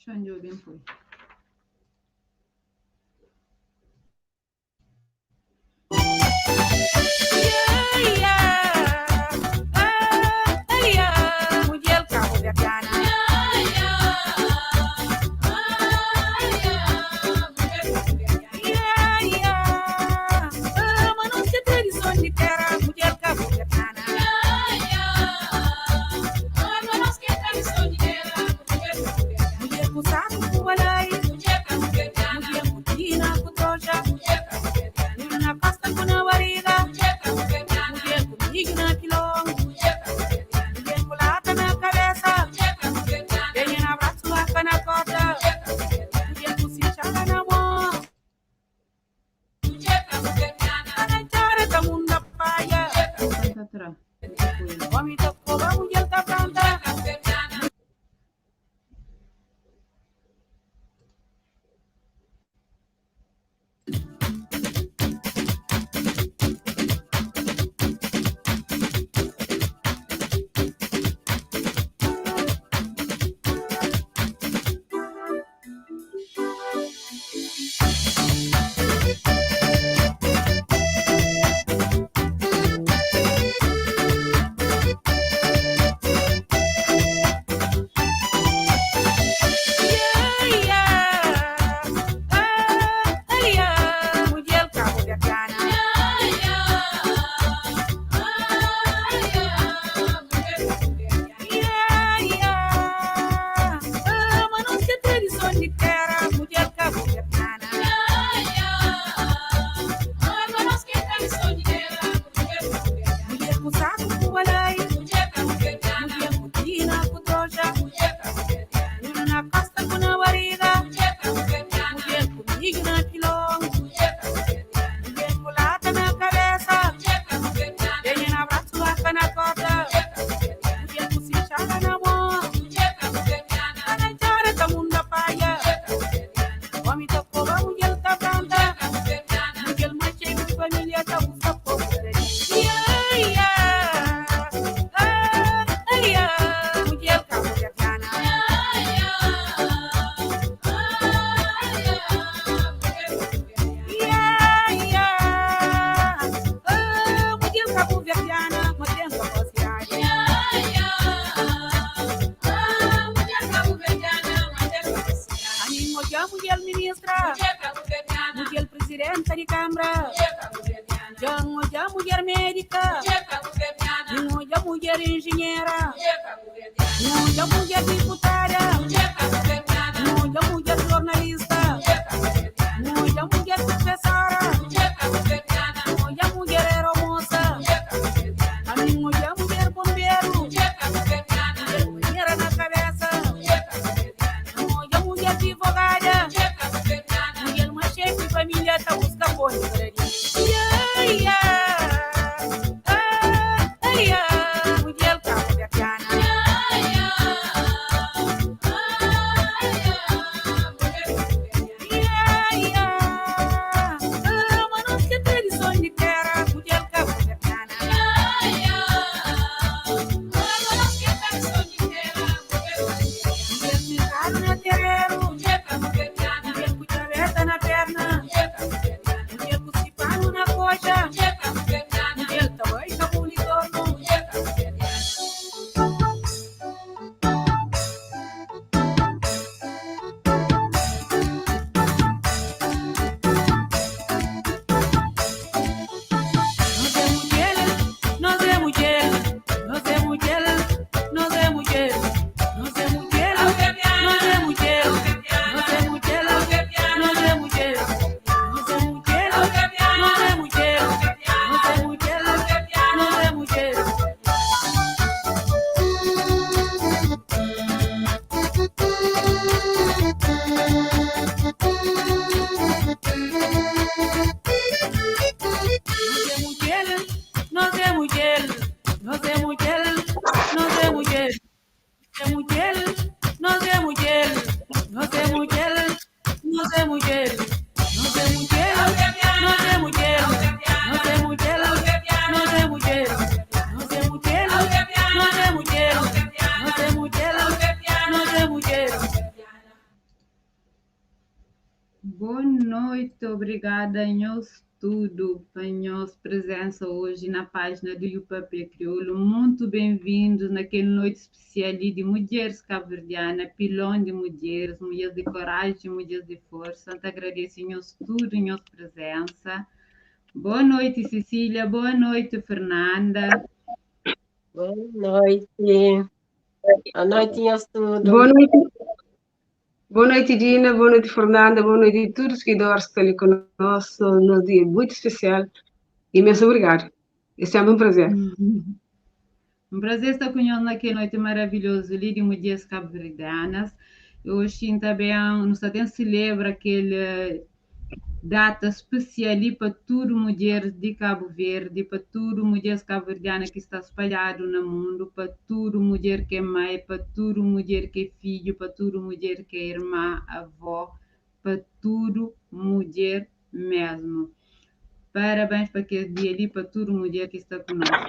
Xa-m djobe N poi. Santa tra. Boa noite, obrigada a nhos tudo pa nhos presença hoje na página do YouPapia Crioulo. Muito bem-vindos naquele noite especial ali de mulheres cabo-verdiana, pilão de mulheres, mulheres de coragem, mulheres de força. Te agradeço nhos tudo, nhos presença. Boa noite, Cecília. Boa noite, Fernanda. Boa noite. Boa noite, nhos tudo. Boa noite. Boa noite, Dina. Boa noite, Fernanda. Boa noite a todos os seguidores que estão ali conosco num dia muito especial. Imenso obrigado. É sempre um prazer. Um prazer estar com nós naquela noite maravilhosa ali de Mulheres Cabo-Verdianas. Hoje também nós também celebra aquele data especial ali para tudo mulheres de Cabo Verde, para tudo mulheres cabo-verdianas que está espalhado no mundo, para tudo mulher que é mãe, para tudo mulher que é filho, para tudo mulher que é irmã, avó, para tudo mulher mesmo. Parabéns para aquele dia ali, para tudo mulher que está conosco.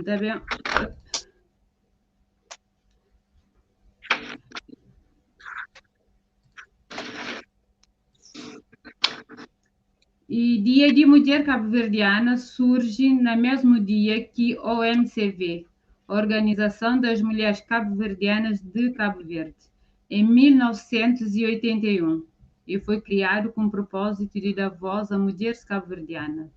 Tá bem? E Dia de Mulher Cabo-Verdiana surge no mesmo dia que OMCV, Organização das Mulheres Cabo-Verdianas de Cabo Verde, em 1981, e foi criado com o propósito de dar voz a mulheres cabo-verdianas.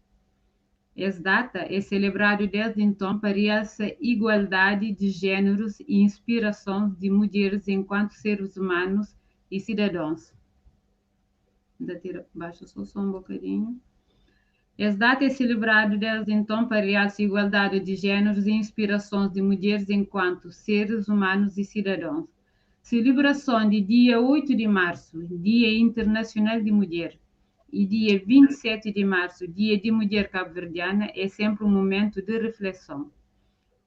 Essa data é celebrada desde então para essa igualdade de gêneros e inspiração de mulheres enquanto seres humanos e cidadãos. Ainda tira, baixa só o som um bocadinho. Essa data é celebrada desde então para essa igualdade de gêneros e inspirações de mulheres enquanto seres humanos e cidadãos. Celebração de dia 8 de março, Dia Internacional de Mulher, e dia 27 de março, Dia de Mulher Cabo-Verdiana, é sempre um momento de reflexão.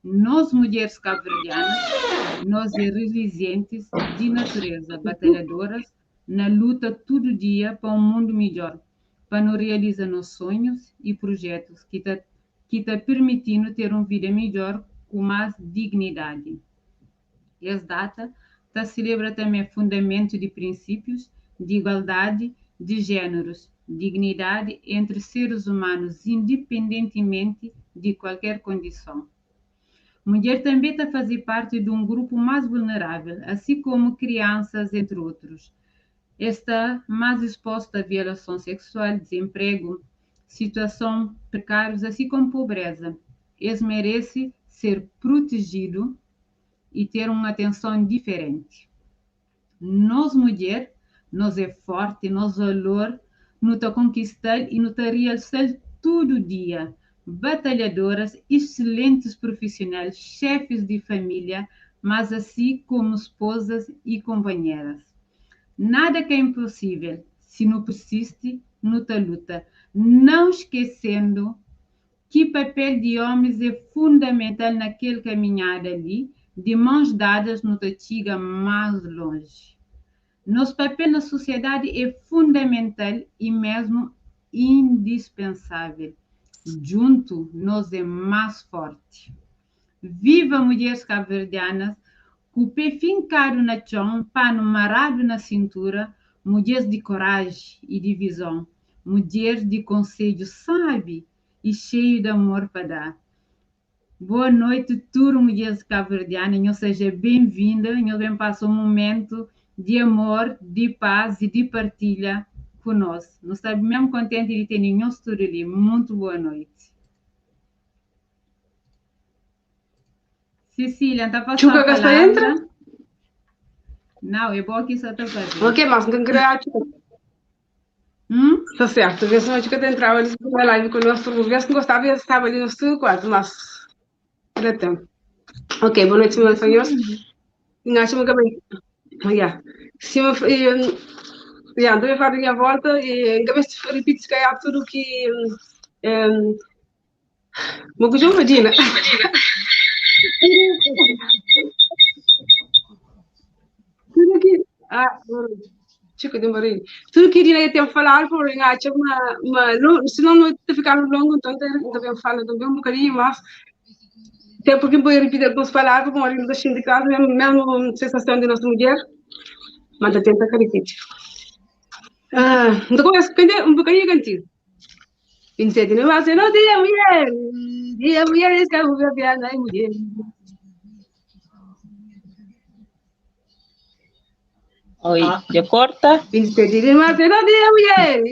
Nós, mulheres cabo-verdianas, nós é resilientes de natureza, batalhadoras, na luta todo dia para um mundo melhor, para nos realizar nossos sonhos e projetos que tá, que tá permitindo ter uma vida melhor com mais dignidade. Essa data tá celebra também fundamento de princípios de igualdade de gêneros, dignidade entre seres humanos, independentemente de qualquer condição. Mulher também está a fazer parte de um grupo mais vulnerável, assim como crianças, entre outros. Está mais exposta à violação sexual, desemprego, situação precárias, assim como pobreza. Eles merece ser protegido e ter uma atenção diferente. Nós, mulher, nós é forte, nós valor, nos tá conquistar e nos tá realçar todo dia. Batalhadoras, excelentes profissionais, chefes de família, mas assim como esposas e companheiras. Nada que é impossível, se não persiste, não tá luta. Não esquecendo que papel de homens é fundamental naquele caminhada ali, de mãos dadas no te chega mais longe. Nosso papel na sociedade é fundamental e mesmo indispensável. Junto, nós é mais forte. Viva mulheres cabo-verdianas, com o pé fincado na chão, pano marado na cintura, mulheres de coragem e de visão, mulheres de conselho sábio e cheio de amor para dar. Boa noite, tudo mulheres cabo-verdianas, seja bem-vinda, nós bem passa um momento de amor, de paz e de partilha conosco. Nós estamos mesmo contentes de ter nenhum estudo ali. Muito boa noite. Cecília, está passando Chuca a Gasta palavra? entra? Não, é bom que só está fazendo. Ok, mas não queria Hum? Tá certo, vê se a Chuca entrava ali na live conosco, vê se não gostava, estava ali no estúdio quase, mas era tempo. Ok, boa noite, meus senhores. Acho que Yeah. Sima, yeah, N ta ben fala di nha volta e N ka meste ripiti se kaiar tudu ki Mo ku João Medina. Tudo que. Ah, Chico de barulho. Tudo que Dina tem falado, por engacha, mas senão não te ficar longo, então também fala também um bocadinho, mas até porque vou repetir algumas palavras, como a gente está de casa, mesmo, mesmo sensação de nossa mulher, mas tenta que repetir. Ah, então começa um bocadinho contigo. 27 de março, no dia mulher, dia mulheres cabo-verdiana e mulher. Oi, já corta? 27 de março, no dia mulher,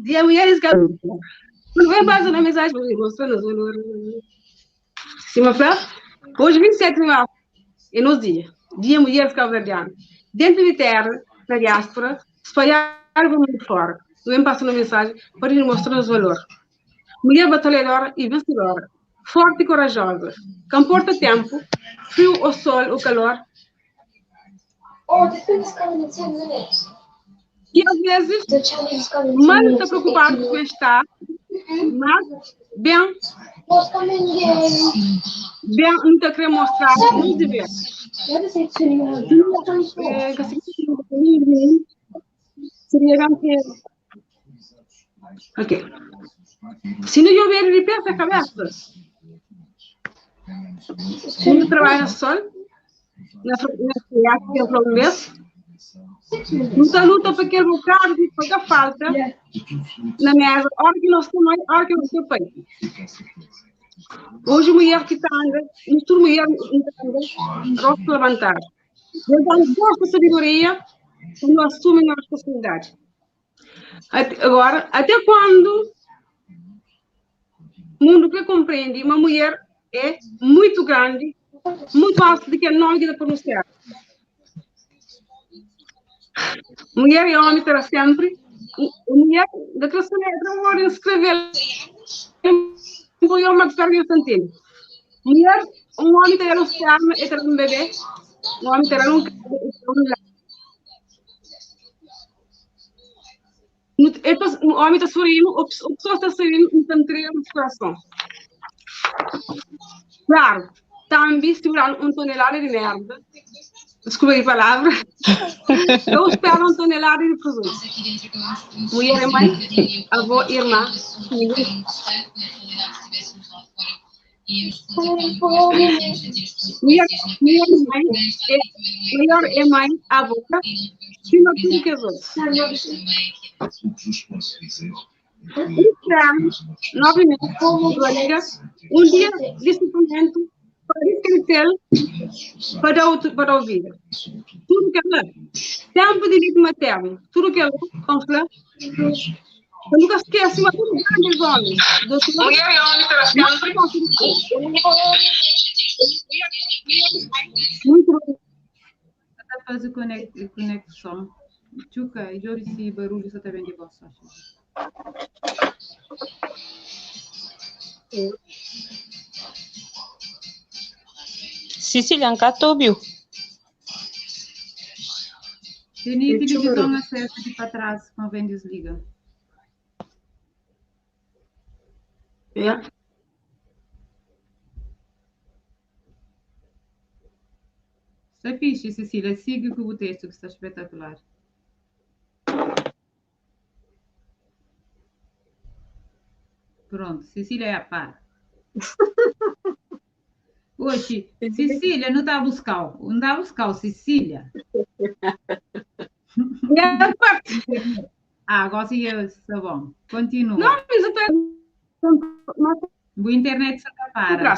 dia mulheres cabo. Não vem passando a mensagem, mostrando os valores. Sim, Flá? Hoje, 27 de março, é nosso dia. Dia Mulheres Cabo-Verdianas. Dentro de terra, na diáspora, espalhar o mundo fora. Vem passando a mensagem para nos mostrar os valores. Mulher batalhadora e vencedora, forte e corajosa, que importa tempo, frio ou sol ou calor. Oh, the thing is coming in 10 minutes. E às vezes, The challenge is coming in 10 mal minutes. está preocupado com o bem-estar, mas bem, What's coming in? bem não está querendo mostrar nos dever. What is it to É, que assim, seria que Ok. Se não houver de pé a cabeça, não trabalha sol, na na mês, não luta para aquele bocado de pouca falta na mesa, hora que nós temos, hora que nós temos feito. Hoje, mulher que está andando, mistura mulher que está andando, rosto levantar. Deus dá sabedoria quando assume a responsabilidade. Agora, até quando o mundo que compreende uma mulher é muito grande, muito fácil de que não de pronunciar. Mulher e homem terá sempre. Mulher, da classe é escrever. Vou uma que Mulher, um homem terá um esperma e terá um bebê. Um homem terá um um homem está sorrindo, a pessoa está sorrindo, então tem no coração. Claro, também segurar um tonelada de merda, desculpa a palavra, eu espero um tonelada de produto. Mulher é mãe, avó, irmã, filha. Mulher, mulher é mãe, é, mulher é mãe, avó, acima de tudo que as outras. Novamente, colega, um dia de sofrimento para crescer, para outro, para ouvir. Tudo que ela, tempo de leite materno, tudo que ela, confla, eu nunca esqueço, mas tudo grandes homens. Doutor, Mulher e homem terá sempre. Muito bom. Tá fazendo conexão. Tchuca, eu disse barulho, só tá bem de voz. Cecília, Nkatóbio. Tem televisão acesso de para trás, convém desliga. É. Está fixe, Cecília. Siga com o texto, que está espetacular. Pronto, Cecília é a par. Oxe, Cecília, não está a buscar. Não está a buscar, Cecília. Ah, agora sim, está bom. Continua. Não, mas eu tô... O internet só tá para.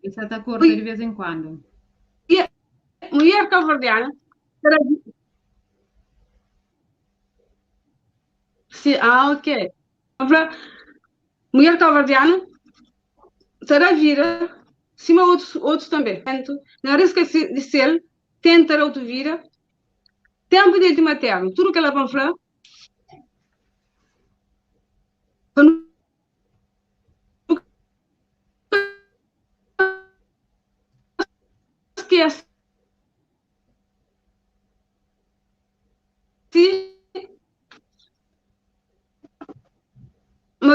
Só tá curta de vez em quando. Mulher cabo-verdiana. Sim, ah, ok. Mulher cabo-verdiana será vira, cima outros, outros também. Na risca de ser, tenta outro vira, tempo de materno, tudo que ela vai falar. Esquece.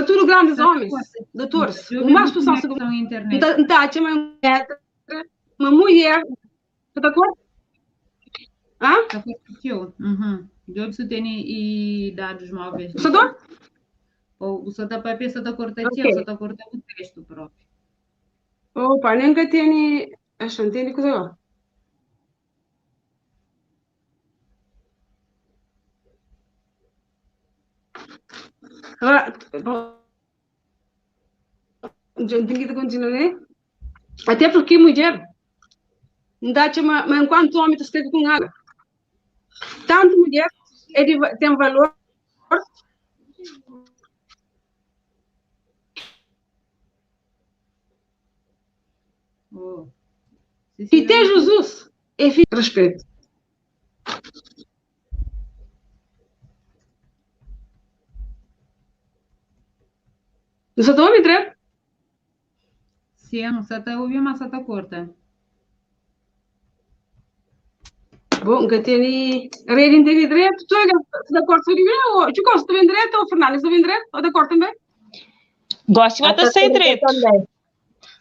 No tudo grandes homens, doutores. O mais pessoal se Nta atxa ma uma mulher, tá acordo? Hã? Tá tcheu. Uhum. Djobe se tem e dados móveis. Você tá? Ou você tá papel, você tá corta tcheu, você tá corta o texto próprio. Opa, nem que tem, acho que tem coisa lá. Agora, bom, tem que continuar, né? Até porque mulher, não dá mas enquanto homem tu escreve com água. Tanto mulher é de, tem valor. Oh. E tem Jesus, é filho de respeito. Não só estou a ouvir direito? Sim, não só está a ouvir, mas só está corta. Bom, que tem rede inteira direito, tu é da corte sobre mim, ou tu gosta também direito, ou Fernandes também direito, ou da corte também? Gosto de Até sem corta direito. também.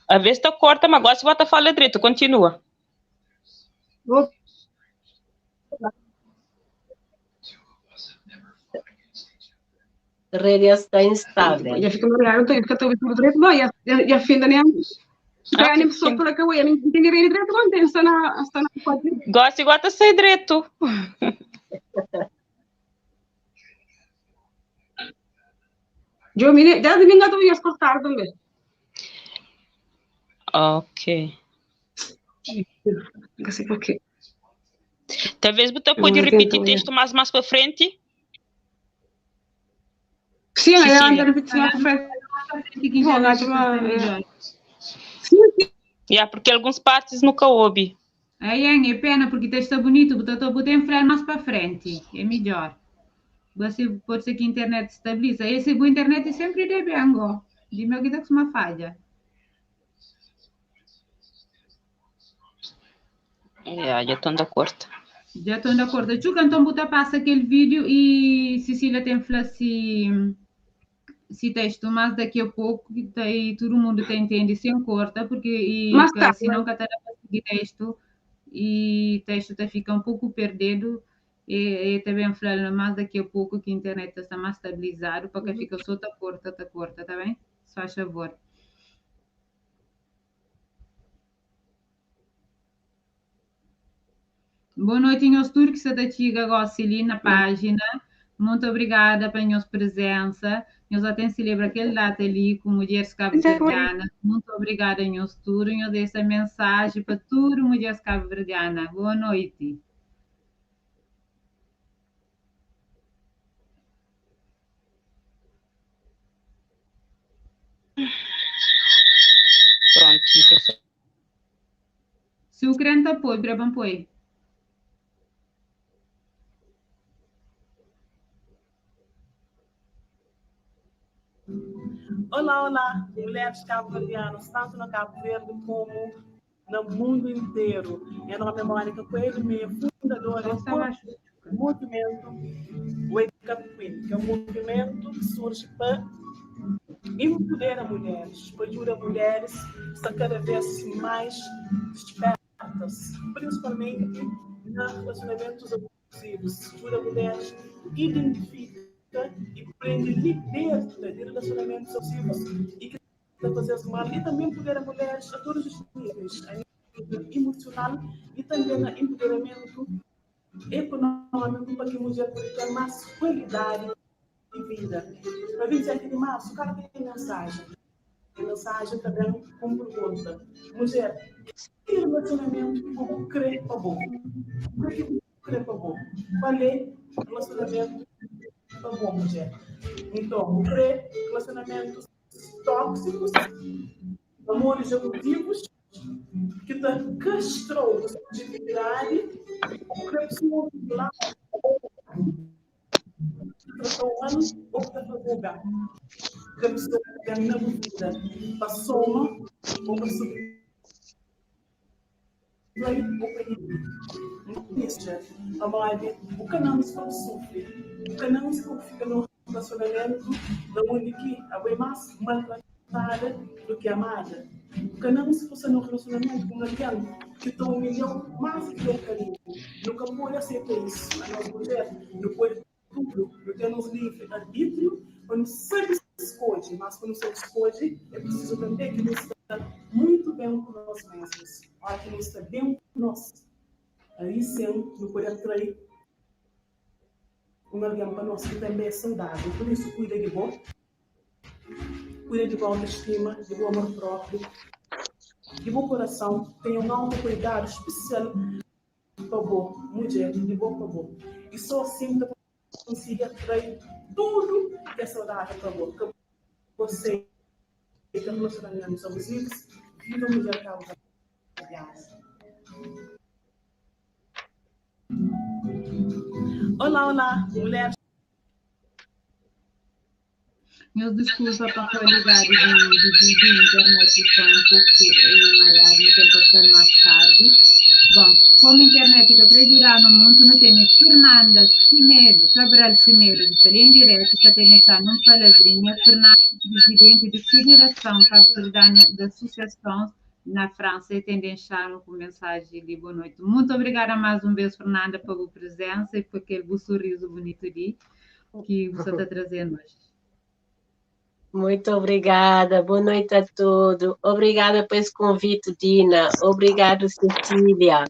A vez tá corta, mas gosto de botar fala direito. Continua. Bom. A rede está instável. Já fica mareado, não tenho, fica tudo direito, não, e a fim da nem Ah, nem pessoa por aqui, eu nem tenho rede direito, não tem, está na, está na Gosto de botar sem direito. Eu me, já de mim gato ia cortar também. Ok. Não sei porquê. Talvez você Eu pode não repetir tento, texto mais para frente. Sim, eu Cecília. ando repetindo mais para frente. Bom, Bom, acho uma- melhor. Sim, Yeah, porque algumas partes nunca ouvi. Aí é pena porque o texto é bonito, porque eu tenho freio mais para frente, é melhor. Você pode ser que a internet estabiliza. Esse boa internet sempre dê bem, ó. De meu que tá com uma falha. Yeah, já estou de acordo. Já estou de acordo. Chuca, então bota passa aquele vídeo e Cecília tem falado se texto, mas daqui a pouco que daí todo mundo te entende sem corta, porque e, Mas tá. senão que tá seguir texto e texto tá fica um pouco perdido. E também falando mais daqui a pouco que a internet está mais estabilizado, para que fica só tá corta, tá corta, tá bem? Só faz favor. Boa noite, senhor Turco, que está aqui agora ali na página. Muito obrigada pela nossa presença. Nós até celebra aquele data ali com mulheres cabo-verdianas. Muito obrigada, senhor Turco. Eu deixo essa mensagem para todas as mulheres cabo-verdianas. Boa noite. Pronto. Se o crente apoia, para apoio. Olá, olá, mulheres cabo-verdianas, tanto no Cabo Verde como no mundo inteiro. Meu nome é Mônica Coelho, minha fundadora do movimento Wake Up Queen, que é um movimento que surge para empoderar mulheres, para ajudar mulheres a estar cada vez mais despertas, principalmente nos relacionamentos abusivos. Ajuda mulheres a identificar e prende liberta de relacionamentos abusivos e que está fazendo mal e também empoderar mulheres a todos os níveis, a nível emocional e também no empoderamento econômico para que a mulher possa ter mais qualidade de vida. Para 27 de março, cada tem mensagem. Tem mensagem também com pergunta. Mulher, que relacionamento que você crê para bom? O que você crê para bom? Qual é o relacionamento para bom, mulher? Então, crê relacionamentos tóxicos, amores abusivos, que te castrou a sua dignidade, que a pessoa lá que tratou ano ou que está fazendo bem. Que a pessoa tem na vida para soma ou para subir. Ou para ir. Não existe. A mãe, o que não se pode sofrer, o que não se pode ficar no relacionamento na onde que abo é mais maltratada do que amada. Porque não se fosse num relacionamento com alguém que te humilhou mais que um carinho. Nunca pode aceitar isso. A nossa mulher não pode tudo. Não temos livre arbítrio, quando sabe escolhe, mas quando se escolhe, é preciso também que nos está muito bem com nós mesmos. Olha que nos está bem com nós. Aí sim, não pode atrair um alguém para nós que também é saudável. Por isso, cuida de bom, cuida de boa autoestima, de bom amor próprio, de bom coração, tenha um autocuidado especial para boa mulher, de bom para bom. E só assim você consiga atrair tudo que é saudável para bom. Que você tem relacionamentos abusivos, viva a mulher causa. Olá, olá, mulheres. Meus desculpa para a qualidade de vídeo, a internet está um pouco mareada, no tempo passando mais tarde. Bom, como a internet que acreditar no mundo, não tem Fernanda Semedo, Cabral Semedo, que está ali em direto, está tem deixar numa palavrinha. Fernanda, presidente da Federação Cabo-Verdiana de Associações na França, e tem deixar uma mensagem de boa noite. Muito obrigada mais uma vez, Fernanda, pela presença e por aquele sorriso bonito ali que você está trazendo hoje. Muito obrigada, boa noite a todos. Obrigada por esse convite, Dina. Obrigado, Cecília.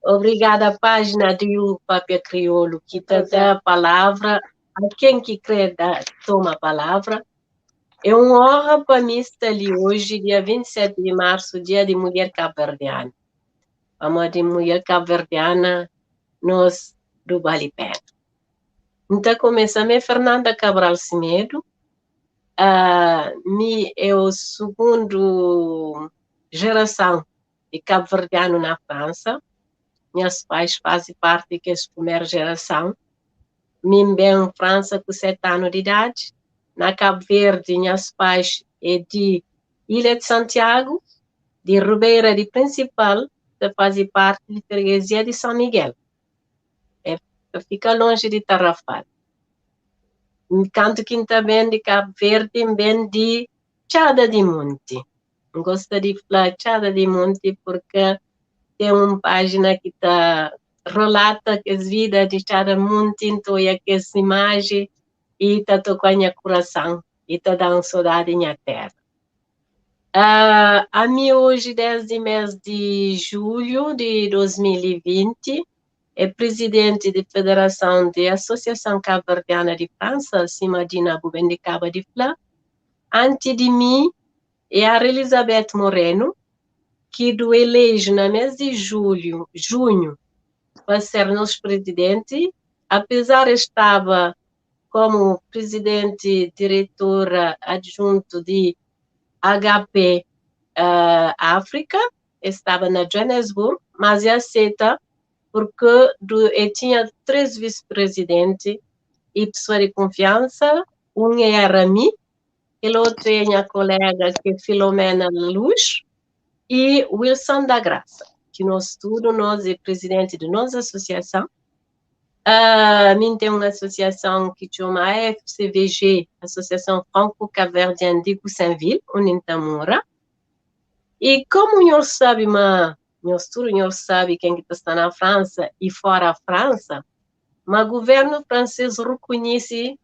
Obrigada à página do Papel Crioulo, que te dá a palavra. A quem que crê, dá, toma a palavra. É uma honra para mim estar ali hoje, dia 27 de março, dia de mulher cabo-verdiana. A de mulher cabo-verdiana, nós do Vale Pena. Então, começa a Fernanda Cabral Semedo. Me é o segundo geração de cabo-verdiano na França. Meus pais fazem parte dessa primeira geração. Mim bem em França com 7 anos de idade. Na Cabo Verde, meus pais é de Ilha de Santiago, de Ribeira de Principal, que fazem parte da freguesia de São Miguel. É, fica longe de Tarrafal. Enquanto que também de Cabo Verde, bem de Tchada de Monte. Gosto de falar Tchada de Monte porque tem uma página que tá, relata as vidas de Tchada Monte, então é que essa imagem e está tocando minha coração e está dando saudade minha terra. A mim hoje, desde mês de julho de 2020, é presidente da Federação de Associação Cabo-Verdiana de França, acima de Bubendicaba de Flá. Antes de mim, é a Elizabeth Moreno, que do elejo no mês de julho, junho, para ser nosso presidente, apesar estava como presidente diretora adjunto de HP África, estava na Johannesburg, mas aceita porque eu tinha 3 vice-presidentes e pessoa de confiança, um era mim, o outro é minha colega, que é Filomena Luz, e Wilson da Graça, que nós tudo, nós é presidente de nossa associação. Mim tem uma associação que chama AFCVG, Associação Franco-Cabo-Verdiana de Goussainville, onde Intamura. E como o senhor sabe, mas o senhor sabe quem que está na França e fora a França, mas o governo francês reconhece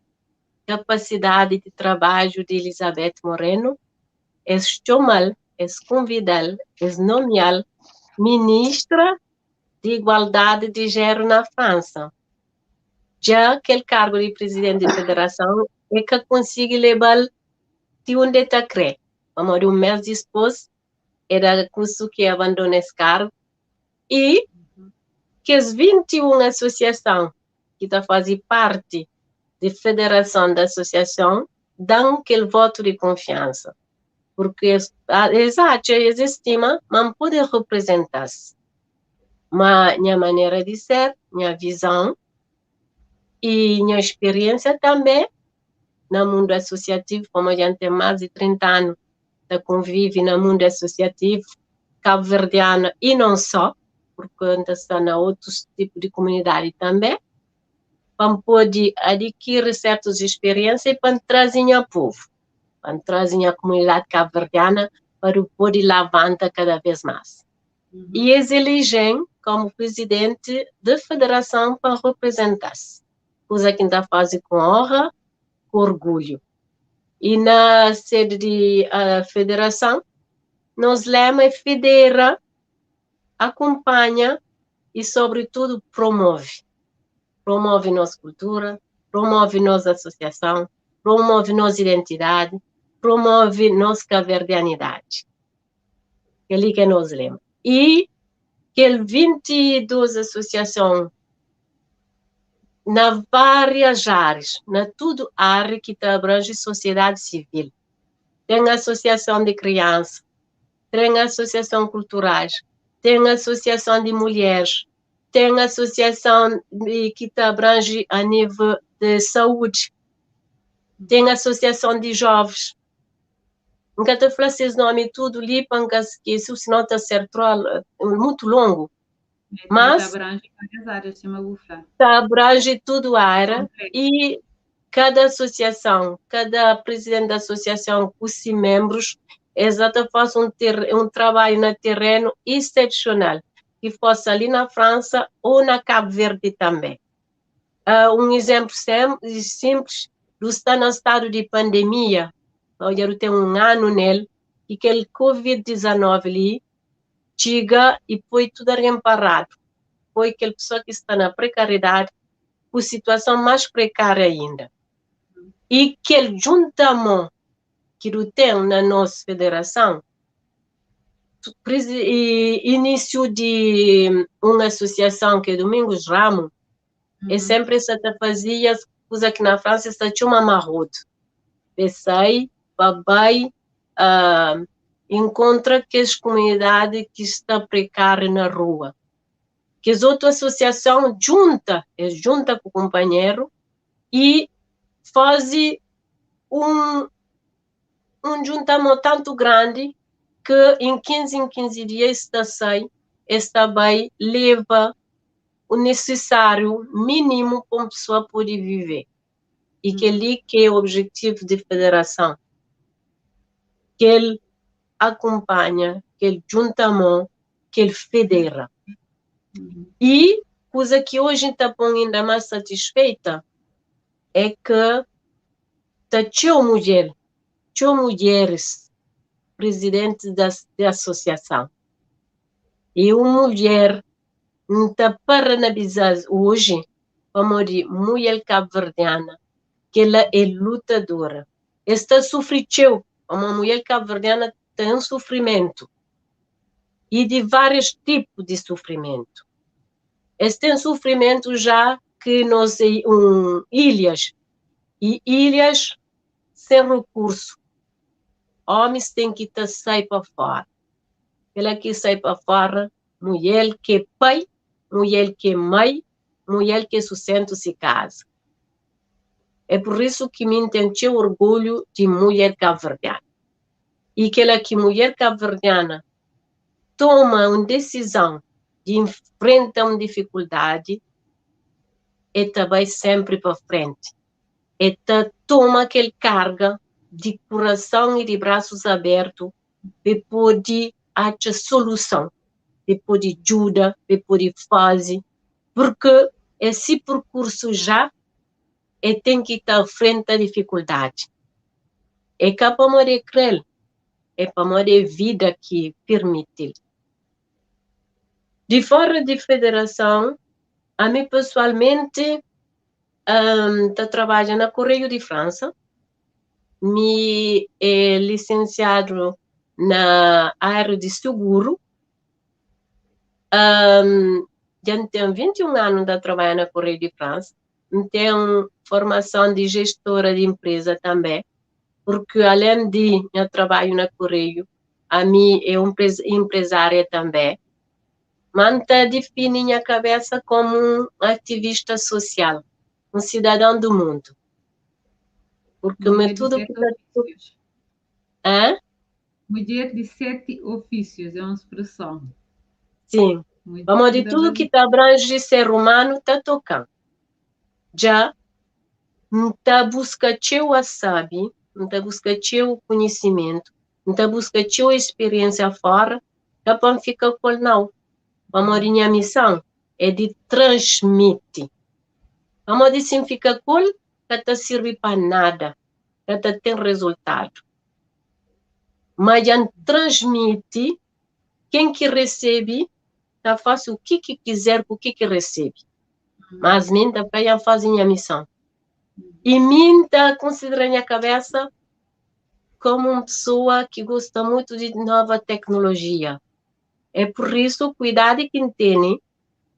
a capacidade de trabalho de Elizabeth Moreno, es chamá-la, es convidá-la, es nomeá-la ministra de Igualdade de Gênero na França. Já aquele cargo de presidente da federação é que consigo levar de onde está crê. Vamos um mês depois, era curso que abandona esse cargo e que as 21 associações que tá fazendo parte da federação da associação dão aquele voto de confiança, porque eles acham, eles estimam, mas não podem representar-se. Mas minha maneira de ser, minha visão e minha experiência também no mundo associativo, como a gente tem mais de 30 anos de convive no mundo associativo cabo-verdiano e não só, porque ainda está na outros tipos de comunidade também. pa N pode adikiri sertus spiriénsia i pa N traze nha povu, pa N traze nha kumunidadi kabuverdiana pa nu pode lavanta kada vês más. I es eleje-m komu prizidenti di federason pa N reprezenta-s, kuza ki N ta faze ku onra, ku orgulhu. I na sedi di federason, nos lema é federa, akunpanha i sobritudu promove. Promove nos kultura, promove nos asosiason, promove nos identidadi, promove nos kaverdianidadi. Kel-li ki é nos lema. I kel 22 asosiason na várias áreas, na tudu área ki ta abrange sosiedadi sivil. Ten asosiason di kriansa, ten asosiason kulturais, ten asosiason di mulheres, ten asosiason ki ta abrange a nível de saúde, ten asosiason di jovens. N ka ta fla ses nomi tudu li pa N ka skese, senão ta ser mutu longu. Mas ta abrange várias áreas, sima bu fla. Ta abrange tudu área i kada asosiason, kada prizidenti di asosiason ku si menbrus, es la ta fase un un trabadju na terenu isepsional, ki fosi ali na Fransa ou na Kabu Verdi tanbe. Un izénplu sinplis, nu sta na stadu di pandemia, dja nu ten un anu nel, i kel Covid-19 li txiga i poi tudu algen paradu, poi kel pesoa ki sta na prekaridadi ku situason más prekária inda. I kel djunta-mon ki nu ten na nos federason, inísiu di un asosiason ki é Domingos Ramo, é senpri sa ta fazia kuza ki na Fransa es ta txoma maraude. Es sai pa bai inkontra kes kumunidadi ki sta prekáriu na rua. Kes otu asosiason djunta, es djunta ku kunpanheru i faze un un djuntamon tantu grandi ki en 15 en 15 dia es ta sai, es ta bai leba o nisisáriu mínimu pa un pesoa pode vive. I kel-li ki é objetivu di federason, kel akunpanha, kel djunta mon, kel federa. I kuza ki oji N ta pô-m inda más satisfeita é ke ta txeu mudjer, txeu mudjeris prizidenti di asosiason. I un mudjer N ta paranabiza-s oji pamodi mulher kabuverdiana kel-la é lutadora. Es ta sufri txeu pamodi mulher kabuverdiana ten un sufrimentu i di várius tipu di sufrimentu. Es ten sufrimentu já ki nos é un ilhas i ilhas sen rekursu. Omis ten ki ta sai pa fora. Kel-la ki sai pa fora, mulher ki é pai, mulher ki é mai, mulher ki é sustentu si kaza. É pur isu ki mi N ten txeu orgulhu di mulher kabuverdiana. I kel-la ki mulher kabuverdiana toma un desizon di infrenta un difikuldadi, e ta bai senpri pa frenti. E ta toma kel karga di kurason i di brasus abertu pa e pode atxa soluson, pa e pode djuda, pa e pode faze, purki é si perkursu já e ten ki ta nfrenta difikuldadi. É ka pamodi e kre-l, é pamodi é vida ki pirmiti-l. Di fora di federason, ami pesualmenti N ta trabadja na Korreiu di Fransa. Mi é lisensiadu na ária di suguru. Dja N ten 21 anu N ta trabadja na Korreiu di Fransa. N ten formason di jestora di enpreza tanbê, purki alen di nha trabadju na Korreiu, ami é un enprezária tanbê. Má N ta difini nha kabésa komu un ativista sosial, un sidadon du mundu. Purki mi Mudjer di tudu seti ki ta. ofísius. Hã? Mudjer di seti ofísius é un spreson. Sim, Mudjer pamodi da tudu ki bali. ta abranji ser umanu ta toka-m. Dja N ta buska txeu a sabe, N ta buska txeu konhisimentu, N ta buska txeu spiriénsia fóra, ka pa N fika ku el nau, pamodi nha mison é di transmiti. Pamodi si N fika ku el, ka ta sirbi pa nada, ka ta ten rezultadu. Ma dja N transmiti, ken ki resebe ta fase u ki ki kizer ku ki ki resebe. Mas mi N ta fla, dja N faze nha mison. I mi N ta konsidera nha kabésa komu un pesoa ki gosta mutu di nova teknolojia. É pur isu, ku idadi ki N tene,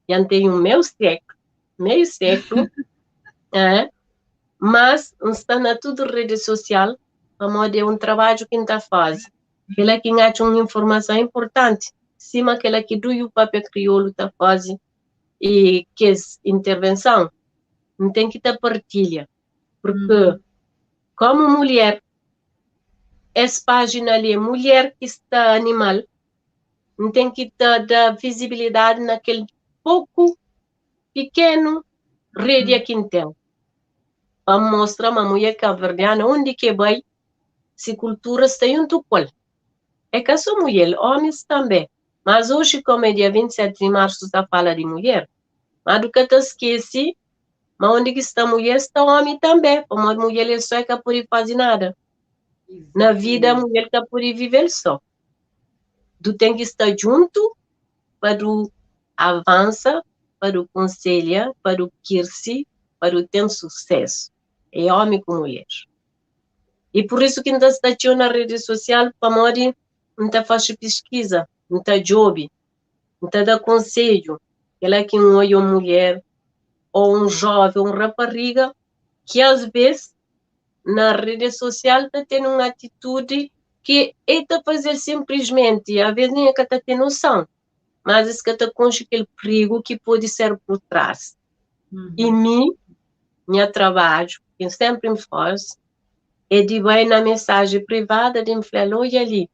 dja N ten un meu séklu, meiu séklu, é, mas N sta na tudu redi sosial pamodi é un trabadju ki N ta faze. Kela ki N atxa un informason inpurtanti, sima kela ki Duyu Papia Kriolu ta faze i kes intervenson, N ten ki ta partilha. Purki, komu mulher, es pájina li é mulher ki sta anima-l, N ten ki ta da vizibilidadi na kel poku, pikenu redi ki N ten, pa N mostra ma mulher kabuverdiana, undi ki e bai, si kultura sta juntu ku el. É ka so mulher, omis tanbe. Mas oxi, komu é dia 27 di marsu, ta fala di mulher. Ma du ka ta skese ma undi ki sta mulher, sta omi tanbe, pamodi mulher el so e ka pode faze nada. Na vida, mulher ka pode vive el so. Du ten ki sta djuntu pa du avansa, pa du konselha, pa du kirse, pa du ten susesu. É omi ku mulher. E pur isu ki N ta sta txeu na redi sosial, pamodi N ta faxi piskiza, N ta djobe, N ta da konsedju. Kel-la ki N odja un mulher, ô un jóven, un rapariga, ki asvês na redi sosial ta ten un atitudi ki el ta faze-l sinplismenti, asvês nen el ka ta ten noson, mas es ka ta konxe kel prigu ki pode ser pur tras. I mi, nha trabadju, ki N senpri N faze, é di bai na mensaji privada di N fla-l, odja li,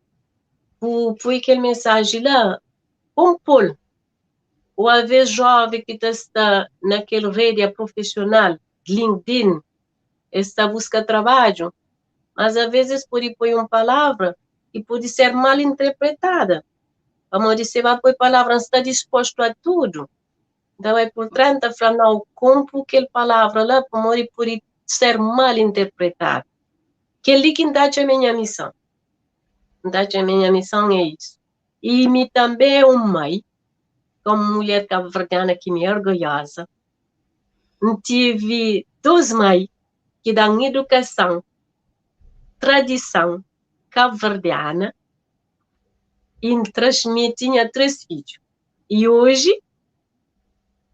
bu poi kel mensaji la, pô-m pô-l. Ô alvês jóven ki ta sta na kel redi profesional, LinkedIn, es ta buska trabadju, mas alvês es pode poi un palavra ki pode ser mal interpretada, pamodi se ba poi palavra N sta dispostu a tudu, N ta bai pur tras, N ta fla, Nau, konpu kel palavra la, pamodi pode ser mal interpretadu. Kel-li ki N ta atxa ma é nha mison. N ta atxa ma nha mison é isu. I mi tanbe é un mai, komu mulher kabuverdiana ki mi é orgulhoza. N tive dos mai ki da-m idukason, tradison kabuverdiana i N transmiti nha tres fidju. I oji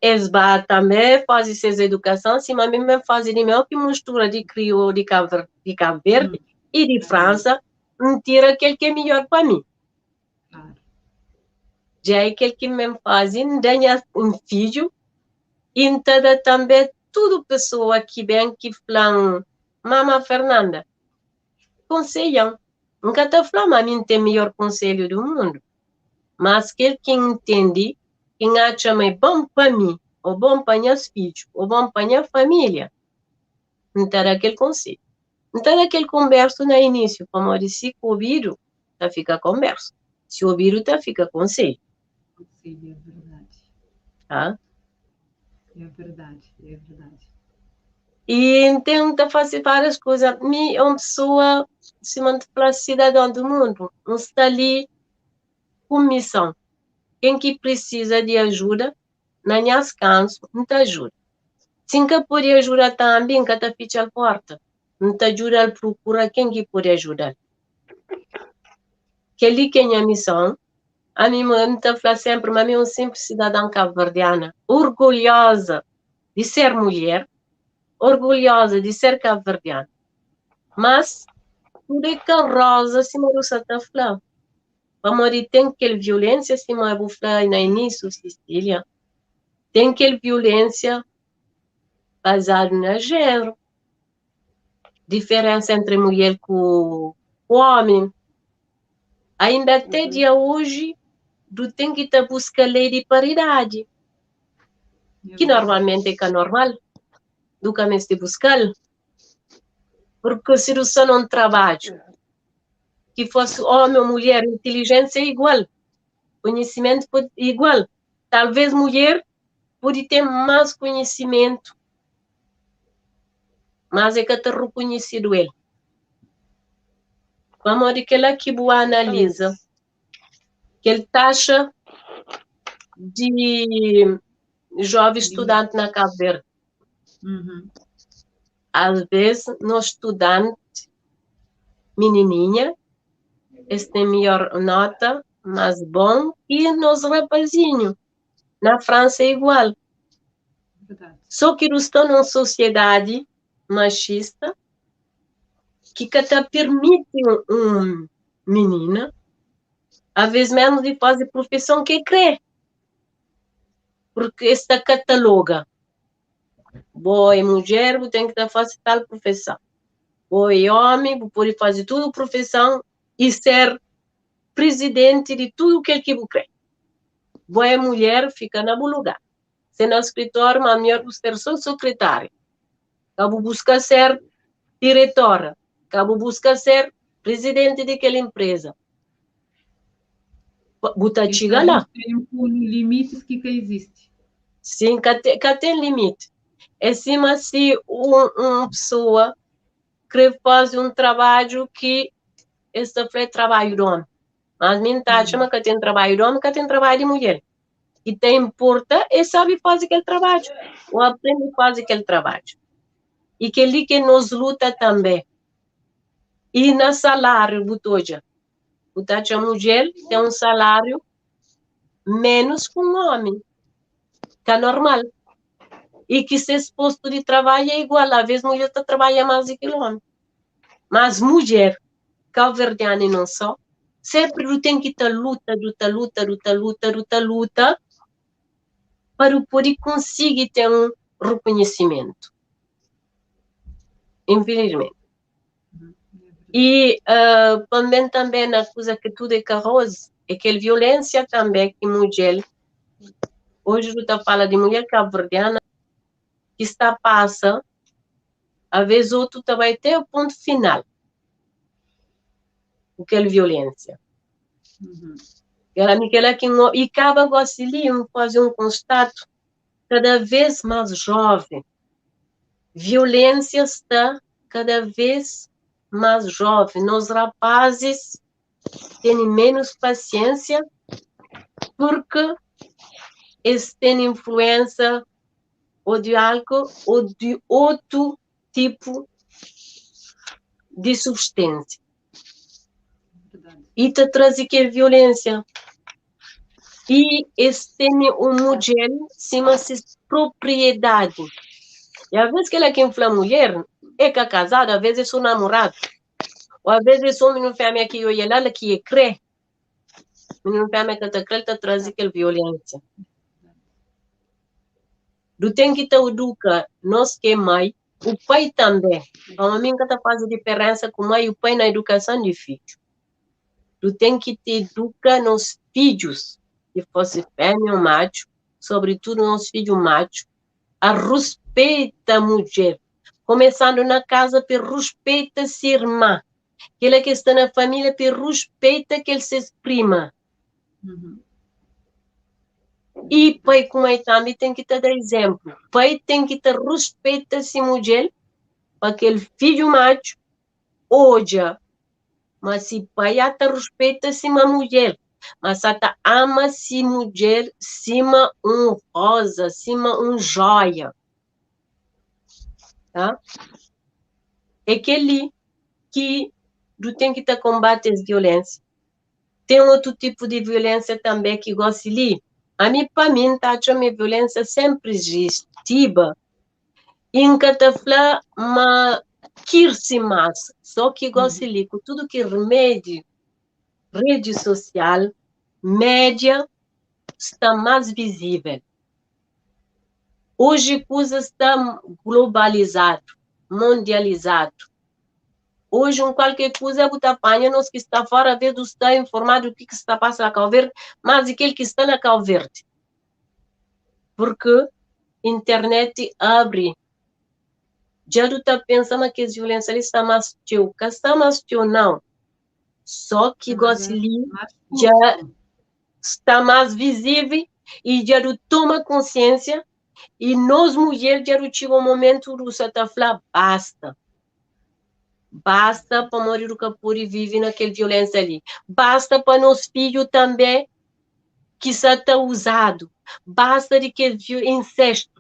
es ba tanbe faze ses edukason sima mi N faze di meu ki mustura di kriolu di Kabu Verdi i di Fransa, N tira kel ki é midjor pa mi. Dja é kel ki N faze, N da nha fidju i N ta da tanbe tudu pesoa ki ben ki fla-m, Mama Fernanda, konsedja-m. N ka ta fla ma mi N ten midjor konselhu di mundu, Mas kel ki N ntende, ki N atxa ma é bon pa mi, ô bon pa nhas fidju, ô bon pa nha família, N ta da kel konsedju. N ta da kel konbérsu na inísiu, pamodi si ku obidu, ta fika konbérsu, si obidu, ta fika konsedju. Konsedju, é verdadi. Tá? É verdadi, é verdadi. I N ten, N ta fase várias kuza. Mi é un pesoa, sima N ta fla, sidadon di mundu. N sta li ku mison. Ken ki prisiza di ajuda, na nhas kansu, N ta ajuda. Si N ka pode ajuda tambi, N ka ta fitxa-l porta. N ta djuda-l prokura ken ki pode ajuda-l. Kel-li ki é nha mison. Ami, N ta fla senpri ma mi é un sinplis sidadan kabuverdiana, orgulhoza di ser mulher, orgulhoza di ser kabuverdiana. Mas, tudu é ka roza sima bu sa ta fla. Pamodi ten kel violensia, sima bu fla na inísiu, Sisília, ten kel violensia bazadu na jénru. Diferensa entri mulher ku omi. Ainda até dia oji, du ten ki ta buska lei di paridadi, ki normalmenti é ka normal. Du ka meste buska-l. Porque se du sta num trabadju, ki fosse homem ou mulher, inteligência é igual, conhecimento pode igual. Talvez mulher pode ter mais conhecimento, mas é ka ta reconhecido el. Pamodi kela ki bu analisa, kel taxa di jovem estudante na Cabo Verde. Às vezes, nós estudante, menininha, eles têm melhor nota, mais bom que nós rapazinho. Na França é igual. Verdade. Só que eles estão numa sociedade machista que que te permite um menina, às vezes mesmo de fazer profissão que crê. Porque esta cataloga. Boa mulher, tem que fazer tal profissão. Boa homem, pode fazer tudo profissão e ser presidente de tudo o que ele quer. Boa mulher, fica no lugar. Se no escritório, mas melhor ser só secretário. Cabo busca ser diretora. Cabo busca ser presidente daquela empresa. Buta chega lá. Tem um limites que que existe. Sim, que tem limite. É cima se uma pessoa quer fazer um trabalho que este foi trabalho de homem. Mas mim tá chama que tem trabalho de homem, que tem trabalho de mulher. E tem importa, é sabe fazer aquele trabalho. Ou aprende a fazer aquele trabalho. E que ali que nos luta também. E na salário, botoja. Botacha mulher tem um salário menos que um homem. Que é normal. E que se esse posto de trabalho é igual. Às vezes mulher tá trabalha mais do que o homem. Mas mulher, cabo-verdiana e não só, sempre tem que estar luta, luta, luta, luta, luta, luta, luta, para poder conseguir ter um reconhecimento. Infelizmente. E também na coisa que tudo é carroça, é que a violência também que mulher, hoje eu fala de mulher cabo-verdiana, que está passa, a vez outro também tem o ponto final. O que é violência. Ela me quer que e acaba ali, fazer um constato cada vez mais jovem. Violência está cada vez mais jovem. Nós rapazes têm menos paciência porque eles têm influência ou de álcool ou de outro tipo de substância. E te traz aqui a violência. E esse tem um mulher, chama-se propriedade. E às vezes que ela é quem fala mulher, é que é casada, às vezes é seu namorado. Ou às vezes esse homem não faz que eu e ela que é crê. Não faz que te crê, te traz aquela violência. Do tem que te educa, nós que é mãe, o pai também. A mãe que tá fazendo diferença com mãe e o pai na educação de filho. Tu tem que te educar nos filhos, que fosse fêmea ou macho, sobretudo nos filhos macho, a respeita a mulher. Começando na casa, pe respeita sua irmã. Aquela que está na família, pe respeita que ele se exprima. E pai com mãe também tem que te dar exemplo. Pai tem que te respeita sua mulher, para aquele filho macho, olha. Mas se pai até respeita se uma mulher, mas até ama se mulher, cima um rosa, cima um joia. Tá? É aquele que tu tem que te combater as violências. Tem outro tipo de violência também que gosta ali. A mim, para mim, tá, a minha violência sempre existe. Em Cataflá, mas quir-se mais, só que gosta ali, com tudo que remédio, rede social, média, está mais visível. Hoje, coisa está globalizado, mundializado. Hoje, um qualquer coisa, botar apanha, nós que está fora, vê do está informado do que que está passando na Cabo Verde, mas aquele que está na Cabo Verde. Porque a internet abre Dja du ta pensa ma kes violénsia li sta más txeu. Ka sta más txeu, nau. Só ki gósi li dja sta más vizível i dja du toma konsiénsia i nos mudjer dja du txiga un momentu du sa ta fla basta. Basta pamodi du ka pode vive na kel violénsia li. Basta pa nos fidju tanbê ki sa ta uzadu. Basta di kel insestu.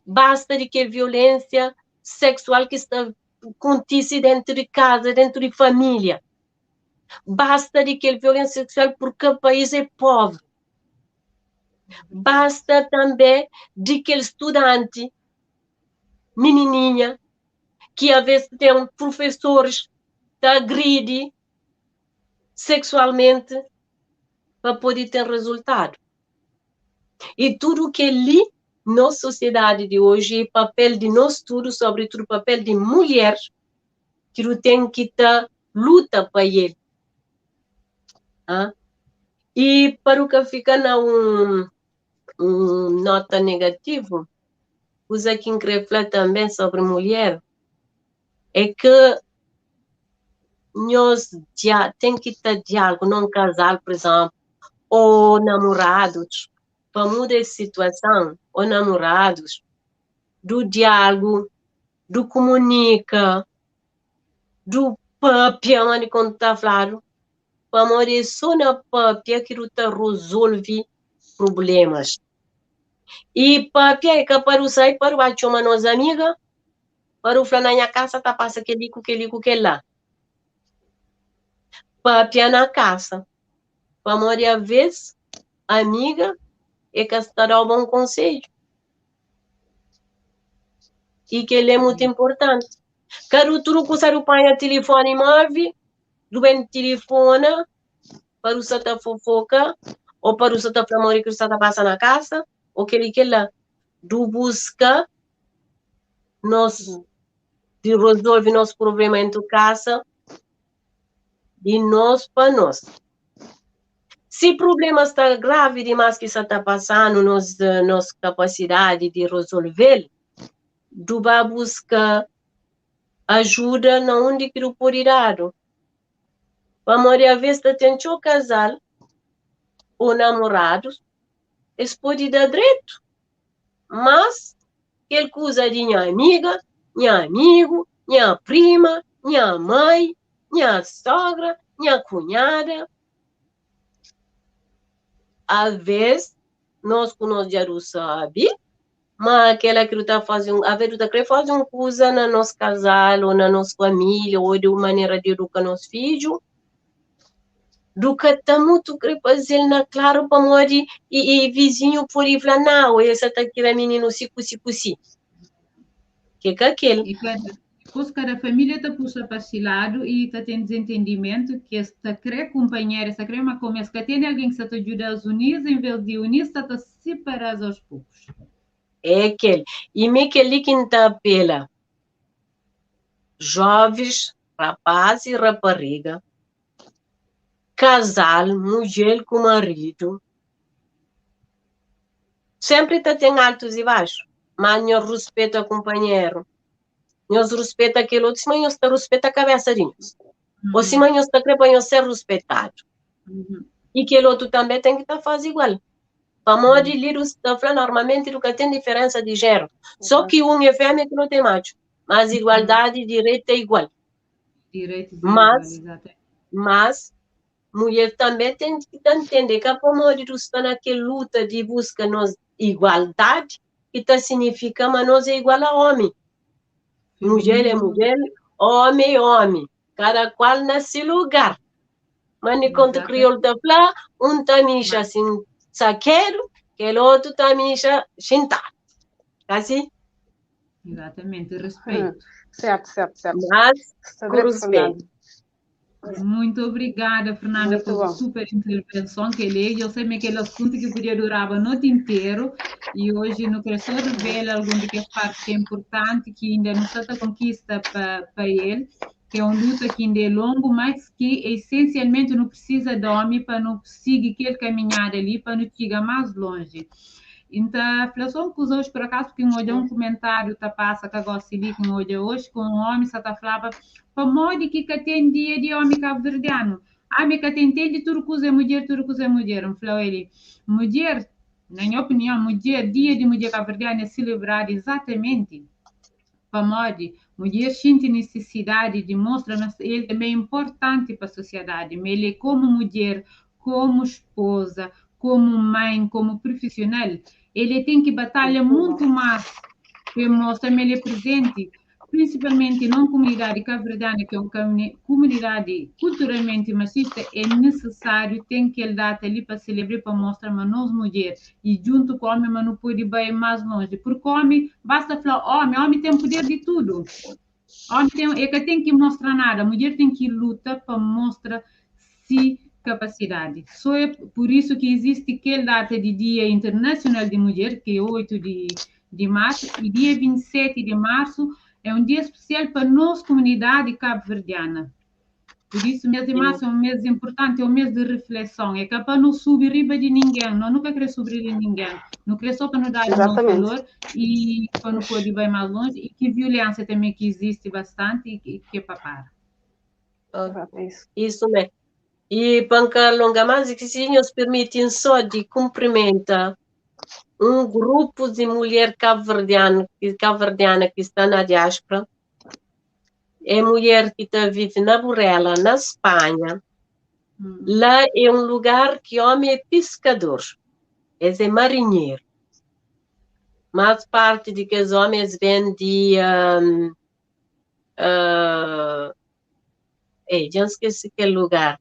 Basta di kel violénsia seksual ki sta kontise dentu di kaza, dentu di família. Basta di kel violénsia seksual purka país é pobri. Basta tanbê di kel studanti minininha ki avês ten prufesoris ta agridi seksualmenti pa pode ten rezultadu. I tudu kel-li, nos sosiedadi di oji, papel di nos tudu, sobritudu papel di mulher, ki nu ten ki ta luta pa el. I pa nu ka fika na un nota negativu, kuza ki N kre fla tanbe sobri mulher é ke nhos ten ki ta dialgu, na un kazal, pur izénplu, ô namoradus, pa muda es situason, ô namoradus, du dialgu, du kumunika, du papia, ma di konta ta fladu, pamodi é so na papia ki du ta rozolvi prublemas. I papia é ka pa du sai pa du ba txoma nos amiga, pa du fla na nha kasa ta pasa kel-li ku kel-li ku kel-la. Papia na kasa, pamodi avês amiga é ka sta da-u bon konsedju. I kel-li é mutu inportanti. Ka du tudu kusa du panha tilifoni móvi, du ben tilifona pa du sa ta fofoka ô pa du sa ta fla modi ki du sa ta pasa na kasa ô kel-li kel-la. Du buska nos di rozolve nos prublema entru kasa di nos pa nos. Si prublema sta gravi dimas ki sa ta pasanu nos nos kapasidadi di rozolve-l, du ba buska ajuda na undi ki du pode dadu. Pamodi aves ta ten txeu kazal ô namoradus, es pode da dretu, mas kel kuza di nha amiga, nha amigu, nha prima, nha mai, nha sogra, nha kunhada. Alvês, nos ku nos dja du sabe ma kela ki du ta faze un, alvês du ta kre faze un kuza na nos kazal ô na nos família ô di un manera di eduka nos fidju, du ka ta mutu kre faze-l na klaru pamodi i, i vizinhu pode fla, nau, el sa ta kria mininu si ku si ku si. Ke ka kel. I kada, dipôs kada família ta puxa pa si ladu i ta ten dezentendimentu ki es ta kre kunpanheru, es ta kre, ma komu es ka tene algen ki sa ta djuda-s unis, en vês di unis, sa ta sipara-s aos poukus. É kel. I mi kel-li ki N ta apela jovens, rapaz i rapariga, kazal, mudjer ku maridu, senpri ta ten altus i baxu, ma nhos ruspeta kunpanheru, nhos ruspeta kel otu sima nhos ta ruspeta kabesa di nhos, ô sima nhos ta kre pa nhos ser ruspetadu. I kel otu tanbe ten ki ta faze igual. Pamodi li du ta fla normalmenti du ka ten diferensa di jeneru, so ki un é femia kel otu é matxu, mas igualdadi direitu é igual. Direitus Mas, igual, exatamente. mas mulher também tem que ta entender que pamodi du sta na kel luta di buska nos igualdadi, ki ta signifika ma nos é igual a homi. Mulher é mulher, homi é homi, cada qual na se lugar. Mas ni konta kriolu ta fla, un ta mixa assim saqueiro, kel outro ta mixa xintadu. Assim? Exatamente, respeito. Certo, certo, certo. Mas, Está com direto, respeito. Fernanda. Muito obrigada, Fernanda, Muito por bom. super intervenção que ele. Eu sei que aquele assunto que podia durar a noite inteira e hoje no quero só revelar algum de que parte que é importante que ainda não está a conquista para ele, que é uma luta que ainda é longo, mas que essencialmente não precisa de homem para não seguir aquele caminhada ali, para não chegar mais longe. N ta fla só un kuza oji, por akazu, porque N odja un kumentáriu ta pasa ka gosi li, ki N odja oji, ku un ómi sa ta flaba pamodi ki ka ten dia di ómi kabuverdianu. Ami ka ta intende tudu kuza é mudjer, tudu kuza é mudjer. N fla eli, mudjer, na nha opinion, mudjer, dia di mudjer kabuverdianu é selebradu izatamenti pamodi mudjer xinti nisisidadi di mostra ma el tanbe é inportanti pa sosiadadi, ma el é komu mudjer, komu spoza, komu mãe, komu prufisional, el é ten ki batalha muntu más pa el mostra ma el é prezenti, prinsipalmenti na un kumunidadi kabuverdiana ki é un kumunidadi kulturalmenti maxista, é nisisáriu ten kel data li pa selebra i pa mostra ma nos mudjer i djuntu ku omi ma nu pode bai más lonji, purki omi, basta fla omi, omi ten puder di tudu. Omi ten, e ka ten ki mostra nada, mudjer ten ki luta pa mostra si kapasidadi. Só é pur isu ki izisti kel data di Dia Internasional di Mudjer, ki é 8 di marsu, i dia 27 di marsu é un dia spesial pa nos kumunidadi kabuverdiana. Pur isu, mês di marsu é un mês inportanti, é un mês di reflekson. É ka pa nu subi riba di ningen, no nu ka kre subi riba di ningen, nu kre só pa nu dadu nos valor i pa nu pode bai más lonji, i ki violénsia tanbe ki izisti bastanti i ki é pa para. Isu mé. I pa N ka alonga más, i si nhos pirmiti-m só di kunprimenta un grupu di mulher kabuverdianu, kabuverdiana ki sta na diáspora, é mulher ki ta vive na Burela, na Spanha. Lá é un lugar ki omi é piskador, es é marinheru. Más parti di kes omi es ben di um, uh, ei, dja N skese kel lugar.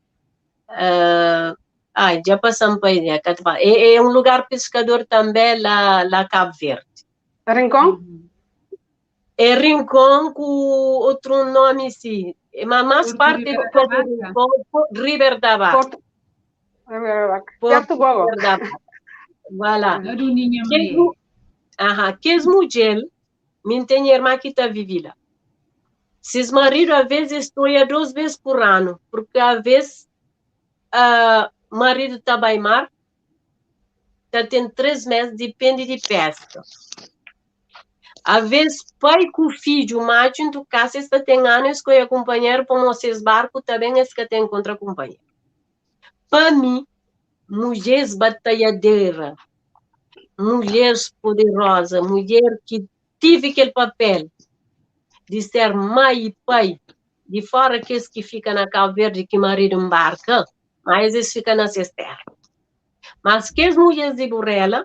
Uh, ai, dja pasa-m pa ideia, ka ta fala. É, é un lugar piskador tanbê lá, lá Cabo Verde. Rincon? É Rincon ku outro nome si. Mas mais parte é Porto Rincon, Riber da Vaca. Porto Riber da Vaca. Perto Gogo. Voilà. Aha, kes mudjer, min ten irmã ki ta vivi la. Sis maridu a ves es toia dos ves por ano, porque a ves uh, maridu ta bai mar, ta ten 3 mes, depende di pesca. A ves pai ku fidju matxu intu kasa es ta ten anu es koia kunpanheru pamo ses barku ta ben es ka ta enkontra kunpanheru. Pa mi, mudjeres bataiadera, mulheres poderosa, mulher ki tive kel papel di ser mai i pai di fora kes ki fika na Cabo Verde ki maridu nbarka, ma es es fika na ses tera. Mas kes mulheres di Burela,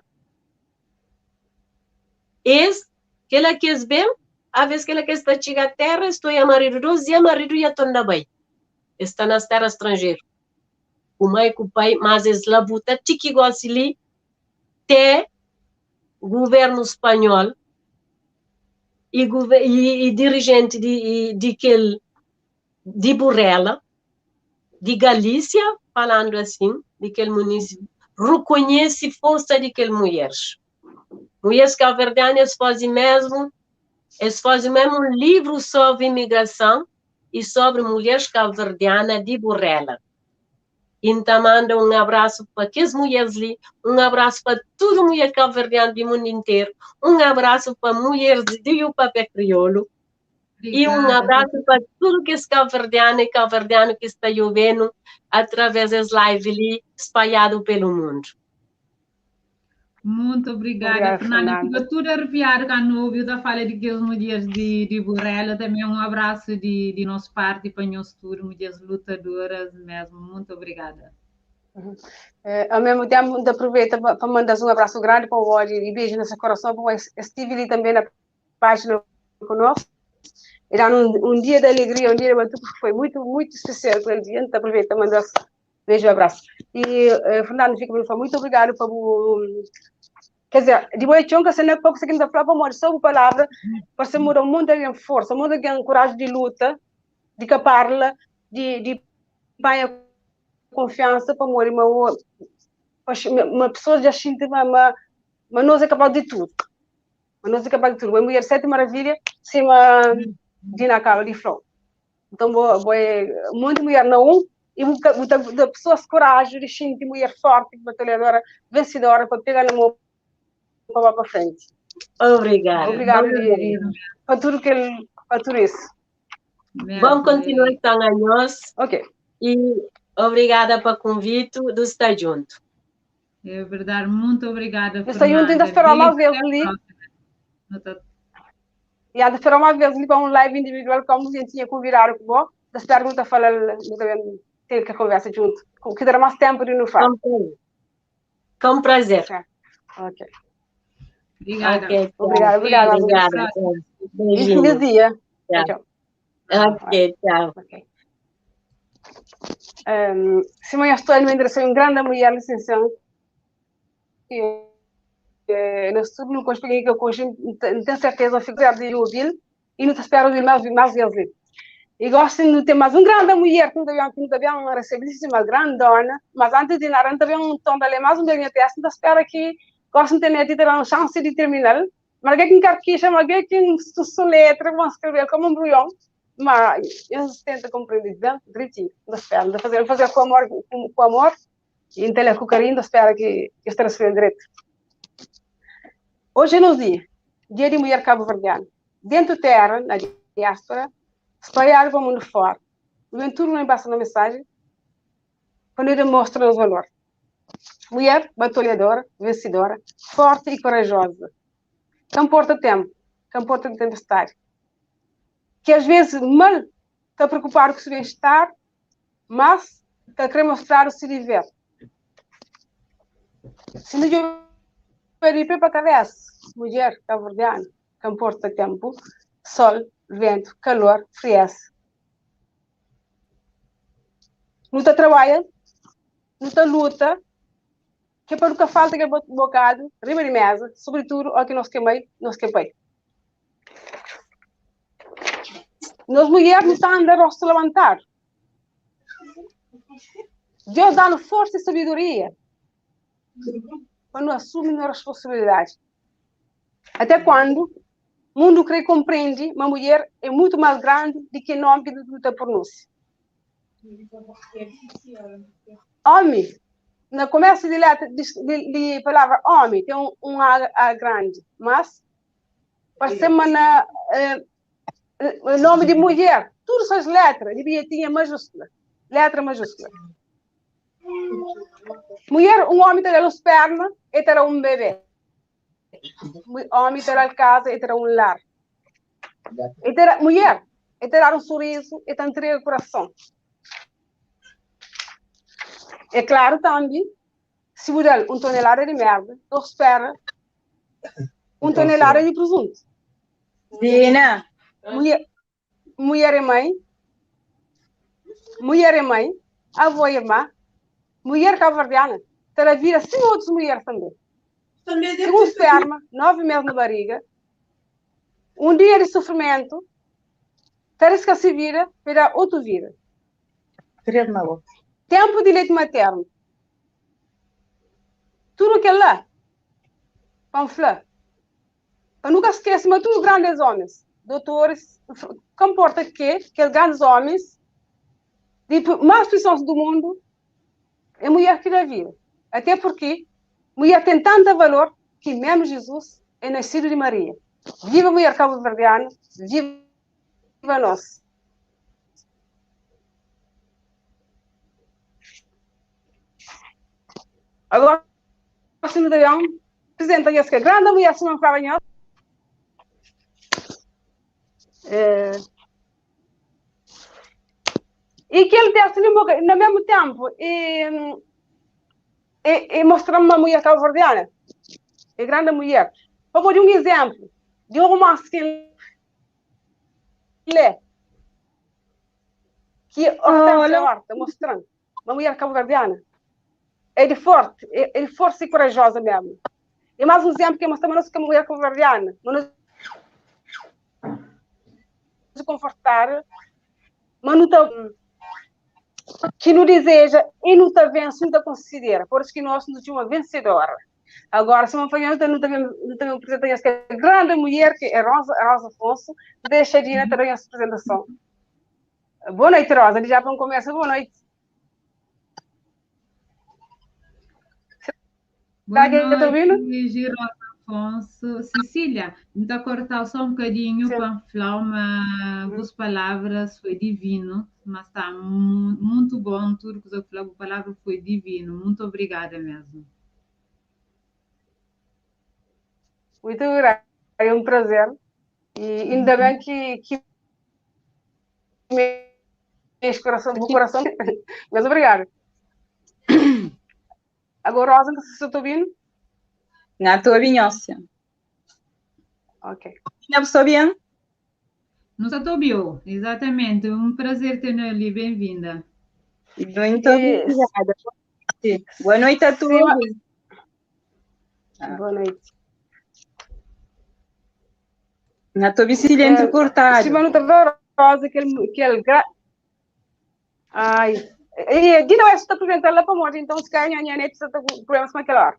Es, kela ki es ben, aves kela ki es ta txiga terra, es toia maridu dos dia, maridu ia torna bai. Es sta nas terra stranjeru, ku mai ku pai, mas es labuta ti ki gosi li, te guvernu spanhol i, i, i dirigenti di, di kel di Burela, di Galísia, falandu asin, di kel munísipiu, rekonhese forsa di kel mulheres. Mulheres kauverdianu, es faze mesmu, es faze mesmu un livru sobri imigrason i sobri mulheres kauverdiana di Burela. I N ta manda un abrasu pa kes mulheres li, un abrasu pa tudu mulher kauverdianu di mundu interu, un abrasu pa mulheres di Upapé Kriolu, E un abraço para tudo que es cabo-verdiano e cabo-verdiano que está ouvindo através desse live ali espalhado pelo mundo. Muito obrigada, obrigada Fernanda. Fernanda. Fica tudo arrepiado quando ouviu da fala de que as mulheres de Burela. Também um abraço de nossa parte para nós tudo, mulheres lutadoras mesmo. Muito obrigada. Uhum. Ao mesmo tempo, aproveita para mandar um abraço grande para o Ori e beijo nesse coração, porque estive ali também na página conosco. Era um dia de alegria, um dia de batuque, foi muito, muito especial para o dia. Então, aproveita e manda beijo e abraço. E, Fernando, fica bem, muito obrigado por. Quer dizer, de boa chonca, se não é pouco, se quem está falando, amor, só palavra, para se mudar um monte de força, um monte de coragem de luta, de caparla, de banha confiança para morrer, uma pessoa já sente, mas nós é capaz de tudo. Mas nós é capaz de tudo. Uma mulher sete maravilha, cima de na cara de flor. Então, boa, boa, muita mulher não e muita da pessoa se coragem de sentir mulher forte, batalhadora, vencedora, para pegar na mão pa ba pa frente. Obrigada. Obrigado de, para tudo que ele, para tudo isso. Bom continuação a nós. Ok. E obrigada pelo convite do estar junto. É verdade, muito obrigada. Estou junto, ainda esperar uma vez ali. E ainda esperar uma vez ali para um live individual, como a gente tinha convidado com bom. Das perguntas falar, ter que conversa junto. Que dará mais tempo de não falar. Com prazer. Ok. Obrigada. Okay, obrigada, obrigada. Obrigada. Beijinho. dia. Tchau. Ok, tchau. Ok. Um, Simone estou no endereço um grande mulher licenciada que no estudo no consegui que eu não tenho certeza fico de ouvir e não te espero ouvir mais mais vezes. E gosto de ter mais um grande mulher que não também que não também uma recebíssima grande dona, mas antes de nada também um tom dali mais um bem teste, não espero que gosto de ter ter uma chance de terminar. Mas que quem quer chama que quem letra vão escrever como um brulhão, mas eu tento compreender bem, direitinho, não espero, de fazer, fazer com amor, com amor, e então com carinho, espero que eu esteja escrevendo direito. Hoje é no dia, dia de mulher cabo-verdiana. Dentro terra, na diáspora, espalhar para o mundo fora. O Venturo não embaça na mensagem, quando ele mostra o valor. Mulher batalhadora, vencedora, forte e corajosa. Não importa tempo, não importa tempestade. Que às vezes mal está preocupado com o seu bem-estar, mas está a querer mostrar o seu dever. Se não houver para a cabeça, mulher cabo-verdiana, que importa tempo, sol, vento, calor, frieza. Luta trabalha, luta luta, que é para nunca falta aquele bocado, riba de mesa, sobretudo ao que nós que mãe, nós que pai. Nós mulheres não estamos andando rosto levantar. Deus dá-nos força e sabedoria quando assume a responsabilidade. Até quando o mundo crê e compreende uma mulher é muito mais grande do que nome que luta por nós. Homem, no começo de, letra, de, de palavra homem, tem um A, grande, mas para semana nome de mulher, todas as letras, devia tinha maiúscula, letra maiúscula. Mulher, um homem terá os pernas e terá um bebê. Homem terá casa e terá um lar. E terá, mulher, e terá um sorriso e terá o coração. É claro também, se mudar um tonelada de merda, eu espero um tonelada de presunto. Dina. Mulher, mulher é mãe, mulher é mãe, avó e irmã, mulher cabo-verdiana, terá vida assim outras mulheres também. Segundo esperma, 9 meses na barriga, um dia de sofrimento, terá que se vira, terá outra vida. Tempo de leite materno. Tudo que é lá, panflé. Para nunca esquecer, mas todos os grandes homens, doutores, comporta que grandes homens, de mais pessoas do mundo, é mulher que dá vida. Até porque mulher tem tanto valor que mesmo Jesus é nascido de Maria. Viva a mulher cabo-verdiana, viva nós. Agora, cidadão, presidente essa grande mulher Simão Favanhol. É, e que ele desse no mesmo tempo e mostrando uma mulher cabo-verdiana, é grande mulher. Vou pôr um exemplo de um romance que ele lê, que é Hortência Horta, mostrando uma mulher cabo-verdiana. É de forte, é de força e corajosa mesmo. E mais um exemplo que mostramos que a mulher cabo-verdiana, mas confortar, mas não tá, que não deseja e não está vence, não está considera. Por isso que nós não temos uma vencedora. Agora, se uma família não tem não tem presidente que é grande mulher, que é Rosa, Rosa Afonso, deixa de ir também a sua apresentação. Boa noite, Rosa. Já para começa. Boa noite. Boa noite, Rosa. Afonso. Cecília, N ta korta-u só un bokadinhu Sim. pa N fla-u ma bus palavras foi divinu, mas sta muntu bon tudu kuza ku fla, bu palavra foi divinu. Muntu obrigada mesmu. Muito obrigada, é um prazer. E ainda bem que mexe coração, o coração. Mas obrigado. Agora, Rosa, não sei se estou ouvindo. Não, estou ouvindo, sim. Ok. Não estou bem? Não estou ouvindo, exatamente. Um prazer ter ali, bem-vinda. Muito obrigada. Boa noite a todos. Boa noite. Na tua bicicleta entrecortada. Sim, mas não está Rosa, aquele Ai, e Dina vai estar apresentando lá para morte, então se calhar a minha neta está com problemas com aquela hora.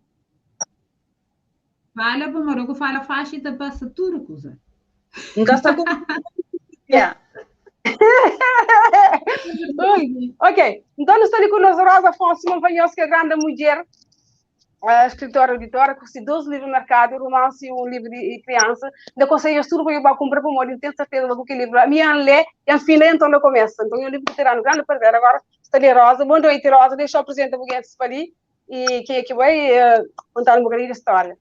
Fala para Marocco, fala faixa e te passa tudo, coisa. Nunca está com. Yeah. Ok, então estou ali com a Rosa Afonso Monfanhos, que é grande mulher, escritora, auditora, que 12 livros no mercado, romance e um livro de criança. Da aconselho tudo para eu comprar para morrer, tenho certeza que o livro. A minha lê e a fim então não começa. Então, é um livro que terá no grande prazer. Agora está ali Rosa. Boa noite, Rosa. Deixa eu apresentar o que para ali e quem é que vai contar um bocadinho da história.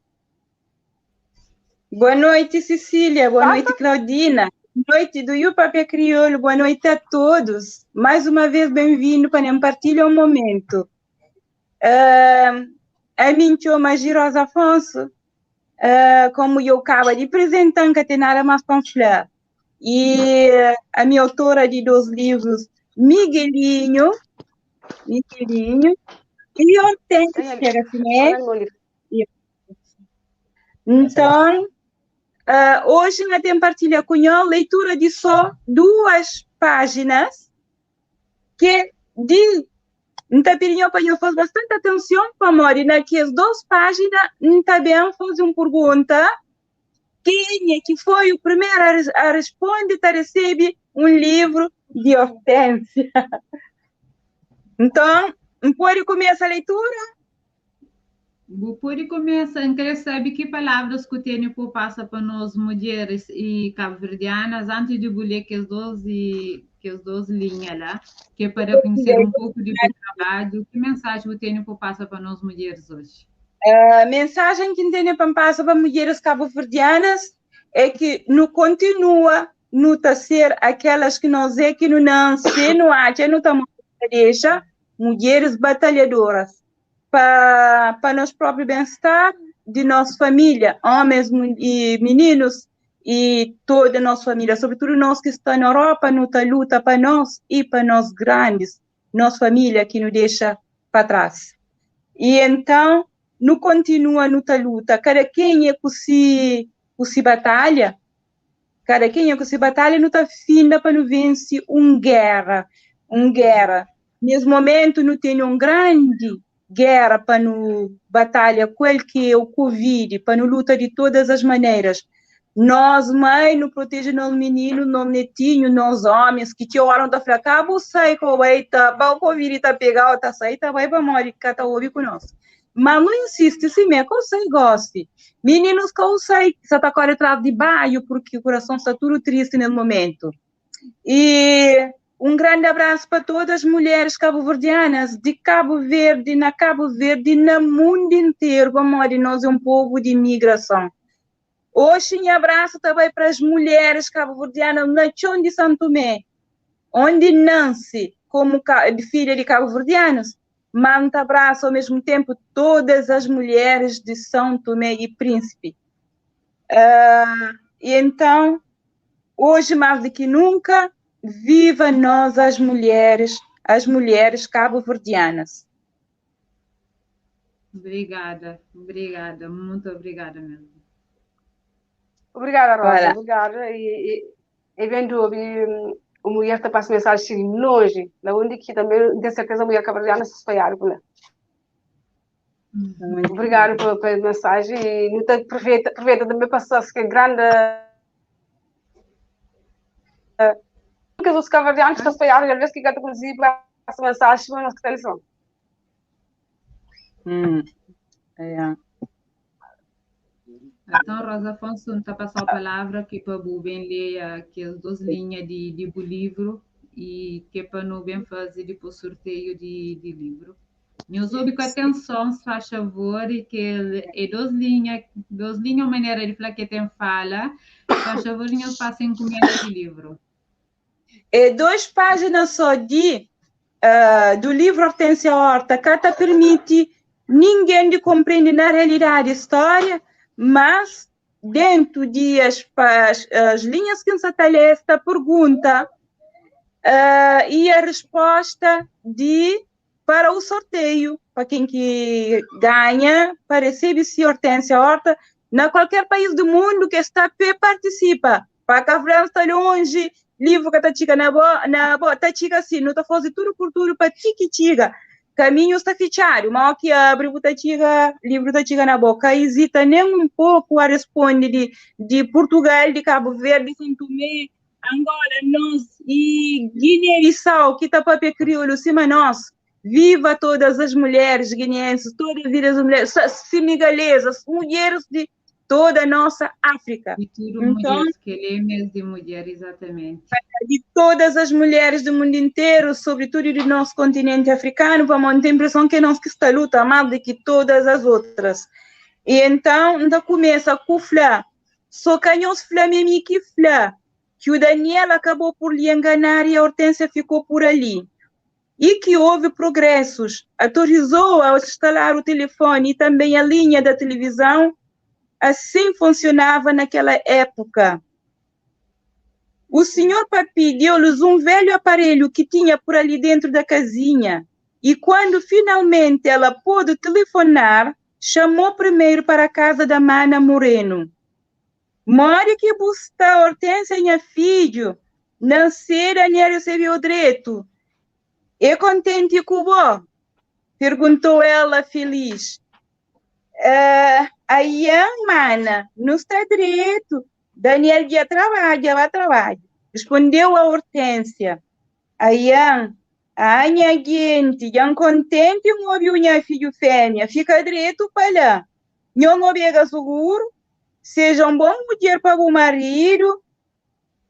Boa noite, Cecília. Boa noite, Claudina. Boa noite do Iupapé Crioulo. Boa noite a todos. Mais uma vez, bem-vindo para compartilhar um momento. A mim chama Rosa Afonso, como eu acabo de apresentar, que tem nada mais para falar. E a minha autora de 2 livros, Miguelinho, e Hortência, né? Então, hoje eu tenho partilha com a leitura de só 2 páginas, que de Nta pedindo para eu fazer bastante atenção para morrer naquelas 2 páginas, nta bem fazer uma pergunta. Quem é que foi o primeiro a responder, tá recebe um livro de Hortência. Então, pode começar a leitura? Pode começar. Eu queria saber que palavras que o tempo passa para nós mulheres e cabo-verdianas antes de ler que as 12, que as 12 linhas lá, que é para conhecer um pouco de trabalho. Que mensagem o tempo passa para nós mulheres hoje? A mensagem que o tempo passa para mulheres cabo-verdianas é que não continua não tá ser aquelas que nós é que não nasce, não acha, não tá deixa, mulheres batalhadoras para nosso próprio bem-estar, de nossa família, homens e meninos, e toda a nossa família, sobretudo nós que estamos na Europa, luta, luta para nós e para nós grandes, nossa família que nos deixa para trás. E então, não continua luta, luta, cada quem é que se batalha, cada quem é que se batalha, não tá finda para não vencer uma guerra, uma guerra. Nesse momento, não tem uma grande guerra para não batalha com ele que é o Covid, para não luta de todas as maneiras. Nós, mãe, não protege nosso menino, nosso netinho, nós homens, que te oram da falar, acabo sai com o eita, o Covid tá pegado, tá sair, tá vai para morrer, que tá ouve conosco. Mas não insiste, se me que goste. Meninos que eu sei, só tá correndo atrás de baio, porque o coração está tudo triste nesse momento. E um grande abraço para todas as mulheres cabo-verdianas, de Cabo Verde, na Cabo Verde, no mundo inteiro, como nós é um povo de imigração. Hoje, um abraço também para as mulheres cabo-verdianas na Chão de São Tomé, onde nasce como filha de cabo-verdianos, manda abraço ao mesmo tempo todas as mulheres de São Tomé e Príncipe. E então, hoje mais do que nunca, viva nós as mulheres cabo-verdianas. Obrigada, obrigada, muito obrigada mesmo. Obrigada, Rosa, obrigada. E vendo o mulher te passa mensagem longe, da onde que também, tenho certeza, a mulher cabo-verdiana se espalhar por lá. Obrigada pela mensagem e muito aproveita também passar-se que é grande. Porque os cabo-verdianos estão espalhados, às vezes que gata inclusive passa mensagem para nós que estamos. É. Então, Rosa Afonso, N ta pasa-u palavra ki pa bu ben lê kes dos linha di, di bu livru e que pa nu ben faze dipôs sorteio di, di livru. Nhos obi ku atenson, se faz favor, e kel é dos linha uma maneira de falar que tem fala, se faz favor, nhos faça encomenda de livro. É dos páginas só de do livro Hortência Horta, que ta permite ninguém de compreender na realidade a história, mas dentro de as, as, as linhas que se esta pergunta e a resposta de para o sorteio, para quem que ganha, para receber se Hortência Horta, na qualquer país do mundo que está participa. Para cá França está longe, livro que tá chica na boa, na boa, tá chica assim, não tá fazendo tudo por tudo para tiki chica. Caminho está fechado, mal que abre, tá chica, livro tá chica na boca, hesita nem um pouco a responder de, de Portugal, de Cabo Verde, São Tomé, Angola, nós e Guiné-Bissau, que tá papel crioulo, cima nós. Viva todas as mulheres guineenses, todas as mulheres senegalesas, mulheres de toda a nossa África. E tudo então, mulheres, que ele é mês de mulher, exatamente. De todas as mulheres do mundo inteiro, sobretudo do nosso continente africano, vamos ter a impressão que nós que está luta mais do que todas as outras. E então, então começa com flá. Só que nós flá que flá, que o Daniel acabou por lhe enganar e a Hortência ficou por ali. E que houve progressos. Autorizou a instalar o telefone e também a linha da televisão. Assim funcionava naquela época. O senhor Papi deu-lhes um velho aparelho que tinha por ali dentro da casinha. E quando finalmente ela pôde telefonar, chamou primeiro para a casa da Mana Moreno. More que busca Hortência, minha filho, nascer a recebeu direito. É contente com o Perguntou ela feliz. Aí, mana, não está direito. Daniel já trabalha, vai trabalho. Respondeu a Hortência. Aí, a minha gente, já contente, um ouviu minha filho fêmea, fica direito para lá. Não obriga seguro, seja um bom mulher para o marido,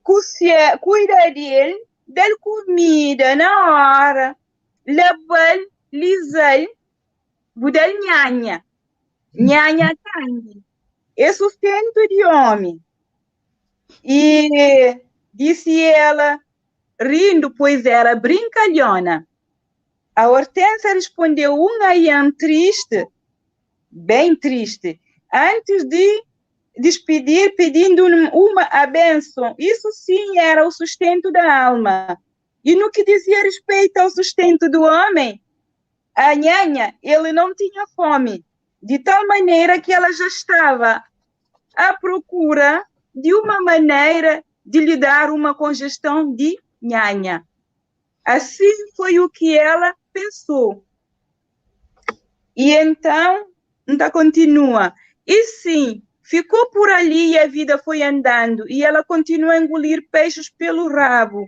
cuida dele, dê comida na hora, leva lisal, budal nhanha, nhanha tangue. É sustento de homem. E disse ela, rindo, pois era brincalhona. A Hortência respondeu um aião triste, bem triste, antes de despedir, pedindo uma a bênção. Isso sim era o sustento da alma. E no que dizia respeito ao sustento do homem, a nhanha, ele não tinha fome, de tal maneira que ela já estava à procura de uma maneira de lhe dar uma congestão de nhanha. Assim foi o que ela pensou. E então, ainda continua. E sim, ficou por ali e a vida foi andando, e ela continua a engolir peixes pelo rabo.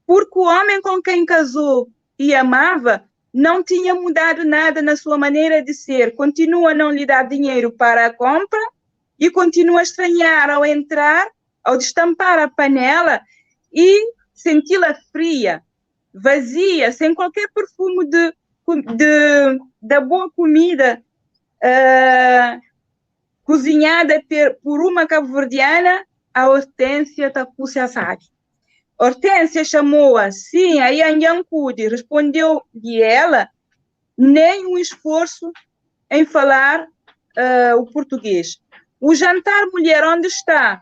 Porque o homem com quem casou e amava não tinha mudado nada na sua maneira de ser, continua a não lhe dar dinheiro para a compra e continua a estranhar ao entrar, ao destampar a panela e senti-la fria, vazia, sem qualquer perfume de, de, da boa comida cozinhada por uma cabo-verdiana, a Hortência Tapucia sabe. Hortência chamou-a, sim, aí a Nhancude, respondeu-lhe ela, nem um esforço em falar o português. O jantar, mulher, onde está?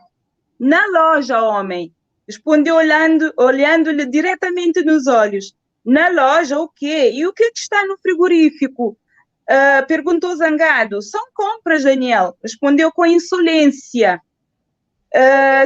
Na loja, homem. Respondeu olhando, olhando-lhe diretamente nos olhos. Na loja, o quê? E o que está no frigorífico? Perguntou zangado. São compras, Daniel. Respondeu com insolência.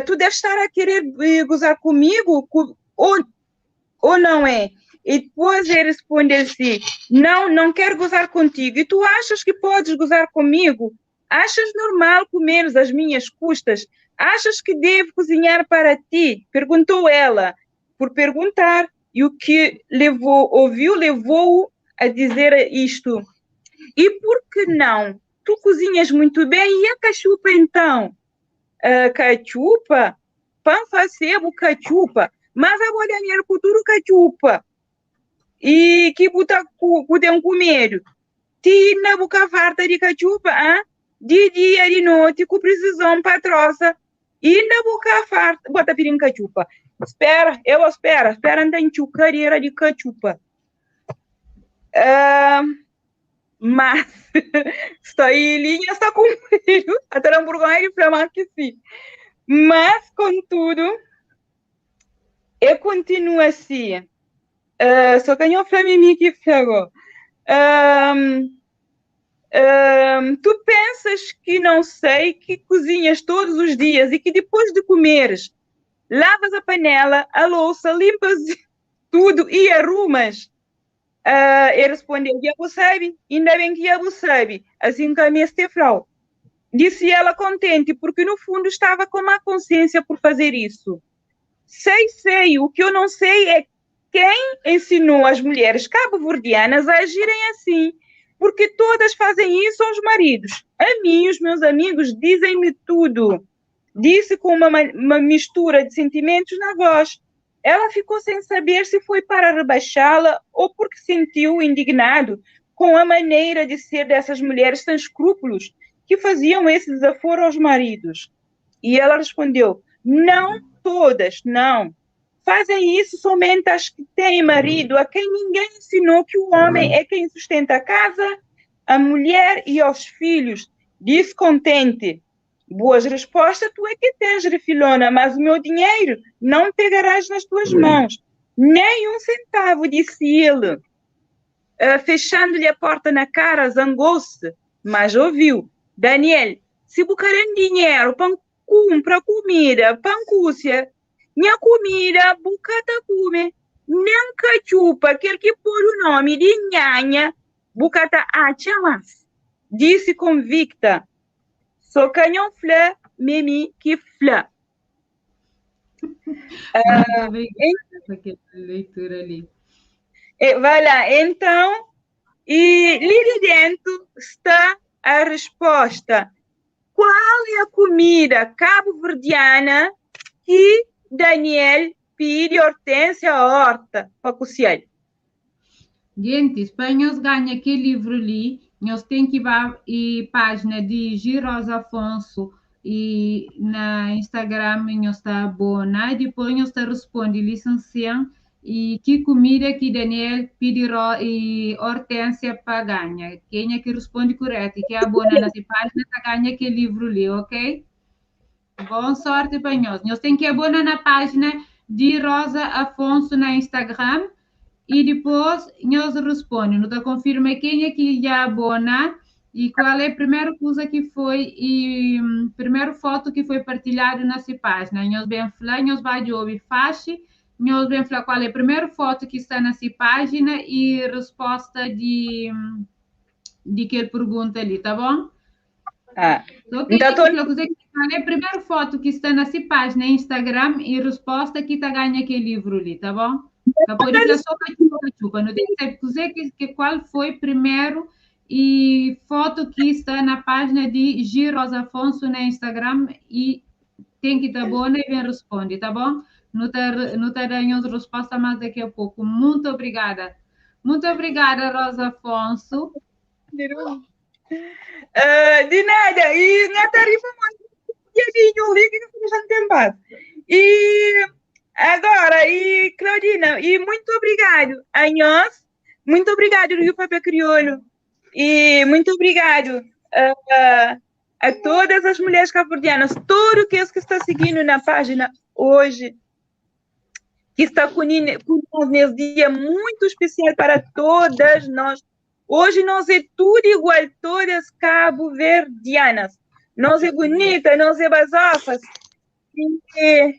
Tu deves estar a querer gozar comigo ou não é? E depois ele responde assim, não, não quero gozar contigo. E tu achas que podes gozar comigo? Achas normal comeres às minhas custas? Achas que devo cozinhar para ti? Perguntou ela, por perguntar. E o que levou, ouviu, levou-o a dizer isto. E por que não? Tu cozinhas muito bem e a cachupa então? A cachupa? Pan fasebu cachupa. Mas abo Daniel ku tudu cachupa e ki bu ta ku, ku ten ku medu. Ti inda bu ka farta di cachupa, ah? Di dia, di noti, ku precisão pa trosa. Inda bu ka farta, bota pidin cachupa. Espera, eu vou espera, espera nta intxiu cadeira di cachupa. Mas sta aí linha está cumprido, até dá vergonha de falar mais que sim. Mas, contudo, eu continuo assim. Só que eu falei mim que falou. Tu pensas que não sei que cozinhas todos os dias e que depois de comeres, lavas a panela, a louça, limpas tudo e arrumas? Ele respondeu, já você sabe, ainda bem que já você sabe, assim que a minha flau. Disse ela contente, porque no fundo estava com má consciência por fazer isso. Sei, sei, o que eu não sei é quem ensinou as mulheres cabo-verdianas a agirem assim, porque todas fazem isso aos maridos. A mim, os meus amigos dizem-me tudo. Disse com uma mistura de sentimentos na voz. Ela ficou sem saber se foi para rebaixá-la ou porque sentiu indignado com a maneira de ser dessas mulheres sem escrúpulos que faziam esse desaforo aos maridos. E ela respondeu, não todas, não. Fazem isso somente as que têm marido, a quem ninguém ensinou que o homem é quem sustenta a casa, a mulher e os filhos. Disse contente. Boas respostas tu é que tens, refilona, mas o meu dinheiro não pegarás nas tuas mãos. Nem um centavo, disse ele. Fechando-lhe a porta na cara, zangou-se, mas ouviu. Daniel, se buscarem dinheiro para comprar comida, para cúcia, minha comida, bucata come, nem cachupa, aquele que pôr o nome de nhanha, bucata acha mais. Disse convicta. Só canhão flá, memi que flá. Aquela leitura ali. Vai lá, então, e ali de dentro está a resposta. Qual é a comida cabo-verdiana que Daniel pede Hortência Horta para cozinhar? Gente, espanhóis ganha aquele livro ali, nós tem que ir e página de Girosa Afonso e na Instagram nós está abona, e depois nós está responde licenciando e que comida que Daniel pede e Hortência para ganhar. Quem é que responde correto e que abona na página tá ganha aquele livro ali, ok? Boa sorte para nós. Nós tem que abonar na página de Rosa Afonso na Instagram e depois nós responde. Nós confirma quem é que já abona e qual é a primeira coisa que foi e primeira foto que foi partilhada nessa página. Nós bem falar, nós vai ouvir faixa, nós bem falar qual é a primeira foto que está nessa página e resposta de que ele pergunta ali, tá bom? Então, Então, tô... qual é a primeira foto que está nessa página Instagram e resposta que tá ganha aquele livro ali, tá bom? Depois de só cachupa, não tem que dizer que qual foi primeiro e foto que está na página de Girosa Afonso na Instagram e tem que estar boa e bem responde, tá bom? Não tá dando resposta mais daqui a pouco. Muito obrigada. Muito obrigada, Rosa Afonso. De nada. E na tarifa, e agora, e Claudina, e muito obrigado a nós, muito obrigado, Rio Papel Crioulo, e muito obrigado a todas as mulheres cabo-verdianas, todo que está seguindo na página hoje, que está conosco nesse dia muito especial para todas nós. Hoje nós é tudo igual, todas cabo-verdianas. Nós é bonita, nós é basofas. E...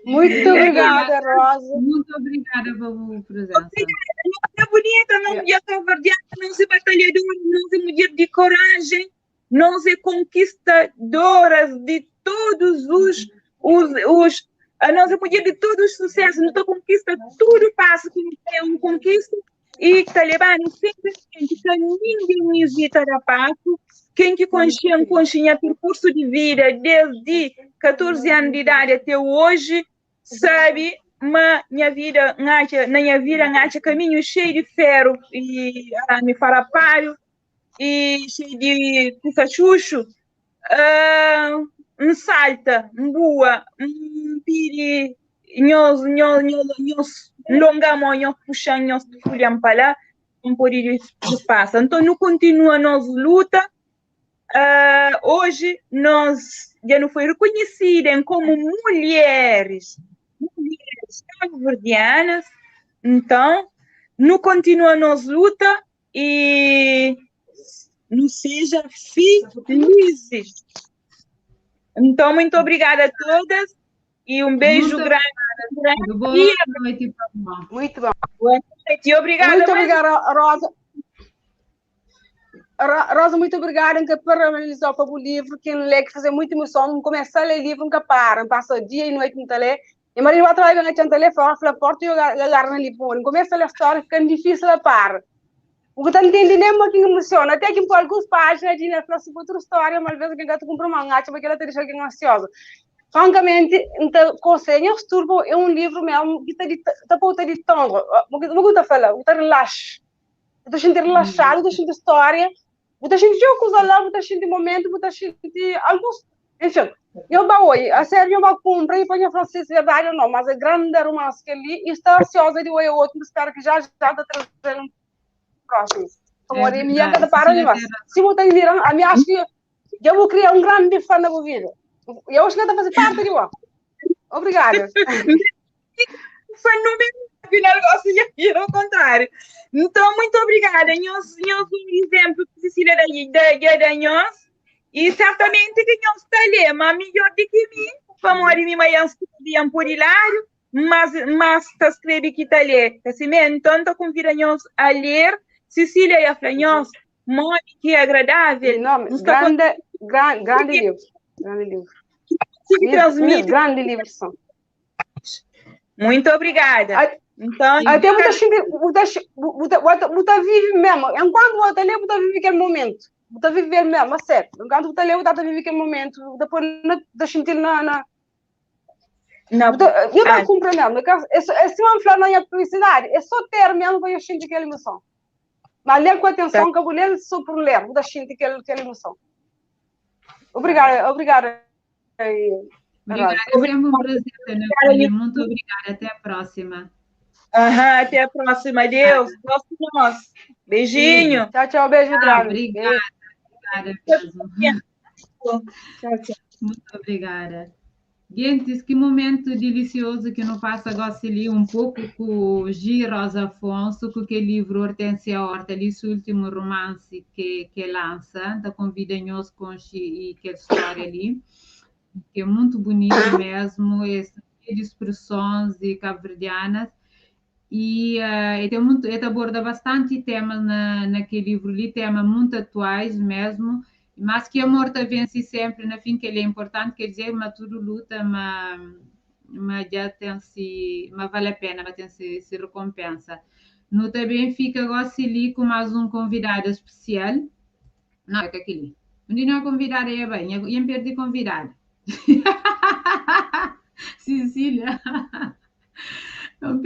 Muito obrigada, Rosa. Muito obrigada pela presença. Nós é bonita, nós é cabo-verdiana, nós é batalhadora, nós é mulher de coragem, nós é conquistadoras de todos os a nossa mulher de todos os sucessos, não conquista tudo passo que é um conquista. E ta lebanu sempri frenti, ka ningen izita da pasu. Ken ki konxe-m, konxe nha perkursu di vida desdi 14 anu di idadi ate oji, sabe ma nha vida N atxa, na nha vida N atxa kaminhu xeiu di feru i arami farapadu i xeiu di kusa xuxu. N salta, N bua, N pidi nhos, nhos, nhos, nhos longa mô, nhos puxa-m, nhos fulha-m pa la, N pode pasa. Nton, nu kontinua nos luta. Oji, nos dja nu foi rekonhesida komu mulheris, mulheris kabuverdianas. Nton, nu kontinua nos luta e nu seja felizes. Então, muito obrigada a todas e um beijo Muito grande. obrigada. Boa Grande. noite para nós. Muito bom. Boa noite. E obrigada Muito mais obrigada, Rosa. Rosa, muito obrigada que parabenizou para o livro, que lê, que fazer muita emoção. Começa a ler livro, nunca para, passa dia e noite, não lê. E Maria vai trabalhar na tenta ler, fala, fala, porta e eu agarro no livro. Começa a ler a história, fica difícil a par. O que tá entendendo nem que emociona. Até que por algumas páginas de na fala sobre outra história, mas às vezes quem gato compra uma ngacha, porque ela te deixa alguém ansiosa. Francamente, então, conselho, Turbo é um livro mesmo que tá de tá tá de tom. O que tá falando, tá relaxa. Eu tô sentindo relaxado, eu tô sentindo história, eu tô sentindo jogos lá, eu tô sentindo momento, eu tô sentindo alguns. Enfim, eu vou hoje, a sério, eu vou comprar e ponho francês, verdade ou não, mas é grande romance que ali e está ansiosa de hoje outro, espero que já já tá trazendo um próximo. É Amor, e minha verdade, cada para Cecília mas tem razão. se você viram, a minha acho que eu vou criar um grande fã na minha vida. Eu acho que está fazer parte de lá. Obrigada. Fã número um, afinal, gosto de ir ao contrário. Então, muito obrigada. Nós, nós um exemplo que Cecília da da da nós, e certamente que nós está ali, mas melhor do que mim, para morir minha mãe escreve por hilário, mas está escreve que está ali. Assim, então, estou convidando nós a ler Cecília e a Flanhos, Mônica, que é agradável. Não, Nos está grande, grande, grande livro. Grande livro. que transmite. Grande livro são. Muito obrigada. Então, Até muita gente, muita, muita, muita vive mesmo. Enquanto você lê, muita vive aquele momento. Muita vive mesmo, a sério. Enquanto você lê, muita vive aquele momento. Depois, da sentir na, na na, eu não ah, cumpro mesmo. É se uma falar na minha publicidade, é só ter mesmo para eu sentir aquela emoção. Mas ler com atenção, que eu vou ler só por ler, vou sentir aquela emoção. Obrigada, obrigada. Obrigada, é sempre um prazer, Ana Folha. Muito obrigada. Até a próxima. Aham, até a próxima. Adeus. Gosto de nós. Beijinho. Tchau, tchau. Beijo, Ah, grande. obrigada, obrigada mesmo. Tchau, tchau. Muito obrigada. Gente, que momento delicioso que não passa agora ali um pouco com o G. Rosa Afonso, com aquele livro Hortência Horta, ali, esse último romance que lança, da convida-nos com e que história ali, que é muito bonito mesmo, esse de expressões de cabo-verdianas, e uh, tem muito, ele aborda bastante temas naquele livro ali, temas muito atuais mesmo, mas que a morte vence sempre, na fim que ele é importante, quer dizer, mas tudo luta, mas já tem se, mas vale a pena, mas tem se recompensa. No também fica agora ali com mais um convidado especial. Não, é que aquele. Onde não é convidado é bem, eu ia perder convidado. Cecília. Eu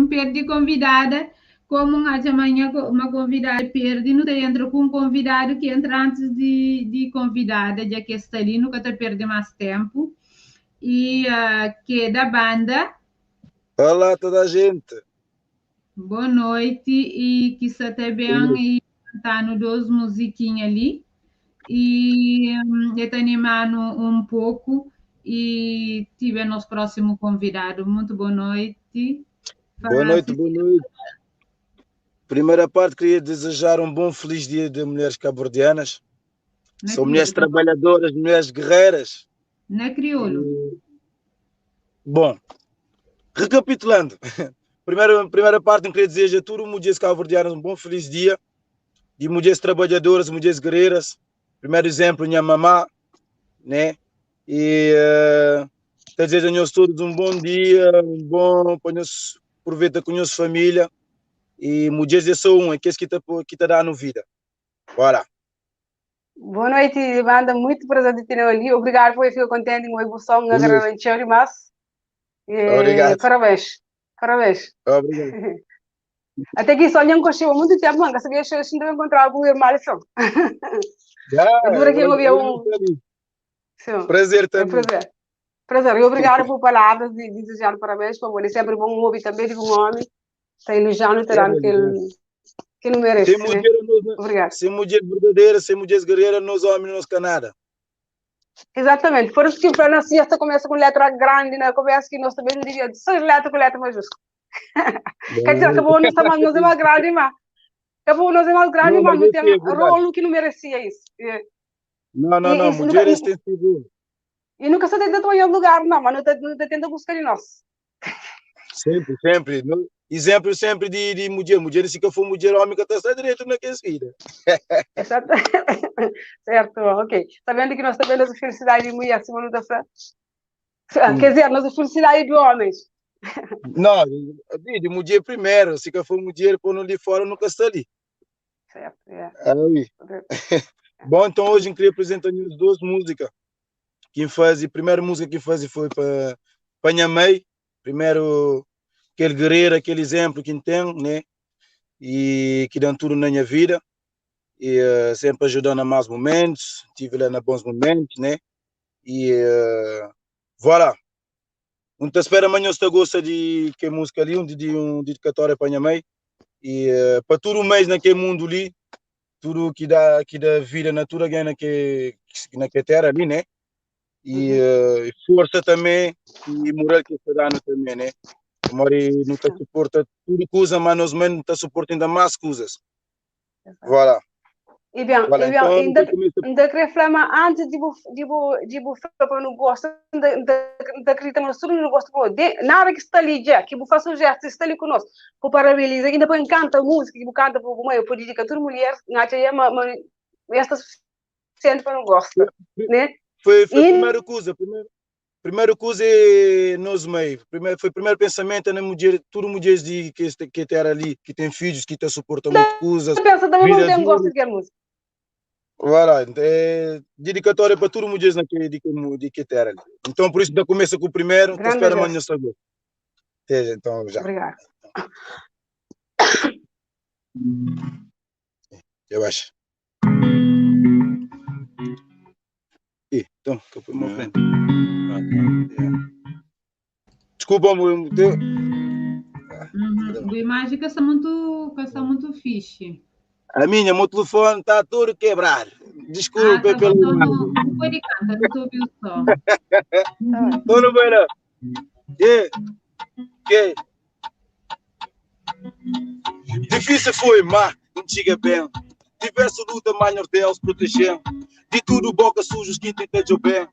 perdi convidada, como amanhã uma convidada perde, não entra com um convidado que entra antes de convidada, já que está ali, nunca te perde mais tempo. E que é da banda. Olá toda a gente. Boa noite e que está bem e cantando duas musiquinhas ali. E está animando um pouco e tive nosso próximo convidado. Muito boa noite. Boa noite, boa noite. Primeira parte, queria desejar um bom, feliz dia de mulheres cabo-verdianas. São mulheres trabalhadoras, mulheres guerreiras. Na crioulo. Bom, recapitulando. Primeira parte, eu queria desejar a todas as mulheres cabo-verdianas um bom, feliz dia. De mulheres trabalhadoras, mulheres guerreiras. Primeiro exemplo, minha mamá, né? E desejo a nós todos um bom dia, um bom, para nós aproveita com a nossa família. E mudjeres é só um, é kes ki ta ki ta danu vida. Voilà. Boa noite, banda. Muito prazer de ter ali. Obrigado por ficar contente com a evolução. Agradeço demais. Obrigado. Parabéns. Parabéns. Obrigado. Até que só não gostei muito tempo, mano. Sabia que eu não encontrar algum irmão Já, Dura que eu ouvi um. Sim. Prazer também. É prazer. Prazer. E obrigado por palavras de desejar parabéns, por favor. É sempre bom ouvir também de um homem. Está elogiando, está dando que ele, que não merece. Sem mulher, né? Obrigado. Sem mulher verdadeira, sem mulher guerreira, nós homens, nós canada. Exatamente. Por isso que para nós esta começa com letra grande, né? Começa que nós também não devia ser letra com letra maiúscula. Quer dizer, acabou não está mais, nós é mais grande, mas acabou nós é mais grande, mas não tem rolo que não merecia isso. Não, não, não, mulheres têm sido. E nunca se tenta tomar lugar, não, mas não tenta buscar de nós. Sempre, sempre. Exemplo sempre de mulher. Mulher, se que for mulher, homem que está direito naquela vida. Exato. Certo, ok. Está vendo que nós também nossa felicidade de mulher, acima não está Quer dizer, nossa felicidade de homens. Não, de mulher primeiro. Se que for mulher, pôr ali fora, nunca está ali. Certo, é. Aí. Bom, então hoje eu queria apresentar as duas músicas. Quem faz, a primeira música que faz foi para minha mãe. Primeiro, aquele guerreiro, aquele exemplo que tem, né? E que dá tudo na minha vida. E sempre ajudando a mais momentos, tive lá na bons momentos, né? E voilà. Não te espera amanhã se gosta de que música ali, um de um dedicatória para minha mãe. E para todo o mês naquele mundo ali, tudo que dá vida natura ganha naquele naquela terra ali, né? E força também e moral que está dando também, né? Mori não te suporta tudo coisa, mas nós mesmo não te suporta ainda mais coisas. Voilà. E bem, voilà, e bem, então, ainda queria falar antes de falar não gosto, ainda acredita mas tudo não gosto, nada que está ali já, que eu faço um gesto, está ali conosco. Vou parabéns, ainda põe canta música, que canta para o meio, por dedicar tudo mulher, não é, mas esta é suficiente para não gosto, né? Foi a primeira coisa, primeira coisa é nós meio. Foi o primeiro pensamento na mulher, tudo mulheres de que era ali, que tem filhos, que te suportam muitas coisas. Pensa também não tem gosto de música. Voilà, é dedicatória para tudo mulheres naquele de que era ali. Então por isso da começa com o primeiro, te espero amanhã saber. Então já. Obrigado. Eu acho. Então, que foi uma frente. Desculpa, meu. A imagem que está muito fixe. A minha, meu telefone está todo quebrado. Desculpa pelo. Não pode cantar, não estou ouvindo só. Estou no banheiro. Yeah. Difícil foi, mas não chega bem. Diverso luta, mas Deus protegendo. De tudo, boca sujos que tenta de bem.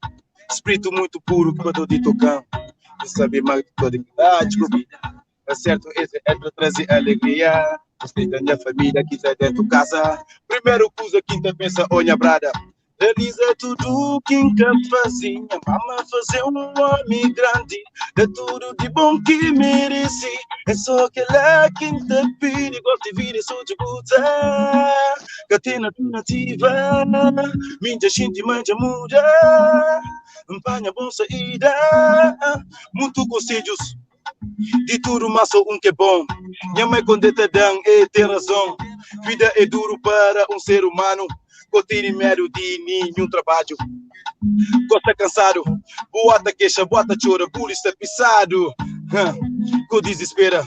Espírito muito puro que quando de tocando. Não sabe mais que todo. Ah, desculpa. É certo, esse é para trazer alegria. Respeita a minha família que está dentro de casa. Primeiro coisa, quinta pensa, olha, brada. Realiza tudo o que nunca fazia. Mama fazer um homem grande. Dá tudo de bom que merece. É só aquela quinta pira. Gosto de vida, sou de puta. Catena alternativa. Minha gente manja muda. Empanha bom saída. Muito conselhos. De tudo, mas só um que é bom. Minha mãe quando te dão, é tem razão. Vida é duro para um ser humano. Cotir medo de nenhum trabalho. Gosta cansado, bota queixa, bota chora, bullying está pisado. Com desespera,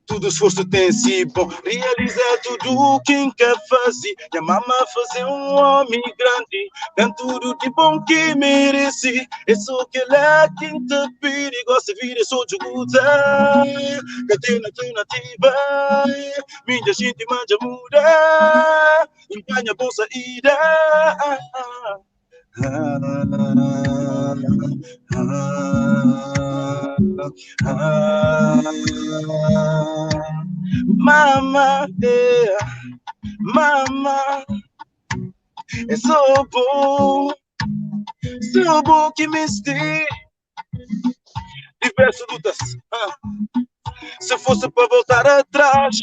tudo esforço tem si bom. Realiza tudo o que quer fazer. Minha mama fazer um homem grande. Tem tudo de bom que merece. É só que lá quem te pede. Gosta de vida, sou de guta. Catena alternativa. Minha gente manja muda. Empanha bom saída. Mama, yeah, mama, é só bom que me esti. Diversas lutas, se fosse para voltar atrás,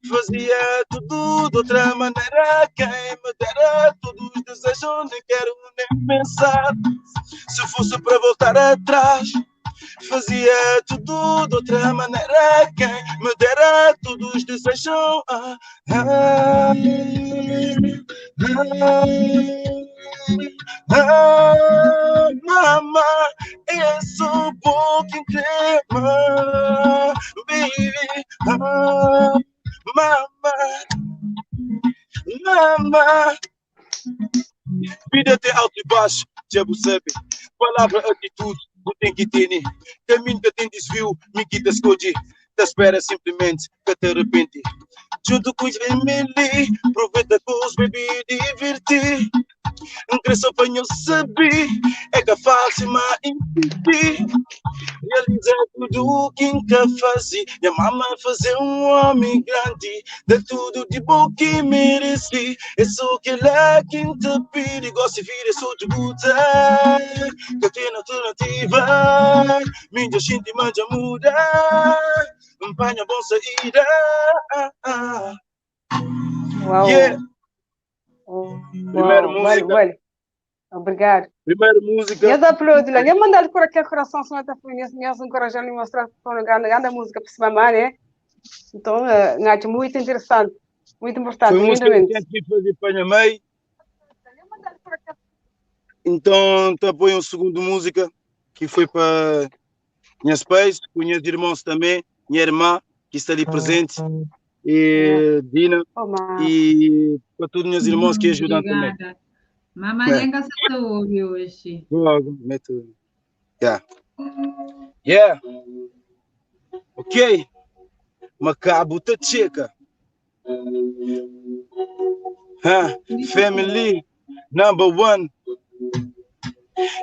Fazia tudo de outra maneira. Quem me dera todos os desejos, nem quero nem pensar. Se fosse para voltar atrás, fazia tudo de outra maneira. Quem me dera todos os desejos. Ah, ah, ah, ah, mama, eu sou pouco crema, baby. Ah, mama, mama. Vida tem alto e baixo, já sabe. Palavra, atitude, o tem que ter. Caminho que tem desvio, me quita escolhe. Te espera simplesmente que te arrepende. Junto com os family, aproveita com os baby, divertir. Cresço para eu saber, é que fácil, mas impedir. Realizar tudo o que nunca fazia. Minha mama fazer um homem grande, de tudo de bom que mereci. É só que lá quem te pede, gosta de vir, é só de botar. Que tem alternativa, minha gente manja muda. Empanha bom saída. Uau. Yeah. Uau. Primeira Vale, música. vale. Obrigado. Primeira música. Eu aplaudo lá. Eu mandar por aquele coração, só até foi nisso, nisso, encorajando e mostrar para grande, grande música para se mamar, né? Então, acho muito interessante, muito importante, Foi música que lindamente. a gente fazer para a minha mãe. Então, tá põe um segundo música que foi para minhas pais, com minhas irmãos também, minha irmã que está ali presente, e Dina, Oh, mas... e para todos meus irmãos que ajudam também. Obrigada. Mamãe É. nem se ouve hoje. Logo, meto. Yeah. Yeah. Ok. Macabo tá checa. Huh? Family number one.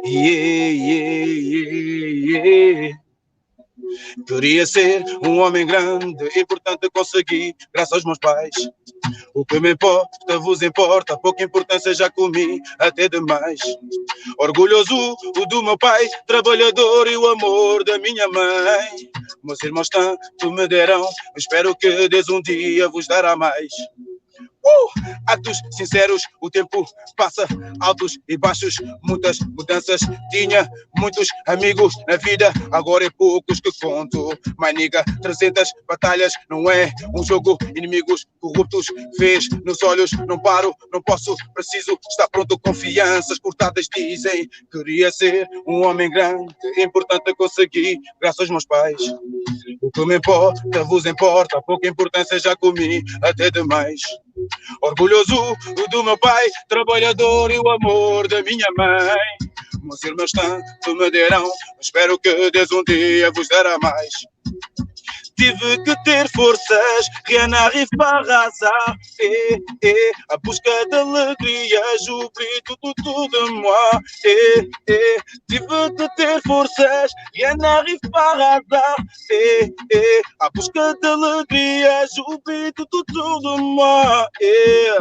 Yeah, yeah, yeah, yeah. Queria ser um homem grande, importante consegui, graças aos meus pais. O que me importa, vos importa, pouca importância já comi, até demais. Orgulhoso o do meu pai, trabalhador e o amor da minha mãe. Meus irmãos tanto me deram, espero que Deus um dia vos dará mais. Atos sinceros, o tempo passa, altos e baixos, muitas mudanças. Tinha muitos amigos na vida, agora é poucos que conto. My nigga, 300 batalhas, não é um jogo. Inimigos corruptos, vês nos olhos, não paro, não posso, preciso estar pronto. Confianças cortadas dizem, queria ser um homem grande, importante consegui, graças aos meus pais. O que me importa, vos importa, pouca importância já comi, até demais. Orgulhoso do meu pai, trabalhador e o amor da minha mãe. Meus irmãos tanto me deram, espero que Deus um dia vos dará mais. Tive que ter forças, rien n'arrive par hasard. Eh, eh, a busca de alegria, j'oublie tout autour de moi. Eh, eh, tive que ter forças, rien n'arrive par hasard. Eh, eh, a busca de alegria, j'oublie tout autour de moi. Eh.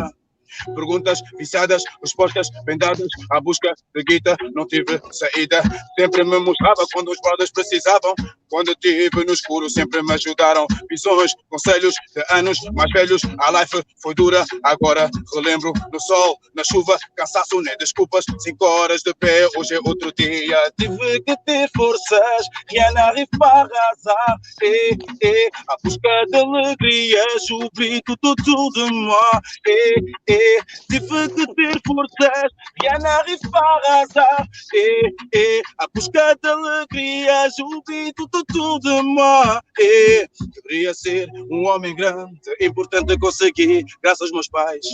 Perguntas viciadas, respostas bem dadas. À busca de guita, não tive saída. Sempre me mostrava quando os brothers precisavam. Quando tive no escuro, sempre me ajudaram. Visões, conselhos de anos mais velhos. A life foi dura, agora relembro. No sol, na chuva, cansaço, nem desculpas. 5 horas de pé, hoje é outro dia. Tive que ter forças, rien n'arrive par hasard. Eh, eh, à busca de alegria, j'oublie tout autour de moi. Eh, eh, tive que ter forças, rien n'arrive par hasard. Eh, eh, à busca de alegria, j'oublie tout autour de moi. Eh, queria ser um homem grande, importante consegui, graças aos meus pais.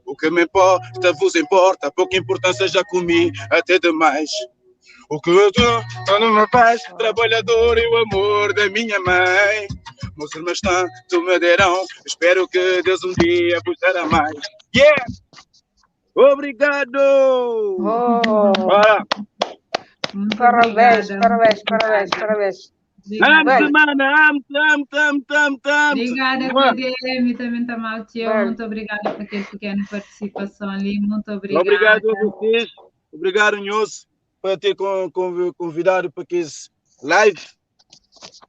O que me importa, vos importa, pouca importância já comi, até demais. O que eu tô, tô no meu paz, trabalhador e o amor da minha mãe. Meus irmãos tanto me deram, espero que Deus um dia vos dará mais. Yeah! Obrigado! Oh. Bora. Muito Parabéns, obrigada. parabéns, parabéns, parabéns. Obrigada. Amo semana, amo, amo, amo, amo, amo. Obrigada, Mua. PDM, também está mal, tio. Bem. Muito obrigada por aquele pequeno participação ali. Muito obrigada. Obrigado a vocês. Obrigado, Nhoso, por ter convidado para esse live.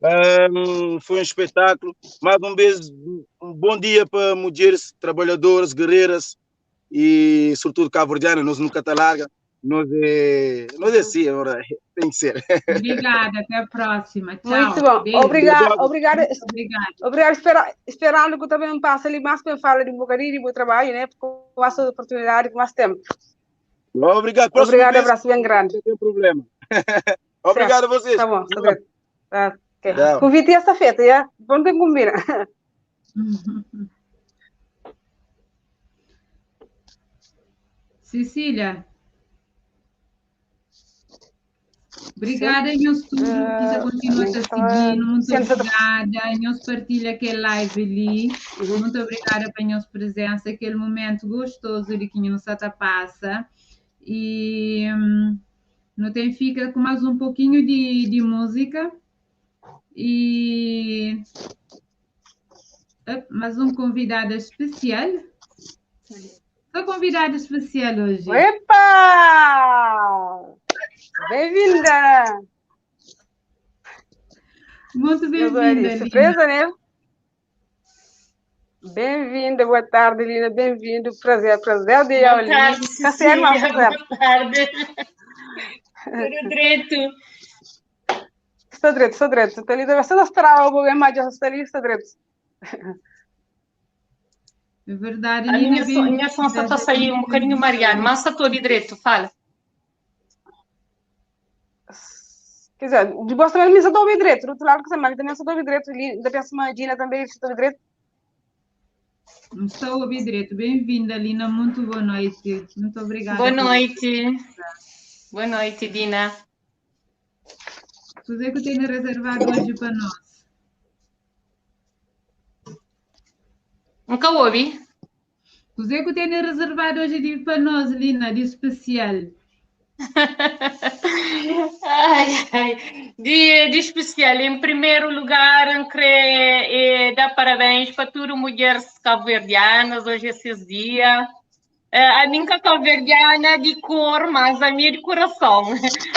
Um, foi um espetáculo. Mais um vez, um bom dia para mulheres trabalhadoras, guerreiras e, sobretudo, cabo-verdianas. Nós nunca tá larga. Nós é, nós é assim, agora tem que ser. Obrigada, até a próxima. Tchau. Muito bom. Beijo. Obrigada, obrigada. Obrigada. Obrigada, espera, esperando que também passe ali mais para falar de um bocadinho do meu trabalho, né? Com mais oportunidade, com mais tempo. Obrigado. Próximo Obrigada, vez, abraço bem grande. Não tem problema. Obrigado a vocês. Tá bom, tá bem. Tá, ok. Tchau. Convite essa feta, já? Vamos ter que combinar. Cecília. Obrigada, Inhos tudo, que já continua a seguir. Muito Sempre- obrigada. Inhos partilha aquele live ali. Muito obrigada pela nossa presença, aquele momento gostoso de que nos passa. E não tem fica com mais um pouquinho de música. E mais um convidado especial. Sou convidada especial hoje. Epa! Bem-vinda! Muito bem-vinda, Lina. Surpresa, né? Bem-vinda, boa tarde, Lina. Bem-vindo. Prazer, prazer de Boa tarde, Tá certo, Cecília. prazer. Boa tarde. Tudo direito. Estou direito, estou direito. Estou ali, você não esperava o governo, mas já está ali, estou direito. É verdade, A Lina, minha, so, minha bem-vinda. sonsa está saindo um bocadinho Mariana, mas está todo direito, fala. Quer dizer, de boa também me estou direito. Do outro lado, que também também estou direito. Da pessoa Dina também estou direito. Estou a ouvir direito. Bem-vinda, Lina. Muito boa noite. Muito obrigada. Boa por- noite. Boa noite, Dina. Tudo é que eu tenho reservado hoje para nós. Nunca ouvi. Tudo é que eu tenho reservado hoje para nós, Lina, de especial. Ai, ai. De especial, em primeiro lugar, eu queria dar parabéns para todas as mulheres cabo-verdianas, hoje é esses dias. A minha cabo-verdiana de cor, mas a minha de coração.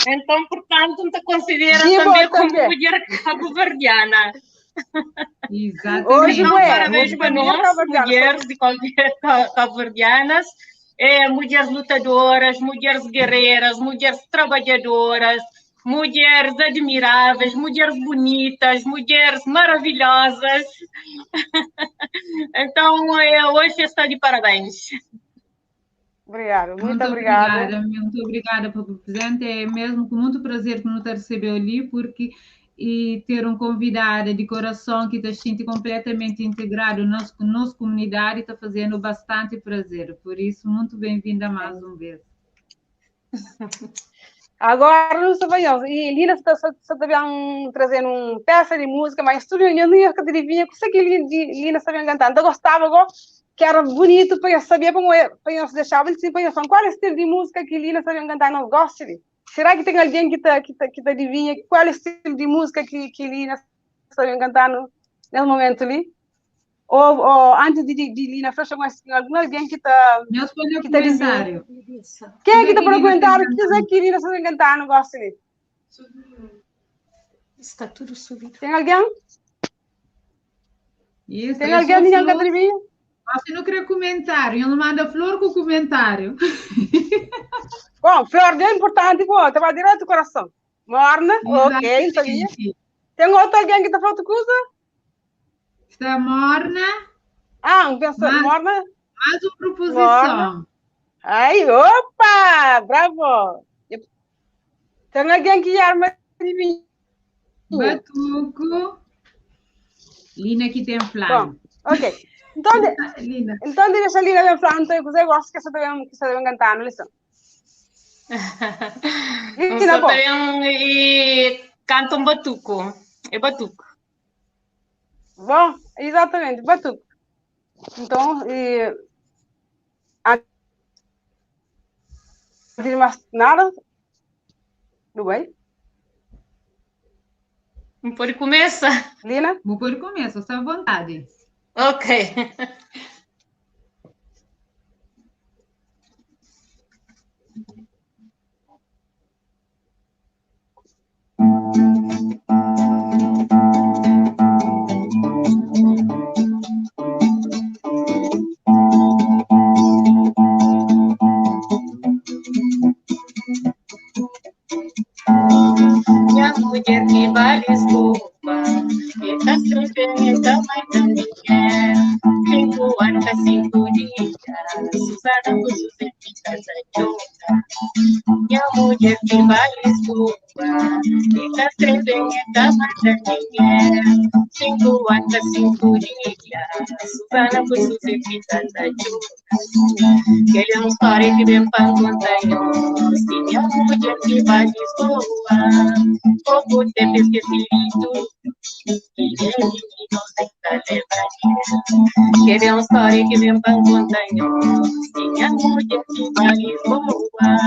Então, portanto, te considera De também boa como também. mulher cabo-verdiana. Exatamente. Hoje Então, é, parabéns hoje para é mulher nós, cabo-verdiana. mulheres de cabo-verdianas, mulheres lutadoras, mulheres guerreiras, mulheres trabalhadoras, mulheres admiráveis, mulheres bonitas, mulheres maravilhosas. Então, hoje está de parabéns. Obrigada, muito Muito obrigada. obrigada, muito obrigada pelo presente. É mesmo com muito prazer que nos recebeu ali, porque e ter um convidado de coração que está sentindo completamente integrado na nossa comunidade está fazendo bastante prazer. Por isso, muito bem-vinda mais uma vez. Agora não sou bem, e Lina está também trazendo uma peça de música, mas tudo eu não ia que adivinha, que sei que Lina sabia cantar. Então gostava agora, que era bonito para eu saber, para eu deixar, assim, para eu falar, qual é o estilo de música que Lina sabia cantar, não gosto de. Será que tem alguém que tá, que tá, que tá adivinha qual é o estilo de música que Lina sabia cantar no, nesse momento ali? Ou antes de Lina Flecha, alguém que tá Meus põe que tá comentário. Quem é que tá para Lina comentar? sabe Que diz que Lina sabe cantar, não gosto de. Está tudo subido. Tem alguém? Isso, Tem eu alguém sou que flor. adivinha? Você não quer comentário, ele manda flor com comentário. Bom, flor é importante, pô, tá direto do coração. Morna, ok, sabia. Exatamente. Tem outro alguém que tá falando coisa? Está morna, Ah, um pensa, Mas- morna. mais uma proposição. Ai, opa, bravo. Tem alguém que arma de mim. Batuco. Lina que tem plano. Bom, ok. Então, Lina. então deixa a Lina bem falando, então, eu gosto que você também que você também cantar, não lição. Lina, bom. Também e canta um batuco. É batuco. Bom, exatamente, batuco. Então, e, antes de mais nada, não bem? Não pode começar. Lina? Vou pôr começo, está à vontade. Ok. Nha mudjer ki ba Lisboa, e ta skrebe-m, e ta manda-m dinheru. 5 anu ka 5 dia, Suzana ku Juzé fika ta txora. Nha mudjer ki ba Lisboa, e ta skrebe-m, e ta manda-m dinheru. 5 anu ka 5 dia, Suzana ku Juzé fika ta txora. Kel é un stória ki ben pa N konta nhos Di nha mudjer ki ba Lisboa Poku ténpu es skese di tudu Ki é mininus N ta lenbra del Kel é un stória ki ben pa N konta nhos Di nha mudjer ki ba Lisboa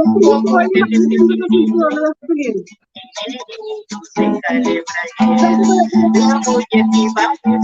Poku ténpu es skese di tudu Ki é mininus N ta lenbra del Nha mudjer ki ba Lisboa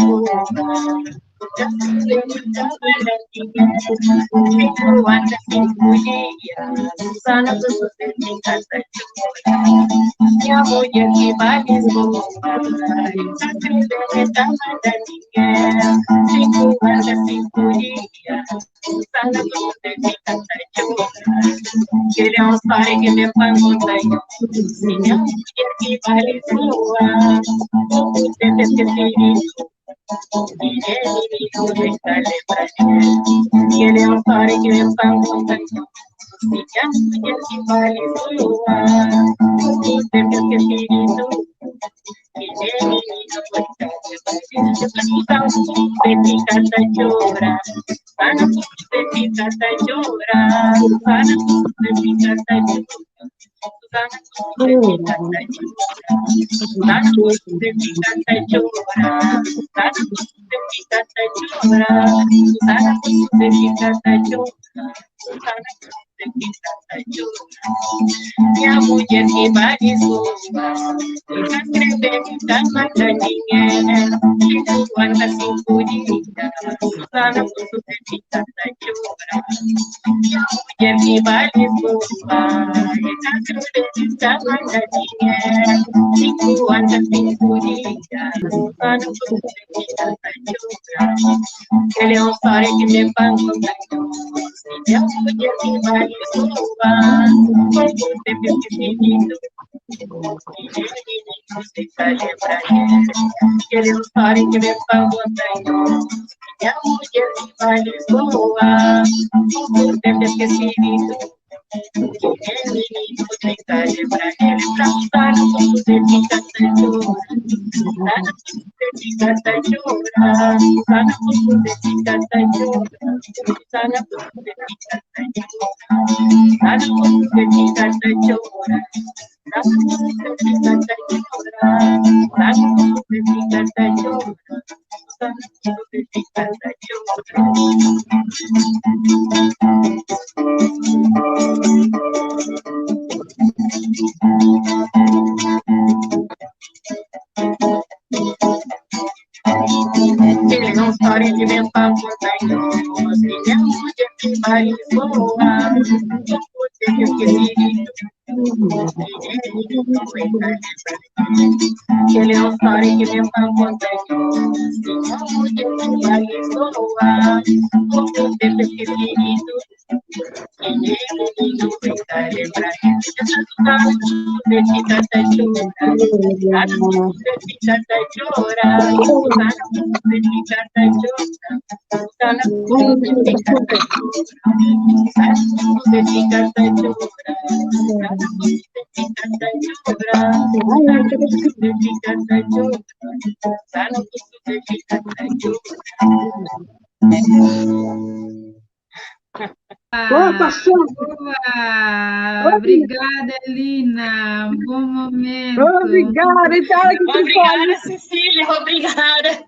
Boa, paixão. Boa! Obrigada, Lina. Um bom momento. Obrigada, então, que Obrigada, Cecília. Obrigada.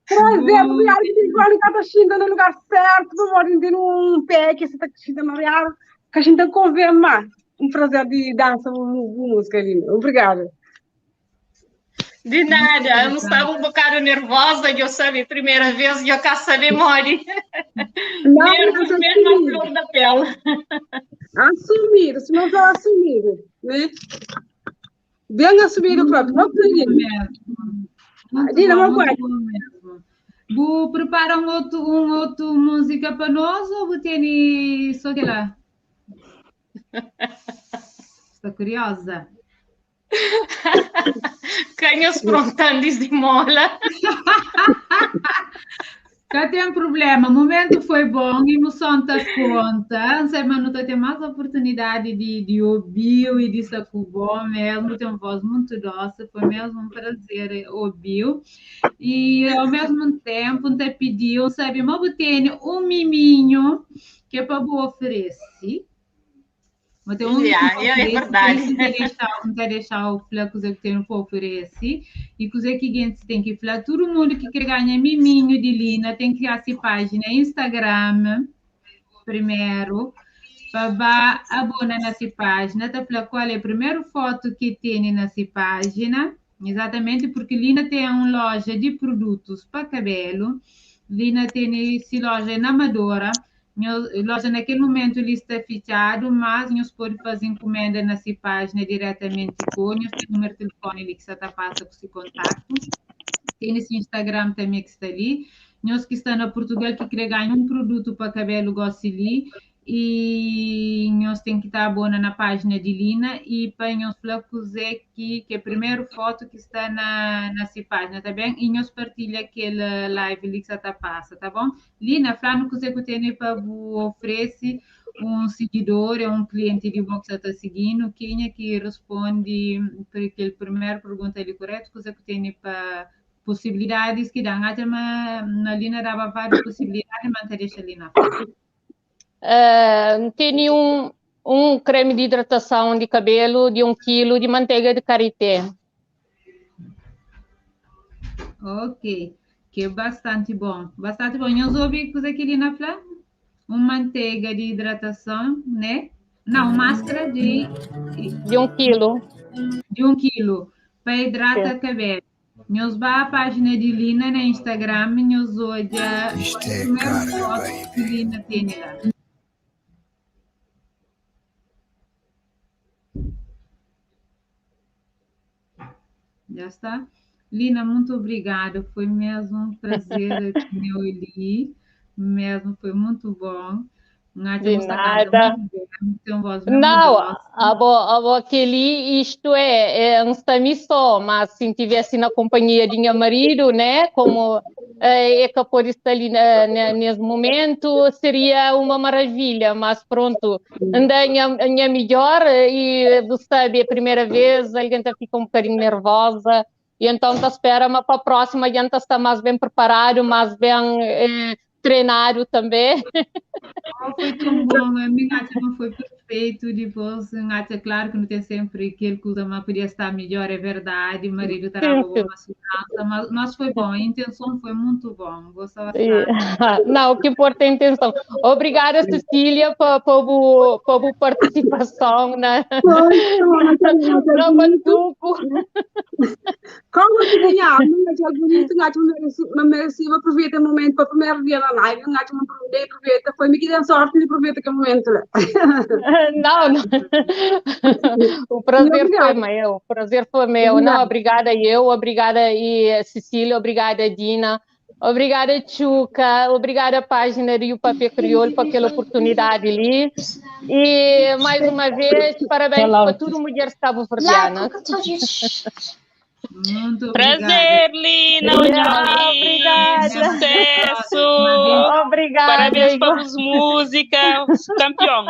Prazer, obrigada que tem quando está xinga no lugar certo, por favor, tem um pé que você está xingando na real, que a gente convém mais. Um prazer de dança, música, Lina. Obrigada. De nada, eu estava um bocado nervosa, eu sabe, primeira vez, eu cá saber mole. Nervos mesmo à flor da pele. Assumir, se não vai assumir, né? Bem assumir o próprio. Não Dina, uma coisa. Bu prepara um outro música para nós ou bu tem só que lá? Sta kurioza. Ka nhos prontan disdi mola. Ka ten problema, momento foi bom, emoção ta conta. Não sei, mas não ta ten mais oportunidade de ouvir e de estar com bom mesmo. Tem uma voz muito doce, foi mesmo um prazer ouvir. E ao mesmo tempo, te pediu, sabe, mas eu tenho um miminho que é para oferecer. Mas tem um Yeah, é verdade. Não quer deixar o falar coisa que tem para oferecer e coisa que a gente tem que falar. Todo mundo que quer ganhar miminho de Lina tem que criar essa página Instagram primeiro para abonar nessa página, tá falar qual é a primeira foto que tem nessa página, exatamente porque Lina tem uma loja de produtos para cabelo, Lina tem essa loja na Amadora. Loja naquele momento ele está fechado, mas nós pode fazer encomenda nessa página diretamente com nós tem número de telefone ali que está passa com esse contato. Tem esse Instagram também que está ali. Nós que está na Portugal que quer ganhar um produto para cabelo gosta ali e nós tem que estar abona na página de Lina e para nós falar que é a primeira foto que está na nessa página, tá bem? E nós partilha aquele live ali que está passa, tá bom? Lina, falando que você tem para oferecer um seguidor, é um cliente de bom que você está seguindo, quem é que responde para aquele primeiro pergunta ali correto, que você tem para possibilidades que dão. Até na Lina dava várias possibilidades, mas deixa ali na frente. Tem um creme de hidratação de cabelo de 1 quilo de manteiga de karité. Ok, que é bastante bom. Bastante bom. Eu ouvi coisa que Lina falou? Uma manteiga de hidratação, né? Não, máscara de... De 1 quilo. De 1 quilo, para hidratar o cabelo. Nós vá à página de Lina na Instagram, nós olha Isto é carga, que Lina tem lá. Já está? Lina, muito obrigada. Foi mesmo um prazer te ali. Mesmo, foi muito bom. De nada. Não, a aquele, isto é um estami só, mas se estivesse na companhia de meu marido, né, como é que pode estar ali nesse momento, seria uma maravilha, mas pronto, anda a minha melhor e você sabe, a primeira vez, alguém fica um bocadinho nervosa, e então tá espera, mas para a próxima a gente está mais bem preparado, mais bem treinado também. Oh, foi tão bom, a minha não foi perfeito, depois, é claro que não tem sempre aquele que usa, mas podia estar melhor, é verdade, o marido estava bom, uma segurança, mas foi bom, a intenção foi muito bom, gostava. Não, o que importa é a intenção. Obrigada, Cecília, pela participação na no Batuco. Como que ganhar? Não mereci, aproveita o momento para o primeiro dia na live, não aproveita, foi me que deu sorte de aproveitar aquele momento. Não, não. O prazer foi meu, o prazer foi meu. Não, obrigada eu, obrigada e Cecília, obrigada Dina, obrigada Tchuca, obrigada página Rio Papel Crioulo por aquela oportunidade ali. E mais uma vez, parabéns para toda mulher cabo-verdiana. Muito prazer, Lina. Obrigada. Sucesso. Obrigada. Parabéns para as músicas. Campeão.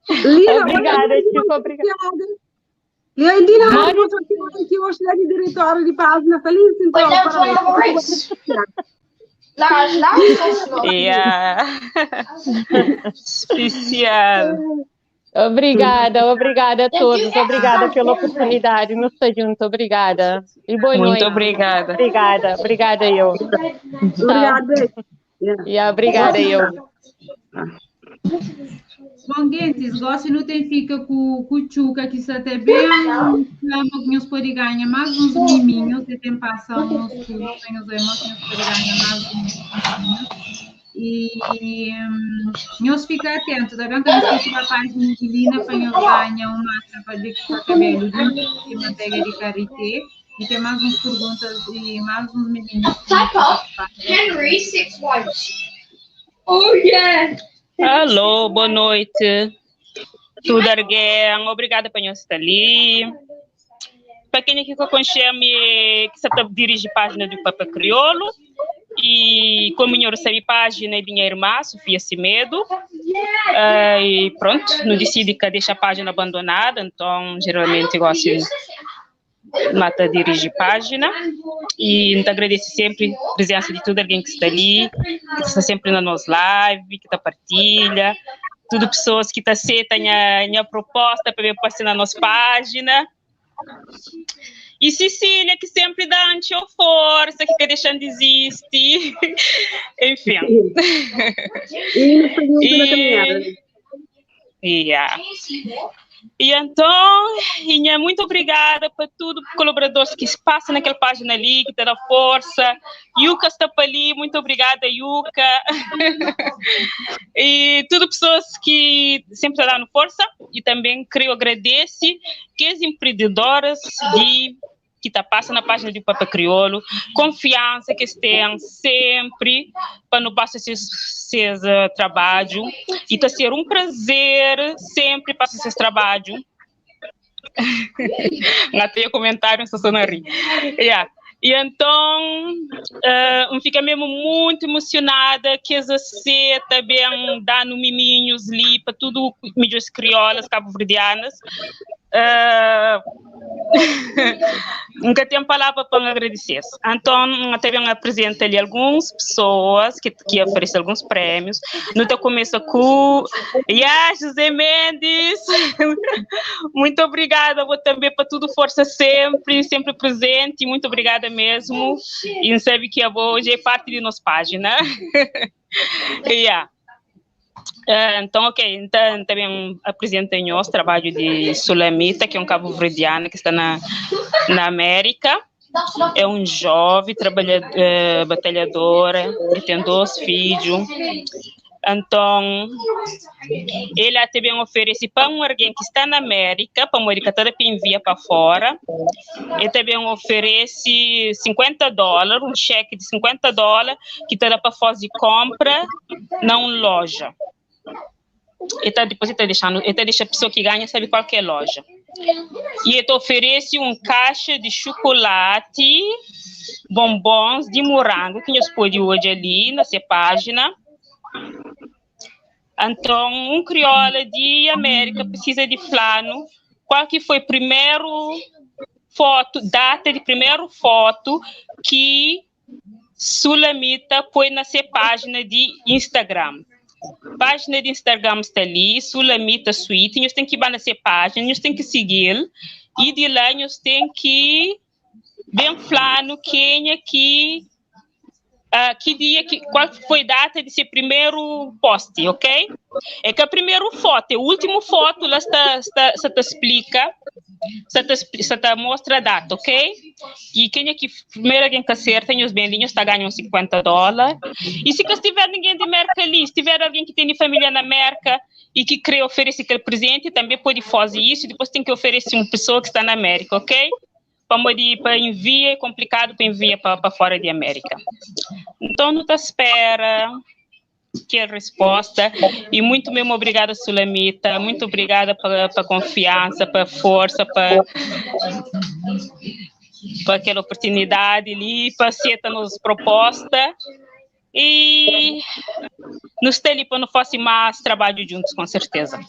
Lina, obrigada, Chico. Obrigada. Lina, que hoje é de diretório de página feliz, então. Parabéns. Yeah. Especial. Obrigada, obrigada a todos, obrigada pela oportunidade, nos estar junto, obrigada. E boa noite. Muito obrigada. Obrigada, obrigada eu. Obrigada. Yeah, obrigada eu. Bom, gente, gosto não tem fica com o Tchuca, que está até bem, clama que nos pode ganhar mais uns miminhos, e tem passa uns cursos, tem os emoções, pode ganhar mais uns miminhos. E nós fica atento, tá bem? Que nós temos a página de Lina para nós ganhar uma máscara de cabelo de manteiga de karité. E tem mais umas perguntas e mais uns meninos. Type up Henry Six Wives. Oh yeah! Alô, boa noite. Tudu argen, obrigada pa nhos sta li. Pa kenha ki ka konxe-m, é ki sa ta diriji pájina di Papa Kriolu i komu nho sabe pájina é di nha irmã Sofia Semedo. I prontu, nu disidi ka dexa pájina abandonada, nton jeralmenti gosi ma ta diriji pájina i N ta agradese senpri prizensa di tudu algen ki sta li, ki ta sta senpri na nos live, ki ta partilha, tudu pesoas ki ta seta nha nha proposta pa ben parse na nos pájina. I Sisília ki senpri da-m txeu forsa, ki ka dexa-m dizisti, enfin. I Yeah. E então, Inha, muito obrigada para tudo colaboradores que passa naquela página ali, que te dá força. Yuka está para ali, muito obrigada, Yuka. e tudo pessoas que sempre estão dando força. E também queria agradecer que as empreendedoras de que tá passa na página do Papa Crioulo, confiança que eles têm sempre para não passar esses, esses uh, trabalho e tá ser um prazer sempre passar esses trabalho. Não tenho comentário, só só na ri. Yeah. E então, uh, fica mesmo muito emocionada que eles aceitam bem, dando miminhos ali para tudo, mídias crioulas, cabo-verdianas. Uh, nunca tenho palavra para agradecer. Então, também apresenta ali algumas pessoas que, que oferecem alguns prêmios. No teu começo com yeah, José Mendes. Muito obrigada, vou também para tudo, força sempre, sempre presente. Muito obrigada mesmo. E sabe que a hoje é parte de nossa página. yeah. Então, ok, então também apresentei o trabalho de Sulamita, que é um cabo-verdiano que está na, na América. É um jovem trabalhador, batalhador, que tem dois filhos. Então, ele até bem oferece para um alguém que está na América, para a toda envia para fora. Ele também oferece 50 dólares, um cheque de 50 dólares, que está para fazer compra na loja. Ele tá, depois ele está deixando, ele tá deixa a pessoa que ganha sabe qual que é a loja. E ele oferece um caixa de chocolate, bombons de morango, que nós pode hoje ali na sua página. Então, um crioula de América precisa de flano. Qual que foi primeiro foto, data de primeiro foto que Sulamita põe na sua página de Instagram. Página de Instagram está ali, Sulamita Suíte, nós tem que ir na sua página, nós tem que seguir e de lá nós tem que bem flano quem é que que dia, que, qual foi a data de seu primeiro post, ok? É que a primeira foto, a última foto, lá está, está, está te explica, está te, está te mostra a data, ok? E quem é que primeiro alguém que acerta, os bendinhos está ganhando 50 dólares. E se que estiver ninguém de América ali, se tiver alguém que tem família na América e que quer oferecer aquele presente, também pode fazer isso, depois tem que oferecer uma pessoa que está na América, ok? Para envia é complicado para enviar para fora de América. Então, não te espera que a resposta. E muito mesmo obrigada, Sulamita. Muito obrigada pela, pela confiança, pela força, para para aquela oportunidade ali, para aceitar nos proposta. E nos tem ali para não fazer mais trabalho juntos, com certeza.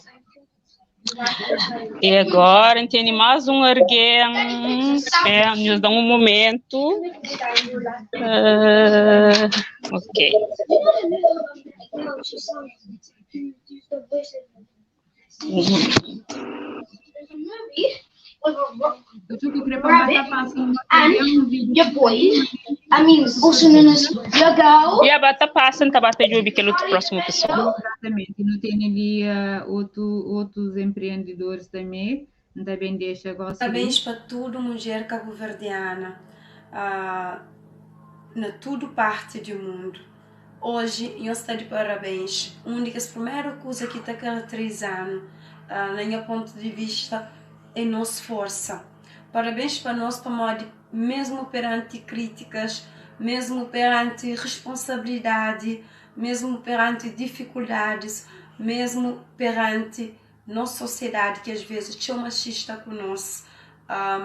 E agora tem mais um alguém, é, nos dá um momento. Ok. And your boys, I mean, also known as your girl. E a bata passa, tá bata de ouvir que é outro próximo pessoa. Exatamente, não tem ali outros empreendedores também, também deixa gosto. Parabéns para tudo mulher cabo-verdiana, na tudo parte do mundo. Hoje, eu estou de parabéns. Uma das primeiras coisas que está caracterizando, na meu ponto de vista, é nossa força. Parabéns para nós, para modo, mesmo perante críticas, mesmo perante responsabilidade, mesmo perante dificuldades, mesmo perante Nos sosiedadi ki as vezes txeu machista ku nos,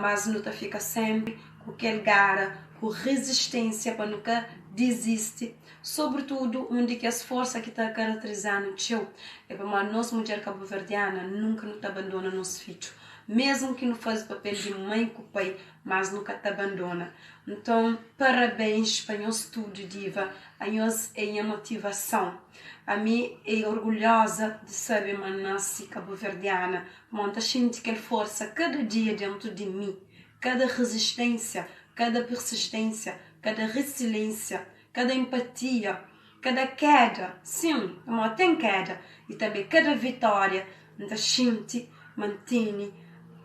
mas nu ta fika senpri ku kel gara, ku rezistênsia pa nu ka dizisti. Sobretudu un di kes forsa ki ta karaterizanu txeu é pamodi nos mudjer kabuverdiana nunka nu ta abandona nos fidju. Mesmu ki nu faze papel di mãe ku pai, mas nu ka ta abandona. Nton, parabéns pa nhos tudu Diva, anhos é nha motivason. Ami é orgulhosa di sabe ma N nase kabuverdiana, pamodi N ta xinti kel forsa kada dia dentu di mi, kada rezistênsia, kada persistênsia, kada resilênsia, kada empatia, kada keda, sin, pamodi ten keda, i tanbe kada vitória, N ta xinti ma N tene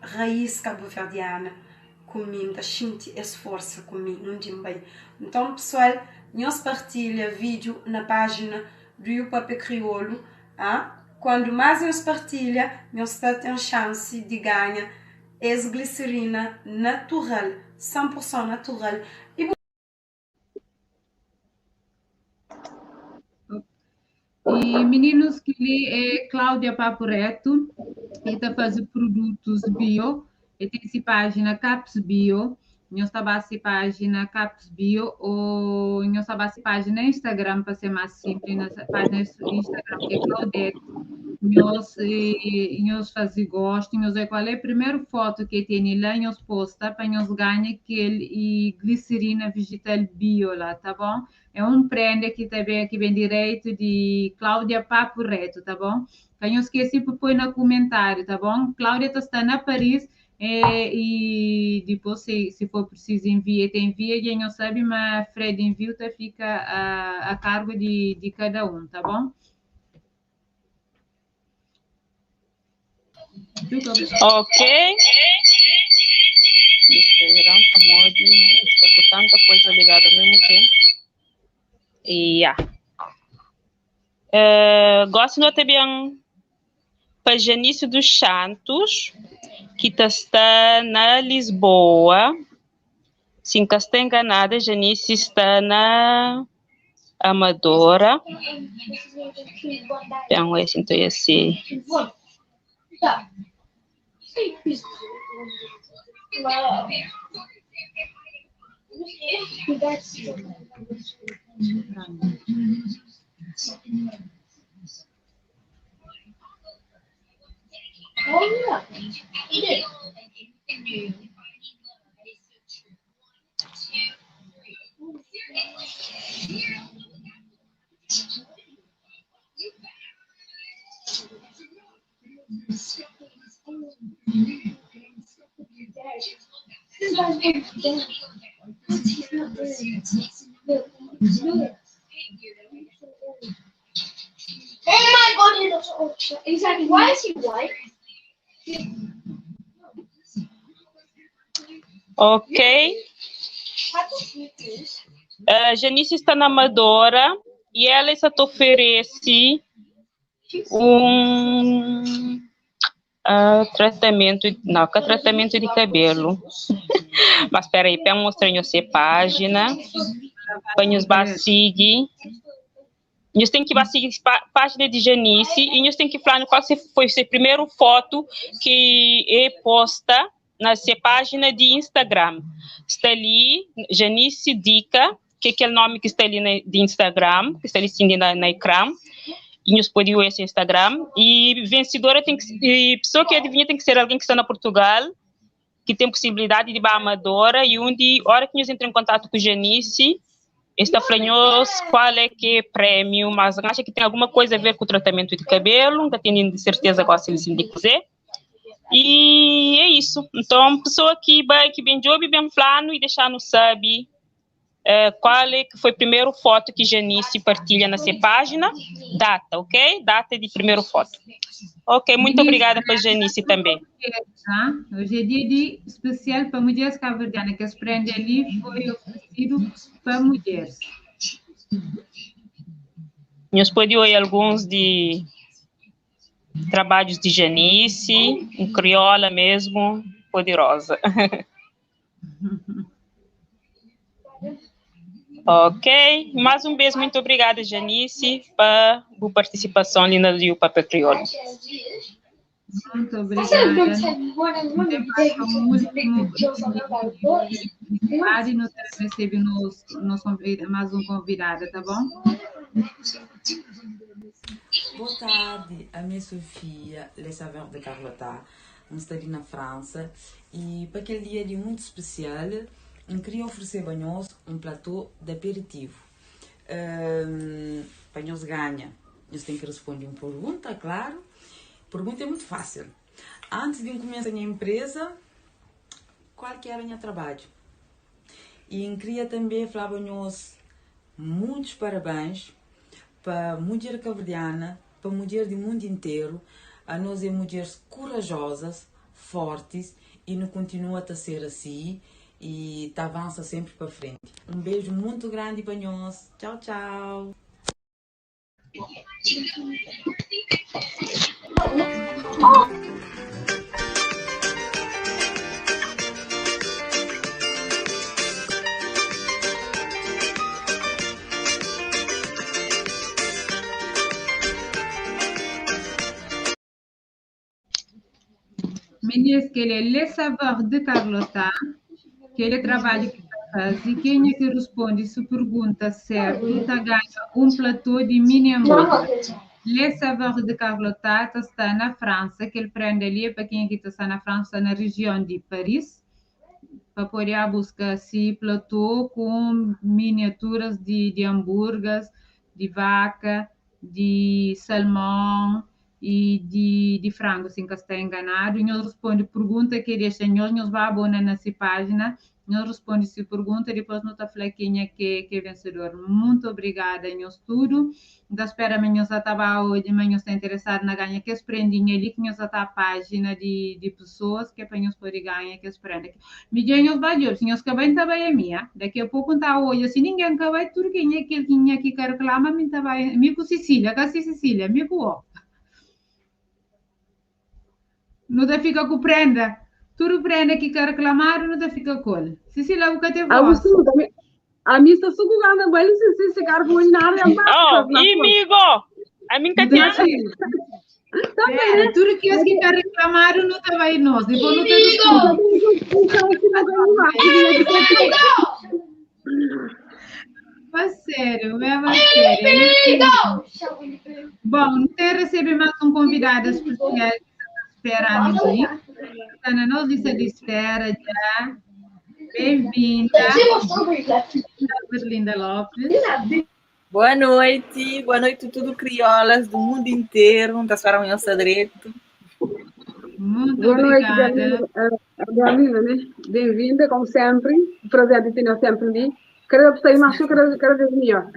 raís kabuverdiana ku mi, N ta xinti es forsa ku mi undi N bai. Nton pesoal, nhos partilha vídiu na pájina do You Papia Kriolu, ah, kuandu más nhos partilha, nhos ta ten xansi di ganha es gliserina natural, 100% natural i bu. E meninos, kel-li é Cláudia Papo Reto, el ta faze produtos bio, el ten se página Caps Bio, nhos ta ba se página Caps Bio ou nhos ta ba se página Instagram pa ser más simples, na página Instagram que é Claudete, nhos, nhos faze gosto, nhos ver qual é a primeira foto que tem lá, nhos posta pa nhos ganha kel e glicerina vegetal bio lá, tá bom? É un prenda ki ta ben, ki ben direito di Cláudia Papo Reto, tá bom? Ka nhos skese pa poi na kumentáriu, tá bom? Cláudia ta sta na Paris e, e dipôs se, se for preciso envia, ta envia, dja nhos sabe ma frete di enviu ta fika a, a cargo di, di kada un, tá bom? Ok. Esperam pamodi sta ku tanta coisa ligada ao mesmo tempo. Yeah. Uh, gosto no também para Janice dos Santos, que tá está na Lisboa. Se nunca está enganada, Janice está na Amadora. Então, esse, então, esse. Oh my god, he looks old. Exactly. Why is he white? Ok. A Janice está na Amadora e ela está te oferece um tratamento, não, que tratamento de cabelo. Mas espera aí, para mostrar você página, para nos seguir. Nós tem que seguir página de Janice e nós tem que falar qual foi a primeira foto que é posta na sua página de Instagram. Está ali, Janice Dica, que é aquele nome que está ali na, de Instagram, que está ali sim na, na ecrã. E nós pode ver esse Instagram. E vencedora tem que, e pessoa que adivinha tem que ser alguém que está na Portugal, que tem possibilidade de ir Amadora, e onde, hora que nós entra em contato com Janice, está falando qual é que é prêmio, mas acho que tem alguma coisa a ver com o tratamento de cabelo, nunca tenho de certeza qual se eles indicam. E é isso. Então, pessoa que vai que bem job, bem plano e deixar no sabe qual é que foi a primeira foto que Janice partilha na sua página, data, ok? Data de primeira foto. Ok, muito obrigada para Janice também. Tá? Hoje é dia de especial para mulheres cabo-verdianas, que as prende ali foi oferecido para mulheres. Nós pode ouvir alguns de trabalhos de Janice, um crioula mesmo, poderosa. Ok, mais um beijo, muito obrigada, Janice, pela participação ali na Rio Papel Crioulo. Muito obrigada. Tem um último e nós recebemos nos mais um convidado, tá bom? Boa tarde, a minha Sofia, Les Saveurs de Carlota, um está ali na França e para aquele dia ali muito especial, eu queria oferecer para nós um platô de aperitivo. Para nós ganha, nós tem que responder uma pergunta, claro. Pergunta é muito fácil. Antes de começar a minha empresa, qual que era o meu trabalho? E eu queria também falar para nós muitos parabéns para a mulher cabo-verdiana, para a mulher do mundo inteiro. A nós é mulheres corajosas, fortes e não continua a ser assim e tá avança sempre para frente. Um beijo muito grande para nós. Tchau, tchau. Meninas, que ele é Les Saveurs de Carlota, que ele trabalha que faz, e quem é que responde se pergunta certo, tá ganha um platô de mini hambúrguer. Les Saveurs de Carlota está na França, que ele prende ali, para quem aqui está na França, na região de Paris, para poder buscar esse platô com miniaturas de hambúrgueres, de vaca, de salmão e de frango, assim que está enganado. E nós responde pergunta que deixa nós, nós vai abonar nessa página, nós responde se pergunta, depois nós tá falando quem é que é vencedor. Muito obrigada, nós tudo. Então, espera, mas nós tá hoje, mas nós está interessado na ganha que as prendinha ali, que nós tá a página de pessoas que é para nós poder ganhar que as prenda. Me diz, nós vai se nós que vai tá a minha. Daqui a pouco tá hoje, se ninguém que vai, tudo quem é que quem é que quer reclama, me tá vai, me com Cecília, com Cecília, me com o. Não te fica com prenda. Tudo prenda que quer reclamar, não te fica com ele. Cecília, o que te voz? A mim está sugando, mas se se ficar com nada, Oh, amigo! A mim que tem. Também, tudo que as que quer reclamar, não te vai nós. Depois não te responde. Mas sério, mesmo sério. Bom, não te recebe mais um convidado especial. Esperando aqui. Está na nossa lista de espera já. Bem-vinda. Berlinda Lopes. Boa noite, tudo criolas do mundo inteiro. Não está esperando o direito. Muito boa obrigada. Noite, Berlinda, né? Bem-vinda, como sempre. Prazer de ter sempre ali. Cada vez mais, cada vez melhor.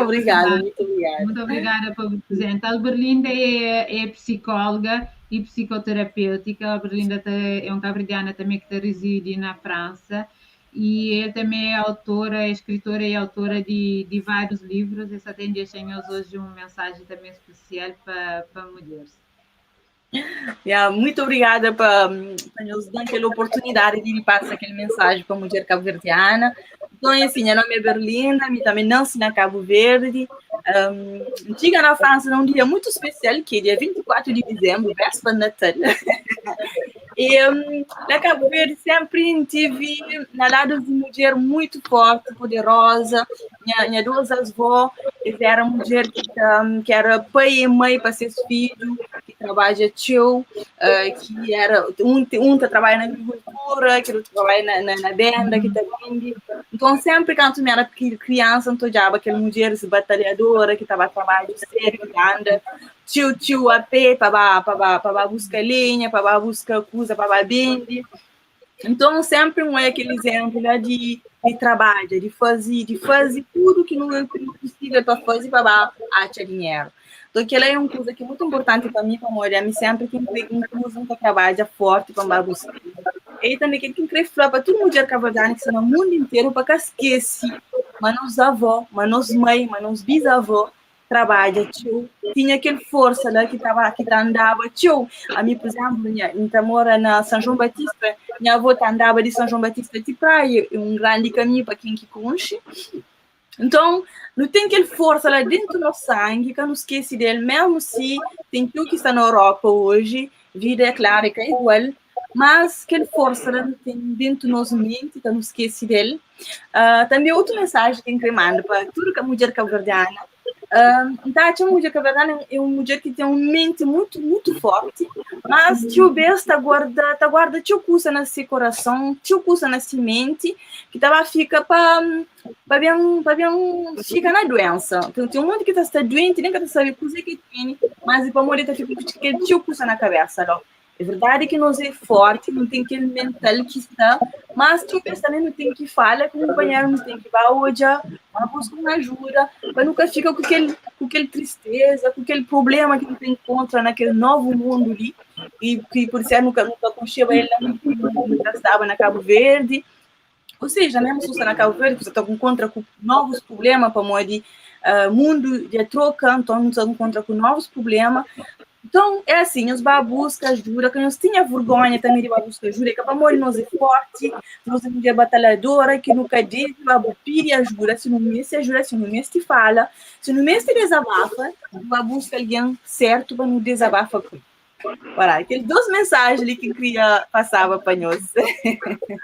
Obrigada, muito obrigada. Muito obrigada pelo presente. A Berlinda é psicóloga e psicoterapêutica. A Berlinda é um cabo-verdiana também que reside na França e ele também é autora, é escritora e autora de vários livros. Essa tem deixando hoje uma mensagem também especial para mulheres. Yeah, muito obrigada para nos dar aquela oportunidade de passar aquela mensagem para a mulher cabo-verdiana. Então, assim, meu nome é Berlinda, eu também nasci na Cabo Verde. Chega na França num dia muito especial, que é dia 24 de dezembro, véspera de Natal. E na Cabo Verde sempre tive na lado de mulher muito forte, poderosa. Minha duas avós eram mulher que era pai e mãe para seus filhos, que trabalha tio, que era um que trabalha na agricultura, que outro trabalha na venda, que tá vende. Então sempre quando eu era criança, eu olhava aquela mulher batalhadora que estava trabalhando sério, que anda tio a pé para buscar lenha, para buscar coisa, para vender. Então sempre um é aquele exemplo, né, de trabalho, de fazer tudo que não é possível para fazer para achar dinheiro. Então aquilo é uma coisa que é muito importante para mim, para mulher, me sempre que um coisa um trabalho forte para buscar. E também que quem quer falar para todo mulher cabo-verdiana que está no mundo inteiro para que esquece, mas nos avó, mas nos mãe, mas nos bisavó trabalha, tio, tinha aquela força lá que tava, que andava, tio. A mim, por exemplo, minha mora na São João Batista, minha avó andava de São João Batista de praia, é um grande caminho para quem que conhece. Então, nu ten kel forsa la dentu nos sangi, ka nu skese del, mesmu si ten txeu ki sta na Europa oji, vida é klaru é ka igual, mas kel forsa la nu ten dentu nos menti, ka nu skese del. Uh, tanbe otu mensaji ki N kre manda pa tudu ka mudjer kabuverdiana, uh, N ta atxa mudjer kabuverdiana é un mudjer ki ten un menti mutu, mutu forti, mas txeu bes ta guarda, ta guarda txeu kusa na se korason, txeu kusa na se menti, ki ta ba fika pa pa ben, pa ben fika na duensa. Tem, tem um monte ki ta sta duenti, nem ka ta sabe kuze ki tene, mas e pamodi ta fika ku kel txeu kusa na kabesa lo. É verdade que nós é forte, não tem aquele mental que está, mas txeu bes também não tem que fala com o companheiro, não tem que ba odja, ba busca uma ajuda, pa nunca fica com aquele, com aquele tristeza, com aquele problema que não encontra naquele novo mundo ali, e que por ser nunca, nunca concheba ele, nunca estava na Cabo Verde, Ou seja, mesmo se você na Cabo Verde, você está encontra com novos problemas, para modo uh, mundo de troca, então você encontra com novos problemas. Então, é assim, nós vamos buscar ajuda, que nós tinha vergonha também de buscar ajuda, que para morrer nós é forte, nós é mulher batalhadora, que nunca diz, vai pedir ajuda, se não me se ajuda, se não me se fala, se não me se desabafa, vai buscar alguém certo para não desabafa com. Ora, aqueles duas mensagens ali que eu queria passar para nós.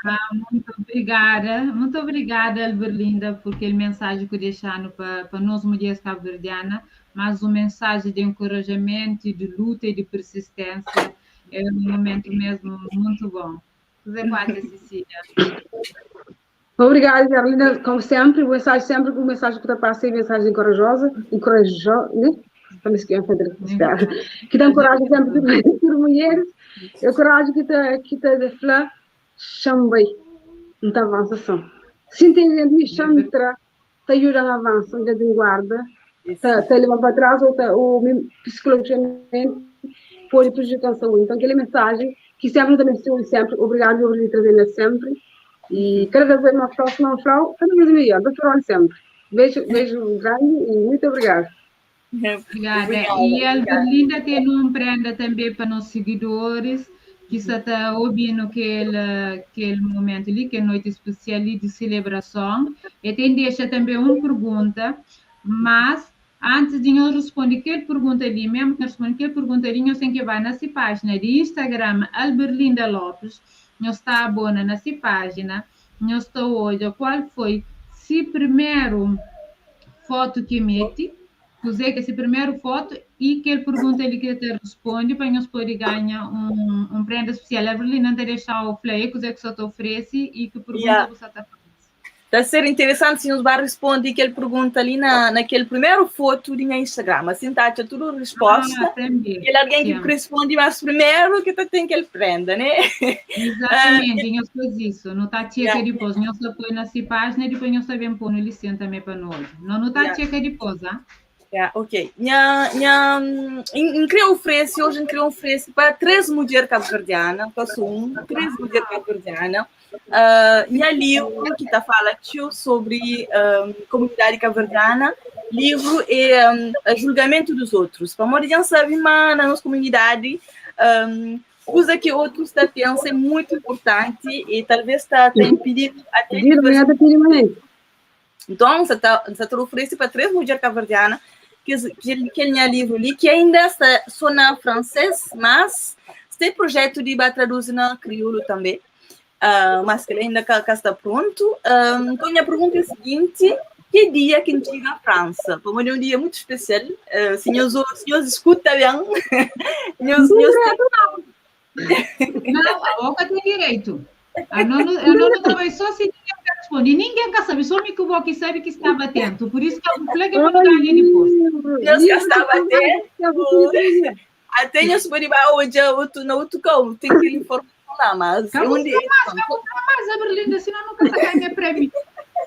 Ah, muito obrigada, muito obrigada, Alberlinda, por aquele mensagem que deixaram para, para nós mulheres cabo-verdianas, mas uma mensagem de encorajamento, de luta e de persistência. É um momento mesmo muito bom. Zé Quatro, Cecília. Obrigada, Carolina, como sempre, mensagem sempre, com mensagem que te passa é mensagem corajosa, encorajosa, né? Também se quer fazer que dá coragem sempre por mulheres, é coragem que te que te de fla chambei, não te avança só. Se entende, me chama te ajuda a avançar, de guarda, te, te leva para trás ou, te, ou psicologicamente pode prejudicar a saúde. Então, aquela mensagem que sempre também sempre, obrigado por trazer sempre. E cada vez mais próximo ao frau, cada vez melhor. Doutor sempre. Beijo, beijo grande e muito obrigada. Obrigada. E a Berlinda tem um prenda também para nossos seguidores que está ouvindo aquele, aquele momento ali, que é noite especial ali de celebração. E tem deixa também uma pergunta, mas antes de eu responder aquela pergunta ali, mesmo que eu responda aquela pergunta ali, eu sei que vai nessa página de Instagram, Alberlinda Lopes, eu está abona nessa página, eu estou hoje, qual foi se primeiro foto que mete, dizer que esse primeiro foto e que ele pergunta ele que te responde para nós poder ganhar um, um prenda especial. A Berlina não te deixar o play, que que só te oferece e que pergunta yeah. você está fazendo. Tá ser interessante se nos vai responder que ele pergunta ali na, naquele primeiro foto de minha Instagram. Assim tá, tudo resposta. Ah, ele é alguém que responde mais primeiro que tá, tem que ele prenda, né? Exatamente, uh, nós faz isso. Não tá checa yeah. depois, nós só põe na sua página e depois nós sabemos pôr no licente também para nós. Não, não tá yeah. checa depois, ah? Yeah, ok. Nha, nha, em, em criou oferece, hoje em criou oferece para três mulheres cabo-verdianas, passo um, três mulheres cabo-verdianas. Uh, nha livro que está fala tio sobre um, comunidade cabo-verdiana, livro é um, julgamento dos outros. Para morrer já sabe, mas na nossa comunidade, um, coisa que outros está pensando é muito importante e talvez está tá impedindo até Então, você está você tá oferece para três mulheres cabo-verdianas que, que, que é livro ali, que ainda está só na francês, mas tem projeto de traduzir na crioulo também. Uh, mas que ainda cá está pronto. Uh, então, minha pergunta é a seguinte: que dia que chega à França? Para mim é um dia muito especial. Uh, senhores, senhores escuta bem. senhores, senhores... Não, a boca tem direito. A não, eu não trabalho só se ninguém quer responder. Ninguém quer saber, só o que sabe que estava atento. Por isso que eu falei que eu vou ganhar depois. Deus que estava atento. Até eu superi hoje, outro não outro como tem que informar lá, mas onde mais, mais a Berlinda, senão nunca ganha prêmio.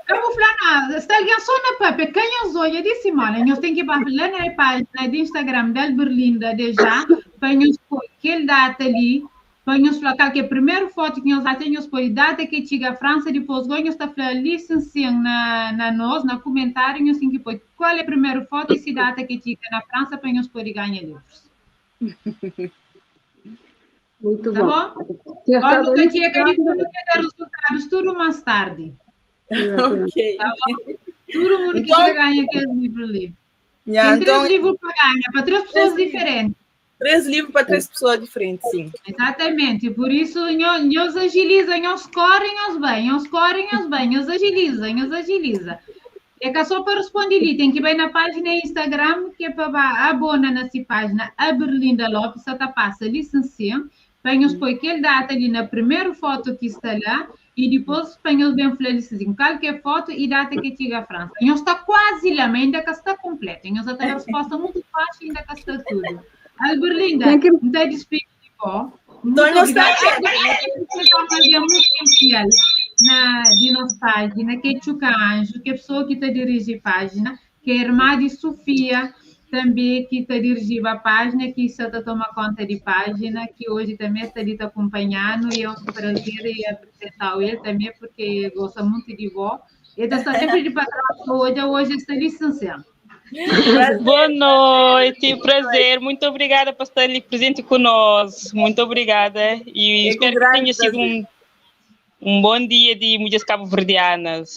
Eu vou falar nada. Está alguém só na papel, quem usou, eu disse, mano, nós tem que ir lá na página de Instagram da Berlinda, de já, para nós pôr aquele data ali, para nós falar que a primeira foto que nós temos, pôr data que chega à França, depois nós está falando ali, sim, na, na nós, na comentário, nós tem que pôr qual é a primeira foto e se data que chega na França, para nós poder ganhar livros. Muito tá bom. bom? Olha, nunca tinha que dar resultados, tudo mais tarde. Ok. Tá bom? Tudo mundo que então, ganha aquele livro ali. Yeah, Tem três então, livros para ganhar, para três pessoas diferentes. Três livros para três pessoas diferentes, sim. Exatamente, por isso nós agiliza, nós correm, nós bem, nós correm, nós bem, nós agiliza, nós agiliza. É que só para responder ali, tem que ir bem na página Instagram, que é para abona nessa página, a Berlinda Lopes, só tá passa licencia, põe põe aquele data ali na primeira foto que está lá, e depois põe os bem assim, qualquer foto e data que chega à França. E está quase lá, mas ainda que está completa. E está a resposta muito fácil, ainda que está tudo. A Berlinda, não está despedido, Muito obrigada. Muito fiel na de nossa página, que é Chuca Anjo, que é a pessoa que está dirigindo a página, que é a irmã de Sofia, também que está dirigindo a página, que está a tomar conta de página, que hoje também está ali acompanhando, e é um prazer e apresentar ele também, porque gosta muito de vó. Ele está sempre de trás hoje, hoje está licenciado. Boa noite, prazer. Muito obrigada por estar ali presente conosco. Muito obrigada. E é espero que tenha sido um, um bom dia de mulheres cabo-verdianas.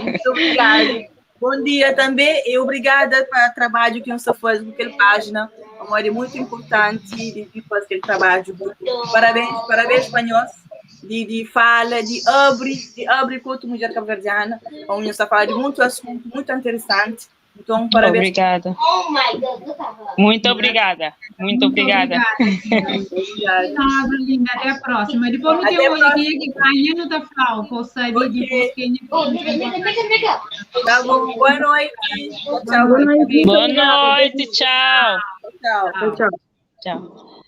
Muito obrigada. Bom dia também e obrigada pelo trabalho que você faz com aquela página. É uma área muito importante de fazer aquele trabalho. Parabéns, parabéns para nós. De, de fala, de abre, de abre com a mulher cabo-verdiana. Onde você fala de muito assunto, muito interessante. Então, parabéns. Obrigada. Muito obrigada. Muito obrigada. Então, Linda, até a próxima. Depois não tem olho aqui que ganha no da Flau, saber depois quem Tá bom, boa noite. Tchau. Boa noite. Boa noite, tchau. Tchau. Tchau. Tchau.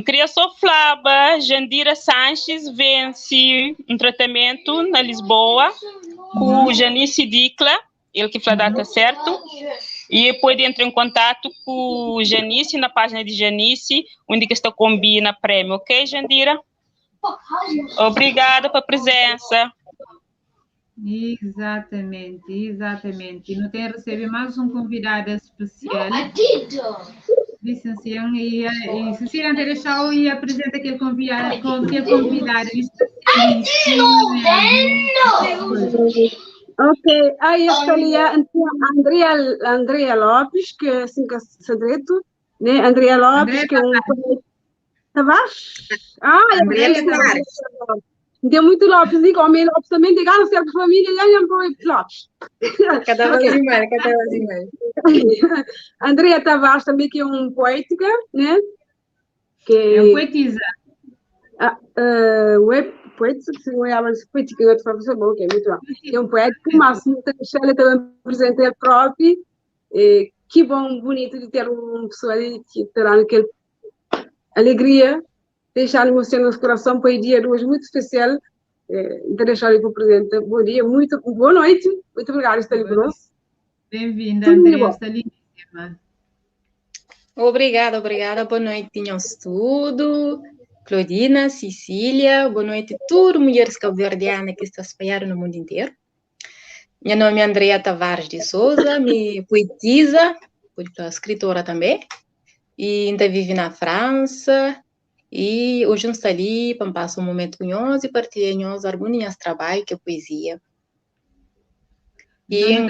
Queria só falar, Jandira Sanches vence um tratamento na Lisboa com o Janice Dicla ele que fala a data certo. E depois entra em contato com o Janice, na página de Janice, onde que está combina prêmio, ok, Jandira? Obrigada pela presença. Exatamente, exatamente. Não tem receber mais um convidado especial. Licenciado e, e Cecília deixou e apresenta aquele convidado, aquele convidado especial. Ok, aí está ali a Andrea, Andrea Lopes, que é assim que se direito, né? Andrea Lopes, Andrea que é um. Tavares? Ah, é Andrea Tavares. Tem muito Lopes, digo, homem Lopes também, diga, não serve família, já não Lopes. Cada vez mais, cada vez mais. Andrea Tavares também, que é um poética, né? Que é um poetisa. Ah, uh, web poética, se não é a poética, eu te bom, ok, muito bem. É um poético, mas ela também apresenta ele próprio. E, que bom, bonito de ter uma pessoa ali que terá aquela alegria, deixar emoção no coração para o dia de hoje muito especial. É, deixar ali para o presidente. Bom dia, muito, boa noite, muito obrigada por estar ali conosco. Bem-vinda, Andrea, está lindíssima. Obrigada, obrigada, boa noite, tinham tudo. Claudina, Cecília, boa noite a todas mulheres cabo-verdianas que estão espalhadas no mundo inteiro. Meu nome é Andrea Tavares de Souza, me poetisa, escritora também, e ainda vive na França, e hoje estou ali para passar um momento com nós e partilhar alguns trabalhos, que é poesia. E em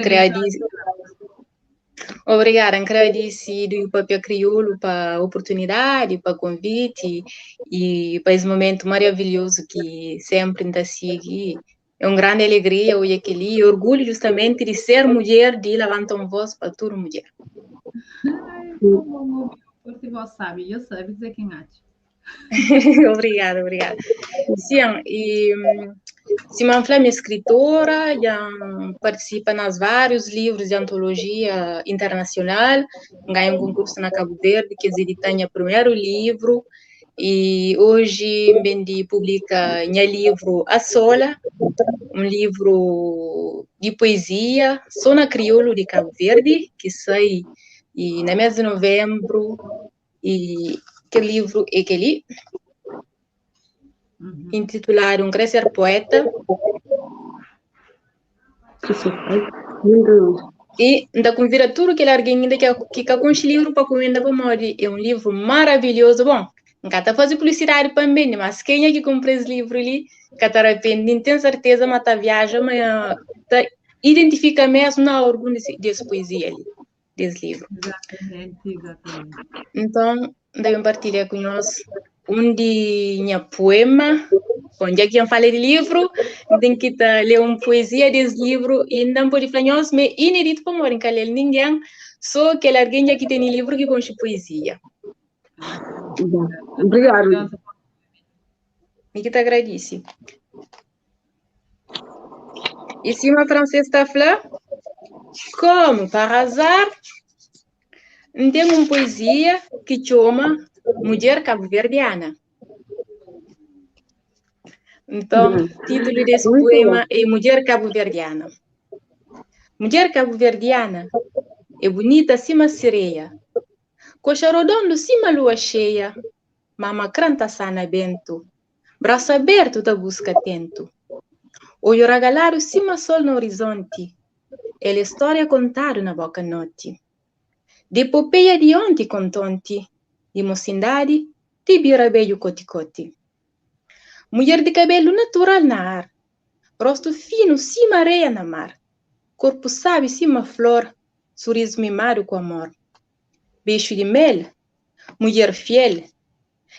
Obrigada, agradecido e o papel crioulo para a oportunidade, para o convite e para esse momento maravilhoso que sempre ainda sigue. É uma grande alegria hoje aqui e orgulho justamente de ser mulher, de levantar uma voz para toda mulher. Ai, como você sabe, eu sabe dizer quem acha. obrigada, obrigada. Sim, e Simão Flem é escritora, já participa nas vários livros de antologia internacional, ganha um concurso na Cabo Verde, que edita o primeiro livro, e hoje Bendi publica meu livro A Sola, um livro de poesia, só na crioulo de Cabo Verde, que sai e, na mês de novembro, e que livro é aquele? Uhum. Intitulado Um Crescer Poeta. E ainda convida tudo que alguém ainda que que com esse livro para comenda para morrer. É um livro maravilhoso. Bom, não tá fazer publicidade para mim, mas quem é que compra esse livro ali, que tá arrepende, tem certeza, mas tá viaja, mas tá identifika mesmu na algun di es poezia li, di es livru. Exatamente, exatamente. Nton, N ta ben partilha ku nhos un di nha puema. Bom, dja ki N fala di livru, N ten ki ta lé un poezia di es livru i N ta pode fla nhos ma é ineditu pamodi N ka lé-l ningen, so kel algen dja ki tene livru ki konxe poezia. Obrigadu. Mi ki ta agradise. I sima fransês ta fla, comme par hasard, N ten un poezia ki txoma Mudjer Kabuverdiana. Nton, títulu di es puema é Mudjer Kabuverdiana. Mudjer kabuverdiana é bunita sima sereia, koxa rodondu sima lua xeia, mama kran ta sana bentu, brasu abertu ta buska tentu. Odju ragaladu sima sol na orizonti, el é stória kontadu na boka noti. Di epopeia di onti kontonti, di mosindadi ti bira bedju koti-koti. Mudjer di kabelu natural na ar, rostu finu sima areia na mar, korpu sabi sima flor, surizu mimadu ku amor. Bexu di mel, mudjer fiel,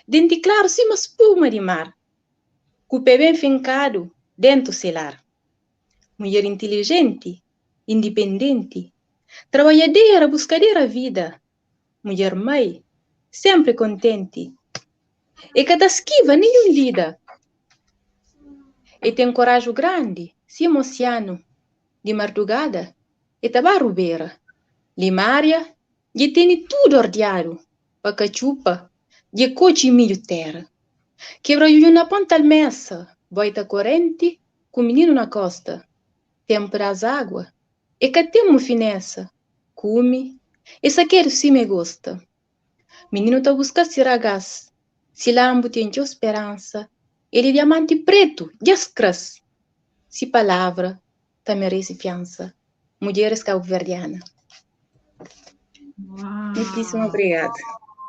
denti klaru sima spuma di mar, ku pe ben finkadu dentu se lar. Mudjer intilijenti, indipendenti, trabadjadera, buskadera vida, mudjer mai, senpri kontenti, e ka ta skiva ninhun lida. E ten koraju grandi sima osianu, di mardugada e ta ba rubera, limaria dje tene tudu ordiadu, pa katxupa dje kotxi midju tera. Kebra juju na ponta-l mesa, boita korenti ku mininu na kosta, tenpu das agua, e ka ten mufinesa, kume, e sakedu sima e gosta. Mininu ta buska si ragás, si lanbu ten txeu speransa, el é diamanti pretu, dja skras. Si palavra ta merese fiansa. Mudjeres kabuverdiana. Muitíssimo obrigada.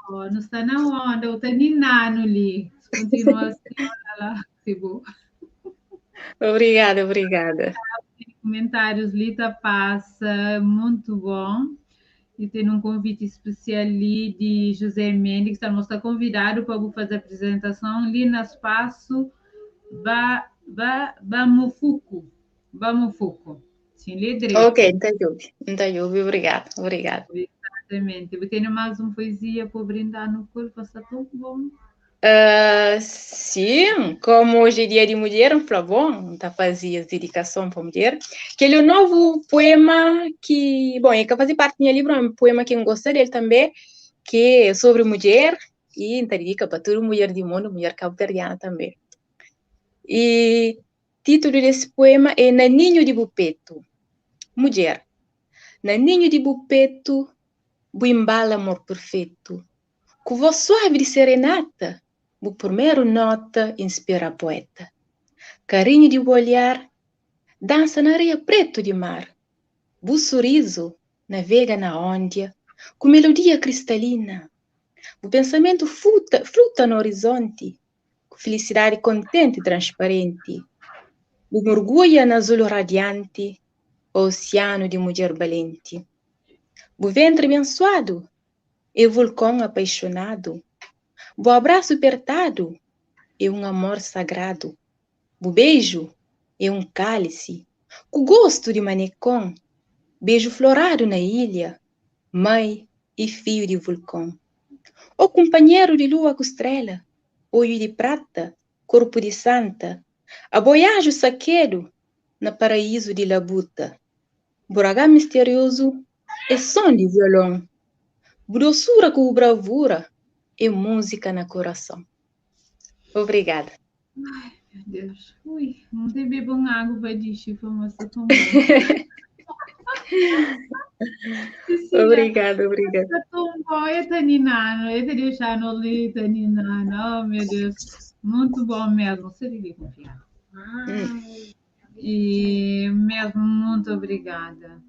Oh, nu sta na onda, u ta ninanu li. Se continua assim, olha lá, se Obrigada, obrigada. Comentários li ta passa, muito bom. E tem um convite especial ali de José Mendes, que está, está convidado para fazer a apresentação ali no espaço ba, ba, Bamufuco. Bamufuco. Sim, lê direito. Ok, entendi. Entendi. Obrigado, obrigado. Exatamente. Eu tenho mais uma poesia para brindar no corpo, está tão bom. Uh, sim, como hoje é dia de mulher, um fala bom, tá fazia dedicação para mulher. Aquele é um novo poema que, bom, é que faz parte do meu livro, é um poema que eu gosto dele também, que é sobre mulher, e dedica para toda mulher do mundo, mulher cabo-verdiana também. E título desse poema é Na Ninho de Bupeto. Mulher, na ninho de bupeto, bu embala amor perfeito. Ku voz suave di serenata, bu purmeru nota inspira poeta. Karinhu di bu olhar, dansa na areia pretu di mar. Bu surizu navega na ondia, ku melodia kristalina. Bu pensamentu futa, fluta na orizonti, ku filisidadi kontenti transparenti. Bu murguia na azul radianti, pa osianu di mudjer balenti. Bu ventri bensuadu é vulkon apaixonadu Bu abrasu pertadu é un amor sagradu Bu beju é un kálisi ku gostu di manekon Beju floradu na ilha, mai i fiu di vulkon Ó kunpanheru di lua ku strela, oiu di prata, korpu di santa Abo é anju sakedu na paraízu di labuta Bu ragá misteriozu é son di violon Bu dosura ku bu bravura é múzika na kurason Obrigada. Ai, meu Deus. Ui, não tem beber um água para dizer, foi uma tão bom. Cecília, Obrigada, obrigada. Tá tão bom. Eu tô ninando, eu te deixando ali, tô ninando. Oh, meu Deus. Muito bom mesmo. Você deve confiar. Hum. E mesmo, muito obrigada.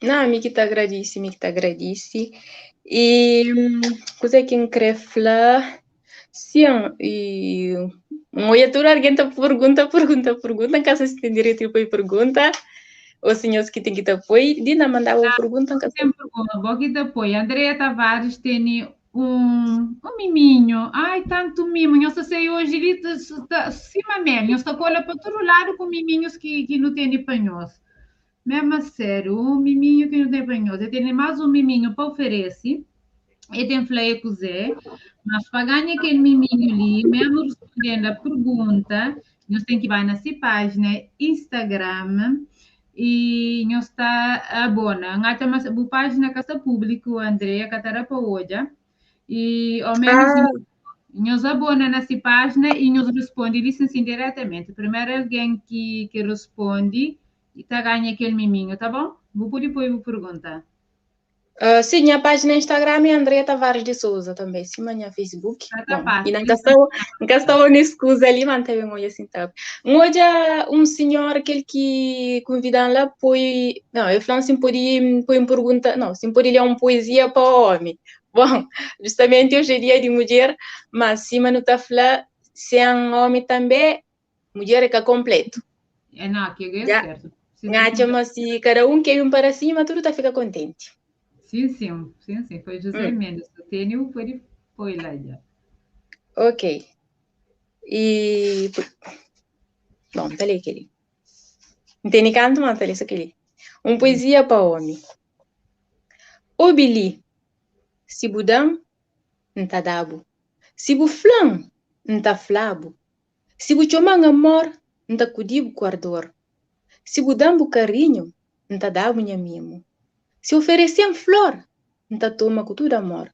Não, mi ki ta agradise, mi ki ta agradise. E kuzê ki N krê fla? Sim, e N oia tudu algen ta pergunta, pergunta, pergunta, N ka sa si ten direitu di poi pergunta. Ou senhores que tem que te poi, Dina mandava uma pergunta. Tem pergunta, bom que te poi. Andrea Tavares tem um, um miminho. Ai, tanto mimo. Eu só sei hoje, ali, cima mesmo. Eu estou cola para todo lado com miminhos que, que não tem de panhos. Mesmo a sério, um miminho que não tem panhos. Eu tenho mais um miminho para oferecer. Eu tenho falei com o Zé, mas para ganhar aquele miminho ali, mesmo respondendo a pergunta, nós temos que ir na sua página Instagram e nós está abona. Ngata mas bu página que está público, Andrea, que está para hoje. E ao menos ah. nós abona na sua página e nós responde ali assim diretamente. Primeiro alguém que, que responde e tá ganha aquele miminho, tá bom? Vou poder depois vou perguntar. Uh, sim, minha página Instagram é Andrea Tavares de Souza também, sim, minha Facebook. Tá Bom, e nunca estou, nunca estou escusa ali, manteve um olho assim, tá. Um olho, um senhor, aquele que convidam lá, foi, não, eu falo assim, pode, põe pergunta, não, sim, pode ler uma poesia para o homem. Bom, justamente hoje é dia de mulher, mas sim, mas não tá falando, se é um homem também, mulher é que é completo. É, não, que é certo. Ngacha, mas se cada um quer um para cima, tudo tá fica contente. Sim, sim, sim, sim. Foi José hum. Mendes. O Tênio foi, foi lá já. Ok. E. Bom, tá ali aquele. Não tem nem canto, mas tá ali isso aqui. Um poesia para homem. O Bili, se budam, nta dabu. Se bu flan, nta flabu. Se bu choman amor, nta cudibu com ardor. Se bu dam bu carinho, nta dabu nha mimo. Se oferecem flor, nta toma com tudo amor.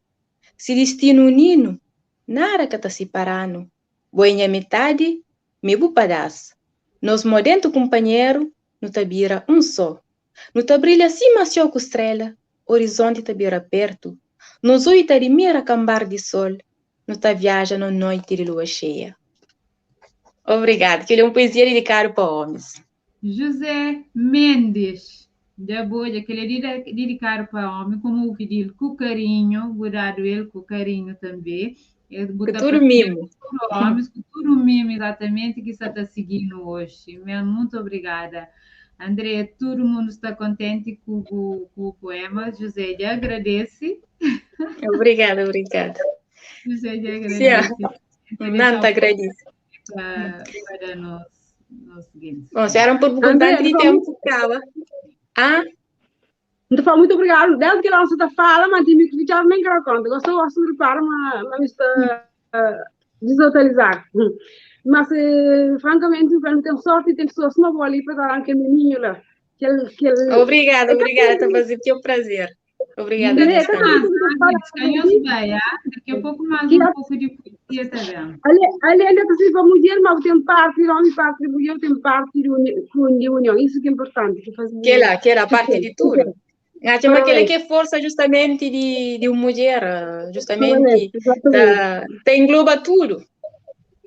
Se destino unino, nada que ta separando. Boa nha metade, me bu pedaço. Nos modento companheiro, no ta bira um só. No ta brilha acima céu com estrela, horizonte ta bira perto. Nos oi ta admira cambar de sol, no ta viaja no noite de lua cheia. Obrigado, que ele é uma poesia dedicada para homens. José Mendes, da Bolha, que ele é dedicado para homem, como o pedido com carinho, guardado ele com carinho também. Com tudo mimo. Homens, com tudo mimo, exatamente, que está seguindo hoje. Muito obrigada. André, todo mundo está contente com, com, com o poema. José, lhe agradece. Obrigada, obrigada. José, lhe agradece. Não, te agradeço. Para, para nós, nós seguintes. Bom, se era um perguntante de tempo, acaba. Ah? Então, muito obrigado. Desde que lança da fala, mas tive que já nem quero conta. Gostou, gosto de reparar, mas, mas está desatualizar. Mas, eh, francamente, eu tenho sorte e tenho pessoas uma boa ali para dar aquele menino lá. Que que Obrigada, obrigada, estou fazendo teu prazer. Obrigada. Daqui a pouco mais um pouco de poesia também. Ali, ali, ali, para mulher, mas tem parte de homem, parte de mulher, tem parte de união. Isso que é importante. Que, faz que lá, que era parte de tudo. Acho que aquela que é força justamente de, de uma mulher, justamente, da, te engloba tudo.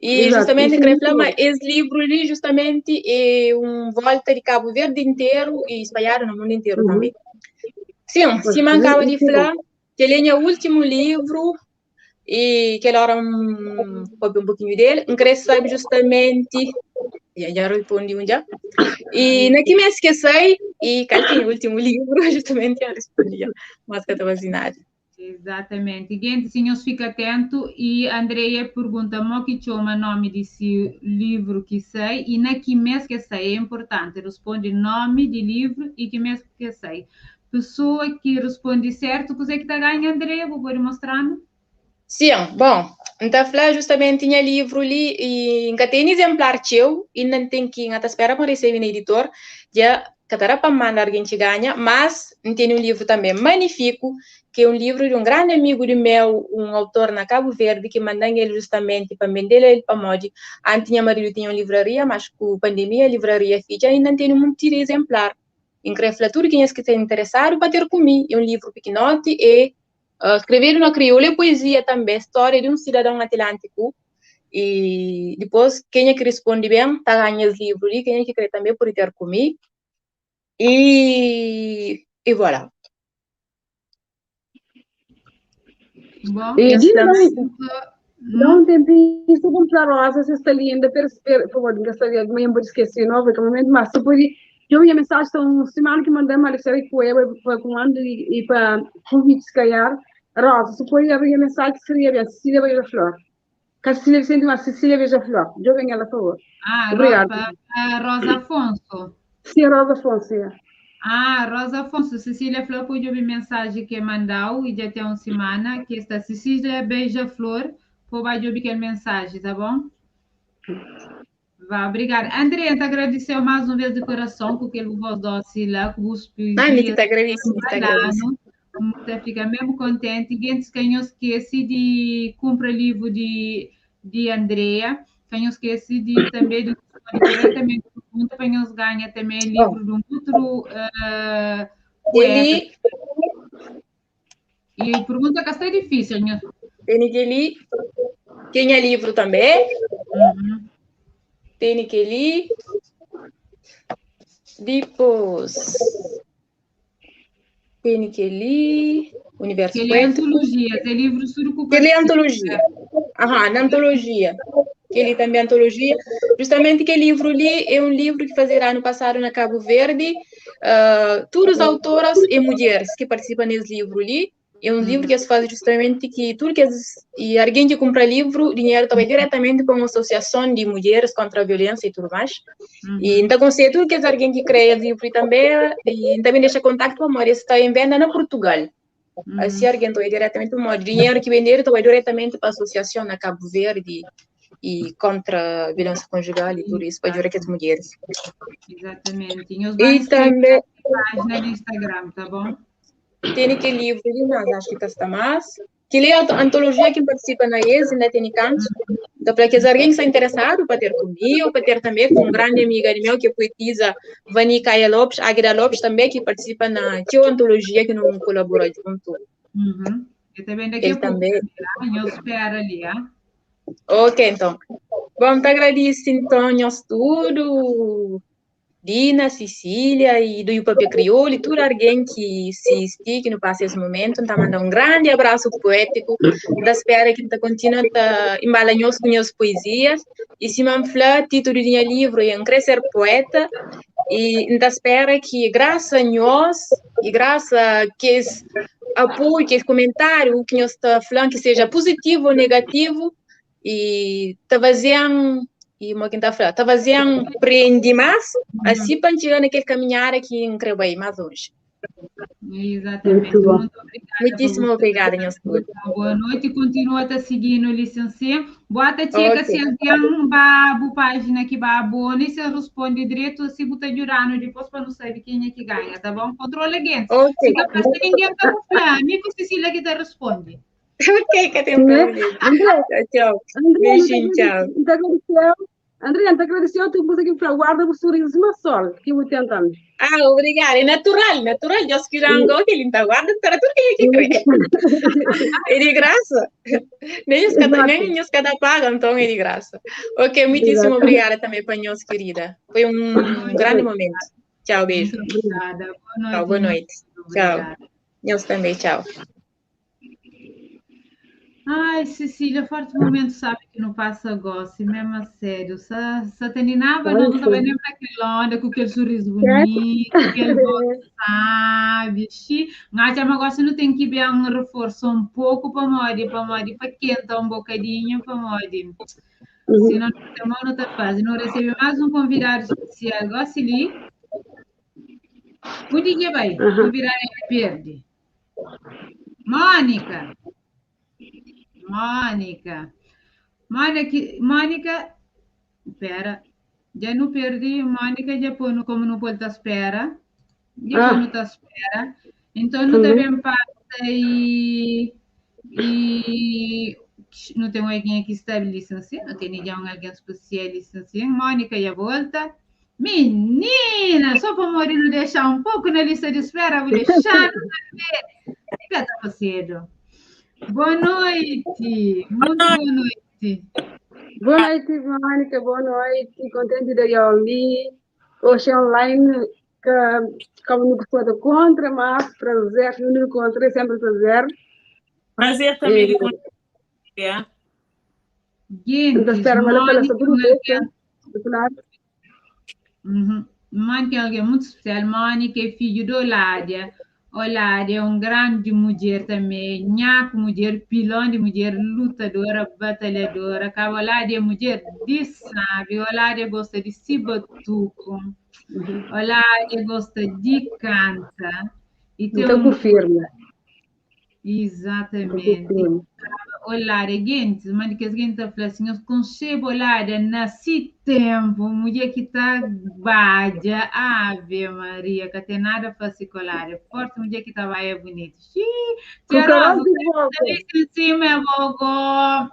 E Exato. justamente, que esse livro ali justamente é um volta de Cabo Verde inteiro e espalhado no mundo inteiro uhum. também. Sim, se mancava de falar que ele é o último livro e que ela era um, um pouquinho dele, um cresce sabe justamente já, já respondi um já. E na que me esqueci, e calquei o último livro, justamente eu respondi, mas que estava assinado. Exatamente. Gente, senhores, fica atento. E Andrea pergunta, mo que chama nome desse livro que sei e na que mês que sei. É importante, responde nome de livro e que mês que sei. Pessoa que responde certo, que é que está ganhando, Andrea? Vou poder mostrando. Sim, bom, então falar justamente tinha livro ali e nunca tem exemplar teu e não tem que até espera para receber no editor, já catará para mandar alguém te ganha, mas tem um livro também magnífico, que é um livro de um grande amigo de meu, um autor na Cabo Verde, que mandou ele justamente para vender ele para Modi. Antes, minha marido tinha uma livraria, mas com a pandemia, a livraria fica ainda tem um monte de exemplar. Em tudo quem é que está interessado para ter comigo. É um livro pequenote e uh, escrever na crioula é poesia também, história de um cidadão atlântico. E depois, quem é que responde bem, tá ganhando esse livro ali, quem é que quer também pode ter comigo. E, e voilà. Bom, e dá um tempinho, estou com a rosa, você está linda, por favor, não gostaria de manhã, vou esquecer, não, porque momento, mas você pode. Eu minha mensagem são semana que mandei uma série com ela para comando e para convite se calhar. Rosa, se pode abrir a mensagem seria bem, Cecília Beija-Flor. Que a Cecília Vicente, mas Cecília Beija-Flor. Joguem ela, por favor. Ah, Obrigada. Rosa, Rosa Afonso. Sim, Rosa Afonso, é. Ah, Rosa Afonso, Cecília Flor pode ouvir mensagem que mandou e já tem uma semana que está Cecília Beija-Flor, pode ouvir aquela mensagem, tá bom? Vá, obrigada. André, te agradeceu mais uma vez de coração com aquele voz doce lá, com os Ai, que te agradeço, que te agradeço. Você fica mesmo contente. Gente, quem não esquece de comprar livro de, de Andrea, quem não esquece de também de diretamente pergunta para nós ganha também livro de um outro Ele... E pergunta que está difícil, né? Tem que li, tem livro também. Uhum. Tem que li. Depois tem que li Universo Que é antologia, é livro surucu. Que é antologia. Aham, na antologia. Que ele também é antologia. Justamente que livro ali é um livro que fazerá ano passado na Cabo Verde. Todas as autoras e mulheres que participam nesse livro ali. É um livro que se faz justamente que tudo que as, e alguém que compra livro, dinheiro também diretamente para uma associação de mulheres contra a violência e tudo mais. E então aconselho tudo que é alguém que cria livro também, e também deixa contato com a Maria, está em venda na Portugal. Assim alguém vai diretamente para o dinheiro que vender, vai diretamente para a associação na Cabo Verde e contra a violência conjugal e tudo isso, para ajudar as mulheres. Exatamente. E, os E também página do Instagram, tá bom? Tem aquele livro ali, mas acho que está mais. Que lê a antologia que participa na ESE, né, tem canto. Então, para que alguém que está interessado para ter comigo, para ter também com um grande amiga meu, que é poetisa Vani Caia Lopes, Águeda Lopes também, que participa na que antologia que não colabora junto. Uhum. Eu também daqui Ele a pouco, também. eu espero ali, ah? Ok, então. Bom, te agradeço, então, nosso tudo. Dina, Cecília e do Papel Crioulo e tudo alguém que se que não passa esse momento, então manda um grande abraço poético, da espera que tá continua a embalar nós com as poesias, e se man flá, título de livro é Crescer Poeta, e da espera que graças a nós e graças a que esse apoio, que esse comentário que nós está falando, que seja positivo ou negativo, e tá fazendo e uma quem tá falando, tá fazendo prende mais, assim para chegar naquele caminhar aqui em Crebai, mais longe. Exatamente. Muito bom. Muito obrigada. Muitíssimo obrigada, minha senhora. Boa noite e continua a seguindo, licencia. Boa tarde, tia, Ok. se alguém babo página que babo, nem se responde direito, se botar jurando depois para não saber quem é que ganha, tá bom? Controla alguém. Ok. Se capaz que ninguém tá com amigo Cecília que te responde. Ok, que tem problema. André, Tchau. André, Beijinho, tchau. Te agradeceu. André, te agradeceu, tu pus aqui para guarda o sorriso, mas sol, que eu tentando. Ah, obrigada. É natural, natural. Deus que rango, que ele tá guarda, para tudo que ele crê. É de graça. Nem os cada, nem os cada pagam, então é de graça. Ok, muitíssimo obrigada também para nós, querida. Foi um grande momento. Tchau, beijo. Muito obrigada. Boa noite. Tchau, boa noite. Tchau. Nós também, tchau. Ai, Cecília, forte momento, sabe que não passa gosto, mesmo a sério. Só terminava, não estava nem para aquela onda, com aquele sorriso bonito, aquele gosto, sabe? Mas a gosto não tem que ver um reforço um pouco para morrer, para morrer, para quentar um bocadinho, para morrer. Se não, não está fazendo. Não recebe mais um convidado especial, gosto ali. O dia vai, convidar é perde. Mônica. Mônica. Mônica, Mônica, espera. Já não perdi, Mônica já põe como não pode estar espera. Já põe não tá espera. Então não também passa e não tem alguém aqui está licenciado, não tem ninguém alguém especial licenciado. Mônica já volta. Menina, só para o Murilo deixar um pouco na lista de espera, vou deixar. Fica tão cedo. Boa noite, muito boa noite. Boa noite, Mônica, boa noite. Contente de eu ali. Hoje online, que, como não gostou de contra, mas prazer, não encontro, é sempre prazer. Prazer também de conhecer. Gente, Então, espero pela sua Mônica, Uhum. Uhum. Mónica é algen mutu spesial. Mónica é fidju di Oládia. Oládia é un grandi mudjer tanbê, nhaku mudjer, pilon di mudjer, lutadora, batalhadora. Kaba Oládia é mudjer di sábi. Oládia gosta di si batuku. Oládia gosta di kanta. E ten un... kufirma. Exatamente. Oládia, gentis, ma di kes genti ta fla assim, nhos konxeba Oládia na si tempu, mulher ki ta badja, Ave Maria, ka ten nada fasi ku Oládia, forti mulher ki ta baia bunitu. Xii, tia Rosa, ta em cima, é gogo.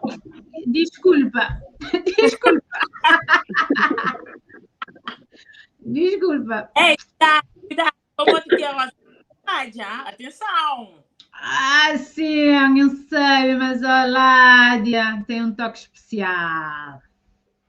Desculpa, desculpa. Desculpa. Ei, cuidado, cuidado. Como tia Rosa badja, atenção. Ah, sim, eu sabe, mas a Oládia tem um toque especial.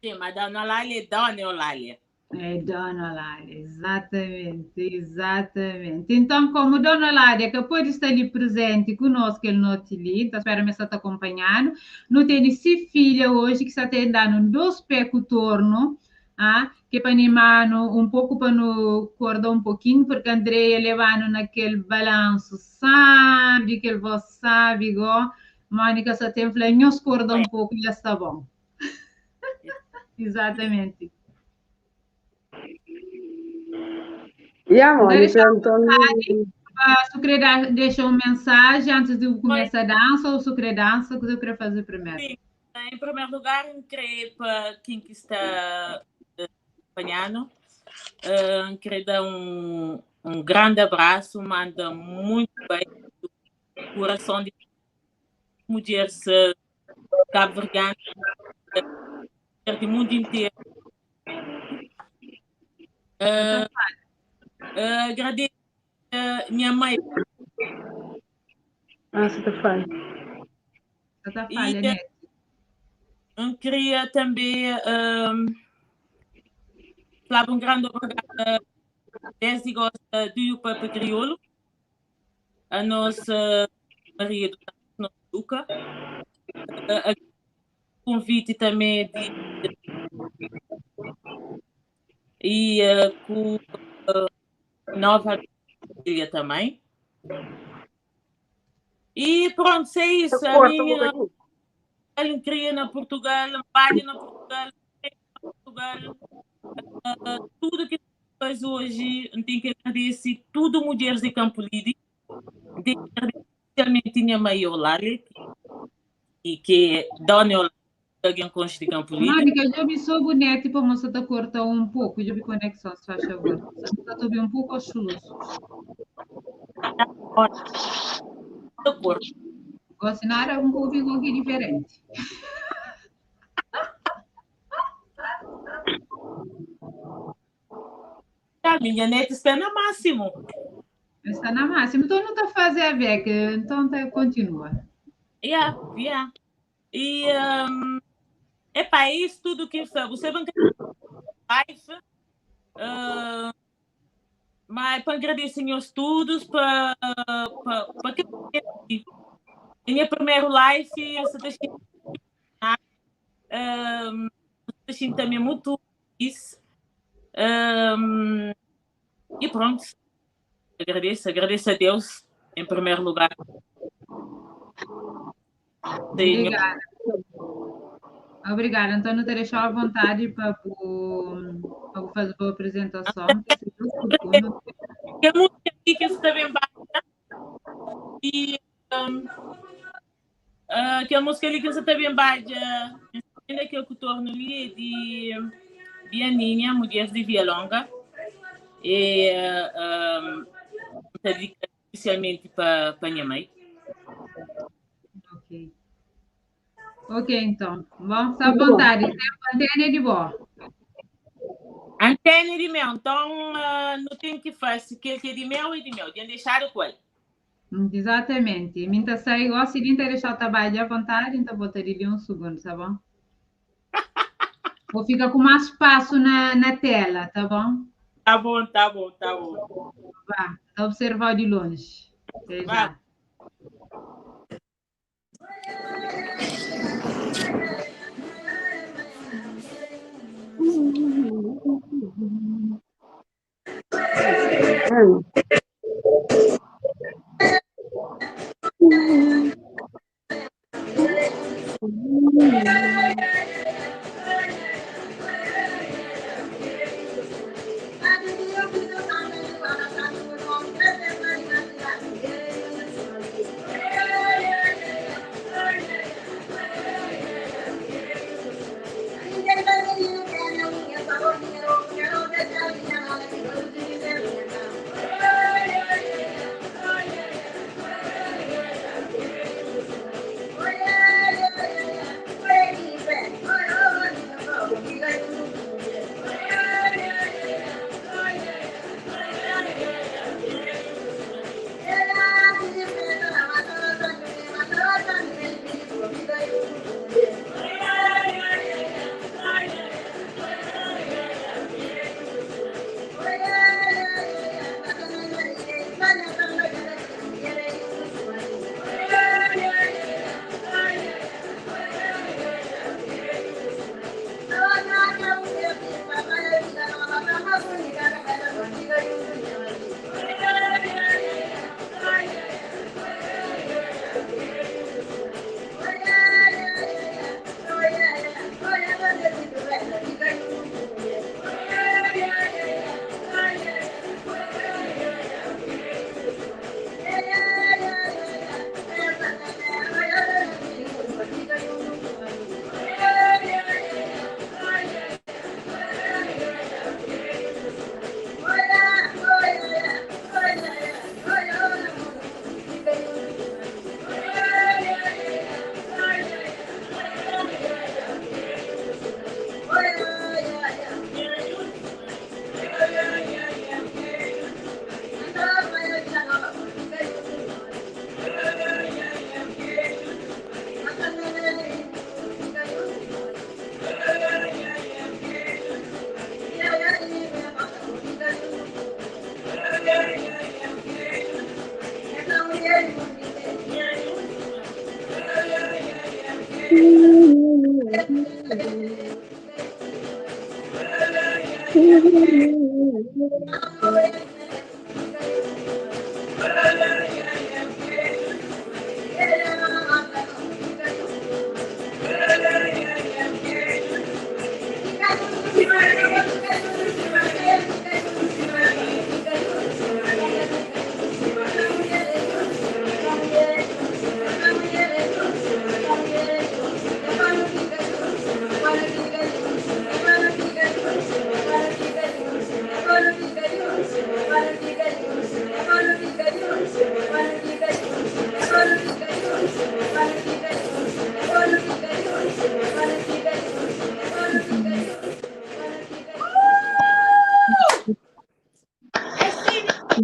Sim, mas Dona Eulália é Dona Eulália. É Dona Eulália, exatamente, exatamente. Então, como Dona Eulália que pode estar ali presente conosco ele noite ali, então espero me estar acompanhando. Não tem si filha hoje que está tendo um dois pé com o torno, ah, que para animar um pouco para no acordar um pouquinho, porque a Andrea levando naquele balanço, sabe que ele voz sabe, igual. Mônica só tem falado, nos acorda um pouco e já está bom. Exatamente. Yeah, Mônica, então... Se querer deixar uma mensagem antes de começar a dança ou se querer dança, o que eu queria fazer primeiro? Sim. Em primeiro lugar, eu queria para quem que está acompanhando, queria dar um grande abraço, manda muito bem do coração de mulheres cabo-verdianas, do mundo inteiro. Agradeço a minha mãe. Ah, você tá falha. Você tá falha, né? Eu queria também falar um grande obrigado desde gosta do Pepe Crioulo, a nossa Maria do Luca, a convite também de e com a nova filha também. E pronto, é isso. A minha cria na Portugal, palha na Portugal, Portugal, tudo que faz hoje, tenho que agradecer tudo mulheres de Campo Lide, tenho que agradecer especialmente minha mãe Eulália, e que é Dona Eulália, alguém consta de Campo Lide. Mônica, eu vi só bonito para moça tá corta um pouco, eu vi conexão, se faz favor. Você tá bem um pouco aos soluços. Gosto nada um pouco aqui diferente. A minha neta está na máximo. Está na máxima. Então não está a fazer a ver, então tá, continua. Yeah, yeah. E epá, é isso tudo que sabe. Você vai live, mas para agradecer meus estudos, para que minha primeira live, eu só deixei também muito isso. E pronto, agradeço a Deus em primeiro lugar. Obrigada. Obrigada. Então, não te deixou à vontade para fazer a apresentação. Que música aqui que está bem baixa. E que a música ali que está bem baixa, ainda que eu torno ali de Bianinha, Mulheres de Via Longa. E dedica especialmente para a minha mãe. Ok. Ok, então. Bom, está à vontade. Antena de boa. Antena de mel. Então, não tem que fazer. Que é de mel e de mel. De deixar o ele. Exatamente. Minta sai, gosto de deixar o trabalho à vontade, então vou ter ali um segundo, tá bom? Vou ficar com mais espaço na tela, tá bom? Tá bom, tá bom, tá bom. Vá, tá observar de longe. Até já. Bacana.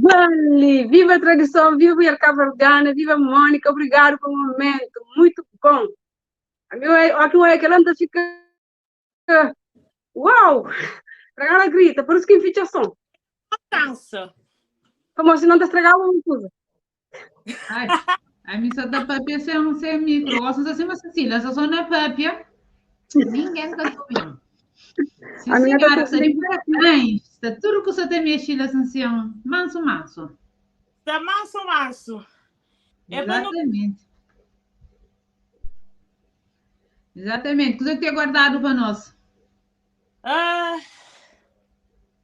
Vale! Viva a tradição, viva o Cabo-Verdiana, viva a Mônica, obrigado pelo momento, muito bom. A mim, aqui é que ela fica. Uau! Estragar a grita, por isso que ficha som. Cansa. Como se não te estragava uma coisa. Ai, a mim só da papia sem micro. Gosto assim, mas Cecília, só só na papia. Ninguém está ouvindo. Sim, A minha tá senhora, tudo está de parabéns. Está tudo que você tem mexido assim, manso, manso. Está manso, manso. É para não Exatamente. Exatamente. Que você tem guardado para nós? Ah,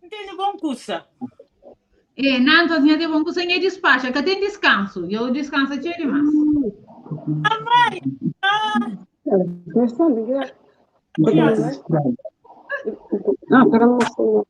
entende bom curso. É, não, então, tinha bom curso em despacho, que tem descanso. Eu descanso tinha demais. Não, pera, não sei.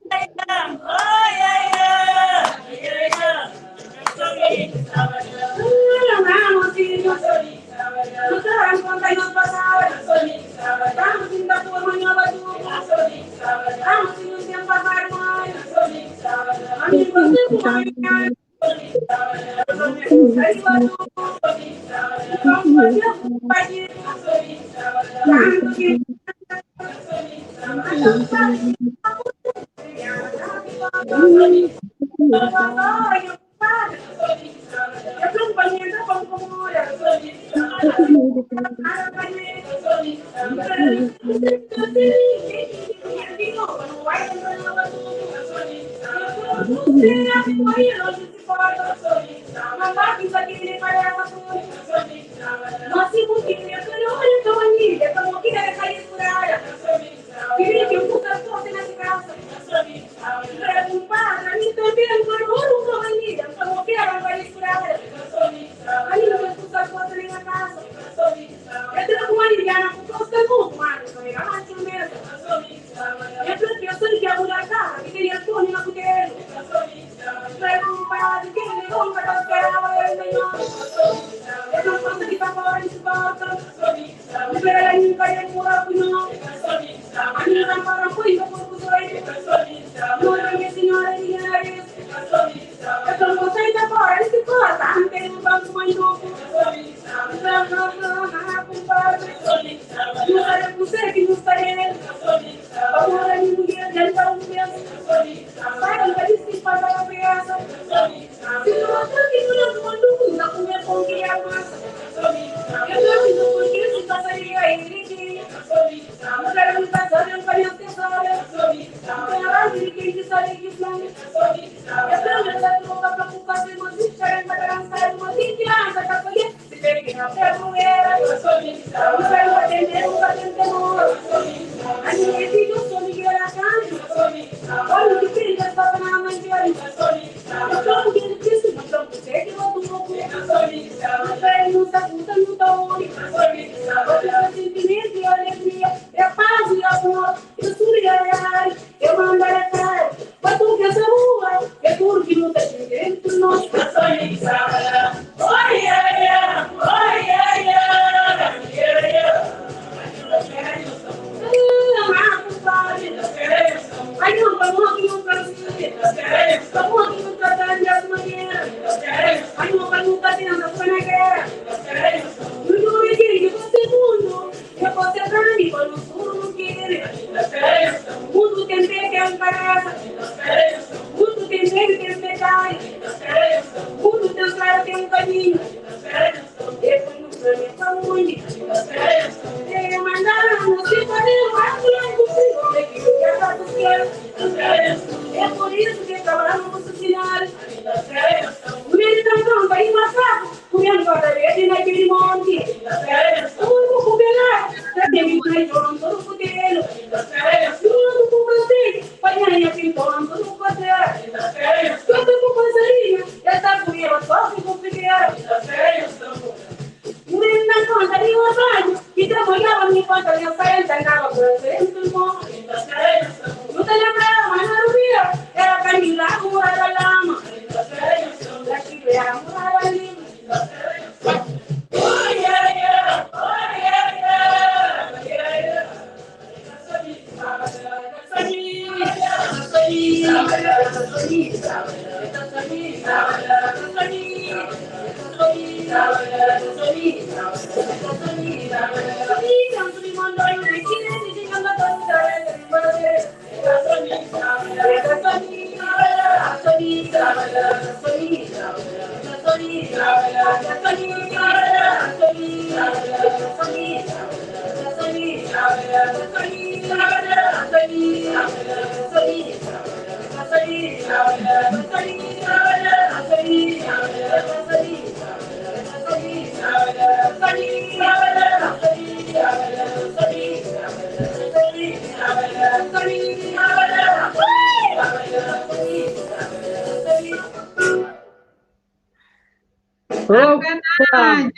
Opa!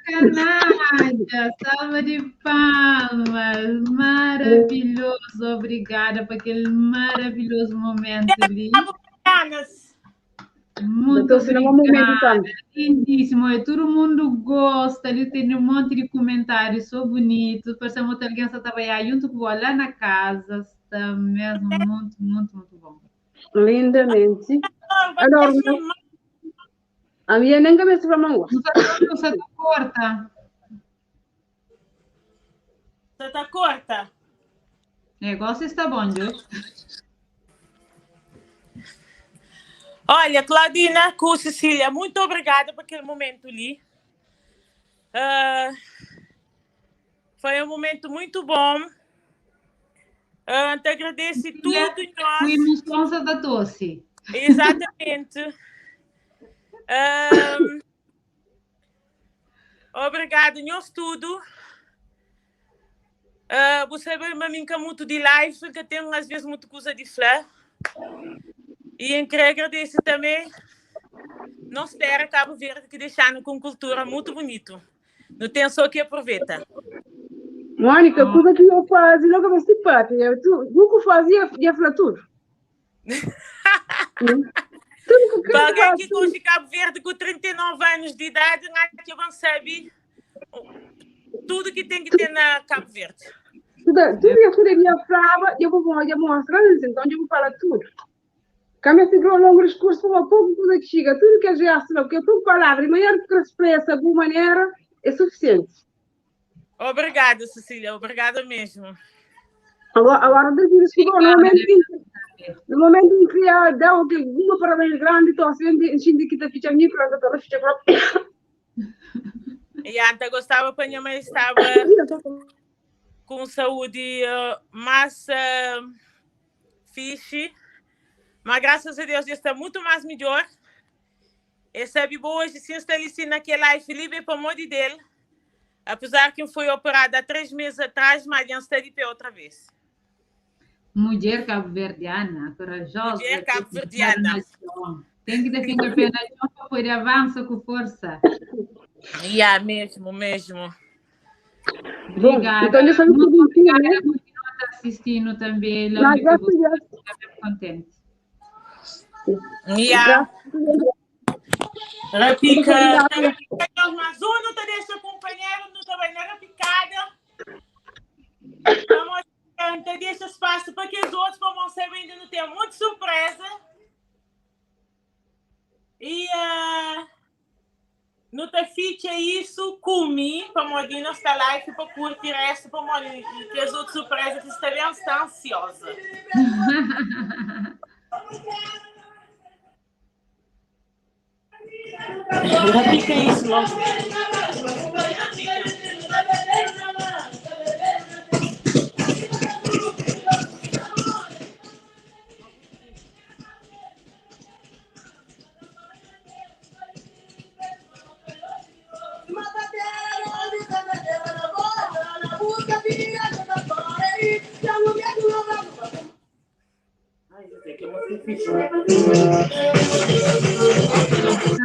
Nádia, salva de palmas, maravilhoso, obrigada por aquele maravilhoso momento ali. Muito obrigada, lindíssimo, e todo mundo gosta, ali tem um monte de comentários, sou bonito, parece que alguém só estava aí junto com lá na casa, está mesmo muito, muito, muito bom. Lindamente. Adoro. A minha nem cabeça para mão. Você tá corta. Você tá corta. Negócio está bom, viu? Olha, Claudina, com Cecília, muito obrigada por aquele momento ali. Foi um momento muito bom. Te agradeço tudo. Nós. Emoção da tosse. Exatamente. Um, obrigado, nhos tudo. Uh, bu sabe ma mim ka muito de live, que tem às vezes muito coisa de fla. E em queria agradecer também nossa terra Cabo Verde que deixaram com cultura muito bonito. Não tem só que aproveita. Mônica, coisa que eu faço, logo me se pate, tu, nunca fazia, ia falar tudo. Tudo que Para alguém que gosta de Cabo Verde com 39 anos de idade, não é que eu sabe tudo que tem que ter na Cabo Verde. Tudo, tudo que eu minha falava, eu vou eu mostrar, então eu vou falar tudo. Quando eu fico longo discurso, uma pouco coisa que chega, tudo que a gente porque eu tenho palavra, e maneira que expressa de boa maneira, é suficiente. Obrigada, Cecília, obrigada mesmo. Agora, agora desculpa, no momento que, no momento em que eu dá uma parabéns grande, estou sempre enchendo que está ficha micro, está ficha própria. E antes gostava para minha mãe estava com saúde mais fixe, mas graças a Deus está muito mais melhor. E sabe hoje se está ali naquele live livre para o dele. Apesar que foi operada há 3 meses atrás, mas já está de pé outra vez. Mulher cabo-verdiana, corajosa. Mulher cabo-verdiana. Tem que defender a pena para poder avançar com força. Yeah, mesmo, mesmo. Obrigada. Então, eu sou muito obrigada né? por continuar assistindo também. Mas, graças a Deus. Contente. Yeah. Repica. Mas um não te deixa companheiro, não te vai na repicada. Vamos, te deixa espaço para que os outros vão saber ainda não tem muita surpresa. E não te fica isso comigo, para morrer nossa live, para curtir resto, para morrer que as outras surpresas que está bem está ansiosa. Repica isso logo.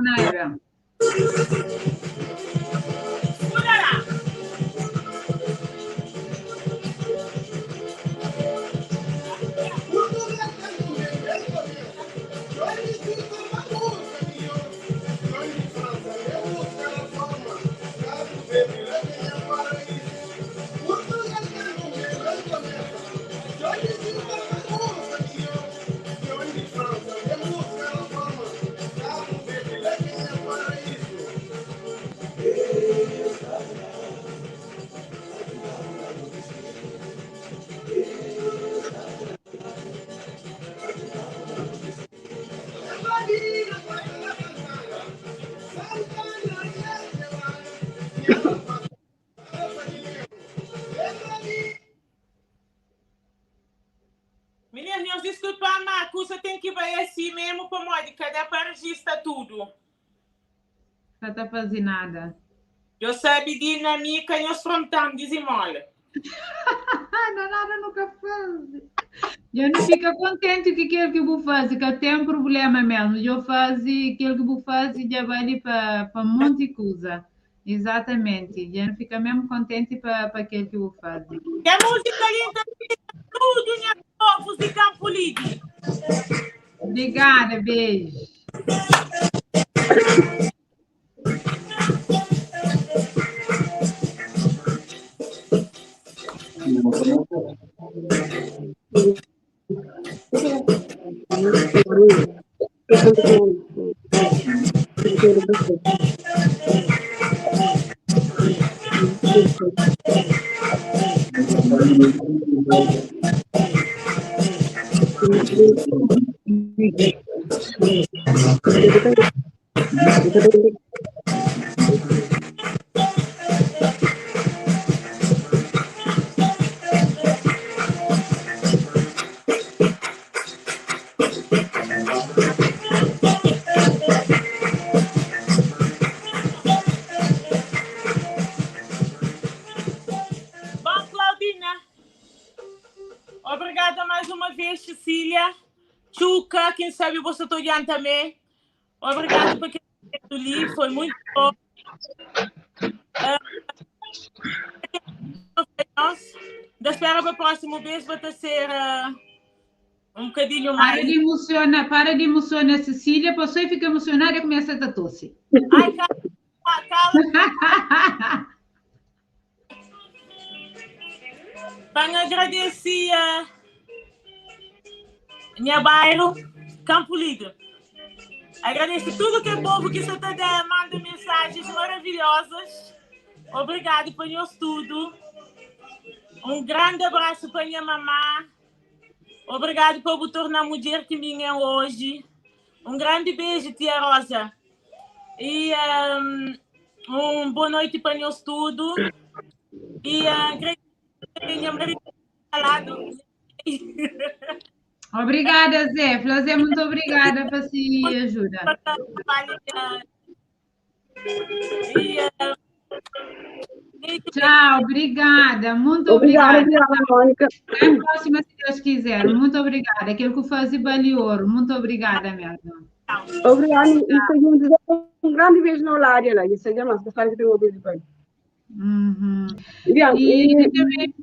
Naira. Meninas, desculpa, mas você tem que vai assim mesmo para Mônica, dá para registrar tudo. Não está fazendo nada. Eu sabe dinâmica e os frontão desemole. Não, nada nunca faz. Eu não fico contente com aquilo que eu vou fazer, que eu tenho um problema mesmo. Eu faço aquilo que eu vou fazer e já vai ali para um monte de coisa. Exatamente. Eu não fico mesmo contente para aquilo que eu vou fazer. Que a música linda, tudo, minha povos de Campo Lido. Obrigada, beijo. você, Cecília. Tchuca, quem sabe você está olhando também. Obrigado por aquele ali, foi muito bom. Uh, espera para o próximo mês, vai ser uh, um bocadinho mais. Para de emocionar, para de emocionar, Cecília, passou e fica emocionada e começa a tosse. Ai, calma, calma. Para agradecer a minha bairro, Campo Lido. Agradeço tudo que é povo que está dando, manda mensagens maravilhosas. Obrigado por nós tudo. Um grande abraço para minha mamã. Obrigado por me tornar a mulher que minha é hoje. Um grande beijo, tia Rosa. E um, um boa noite para nós tudo. E uh, minha marido lado. Obrigada, Zé. Zé, muito obrigada por se ajuda. Tchau, obrigada. Muito Obrigada, obrigada. obrigada, Mônica. Até a próxima, se Deus quiser. Muito obrigada. Aquilo que faz vale ouro. Muito obrigada mesmo. Obrigada. E segundo, um grande beijo na área lá. Isso é mais, gostaria de ter um beijo para Uhum. Obrigada. E também,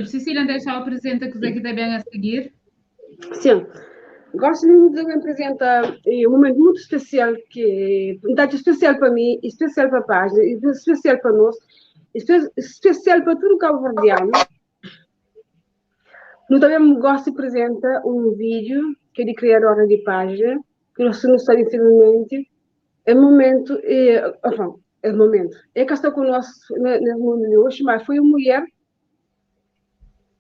Cecília, deixar o presente que aqui também a seguir. Sim. Gosto muito de apresentar um momento muito especial, que um dado especial para mim, especial para a página, especial para nós, especial para todo o cabo-verdiano. Eu também gosto de apresentar um vídeo que é de criadora de página, que nós não está infelizmente. É momento, é, enfin, é momento. É que está conosco no mundo de hoje, mas foi uma mulher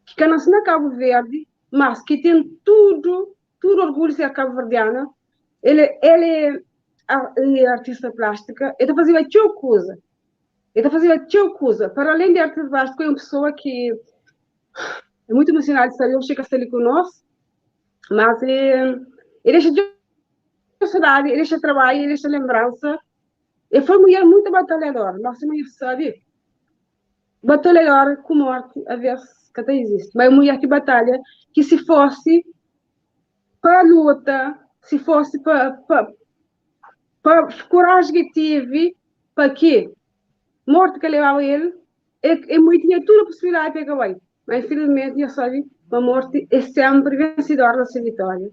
que nasceu na Cabo Verde, mas que tem tudo, tudo orgulho de ser cabo-verdiana. Ele, ele é artista plástica, ele fazia muita coisa. Ele fazia muita coisa. Para além de artista plástica, é uma pessoa que é muito emocionada de saber, ele chega a estar ali conosco, mas ele, ele deixa de saudade, ele deixa trabalho, ele deixa lembrança. Ele foi uma mulher muito batalhadora, nossa mulher sabe. Batalhadora com morte, a ver se que até existe. Mas é uma mulher que batalha, que se fosse para a luta, se fosse para, para, para coragem que tive, para quê? Morte que levava ele, ele, ele tinha toda a possibilidade de pegar bem. Mas infelizmente, já sabe, a morte é sempre vencedora da sua vitória.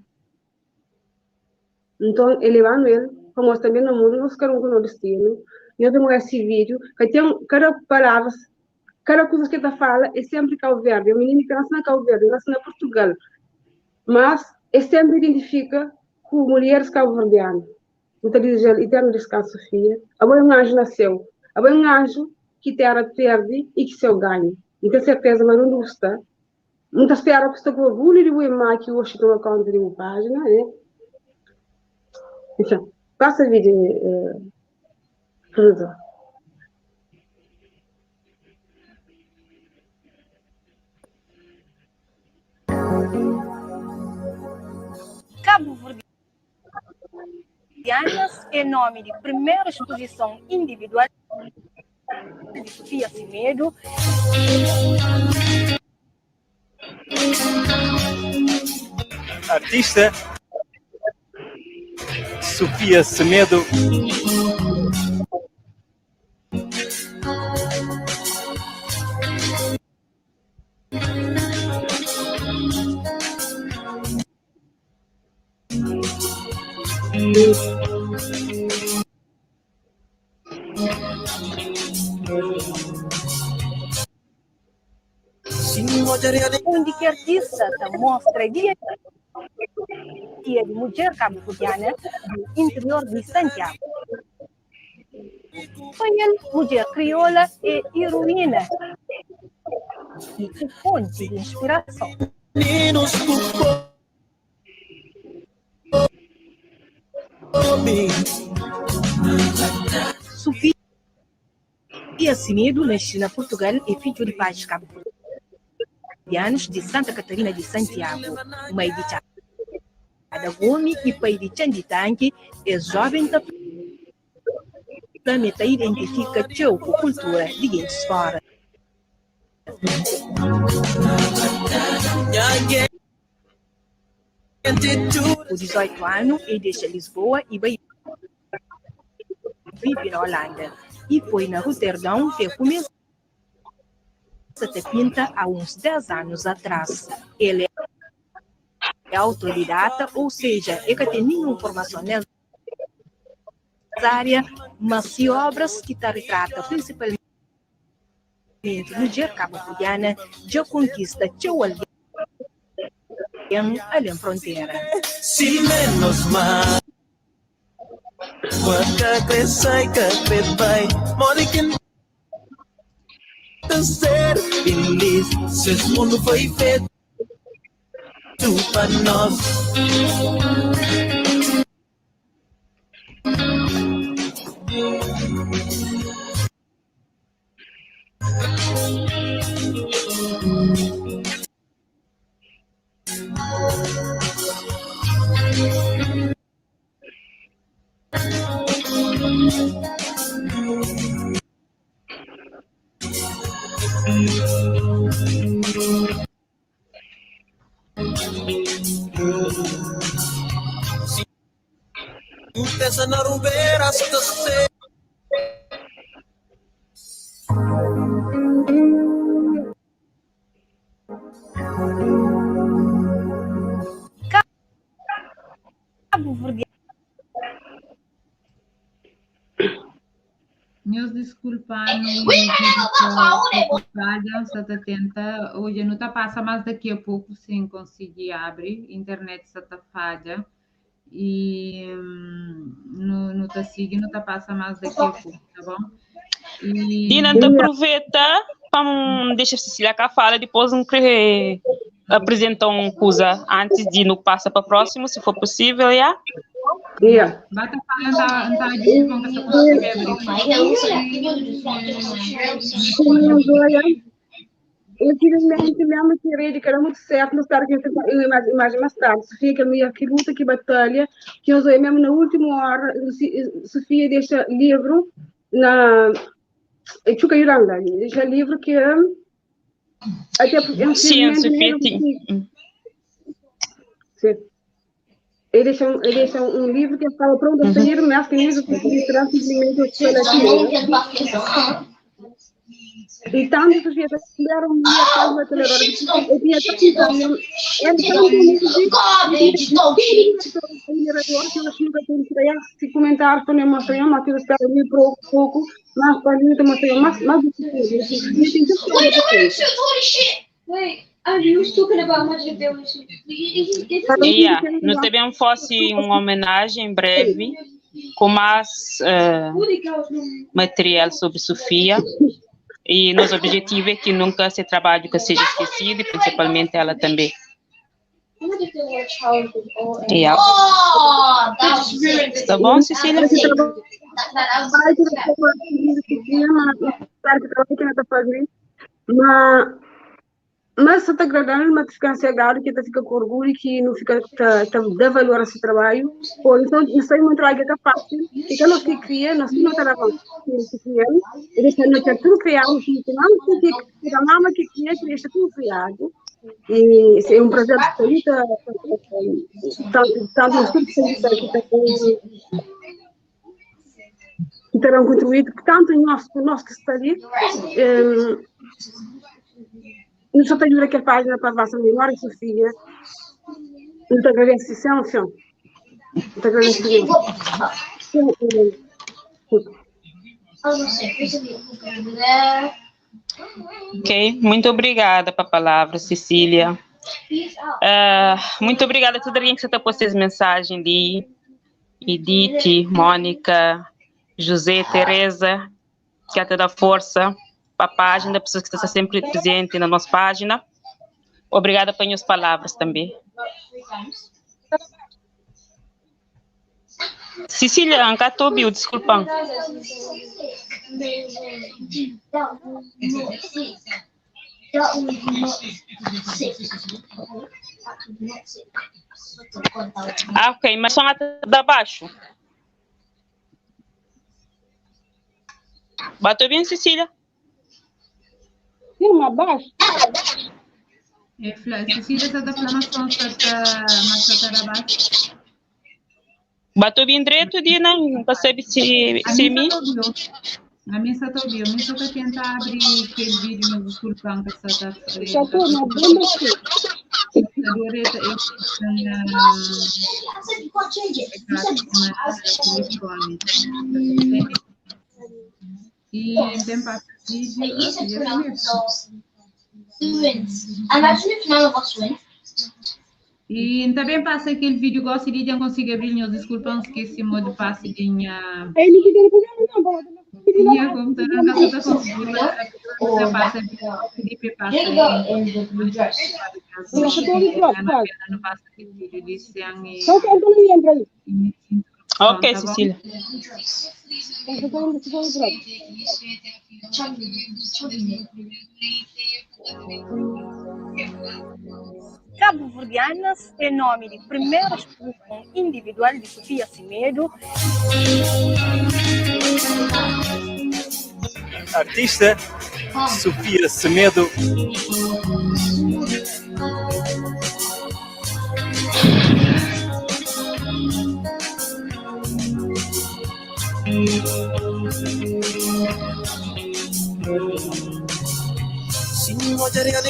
Então, ele levando ele, como também no mundo, nós queremos um destino. Eu tenho esse vídeo, que tem cada palavra, cada coisa que ele fala é sempre Cabo Verde. O menino que nasce na Cabo Verde, nasce na Portugal. Mas ele sempre identifica com mulheres cabo-verdianas. Então, diz ele, eterno descanso, Sofia. Agora um anjo nasceu. Agora um anjo que terra perde e que seu ganho. E tenho certeza, mas não gosta. Muita espera que estou com orgulho de o que hoje toma conta de uma página, né? Enfim, passa o vídeo, produtor. Cabo Verdeanas é nome de primeira exposição individual de Sofia Semedo. Artista Sofia Semedo. Onde que artista ta mostra dia dia de mulher cabo-verdiana do interior de Santiago. Foi ele, mulher crioula e heroína, e fonte de inspiração. Sofia Semedo nasceu na Portugal e filho de pais cabo-verdianos de Santa Catarina de Santiago, mãe de Tchada Gomes e pai de Tchanditanque, é jovem da planeta identifica teu com cultura de gente fora. Ku 18 anu, e dexa Lisboa y bai vive na Holanda. Y foi na Roterdão ki e kumesa ta pinta há uns 10 anus atrás. El é autodidata, ou seja, e ka ten ninhun formason nes ária, mas si obras ki ta ritrata prinsipalmenti mudjer kabuverdiana dja konkista txeu algen alén frontera. Cabo-verdiano. Nhos diskulpa-nu vídeo falha, sa ta tenta, odja nu ta pasa mas daqui a pouco si N konsigi abri, internet sa ta fadja e nu ta sigi nu ta pasa mas daqui a pouco, tá bom? E Dina, N ta aproveta pa N dexa Cecília ka fala, dipôs N kre apresenta un kuza antis di nu pasa pa prósimu, si for pusível, ya? Yeah. Ba ta fala, N ta, N ta ajuda pa N ka sa konsigi abri. Infelizmente, mesmo que rede que era muito certo, mas tarde que eu imagem mais tarde. Sofia, que é a mulher que luta, que batalha, que eu usei mesmo na última hora, Sofia deixa livro na Chuca Yuranga, deixa livro que até porque Sim, Sofia tinha. Sim. Ele deixa um livro que estava pronto a sair, mas que nem consegui tirar simplesmente o que ela E tanto Sofia era um dia quase batalhadora. Eu tinha tanto admirador que eu acho que nunca tenho que se comentar para mostrar, mas eu espero muito pouco, pouco, mas para mim mostrar mais mais Wait, you was talking about magic there was Yeah, nu ta ben fosse uma homenagem em breve com mais material sobre Sofia e nosso objetivo é que nunca esse trabalho que seja esquecido e principalmente ela também. Yeah. Tá bom, Cecília? Mas está agradando, mas fica ansiedade, que tá fica com orgulho, que não fica tá, tá dá valor a esse trabalho. Pô, então, não sei um trabalho que é fácil, que não se cria, não se não tá que cria, ele está no que tudo criado, que não que que a mama que cria, que deixa tudo criado. E é um prazer estar tanto tanto no que que terão contribuído, que tanto nós, nós que está ali, não só tenho aquela página para a vossa memória, Sofia. Não te agradeço, sim, sim. Não te agradeço. Ok, muito obrigada pela palavra, Cecília. Muito obrigada a toda alguém que está postando as mensagens de Edith, Mônica, José, Teresa, que até dá força para a página, pessoas que estão sempre presente na nossa página. Obrigada pelas palavras também. Cecília, Anca, ouviu, desculpa. Ah, ok, mas só até da baixo. Bateu bem, Cecília? Sim, abaixo. É fla, Cecília sa ta fla ma som sa ta, ma sa ta da baixo. Bato bem direito, Dina, não sabe se A se mim mi. sa ta ouviu. A mim sa ta ouviu. A mim só ta tenta abrir aquele vídeo, mas desculpa, que sa ta Já estou na bomba sim. Adoreta, eu na telefone. E tem passa vídeo, Imagine if none of us went. E também passa aquele vídeo, gosto de não consigo abrir, meus desculpa, esqueci o modo passe de minha. Ei, não queria pegar, não, não. Minha computadora não está conseguindo, mas passa, Felipe passa. Here go in the blue dress. Não passa aquele vídeo de sangue. Só que Antônio entra aí. Ok, Cecília. Cabo-Verdianas é nome de primeira exposição individual de Sofia Semedo. Artista Sofia Semedo.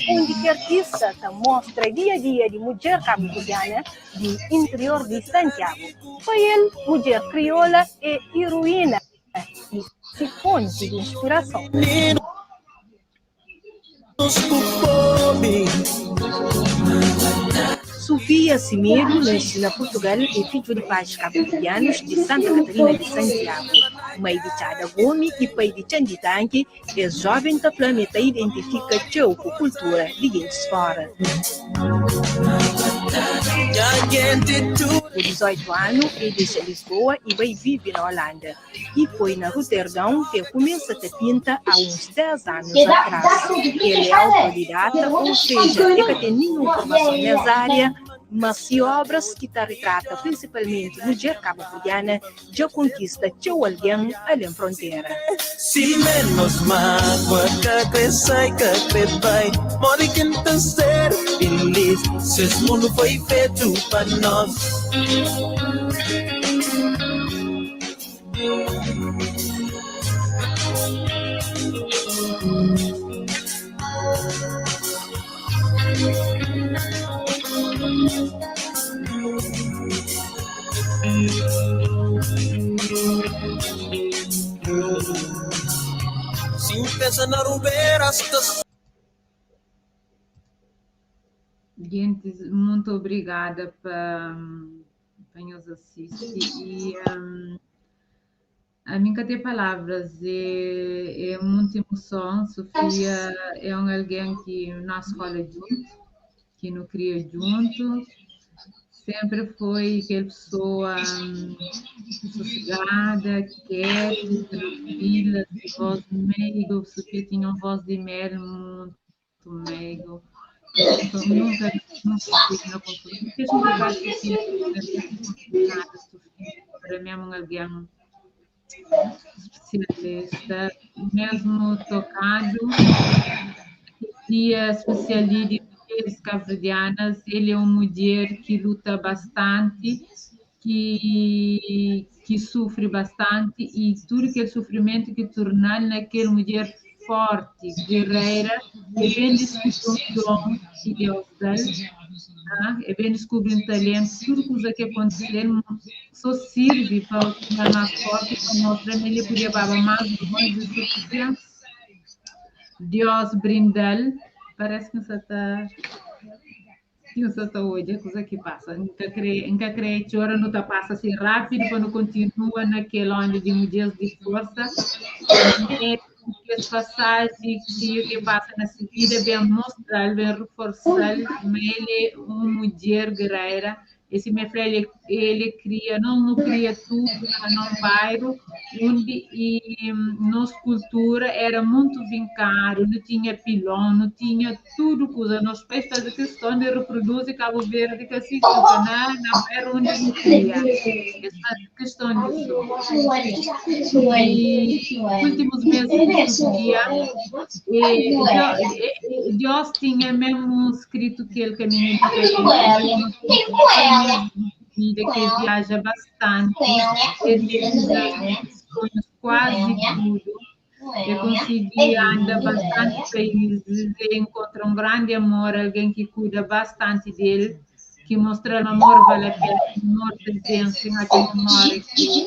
Onde que artista ta mostra dia a dia de mulher cabo-verdiana de interior de Santiago. Para ele, mulher crioula é heroína e se fonte de inspiração. Sofia Semedo nasce na Portugal e é filho de pais cabo-verdianos de Santa Catarina de Santiago. Mãe de Chada Gomes e pai de Chanditanque, é jovem da planeta e identifica teu com cultura de gente fora. Com 18 anos, ele deixa Lisboa e vai viver na Holanda. E foi na Roterdão que começa a pinta há uns 10 anos atrás. Ele é autodidata, ou seja, ele não tem nenhuma formação nessa área, mas se obras que tá retrata principalmente mulher cabo-verdiana já conquista teu alguém além fronteira. Se menos mágoa que cresce que cresce bem, more que então ser feliz. Se esse mundo foi feito para nós. Sin pensa na rubeira, hasta Gente, muito obrigada para nos assistir e a mim que tem palavras é muita emoção. Sofia é um alguém que nós escola junto, que nos cria junto, sempre foi aquela pessoa sossegada, quieta, tranquila, de voz meigo. Sofia tinha uma voz de mel muito meigo. Então, nunca, nunca tive na confusão. Fez um trabalho que nada, Sofia, para mim é um alguém especialista, mesmo tocado, dia especialista de mulheres cabo-verdianas, ele é uma mulher que luta bastante, que sofre bastante, e tudo aquele sofrimento que torna naquela mulher forte, guerreira, e bem descobre o dom que Deus dá, tá? E bem descobre um talento, tudo coisa que acontecer só serve para tornar mais forte, para mostrar que ele podia babar mais longe do que Deus brindou. Parece que você está que você está hoje, coisa que passa. Nunca crê, nunca crê que hora não tá passa assim rápido, quando continua naquele onda de mulheres de força. É que as passagens que passa na vida bem mostrar, bem reforçar, mas ele é uma mulher guerreira, Esse meu filho, ele, ele cria, não, não cria tudo no bairro, onde e nossa cultura era muito vincado, não tinha pilão, não tinha tudo coisa. Nós pais fazem questão de reproduzir Cabo Verde, que assim, na, na bairro onde não cria. Eles fazem questão disso. E nos últimos meses de Sofia, e, Deus tinha mesmo escrito que ele caminho de vida que viaja bastante, ele sonhos quase tudo. Eu consegui andar bastante países, encontra um grande amor, alguém que cuida bastante dele, que mostra o amor vale a pena, amor presença, aquele amor que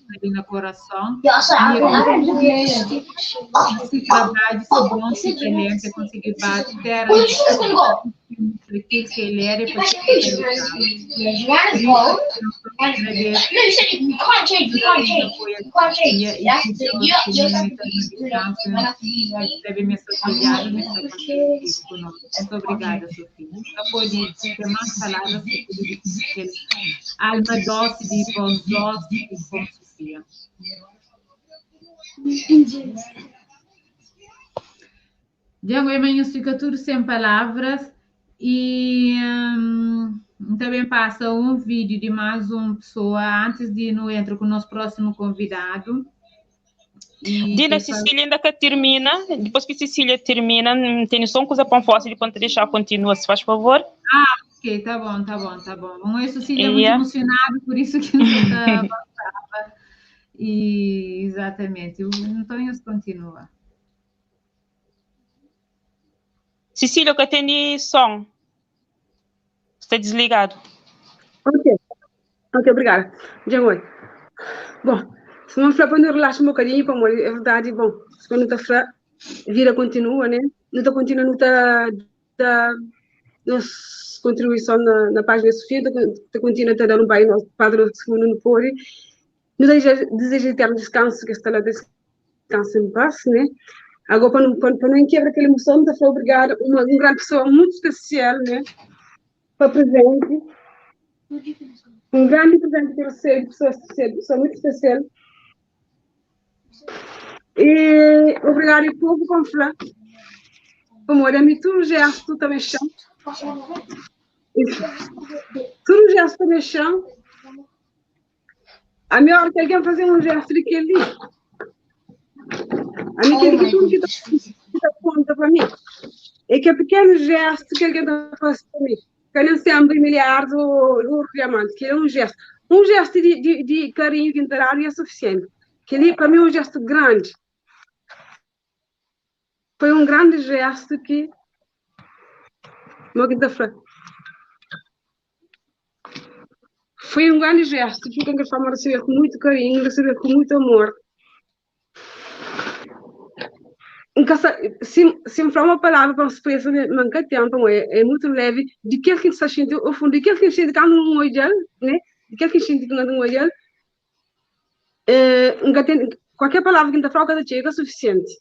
ali no coração. E esse trabalho, esse bom, esse talento, conseguir bater aquilo que ele era e para deve me apoiar, me Muito obrigada, Sofia. Não pode ter mais palavras alma doce de voz doce como Sofia. Diego, eu fica tudo sem palavras e também passa um vídeo de mais uma pessoa antes de não entrar com o nosso próximo convidado. E Dina, Cecília ainda que termina, depois que Cecília termina, tem só uma coisa para fora, depois te deixar continua, se faz favor. Ah, ok, tá bom, tá bom, tá bom. Bom, eu, Cecília, é muito emocionada, por isso que não tá E, exatamente, então isso continua. Cecília, que tem som. Está desligado. Ok, ok, obrigada. Já. Bom, se não for para não relaxa um bocadinho, para amor, é verdade, bom, se não está a vida continua, né? Não está continua, não está da nossa contribuição na, na página Sofia, está continua a dar um pai nosso padre segundo no pode. Não deseja, deseja eterno descanso, que está lá descanso em paz, né? Agora, para não, para, para não quebrar aquela emoção, está obrigada, uma, uma grande pessoa muito especial, né? Para presente. Um grande presente que eu recebo, pessoa especial, pessoa muito especial. E obrigado ao povo com flá. Como olha, me tudo gesto também chão. Tudo gesto também chão. A minha hora que alguém fazer um gesto de que ali. A mim que tudo que está conta para mim. É que é pequeno gesto que alguém está fazendo para mim. Que nem sempre milhares ou, ou diamante, que é um gesto. Um gesto de, de, de carinho que entrar é suficiente. Que ali, para mim, é um gesto grande. Foi um grande gesto que. Foi um grande gesto que eu forma receber com muito carinho, receber com muito amor. Se, se me falar uma palavra para expressar, manca tempo, é, é muito leve, de que que está sentindo, ao fundo, de que que sente quando não olha, né? De que que sente quando não olha, é, qualquer palavra que ainda fala, chega é suficiente.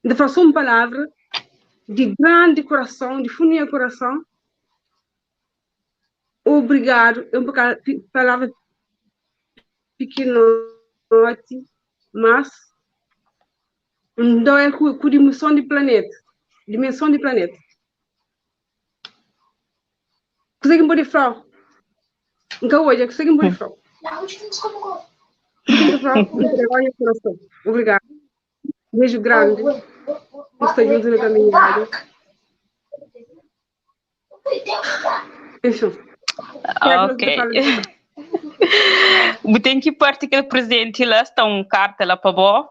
Ainda fala só uma palavra de grande coração, de fundo de coração. Obrigado, é uma palavra pequenote, mas então é com, com dimensão de planeta, dimensão de planeta. Consegue pôr falar? Nunca hoje, consegue pôr falar? Obrigado. Beijo grande. Estou junto na caminhada. Enfim. Ok. Tem que partir aquele presente lá, está um carta lá para bó.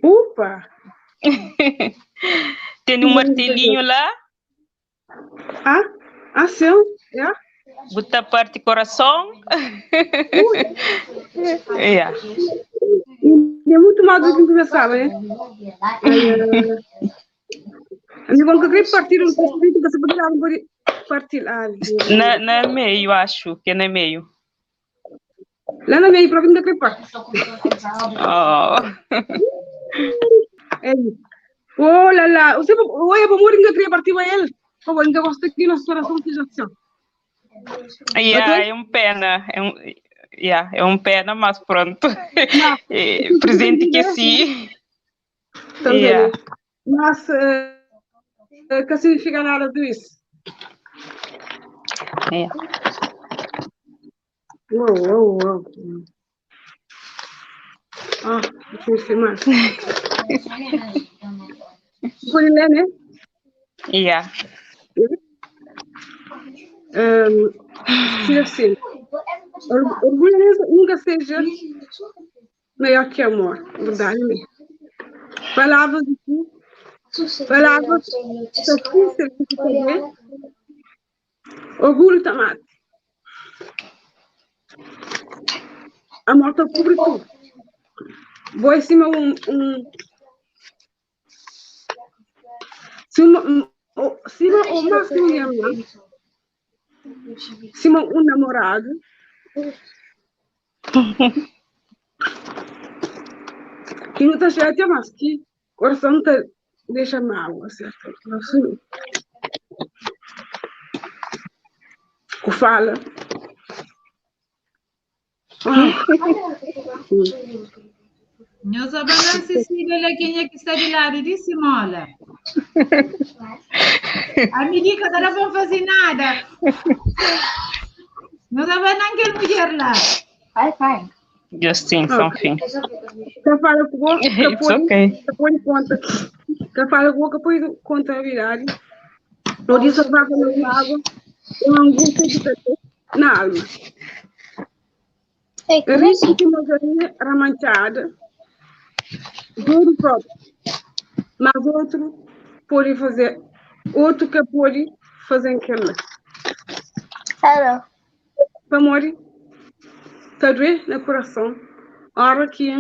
Opa! Tem um martelinho lá. Ah, ah, sim, yeah. Bota parte coração. yeah. É muito mais do que pensava, né? Amigo, eu queria partir um pouco, que você poderia partir. Ah, na, na meio, acho que é na meio. Lá na meio, próprio não queria partir. Oh. É. Oh lá lá, você, oi, eu vou morrer, não queria partir com ele. Por favor, nunca gosto que nosso coração seja assim. Yeah, é um pena. É um, yeah, é um pena, mas pronto. É, presente que sim. Também. Yeah. Mas que significa nada disso. Yeah. Uou, uou, uou. Ah, difícil, mas. Pode ler, né? Yeah. Um, assim, orgulho nunca seja maior que amor, verdade mesmo. Palavras de ti, palavras difíceis de saber, orgulho tamate. Amor te cobre tudo. Vou em cima um cima, cima o máximo irmã, cima um namorado. Que não está chateado, mas que coração te deixa mal, certo? Assim. Que fala. Nós abandonar Cecília, lá quem é que está de lado de Simola. A medida que não vão fazer nada. Nós abandonar aquela mulher lá. Vai, vai. Justin, something. Que fala com o It's okay. que põe conta. Que fala com o que põe conta a verdade. Não diz a vaga na água. É uma angústia que está na alma. Risco de uma galinha ramanchada, duro próprio, mas outro pode fazer, outro que pode fazer aquilo. Hello. Para morrer, tá doer no coração. Hora que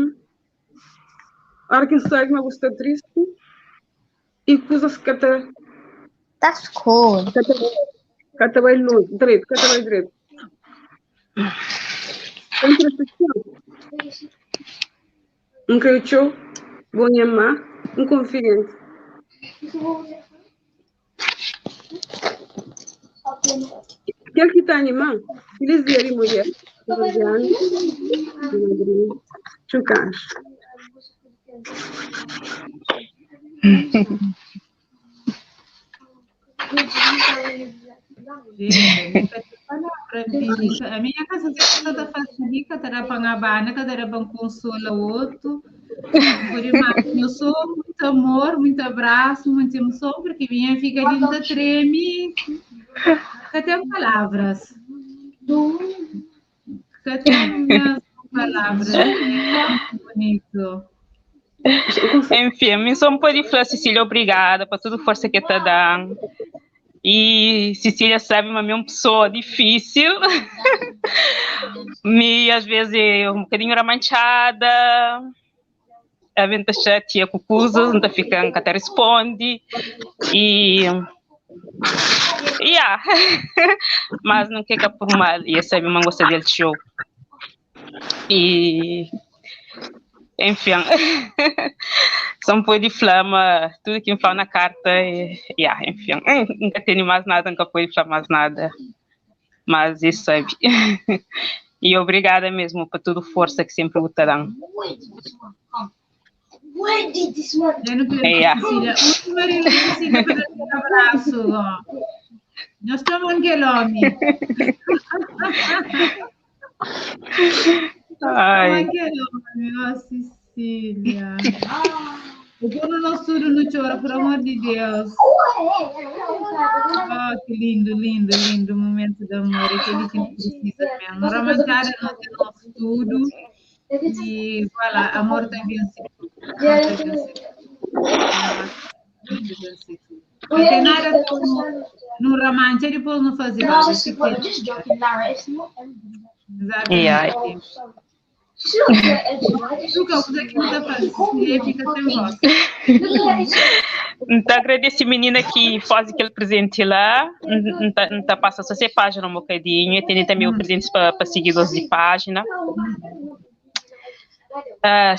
sabe, mas está triste e coisas que tá. That's cool. Que tá bem longe, direito, que tá bem direito. Um crechou, bom má, um confidente. Aquele que está animado, feliz dia de mulher, Chucas. A minha casa está fazendo rica, terá para a terá para consola outro. Eu sou muito amor, muito abraço, muita emoção, porque minha fica linda, treme. Até palavras. Até minhas palavras. É muito bonito. Enfim, me só pode falar, Cecília, obrigada por toda a força que está dando. E Cecília sabe, mas é uma pessoa difícil. Me, às vezes, é um bocadinho ramanchada. A venta chateia com coisas, não fica, até responde. E. Yeah. Mas não quer que por mal. E sabe, mas gosta dele show. E. Enfim, só pode flama, tudo que me fala na carta, e, yeah, enfim, nunca tenho mais nada, nunca pude falar mais nada, mas isso sabe. E obrigada mesmo por toda a força que sempre te dão. Yeah. Cecília, um abraço. Nós estamos em homem. Ai. Ai, Cecília. O dono não surdo não chora, por amor de Deus. Oh, que lindo, lindo, lindo momento de amor. Aquele que precisa mesmo. Ramanchada não tem nosso tudo. E, voilà, amor tem vencido. Amor tem vencido. Não tem nada como no ramancha, depois não fazer nada. Exatamente. Então agradeço a menina que faz aquele presente lá. Então passa só essa página um bocadinho. Tem também o presente para seguidores de página.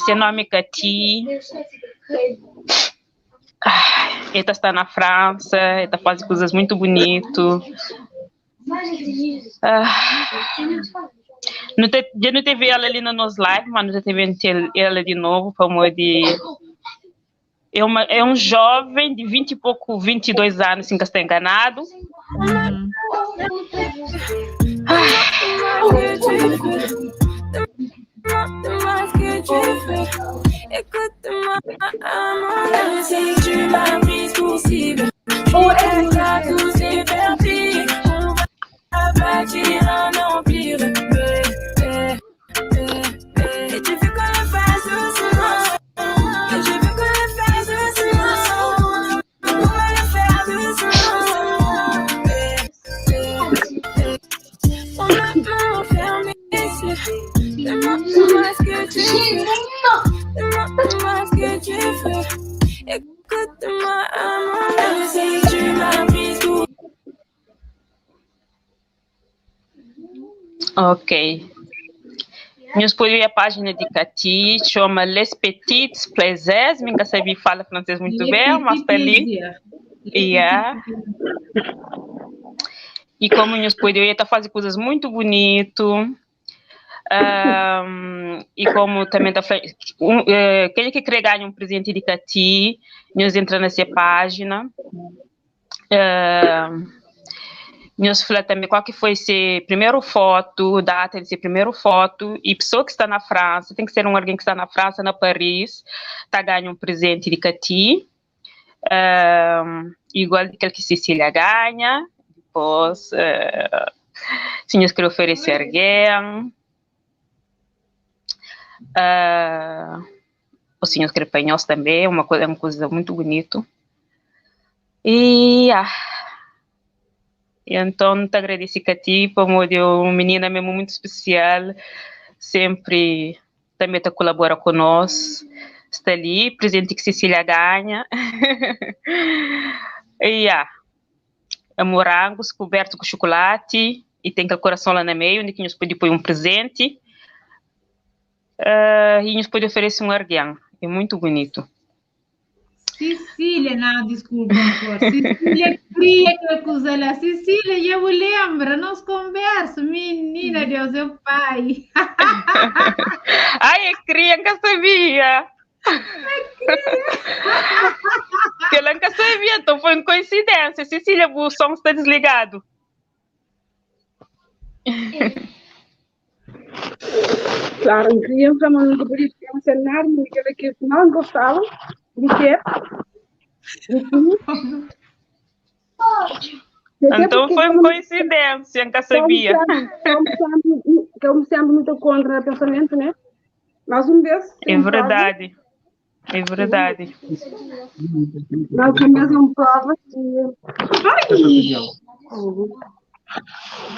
Seu nome é Cati. El ta sta na Fransa, el ta faze kuzas mutu bunitu. Nu ta, dja nu teve ela li na nos live, mas nu ta teve ela di novu pamodi é uma é um jovem de 20 e pouco, 22 anos, se nka sta enganadu. Ok. Nhos pode oia página di Kati, txoma Les Petites Plaisirs, mi nka sabe fala francês muito Les bem, mas Petits sta li. Plaisirs. Les Yeah. Petits Plaisirs. E como nhos pode oia, ta faze kuzas muito bonito. Um, e como também ta fla, um, eh, kenha ki kre ganha um presente di Kati, nhos entra na se página. Uh, nhos fla também qual que foi se primeiro foto, data de se primeiro foto e pessoa que está na França, tem que ser um alguém que está na França, na Paris, tá ganha um presente de Cati, uh, igual aquele que Cecília ganha, depois, uh, se nhos quer oferecer alguém, uh, ou se nhos quer para nós também, uma coisa, é uma coisa muito bonito. E, ah, então te agradeci a ti, pamodi é uma menina mesmo muito especial, sempre também te colabora conosco, está ali, presente que Cecília ganha. e, ah, é morangos coberto com chocolate e tem aquele coração lá no meio, onde que nos pode pôr um presente. E nos pode oferecer um arguião. É muito bonito. Cecília, não, desculpa, amor. Cecília cria aquela coisa lá. Cecília, eu lembro, nós conversa, menina, Deus é o pai. Ai, eu cria, nunca sabia. Que ela nunca sabia, então foi uma coincidência. Cecília, o som está desligado. Claro, eu queria para não podia ficar nada, mas que não gostava de quê? Então foi uma coincidência, nunca sabia. Como sempre muito contra pensamento, né? Mas um vez. É verdade. É verdade. Mas um vez é uma prova que. Ai!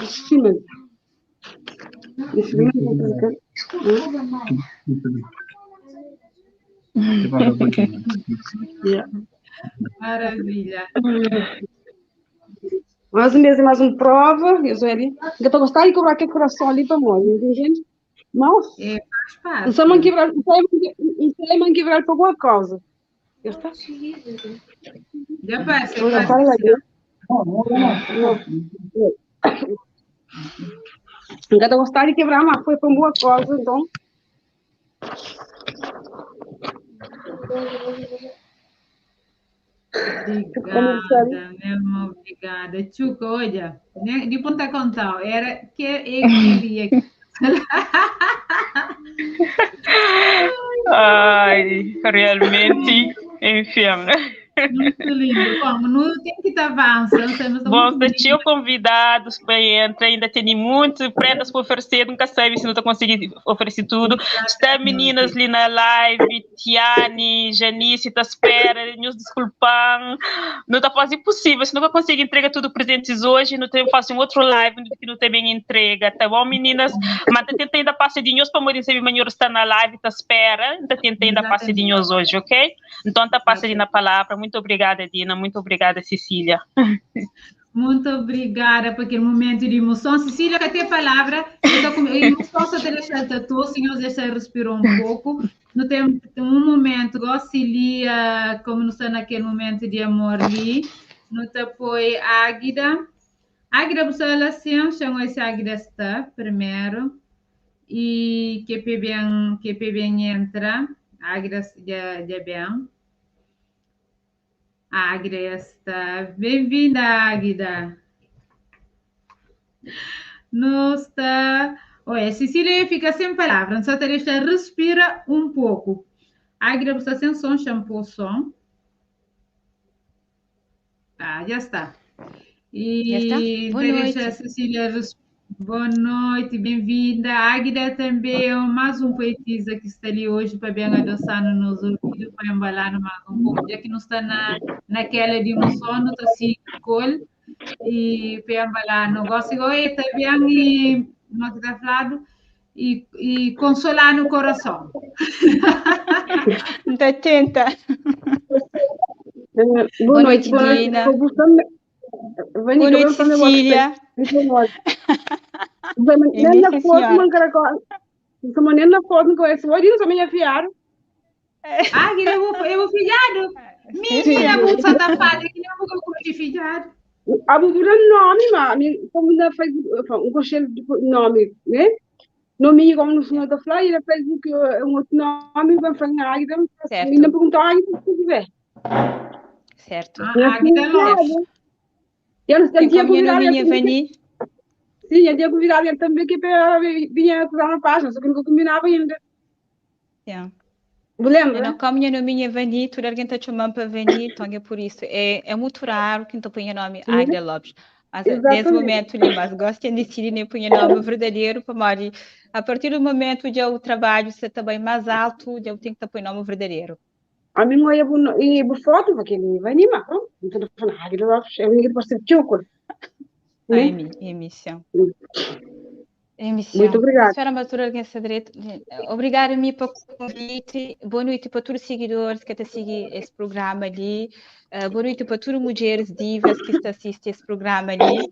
Sim, mas. Deixa eu ver. Maravilha. Mais um mês e mais uma prova, eu sou ali. Eu estou gostando de cobrar aquele coração ali para morrer, entende? Mas, É, faz parte. só não quebrar, só não quebrar por alguma causa. Eu está? Já passa, Vou passa. falar ali. Eu estou gostando de quebrar, mas foi por boa causa, então. Obrigada, mesmo obrigada. Tchuca, olha, né, de ponta contar, era que eu queria. Ai, realmente, enfim. Muito lindo. Como não tem que estar avançando, Bom, se tinha convidados para entrar, ainda tem muito prendas para oferecer, nunca sabe se não está conseguindo oferecer tudo. Está meninas ali na live, Tiane, Janice, está espera, nos desculpam. Não está quase impossível, se não conseguir entregar tudo presentes hoje, não tem, faço um outro live que não tem bem entrega, tá bom, meninas? Mas tenta ainda passe de nós para morrer, se melhor está na live, está espera, ainda tenta ainda passe de nós hoje, ok? Então, tá passe na palavra. Muito obrigada, Dina. Muito obrigada, Cecília. Muito obrigada por aquele momento de emoção. Cecília, que tem palavra, eu tô com emoção só te deixar tatu, o senhor deixa respirar um pouco. Não tem um momento, gosto como não está naquele momento de amor ali, não te apoia Águida. Águida, você ela assim, chama esse Águida está primeiro. E que bem, que bem entra, Águida já, já bem. Águida está. Bem-vinda, Águida. Não está. Olha, Cecília fica sem palavras, só te deixa respira um pouco. Águida, você sem som, shampoo som. Ah, já está. E Já está? Boa deixa noite. a Cecília Boa noite, bem-vinda. Águida também é mais um poetisa que está ali hoje para bem adoçar no nosso ouvido, para embalar mais um pouco, já que não está na, naquela de emoção, não está assim, col, e para embalar no gosto, oi, também, e, não está falando, e, e consolar no coração. Tá tenta. Boa Boa noite, noite, boa noite. Dina. Vou buscar- Boa Vanica, noite, vou também vou Cecília. Nem na Início, foto, senhora. man caracol. Como nem na foto, não conheço. Hoje não sou minha fiar. Águida, eu vou filhado. Menina, vou safada, que não vou curtir filhado. A budura nome, ma, mi como na Facebook, um gostei de nome, né? Nome como no senhor da Fly, na Facebook é um outro nome, vai falar Águida, Certo. me não perguntar Águida se quiser. Certo. Ah, Águida Lopes. Eu não Tem tinha como minha convidado nominha ele também. Vani. Sim, eu tinha convidado ele também que para vinha cruzar na página, só que nunca combinava ainda. Yeah. Me lembra? Eu não como minha nominha Vani, tudo alguém está chamando para Vani, então é por isso. É, é muito raro que então ponha nome Sim. Águida Lopes. Mas nesse Exatamente. momento, ali, mas gosto de decidir nem punha nome verdadeiro para mim. A partir do momento onde eu trabalho ser também mais alto, eu tenho que pôr nome verdadeiro. A mim não é bom e bu foto porque ele vai animar, não? Então eu falo, Águida Lopes, é um que ser tchuco. Ah, Né? Emi, emissão. Emissão. Muito obrigada. Senhora Matura, alguém se direito. Obrigada, Mi, pelo convite. Boa noite para todos os seguidores que até seguem esse programa ali. Boa noite para todas as mulheres divas que estão assistindo esse programa ali.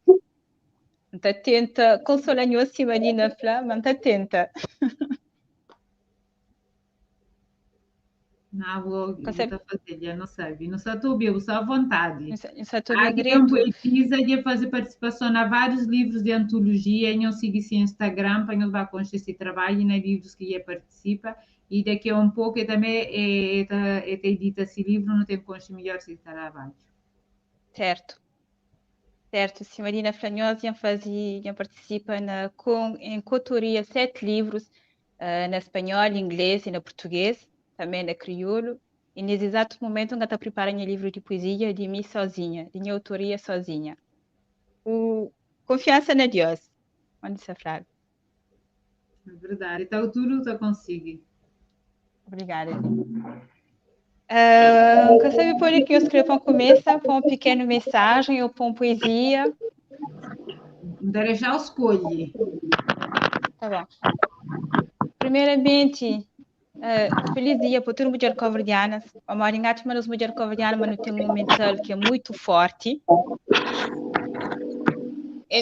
Tá tenta consolar nós, Simanina Flá, mas tá tenta. Não, vou Consegue- tá fazer, já não sabe. Não sabe tu, Bia, só à vontade. Não sabe tu Aqui direito. é um poetisa de fazer participação em vários livros de antologia, e não siga esse Instagram para não vá com esse trabalho e nos livros que ele participa. E daqui a um pouco eu também é, é, é, edita esse livro, não tem concha melhor se trabalho. Certo. Certo, Simarina Flanhosa fazia, participa na, com, em coautoria 7 livros, na espanhol, inglês e na português, também na crioulo. E nesse exato momento ainda está preparando um livro de poesia de mim sozinha, de minha autoria sozinha. O Confiança na Deus. Onde se fala? É verdade. Então tudo tu consegue. Obrigada. Consegue pôr aqui eu escrevo começa com uma pequena mensagem ou com poesia? Deixar escolhe. Tá bom. Primeiramente, feliz dia para toda mulher cabo-verdiana. A maioria das mulheres cabo-verdianas, mas tem um mental que é muito forte. É,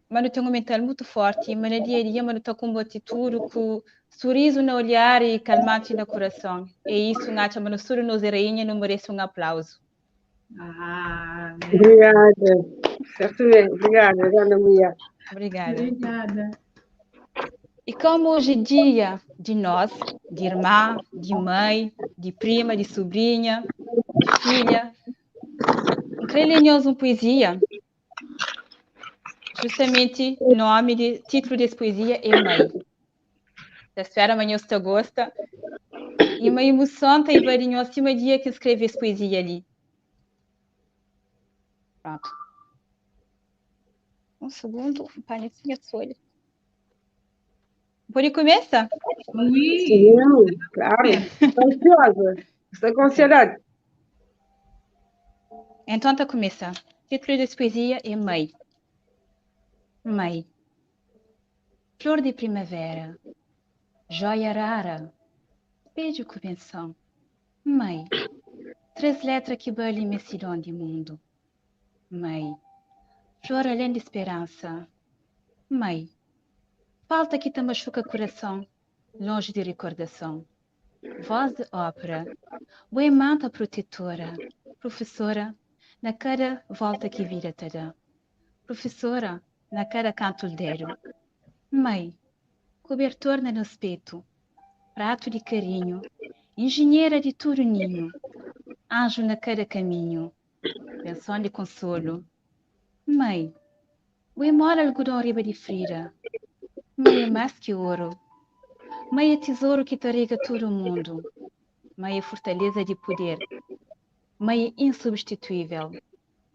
mas tem um mental muito forte, mas no dia a dia, mas está com uma atitude, com sorriso no olhar e calmante no coração. É isso, Nath, mas no nos rainha não merece um aplauso. Ah, Obrigada. Certamente. Obrigada, obrigada, mulher. Obrigada. Obrigada. E como hoje é dia de nós, de irmã, de mãe, de prima, de sobrinha, de filha, creio em uma poesia. Justamente o nome de título dessa poesia é Mãe. Da espera amanhã você gosta. E uma emoção tem varinho acima dia que escreve essa poesia ali. Pronto. Um segundo, paniquinha de folha. Pode começar? Sim, claro. Estou ansiosa. Estou com ansiedade. Então, tá começando. Título dessa poesia é Mãe. Mãe. Flor de primavera, joia rara, pede convenção. Mãe, Tres letra ki bali imensidon di mundu. Mai. Flor alén di speransa. Mai. Falta ki ta maxuka kurason lonji di rikordason. Voz di ópera. Bo é manta protetora, profesora na kada volta ki vida ta da. Profesora na kada kantu-l dedu. Mai. Kubertor na nos petu. Pratu di karinhu, injinhera di tudu ninhu, anju na kada kaminhu, benson di konsolu. Mai, bu é mola algudon riba di frida. Mai é más ki oru. Mai é tizoru ki ta riga tudu mundu. Mai é fortaleza di puder. Mai é insubstituível.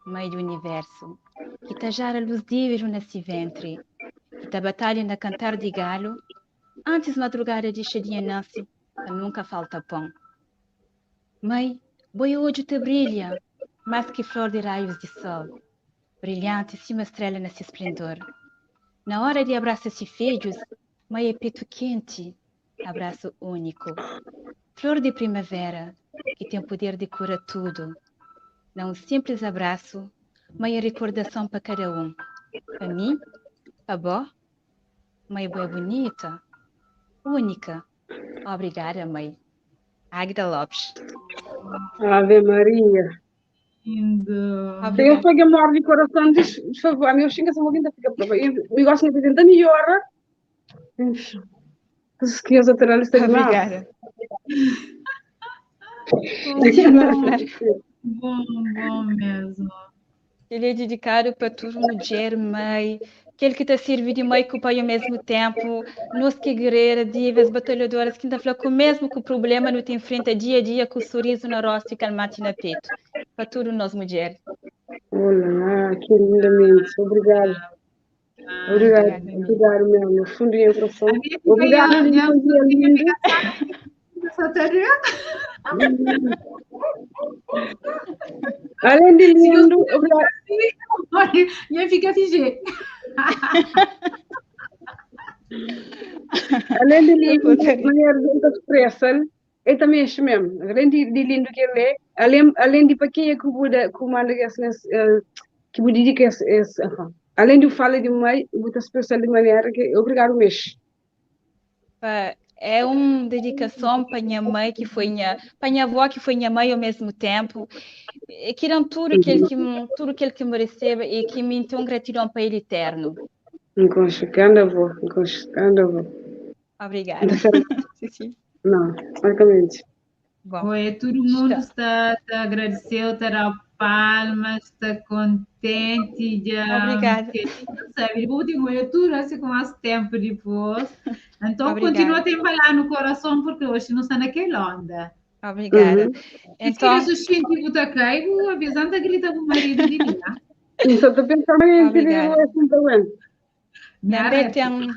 Mai di universu, ki ta jara lus divinu na si ventri, ki ta batalha na kantar di galu Antis madrugada dixa di nha nasi pa nunka falta pon. Mai, bo é odju ta brilha más ki flor di raius di sol, brilhanti sima strela na si splendor. Na ora di abrasa si fidjus, mai é petu kenti, abrasu úniku. Flor di primavera ki ten puder di kura tudu. Na un sinplis abrasu, mai é rikordason pa kada un, pa mi, pa bo, Mãe bo é bonita, única. Obrigada, mãe. Águida Lopes. Ave Maria. Lindo. Tem foi que morre de coração, por favor. Meu xinga, só alguém fica prova. Eu gosto de tentar melhora. Esqueça a lista de Obrigada. Bom, bom mesmo. Ele é dedicado para tudo mulher, mãe, aquele que te serve de mãe com o pai ao mesmo tempo, nós que guerreiras, divas, batalhadoras, que ainda fala com o mesmo que o problema não te enfrenta dia a dia com o sorriso no rosto e calmante na peito. Para tudo nós mulheres. Olá, que lindamente. Obrigada. Obrigada, obrigado mesmo. No fundo do meu coração. Obrigada, lindo. Além de lindo, obrigado. Minha fica assim, Além de lindo, maneira de gente expressa, ele também é mesmo. Além de, de lindo que ele é, além, além de para quem é que Buda, que manda esse, que o dedica esse, esse, além de fala de mãe, muita expressa de maneira que obrigado mesmo. É uma dedicação para minha mãe que foi minha, para minha avó que foi minha mãe ao mesmo tempo. E que dão tudo que ele que tudo que ele que me recebe e que me tem gratidão para ele eterno. Enconchando avó, enconchando avó. Obrigada. Sim. Não, francamente. Bom, Oi, todo mundo está, está agradeceu, está a palmas, está contente. Já, Obrigada. Sabe, vou te tudo assim com mais tempo depois. Então, Obrigada. continua a te embalar no coração, porque hoje não está naquela onda. Obrigada. Uhum. Então, se sentir que caigo, avisando a grita com o marido de mim. Só estou pensando em assim também. Também tem,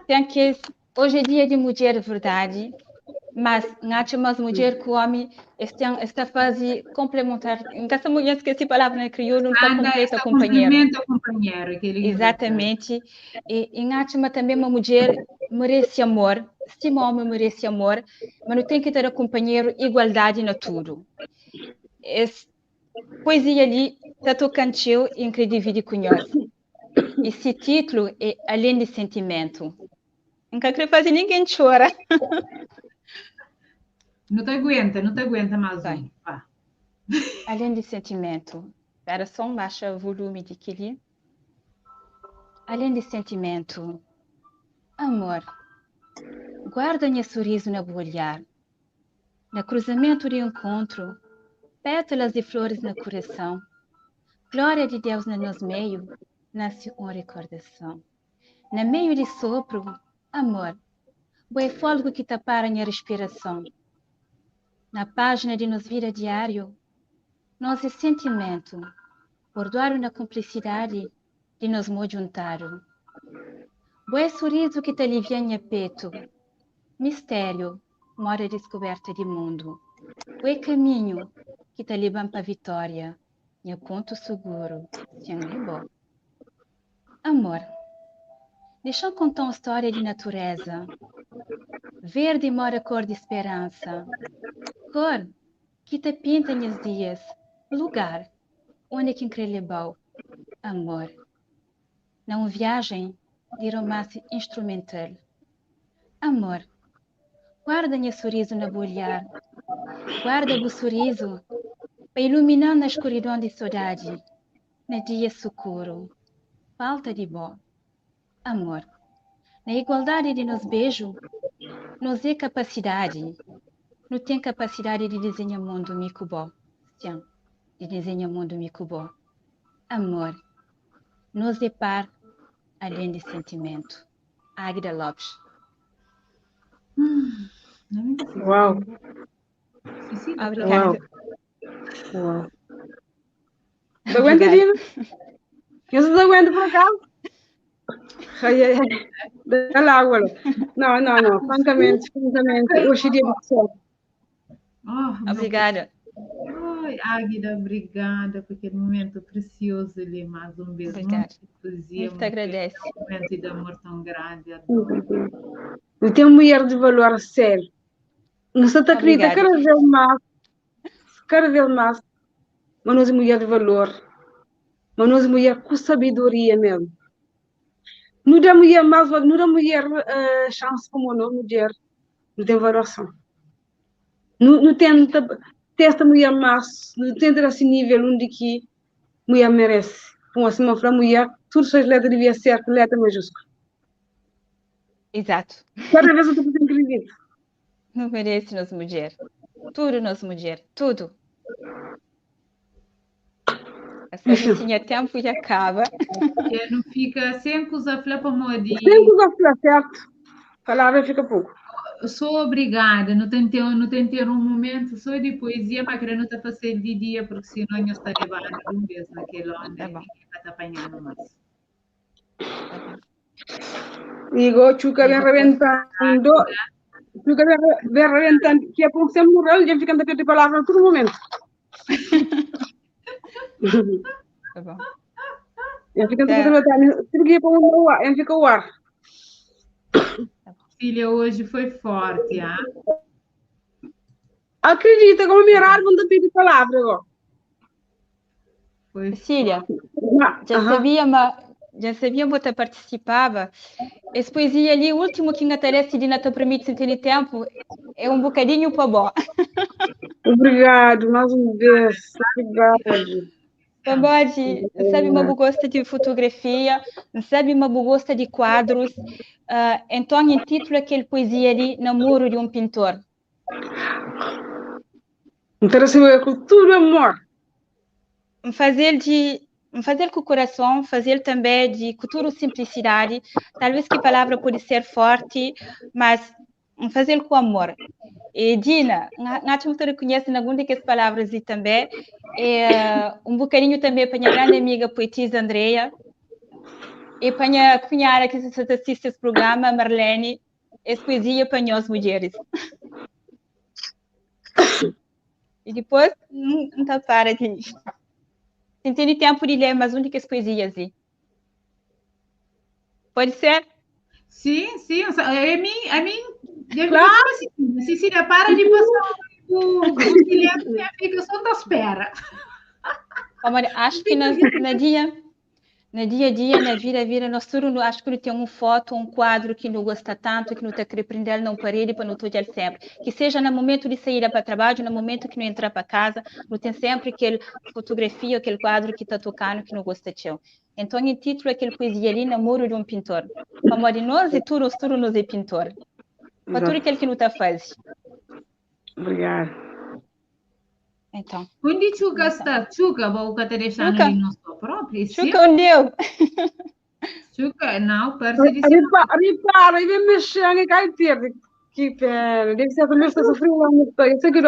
tem que hoje é dia de mulher, verdade, mas acho mais mulher que o homem está, está fase complementar. Essa mulher esqueci a palavra na crioulo, não está completa companheiro. Complementa companheiro. Aquele Exatamente. E, e acho também uma mulher merece amor, se um homem merece amor, mas não tem que ter companheiro igualdade na tudo. Esse, poesia ali está tocando e incrível de conhece. Esse título é Além de Sentimento. Nunca queria fazer ninguém chora. Não te aguenta, não te aguenta mais um. Vá. Além de sentimento. Espera só um baixa volume de aquele. Além de sentimento. Amor. Guarda meu sorriso na olhar. Na cruzamento de encontro. Pétalas de flores no coração. Glória de Deus no nosso meio. Nasce uma recordação. Na meio de sopro, amor. Boi fôlego que tapara minha respiração. Na página de nos vida diário, nosso sentimento, bordoado na cumplicidade de nos juntar. Boi sorriso que te alivia minha peito, mistério, mora descoberta de mundo. Boi caminho que te leva para vitória, minha ponto seguro, sem bom. Amor, deixa eu contar uma história de natureza. Verde mora cor de esperança. Kor ki ta pinta nhas dias Lugar onde ki N kre leba-u Amor Na un viajen di romansi instrumental Amor Guarda nha surizu na bu olhar Guarda bu surizu pa ilumina-m na skuridon di sodadi Na dia sukuru Falta di bo Amor Na igualdadi di nos beju Nos é kapasidadi Nu ten kapasidadi di dizenha mundu mi ku bo Sin, di dizenha mundu mi ku bo Amor Nos é par alén di sentimentu Águida Lopes. Uau! Obrigada. Uau! Uau! Não aguenta, Dina? Eu não aguento por acaso? Ai, ai, ai. Dá lá, água. Não, não, não. Francamente, francamente, hoje em dia é só. Oh, Obrigada. Oi, Águida, obrigada por aquele momento precioso ali, mais um beijo. Obrigada. Muito poesia, Muito te agradeço. Um momento de amor tão grande. Adoro. Eu tenho mulher de valor, sério. Não se te acredita, Obrigada. cada vez mais, cada vez mais, mas nós é mulher de valor. Mas nós é mulher com sabedoria mesmo. Não dá mulher mais, não dá mulher uh, chance como não, mulher. Não tem valoração. Não, não tenta testa mulher mais, não tenta esse nível onde que mulher merece. Como assim, uma fala, mulher, tudo suas letras devia ser com letra maiúscula. Exato. Cada vez eu estou fazendo acredito. Não merece nos mulher. Tudo nos mulher. Tudo. Essa tinha tempo e acaba. Que não fica sem usar flor para morrer. Sem usar flor, certo? Palavra fica pouco. Sou obrigada, não tem ter, não tem ter um momento só de poesia, mas querendo não fazer de dia, porque senão eu estaria levando um vez naquele ano Tá bom. e vai apanhando mais. Digo, Chuca vem rebentando. Chuca vem, vem rebentando. Que é por ser moral, já fica a de palavra a todo momento. Tá bom. Já fica a perder Tudo que é para o ar, já fica o ar. Filha, hoje foi forte, ah? Acredita, como mirar, não te pedir palavra agora. Foi Cecília, já Aham. sabia, mas já sabia que participava. Esse poesia ali, o último que interessa de não te permite sentir tempo, é um bocadinho para bom. Obrigado, mais uma vez. Obrigado. Pode, sabe, uma gosta de fotografia, sabe, uma gosta de quadros. Uh, então, intitula aquele poesia ali, Namoro de um Pintor. Interessa com tudo amor. Fazer de fazer com o coração, fazer também de cultura simplicidade. Talvez que a palavra pode ser forte, mas fazer com amor. E Dina, acho que você reconhece na alguma das palavras e também. E, um bocadinho também para minha grande amiga poetisa Andrea e para minha cunhada que se assiste esse programa, Marlene, essa poesia para nós mulheres. E depois, não, não para de Tem tempo de ler mais únicas poesias. E. Pode ser? Sim, sim. A mim, a mim, claro. Cecília, para de passar o, o silêncio, minha filha, só da espera. Acho que na, na dia, no dia a dia, na vida, vida, nós tudo, acho que não tem uma foto, um quadro que não gosta tanto, que não está querendo prender na parede para não olhar sempre. Que seja no momento de sair para trabalho, no momento que não entrar para casa, não tem sempre aquele fotografia, aquele quadro que está tocando, que não gosta de Então, o título é aquele poesia ali, Namoro de um Pintor. Como de nós e tudo, tudo nos é pintor. Para tudo aquilo que não está fazendo. Obrigada. Então. Onde Chuca está? Chuca, vou te deixar no nosso próprio. Chuca, onde eu? Chuca, não, parece de Repara, e vem mexer, e cai perde. Que pena, deve ser a primeira pessoa sofreu lá no Eu sei que eu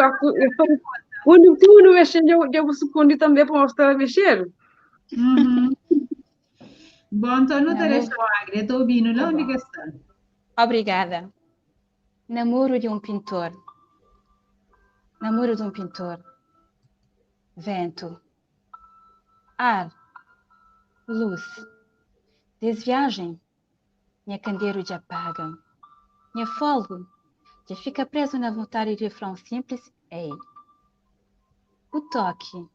quando tu não mexer, eu, eu vou sucumbir também para mostrar a mexer. Uhum. Bom, então não te deixo agre, estou ouvindo lá onde que está. Obrigada. Namoro de um pintor. Namoro de um pintor. Vento, ar, luz, desviagem, minha candeeiro de apaga, minha folgo, já fica preso na vontade de refrão simples Ei. Bu toki,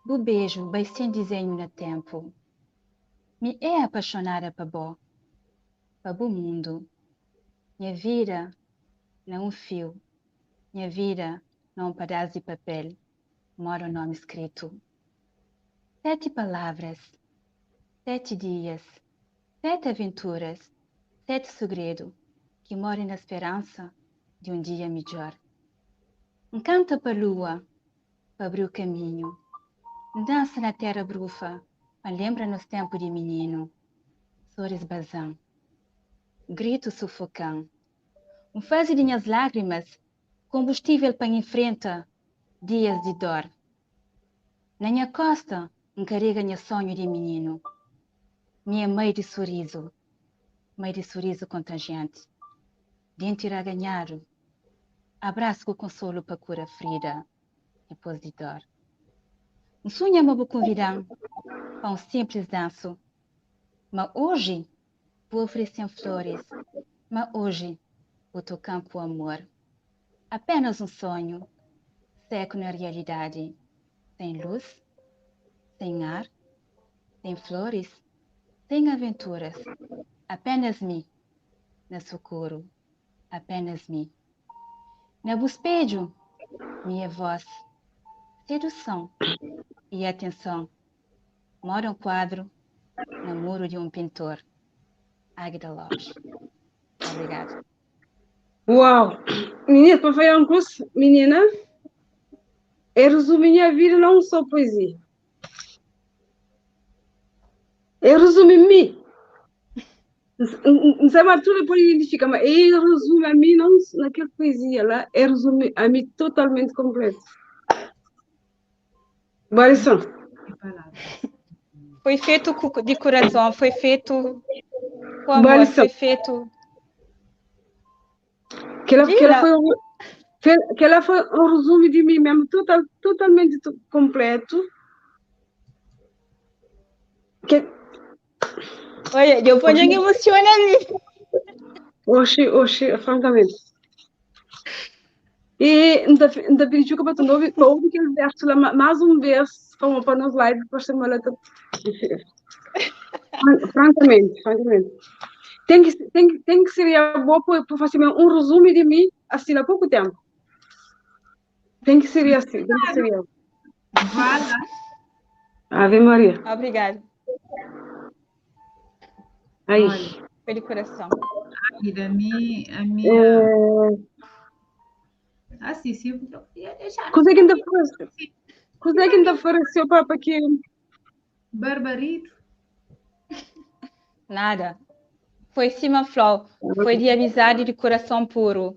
bu beju bai sen dizenhu na tenpu. Mi é apaxonada pa bo, pa bu mundu. Nha vida na un fiu, nha vida na un padás di papel, moda un nomi skritu. Seti palavras, seti dias, seti aventuras, seti sugredu ki more na speransa di un dia midjor. N kanta pa lua pa abriu kaminhu, N dansa na tera brufa pa N lenbra nos tenpu di mininu. Soris baza-m, gritu sufoka-m, N faze di nhas lagrimas konbustivel pa N infrenta dias di dor. Na nha kosta N karega nha sonhu di mininu. Mi é mai di surizu, mai di surizu kontajianti, denti raganhadu, abrasu ku konsolu pa kura frida dipôs di dor. N sunha ma bu konvida-m pa un sinplis dansu, ma oji bu oferese-m floris, ma oji bu toka-m ku amor. Apenas un sonhu, seku na rialidadi, sen lus, sen ar, sen floris, sen aventuras, apenas mi na sukuru, apenas mi. Na bu spedju, mi é vós, seduson i atenson, moda un kuadru na muru di un pintor. Águida Lopes. Obrigadu. Uau! Menina, pa fazer um curso, menina, eu resumo minha vida não só poesia. Eu resumo mim. Não sei mas tudo pode identificar, mas ele resume a mim não naquela poesia lá, ele resume a mim totalmente completo. Barison. Foi feito de coração, foi feito com amor, foi feito. Que ela, que ela foi um, que ela foi um resumo de mim mesmo, total, totalmente completo. Que... Olha, eu ponho emociona ali. Oxe, oxe, francamente. E nta nta pidi txuka pa tu obi pa obi kel verso lá mais um vez como pa nos live pa ser maleta. Francamente, francamente. Tem que tem que tem que seria boa para fazer um resumo de mim assim há pouco tempo. Tem que ser assim, tem que ser. Vá lá. Ave Maria. Obrigada. Aí. Foi de coração. Águida, a minha, a minha. É... Ah, sim, sim, eu ia deixar. Coisa que ainda coisa que ainda ofereceu para que Barbarito. Nada. Foi cima flor. Foi de amizade de coração puro.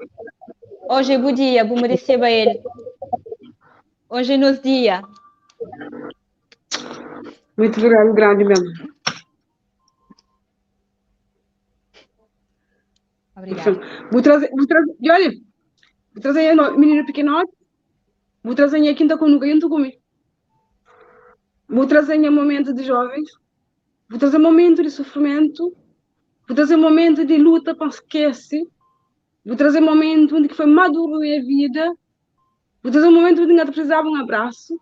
Hoje é bom dia, bom receba ele. Hoje é nos dia. Muito grande, grande mesmo. Obrigada. Vou trazer, vou trazer, e olha, vou trazer aí, menino pequenote, vou trazer aí quinta com nunca junto comigo. Vou trazer aí momento de jovens, vou trazer momento de sofrimento, vou trazer momento de luta para esquecer, vou trazer momento onde que foi maduro minha vida, vou trazer um momento onde ainda precisava um abraço,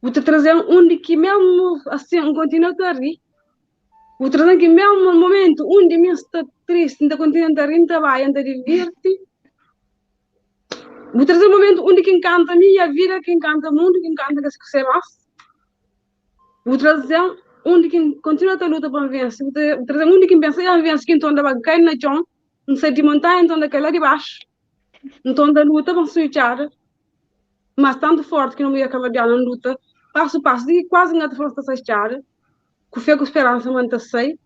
vou te trazer onde que mesmo assim um continuo a rir, vou trazer que mesmo no momento onde me está triste, ainda continua a rir, ainda vai, ainda diverte. Vou trazer um momento onde que encanta a minha vida, que encanta o mundo, que encanta que se mais. Vou trazer onde que continua a luta para vencer. Vou trazer onde que pensa em vencer, que então vai cair na chão, não sei de montanha, então da lá de baixo. Então da luta para switchar, mas tanto forte que não ia acabar de na luta, passo a passo, e quase não te força a switchar, com fé com esperança mantém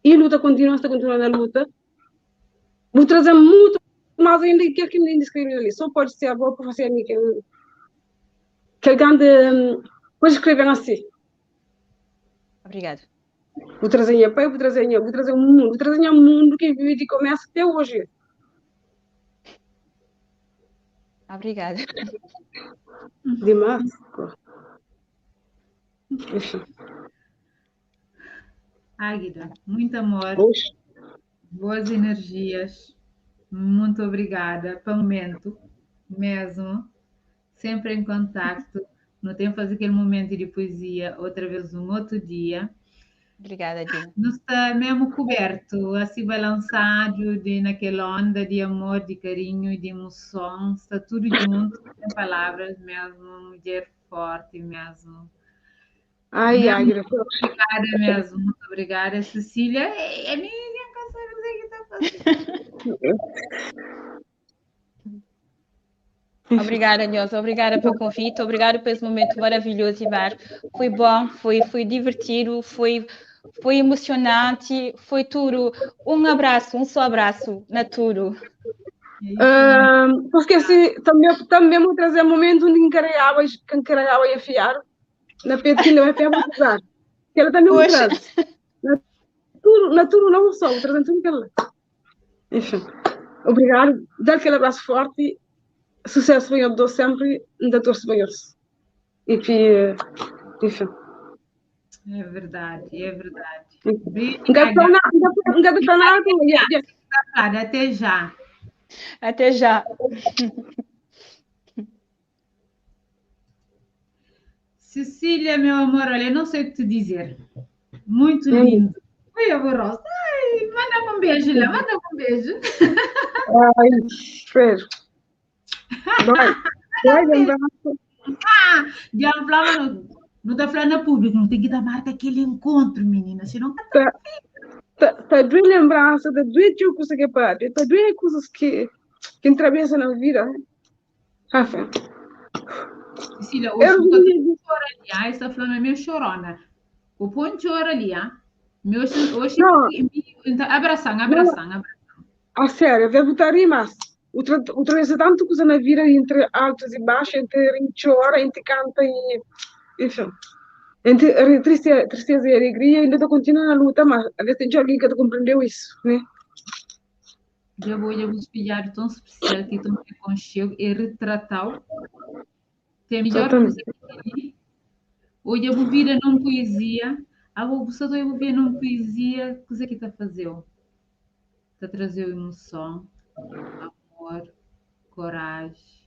e luta continua, está continuando a luta. Vou trazer muito mais ainda que que me descreve ali. Só pode ser a boa para fazer a mim que que grande pode escrever assim. Obrigado. Vou trazer minha pai, vou trazer minha, vou trazer o mundo, vou trazer o mundo que vive de começa até hoje. Obrigada. Demais. Enfim. Águida, muito amor, Oxe. boas energias. Muito obrigada pelo momento mesmo. Sempre em contacto. Nu tem fazer aquele momento de poesia outra vez um outro dia. Obrigada, Dina. Nu sta mesmo coberto, assim balançado de naquela onda de amor, de carinho, de emoção. Está tudo junto, sem palavras mesmo, mulher forte mesmo. Ai, ai, Mesmo, obrigada mesmo, muito obrigada, Cecília. É, é minha sabe o que está fazendo. Obrigada, Nhosa. Obrigada pelo convite. Obrigada por esse momento maravilhoso, Ivar. Foi bom, foi, foi divertido, foi, foi emocionante, foi tudo. Um abraço, um só abraço na tudo. Porque se também também vou trazer momento onde encarregava que encarregava e afiar na petina vai pegar usar. Que ela também me traz. Na tudo, na tudo não só, trazendo tudo que ela. Enfim. Obrigado. Dá aquele abraço forte. Sucesso bem eu dou sempre, ainda torço bem eu. E que, enfim. É verdade, é verdade. Até já. Até já. Cecília, meu amor, olha, não sei o que te dizer. Muito lindo. Oi, amorosa. Ai, manda-me um beijo, lá, manda-me um beijo. Ai, espero. Vai. Vai, lembrança. Ah, Flávia, não, está falando a público, não tem que dar marca aquele encontro, menina, senão tá tá tá doer lembrança, tá doer tio coisa que pode, tá doer coisas que que atravessa na vida. Rafa. Cecília, hoje eu não chora ali, ah, essa falando é meio chorona. O ponto chora ali, ah. Meu, hoje, então, abraçando, abraçando, abraçando. A sério, eu botar mas outra tanto coisa na vida entre altos e baixos, entre chora, entre canta e enfim. Entre tristeza, tristeza e alegria, ainda estou continuando na luta, mas às vezes tem alguém que compreendeu isso, né? Já vou, já vou espelhar tão especial que tão aconchego e retratar. Tem melhor coisa que Hoje eu vou vir numa poesia. Ah, vou só eu vou ver numa poesia, coisa que está a fazer. Está a trazer emoção, amor, coragem.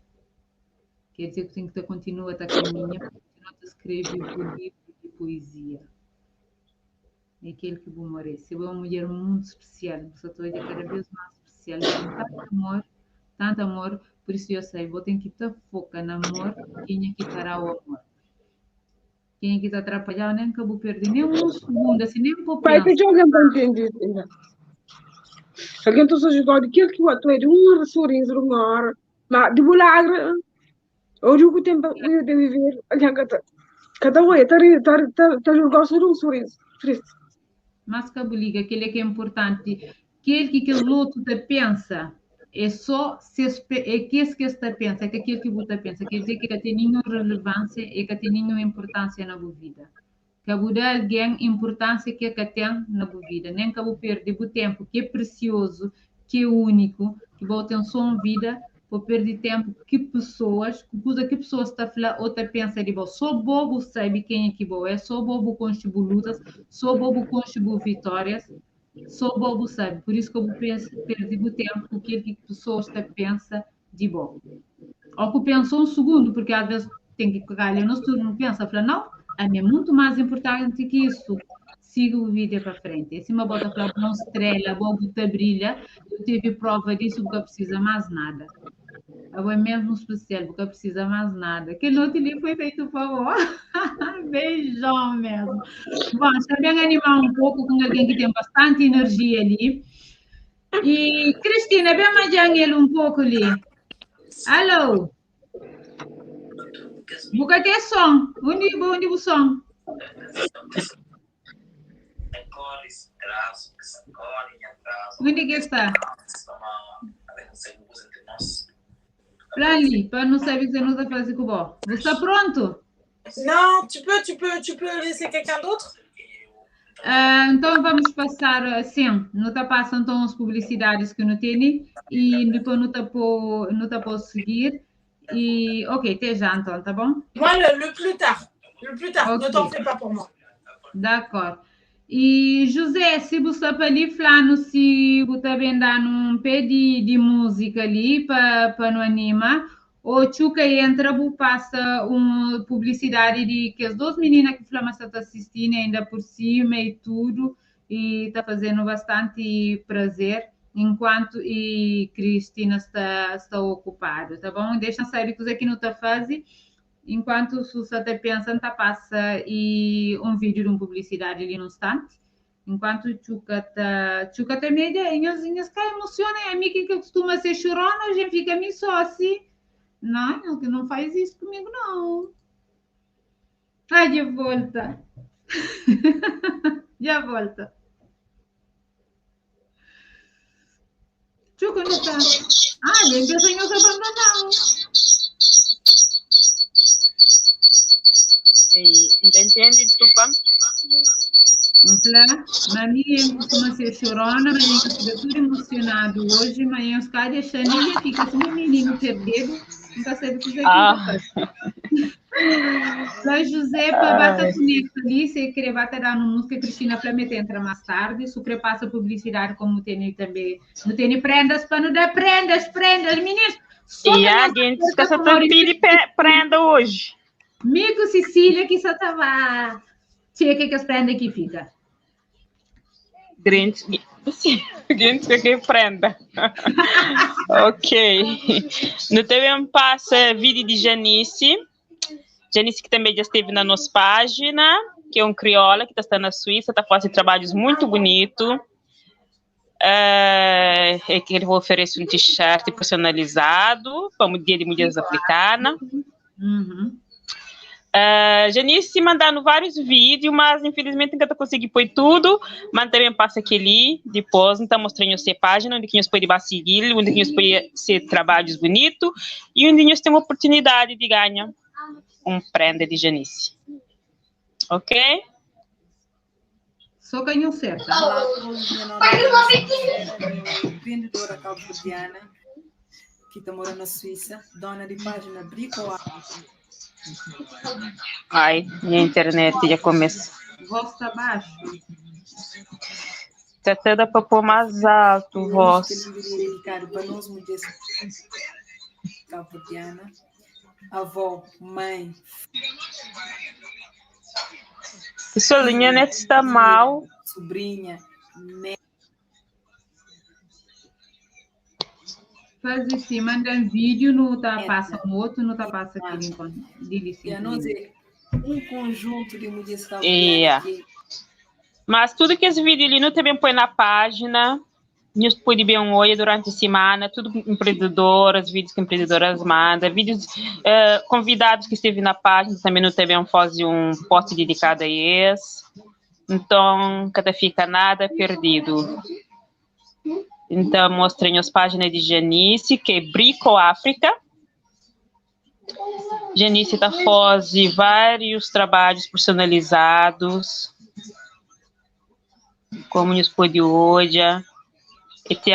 Quer dizer que tem que continuar a caminho, continuar a escrever o livro de poesia. É aquele que vou morrer. Você é uma mulher muito especial, você está cada vez mais especial, com tanto amor, tanto amor, por isso eu sei, vou ter que estar foca no amor, quem é que estará o amor. Quem é que está atrapalhado, nem que eu vou perder nem um segundo, assim, nem um pouco. Pai, tem alguém para entender ainda. Alguém está ajudando aquilo que o ator é de um sorriso, uma hora, mas de milagre, hoje o tempo de viver, alguém que está, cada um está está está jogando um sorriso, triste. Mas que liga, aquele que é importante, aquele que aquele outro te pensa, é só se é que esse que está pensa, é que aquilo que você pensa, quer dizer que não tem nenhuma relevância e que tem nenhuma importância na sua vida. Que dá alguém importância que que tem na sua vida, nem que você perder o tempo que é precioso, que é único, que você tem só uma vida, vou perder tempo que pessoas, que coisa que pessoas está falando, outra pensa de você, só bobo sabe quem é que boa é, só bobo contribui lutas, só bobo contribui vitórias, só bobo sabe, por isso que eu penso, perdi o tempo com aquilo que pessoas te pensa de bom. Ou que pensou um segundo, porque às vezes tem que pegar ali no turno, pensa, fala, não, a mim é muito mais importante que isso. Siga o vídeo para frente. Em cima bota para uma estrela, bobo te brilha. Eu tive prova disso, porque precisa mais nada. Eu é mesmo especial, porque precisa mais nada. Que noite ali foi feito, por favor. Beijão mesmo. Bom, também animar um pouco com alguém que tem bastante energia ali. E, Cristina, bem mais ele um pouco ali. Alô? Buka tem som. Onde, onde o som? Onde que está? Para ali, para não saber se não está fazendo com o Você está pronto? Não, tu peux, tu peux, tu peux laisser quelqu'un d'autre? Então vamos passar, sim, não tá passando então as publicidades que não tem e depois não tá por, não tá por seguir e ok, até já então, tá bom? Moi, le, le plus tard, le plus tard, okay. Ne t'en fais pas pour moi. D'accord. E José, se você para ali falando se você também dá um pé de, de música ali para para não animar, Ô Txuka entra bu pasa un publisidadi di kes 2 minina ki fla ma sta ta sistinu ainda por sima i tudu i ta fazenu bastanti prazer enkuantu i Cristina sta sta okupadu ta bon dexa-m sabe kuze ki nu ta faze enkuantu su sa ta pensa N ta pasa i un vídeo di un publisidadi li nun stanti Enquanto Txuka ta Txuka ta media, nhos nhos ka emociona, ami ki ka costuma ser chorona, hoje fica mi só assim. Não, não, não faz isso comigo não. Ai, de volta. Já volta. Txuka não tá. Ah, ele pensa em os abandonar. Entende? Desculpa. N fla, ma mi N kustuma ser xorona, ma N fika tudu emosionadu oji, ma N ka dexa mi N fika sima mininu perdedu, N ka sabe kuzê ki N ta fase. Fla José pa ba ta konekta li, se el kre ba ta da-nu múzika, Cristina fla ma el ta entra más tardi, su kre pasa publisidadi komu tene tanbe, nu tene prendas pa nu da, prendas, prendas, mininus, so pa nhos gentis ka sa ta pidi prenda oji. Mi ku Sisília ki sa ta ba txeka kes prenda ki fika. Grinch, Grinch ka kre prenda. Ok. Nu ta ben pasa vídeo di Janice. Janice ki tanbe dja stevi na nos pájina, ki é un kriola ki ta sta na Suísa, ta fase trabadjus muitu bunitu. Uh, é ki el oferese un t-shirt personalizadu pa Dia di Mulheres Afrikana. Uhum. Uh, Janice mandanu várius vídeo, mas infelizmente nka ta konsigi poi tudo, mas também passa aquele depois, nta mostra nhos se página, onde que nhos pode ba seguir, onde que nhos pode ser trabalhos bonito e onde nhos tem oportunidade de ganhar um prenda de Janice. Ok? Só ka nhos serta. Olá a todos, meu nome é Janice, empreendedora cabo-verdiana que está morando na Suíça, dona de página Brico Ai, minha internet já começa. Voz tá baixo. Tá até dá para pôr mais alto, voz. Dedicado para nós mulheres cabo-verdiana, avó, mãe, Pessoal, minha net está mal. Sobrinha, Faz assim, manda um vídeo, não tá passa um outro, não tá passa aquele enquanto. Dile um conjunto de mulheres yeah. Mas tudo que esse vídeo ali não também põe na página. Nhos pode ben oia durante semana, tudo empreendedoras, vídeos que empreendedoras manda, vídeos uh, convidados que esteve na página, também não também faz um post dedicado a esse. Então, cada fica nada perdido. Então, mostrem as páginas de Janice, que é Brico África. Janice está fazendo vários trabalhos personalizados como nos pode hoje. E tem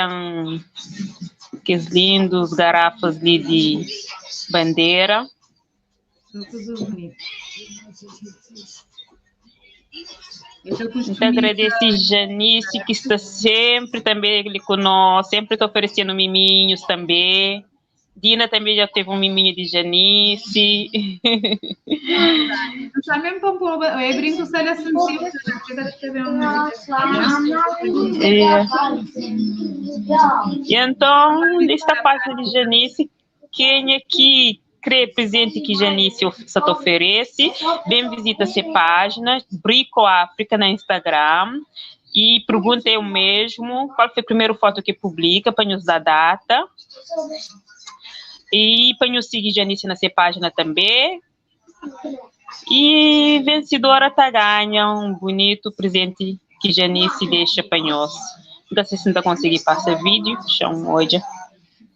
aqueles lindos garrafas ali de bandeira. Então agradeço Janice que está sempre também ali conosco, sempre está oferecendo miminhos também. Dina também já teve um miminho de Janice. Também para eu brinco só assim, É. E então, nesta página de Janice, quem aqui crê presente que Janice só te oferece, vem visita essa página, Brico África na Instagram, e pergunta eu mesmo qual foi a primeira foto que publica, para nos dar data. E para nos seguir Janice nessa página também. E vencedora tá ganha um bonito presente que Janice deixa para nós. Não sei se não conseguir passar vídeo, chama hoje.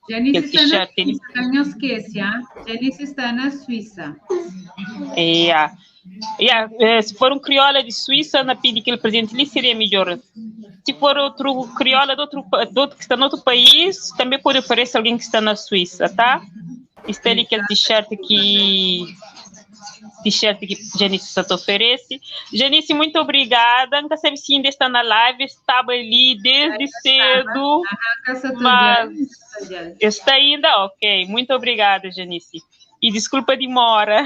Janice está na Suíça, não esquece, ah? Janice está na Suíça. Yeah. Yeah. Se for um crioula de Suíça, na pedir aquele presente ali seria melhor. Se for outro crioula de outro, de outro que está em outro país, também pode oferecer alguém que está na Suíça, tá? Está ali aquele t-shirt que T-shirt ki Janice sta ta oferece. Janice, muito obrigada. Nunca sabe se ainda está na live, estava ali desde cedo, mas está ainda? Ok. Muito obrigada, Janice. E desculpa a demora.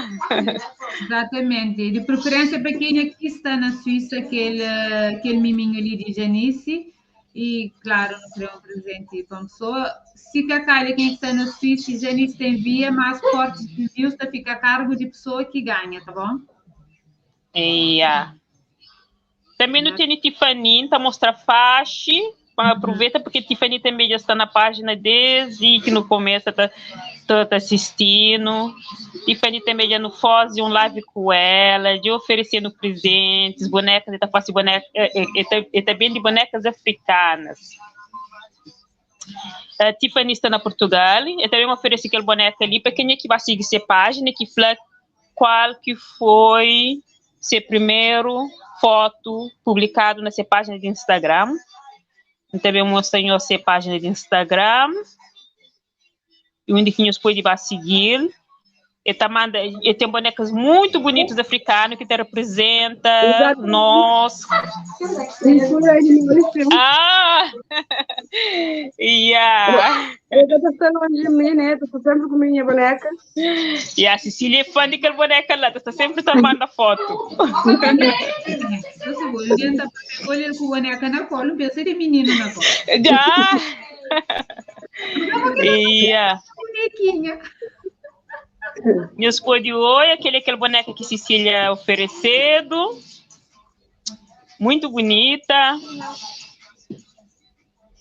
Exatamente. De preferência para quem aqui está na Suíça, aquele, aquele miminho ali de Janice. E, claro, não queria um presente para uma pessoa. Se calha quem está na Suíça, Janice te envia, mas portes de envios fica a cargo de pessoa que ganha, tá bom? Yeah. Também não tem Tiffany, tá mostra faixa. Aproveita porque Tiffany também já está na página desde que no começo tá, tá, tá assistindo. Tiffany também já no faz um live com ela, de oferecendo presentes, bonecas, ele tá fazendo boneca, ele tá bem de bonecas africanas. A Tiffany está na Portugal, eu também ofereci aquele boneco ali para quem é que vai seguir essa página, que fala qual que foi seu primeiro foto publicado nessa página de Instagram. Também mostrei a sua página de Instagram. E onde que nos pode vai seguir. Ele tá manda, ele tem bonecas muito bonitas africanas que te representa Exatamente. nós. Ah! Yeah. Eu estou longe de mim, né? Estou sempre com minha boneca. E a Cecília é fã daquela boneca lá, está sempre tomando foto. Eu sou boa, ninguém tá olhando com boneca na cola, pensa de menino na cola. Já! Yeah. Bonequinha. Meus pôde oi, aquele, aquele boneca que Cecília oferecendo. Muito bonita.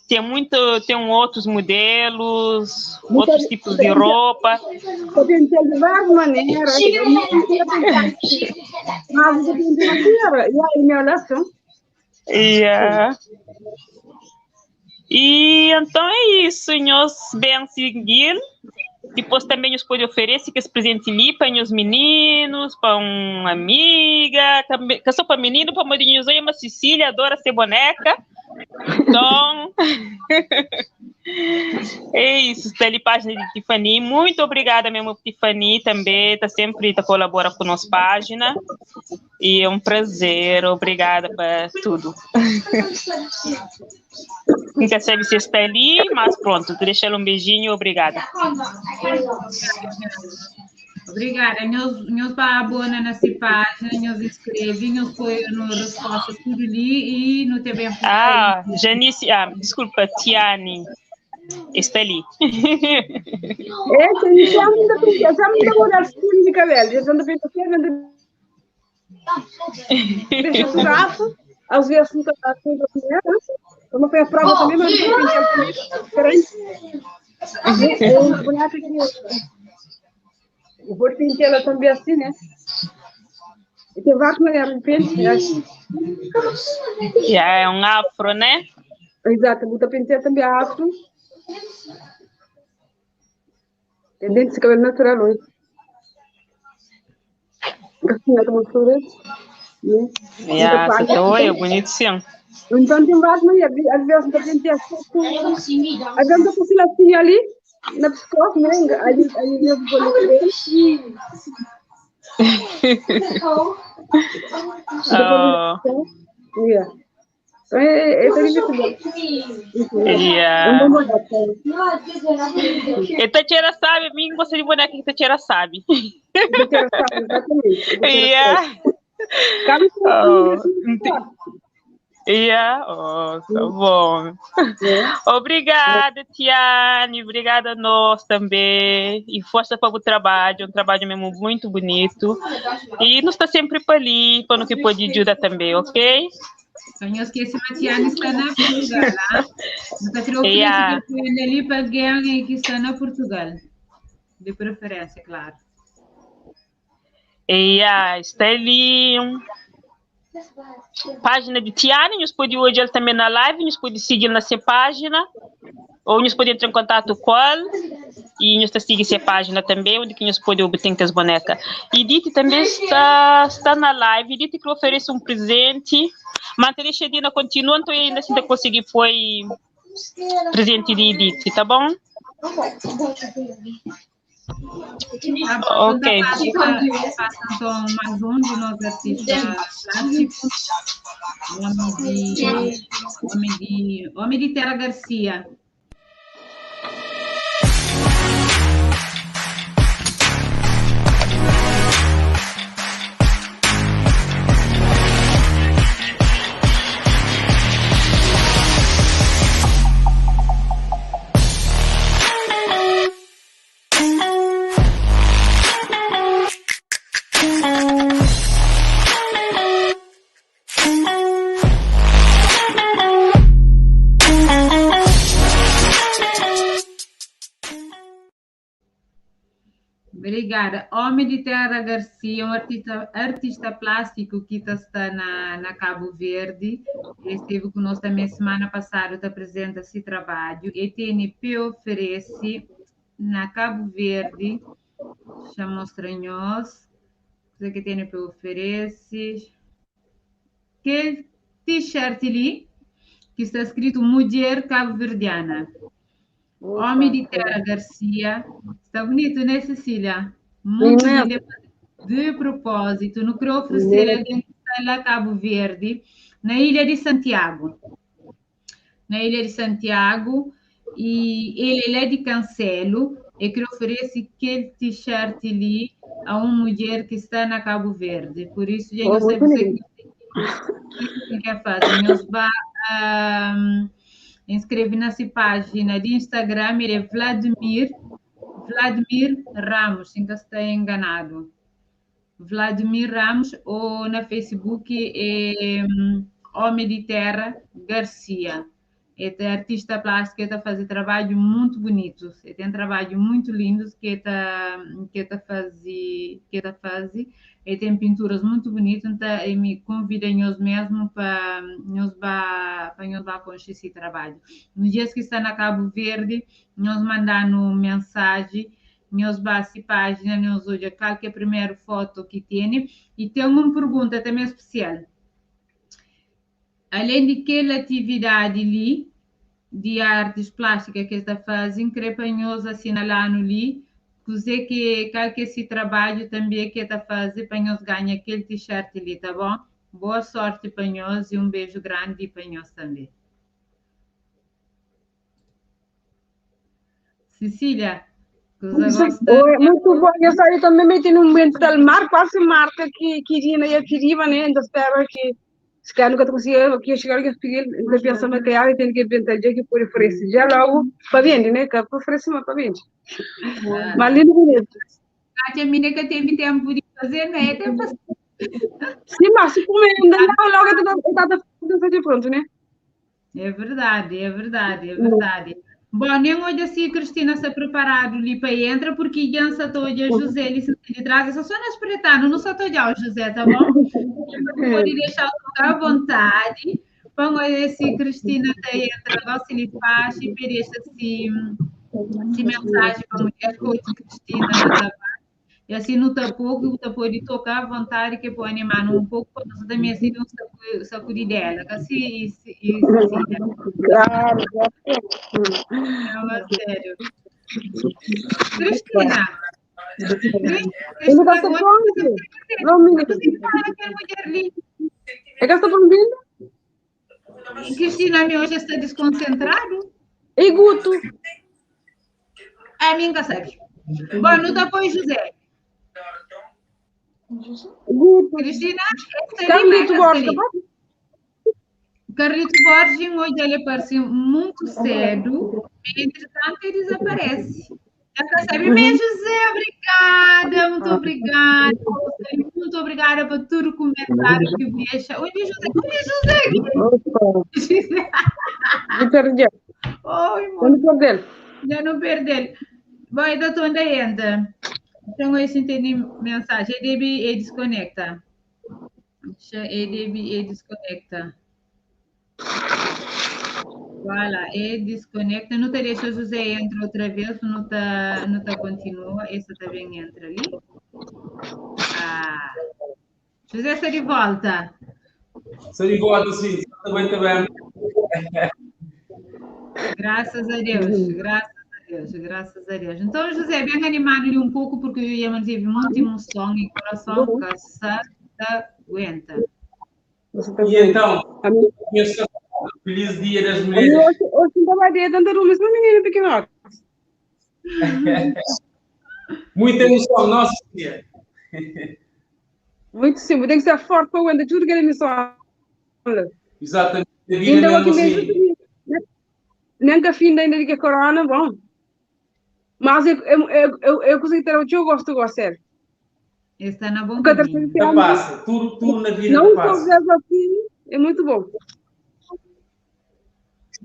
Tem muito, tem outros modelos, outros tipos de roupa. Podem ter de várias maneiras. Mas eu tenho de maneira. E aí, minha relação. Yeah. E então é isso, nós bem seguir. Depois também nos pode oferecer que esse presente ali para os meninos, para uma amiga, também, que só para menino, para modinhos, mas Cecília adora ser boneca. Então, é isso, está ali página de Tiffany. Muito obrigada mesmo, Tiffany, também, está sempre tá colabora com a nossa página. E é um prazer, obrigada por tudo. Nunca sabe se está ali, mas pronto, te deixo um beijinho, obrigada. Obrigada. Nós, nós para abona nessa página, nós inscreve, nós põe no resposta tudo ali e no TV. Ah, Janice, ah, desculpa, Tiane, está ali. É, já me dá, já me dá olhar de cabelo, já me dá deixa o garfo, às vezes não está assim, eu não fui a prova também, mas não tem diferente. É uma boneca que eu vou pintar ela também assim, né? E tem várias maneiras de pintar. Yeah, é um afro, né? Exato, vou pintar também afro. Tem dentro de cabelo natural hoje. Yeah, você tá oi, é bonito sim. Então tem várias maneiras, às vezes a gente às vezes eu consigo assim ali, na pescoço, né? Ali, ali eu vou Oh. Yeah. Então é, é Yeah. E Tatiana sabe, mim gosta de boneca que Tatiana sabe. Tatiana sabe, exatamente. Yeah. Oh. Yeah. Oh, tá bom. Obrigada, Tiane. Obrigada a nós também. E força para o trabalho, um trabalho mesmo muito bonito. E nos está sempre para ali, para no que pode ajudar também, ok? Então, eu esqueci, a Tiane está na Portugal, lá. Não está Yeah. ali para alguém que está na Portugal. De preferência, claro. Yeah, está ali. Página de Tiane, nos pode hoje ele também na live, nos pode seguir na sua página, ou nos pode entrar em contato com ele, e nos seguir sua página também, onde que nos pode obter as bonecas. E Dite também está, está na live, Dite que oferece um presente, mas deixa Dina continua, então ainda se conseguir foi presente de Edith, tá bom? Tá bom, Ok. então passa, passa então mais um de nosso artista plástico, homem de, homem de, homem de Terra Garcia. Obrigada. Homem de Terra Garcia, um artista, artista plástico que tá, está na, na Cabo Verde. Ele esteve conosco também semana passada, está apresenta esse trabalho. E TNP oferece na Cabo Verde, chamou estranhos. O que TNP oferece? Aquele t-shirt ali, que está escrito Mulher Cabo-Verdiana. Homem de Terra Garcia. Está bonito, né, Cecília? Muito Imenso. lindo. De propósito, não quero oferecer alguém que está lá em Cabo Verde, na Ilha de Santiago. Na Ilha de Santiago, e ele, ele é de Cancelo, e que oferece aquele t-shirt ali a uma mulher que está na Cabo Verde. Por isso, já Oh, não sei muito você lindo. que quer fazer. Meus ba, um, inscreve nessa página de Instagram, ele é Vladimir, Vladimir Ramos, se não está enganado. Vladimir Ramos, ou na Facebook é Homem de Terra Garcia. Ele é artista plástico, ele está fazendo trabalho muito bonito. Ele tem trabalho muito lindo que ele está que tá faze, que tá faze. Ele tem pinturas muito bonitas, então ele me convida nós mesmo para nós para nós vá conhecer esse trabalho. No dia que está na Cabo Verde, nós mandando mensagem, nós base página, nós olha qual que é a primeira foto que tem. E tem uma pergunta também especial. Além de aquela atividade ali, de artes plásticas que está fazendo, crepanhoso assinalando ali, dizer que qual que esse trabalho também que está fazendo para nós ganhar aquele t-shirt ali, tá bom? Boa sorte para nós e um beijo grande para nós também. Cecília, você gosta? Oi, muito bom. Eu saí também meti num momento del mar, quase marca que queria, né? Eu queria, né? Então espero que se calhar nunca conseguia que chegar que pedir, então pensa mas que ah, tem que inventar já que por oferecer já logo para vender, né? Que oferece mas para vender. Mas lindo bonito. A minha que teve tempo de fazer, né? Tempo Sim, mas se comer ainda não, logo está fazer pronto, né? É verdade, é verdade, é verdade. Bom, nem hoje assim a Cristina se preparado ali para entra, porque Jansa toda José ali se de trás, só só nas pretano, não só toda o José, tá bom? Pode deixar o lugar à vontade. Bom, olha se Cristina tá entra, agora se lhe faz e deixa se se mensagem para a mulher, coach Cristina, tá e assim no tapoco, o tapo de tocar à vontade, que pode animar um pouco, quando você também assim, um sacudi dela, assim, e, e, Claro, Não, é sério. Cristina. Ele está pronto. Não, menina. É que está pronto? Cristina, me hoje está desconcentrado? E Guto? A mim sabe. Bom, no tapo José. Guto. Cristina, Carlito Borges. Carlito Borges, hoje ele apareceu muito cedo, entretanto ele desaparece. Já sabe, uhum. José, obrigada, muito obrigada, muito obrigada por tudo o comentário que deixa. Oi, José, oi, José. Não perdi. Oi, Não perdi. Já não perdi. Bom, ainda estou ainda. Então, eu entendi mensagem. EDB e desconecta. Deixa EDB e desconecta. Voilà, e desconecta. Não te deixa José entra outra vez, não tá, não tá continua. Essa também entra ali. Ah. José, está de volta. Estou de volta, sim. Estou bem também. Graças a Deus, graças a Deus, graças a Deus. Então, José, bem animado ali um pouco, porque eu ia manter muita emoção e coração que aguenta. E então, feliz dia das mulheres. Hoje, hoje não vai ter tanta luz, mas menino pequeno. Muita emoção, nossa senhora. Muito sim, tem que ser forte para aguentar tudo que é emoção. Exatamente. A vida Ainda mesmo aqui assim. mesmo, nem que a fim ainda de que é corona, bom. Mas eu consegui ter o que eu gosto de gostar. Está na bom Porque a caminho. terceira Não passa, tudo na vida Não passa. só desafio, é muito bom.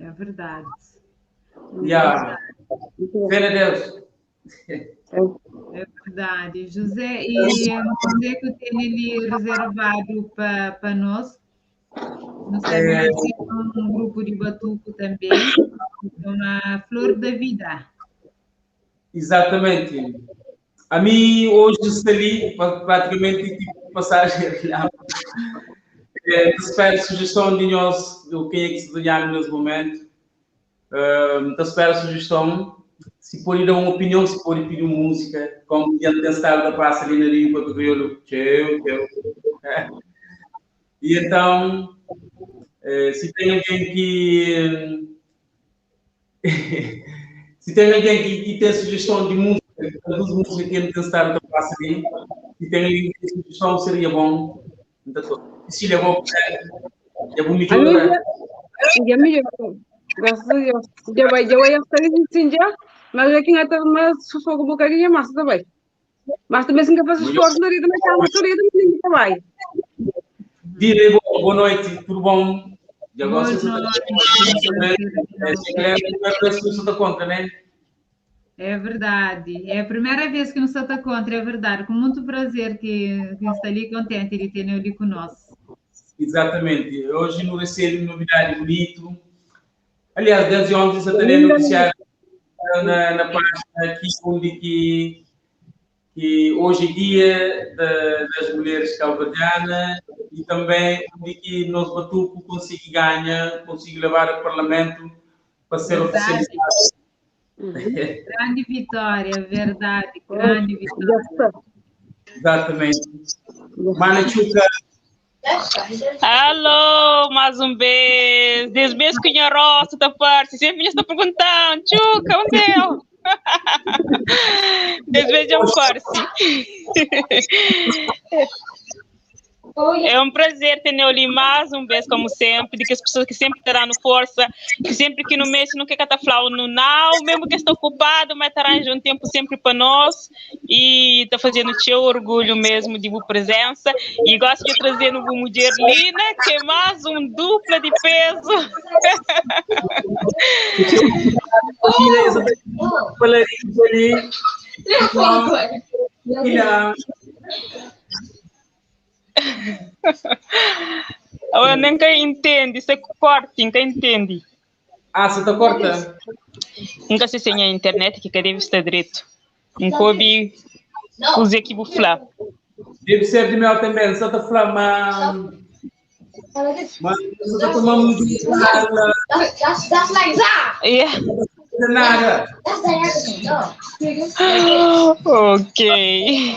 É verdade. Yeah. Fé a Deus. É verdade. José, e você que tem ali reservado para nós, nós É. temos um grupo de batuco também, uma Flor da Vida. Exatamente. A mim, hoje, está ali, praticamente, tipo, passagem. É, espero sugestão de nós, do quem é que se ganhar nesse momento. Então, espero sugestão. Se pode dar uma opinião, se pode pedir música, como diante da estado da praça ali na Rio, para o Crioulo. Tchau, tchau. E então, se tem alguém que. Se tem alguém que tem sugestão de música, que traduz música que não tem estado da praça ali, se tem alguém que tem sugestão, seria bom. Então, Cecília, vou eu vou A mim melhorar. já melhorou. Graças a Deus. Já vai estar assim já, mas aqui ainda mais sufoco um bocadinho, mas também. Mas também se não faz esforço na vida, mas está na vida, também vai. Dire, boa noite, tudo bom? Já Boa gosto de noite. você contra, né? É verdade. É a primeira vez que nos está contra, é verdade. Com muito prazer que está ali contente de ter ali conosco. Exatamente. Hoje não recebo novidade bonito. Aliás, desde ontem você também noticiário na página aqui, onde que hoje é dia das mulheres cabo-verdianas e também onde que nosso batuco consegue ganhar, consegue levar ao parlamento para ser Verdade. oficializado. Grande vitória, verdade, grande vitória. Exatamente. Mana Chuca, Alô, mais um beijo. Desde beijo que minha roça da parte. Sempre me está perguntando, Chuca, onde é eu? Desde beijo eu parte. É um prazer ter ali mais um beijo, como sempre, de que as pessoas que sempre terão força, que sempre que no mês não quer que tá falando no não, mesmo que estou ocupado, mas arranja um tempo sempre para nós e está fazendo teu orgulho mesmo de boa presença. E gosto de trazer no mulher Lina, que é mais um dupla de peso. Lina, Eu nunca entendo, isso é corte, nunca entende. Ah, você tá corta? Nunca se sem a internet que deve estar direito. Nunca ouvi fazer que vou falar. Deve ser de meu também, só tá falando, mas... Mas você tá tomando muito Yeah. Nada. Ok.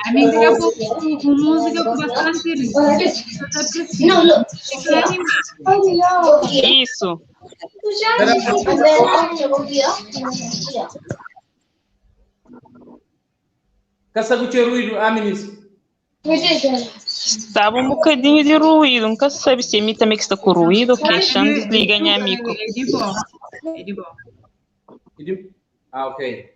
A mim daqui a pouco com música com bastante ritmo. Isso. Caça com o ruído, ah, ministro. Estava um bocadinho de ruído, nunca sabe se a mim também que está com ruído, ok? Xan desliga, minha amigo. É de bom. É de bom. Ah, ok.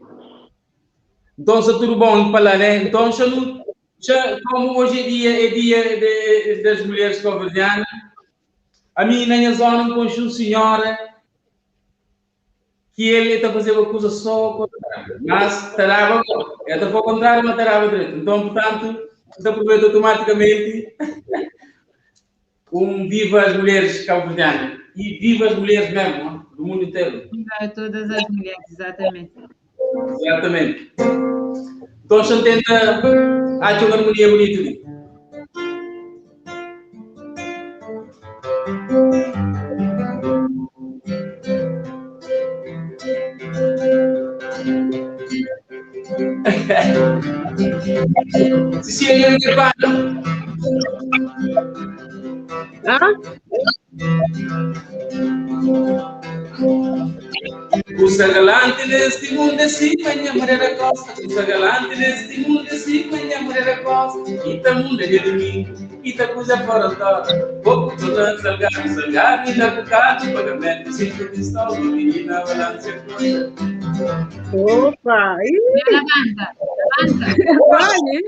Então, está tudo bom para lá, né? Então, já não, já, como hoje é dia, das mulheres cabo-verdianas, a mim, na minha zona, encontro uma senhora que ele está fazendo uma coisa só ao contrário. Mas, tarava, ela está ao contrário, mas tarava direito. Então, portanto, você aproveita automaticamente um viva as mulheres cabo-verdianas. E viva as mulheres mesmo, do mundo inteiro. Viva todas as mulheres, exatamente. Exatamente. Então, a gente tenta achar uma harmonia bonita ali. Cecília Nirvana. Hã? Usa galante neste mundo é cima, minha mulher da costa. Usa galante neste mundo é cima, minha mulher da costa. Ita mundo é de domingo, ita coisa fora da hora. Pouco toda salgado, salgado, e da bocado, pagamento, cinco cristal, menina, balança, coisa. Opa! Levanta, levanta. Vale!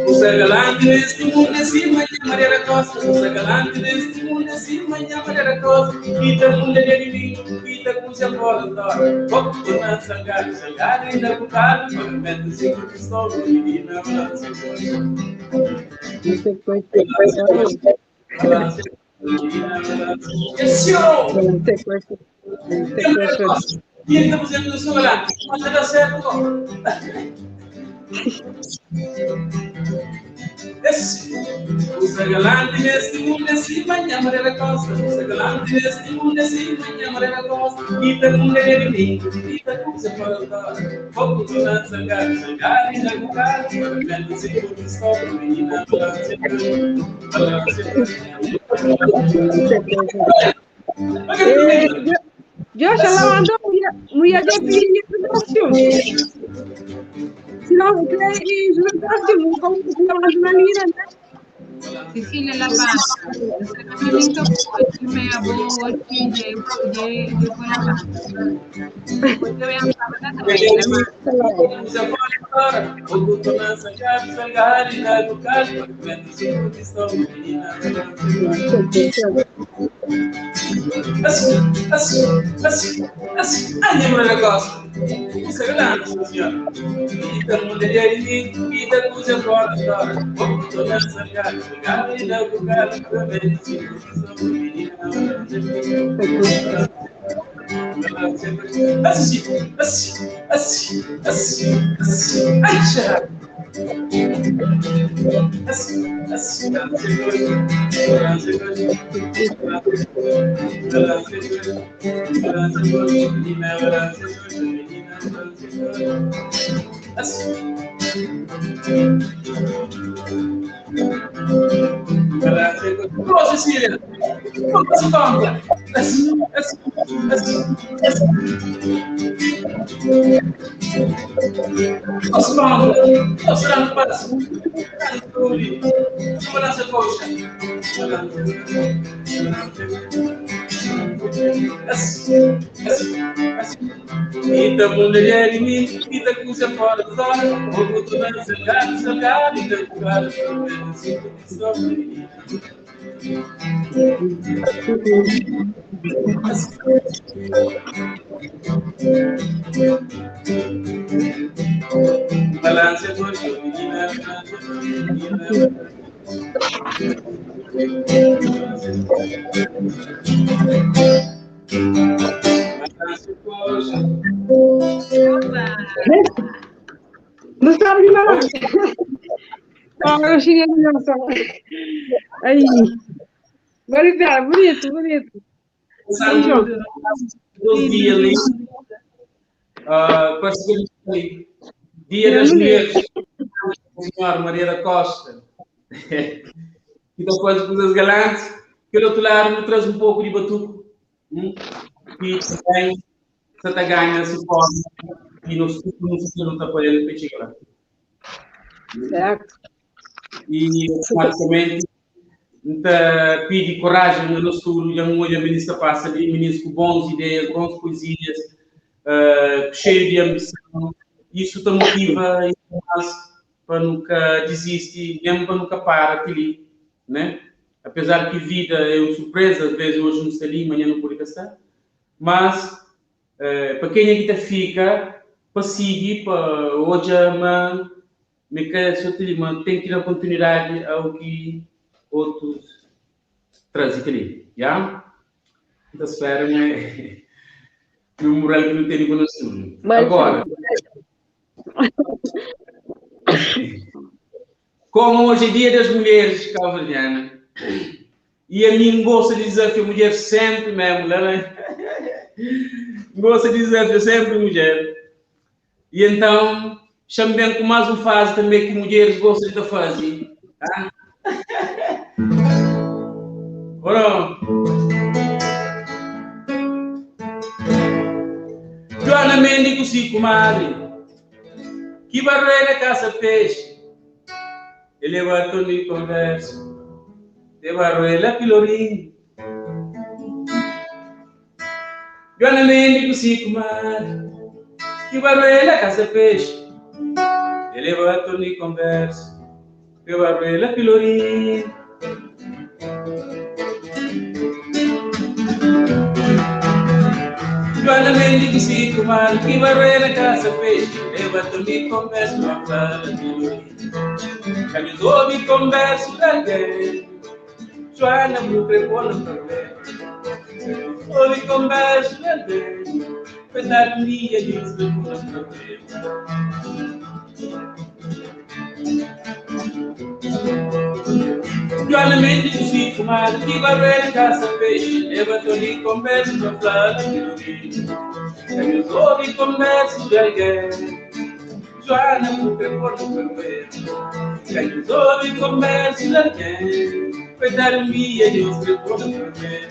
Usa galante neste mundo é cima, minha mulher da costa. Usa galante neste mundo é cima, minha mulher da costa. Ita mundo é de domingo, ita coisa fora da hora. Pouco toda salgado, salgado, e da bocado, pagamento, cinco cristal, menina, balança, coisa. E ele está fazendo o seu galante, mas dá certo. Usa galante neste mundo é cima, minha mulher da costa. Usa galante neste mundo é cima, minha mulher da costa. Ita mundo é de mim, ita coisa fora da hora. Pouco de dança, salgado, salgado, e da bocado. Pagamento, cinco cristal, menina, balança, balança. Josh, ela mandou mulher de filha do Se não, crê em como se chama jornalista, né? Cecília Labata, você também meia boa, de de Assim, assim, assim, assim, anima o negócio. Isso é grande, senhor. Ita mulher de mim, ita coisa fora da hora. Assim, assim, assim, assim, assim, acha. Assim, assim, Ô, Cecília! Como você toma? Assim, assim, assim, assim. Você toma? Você não passa. Balança a coxa. Assim, assim, assim. Ita mulher de mim, ita coisa fora da hora. Vou botar salgado, salgado, ita bocado, Balança a coxa, menina, balança a menina. Balança a coxa. Não sabe de balança. Ah, eu cheguei na nossa. Aí. Bonito, bonito, bonito. Dois dias ali. Dia das Mulheres, Senhora Maria da Costa. E depois coisas galantes. Pelo outro lado, me traz um pouco de batuco. E também se te ganha, se forma. E no futuro não está apoiando para chegar lá. Certo. E automaticamente pede coragem no nosso futuro, já olha ministra passa ali, ministro com boas ideias, boas poesias, cheio de ambição. Isso te motiva e para nunca desistir, mesmo para nunca parar aqui, né? Apesar que vida é uma surpresa, às vezes hoje não está ali, amanhã não pode estar. Mas para quem aqui tá fica, para seguir, para hoje mas me quer só te mas tem que dar continuidade ao que outros trazem aqui, já? Então espero, né? Meu moral que não tem conosco. Agora, como hoje é dia das mulheres cabo-verdianas, e a mim gosta de desafio mulher sempre mesmo, né? Gosta de desafio sempre mulher. E então, chamo bem com mais um fase também que mulheres gostam de fazer. Tá? Ora. Joana Mendes com si comadre, que barreira caça peixe. Ele levantou de conversa, de barreira pilorinho. Joana Mendes com si comadre, que barreira caça peixe. Ele levantou de conversa, de barreira pilorinho. Joana Mendes com si comadre, que barreira caça peixe. Levantou de conversa, uma fala pilorinho. Caminhou me conversa de alguém. Joana me prepôs no problema. Ouve conversa de alguém. Coitado minha, Deus me pôs no problema. Joana Mendes, o Chico Mar, que barreira caça peixe, levantou de conversa pra falar de Rio. Caminhou de conversa de alguém. Joana me prepôs no problema. Caminhou de conversa de alguém. Coitado minha, Deus me pôs no problema.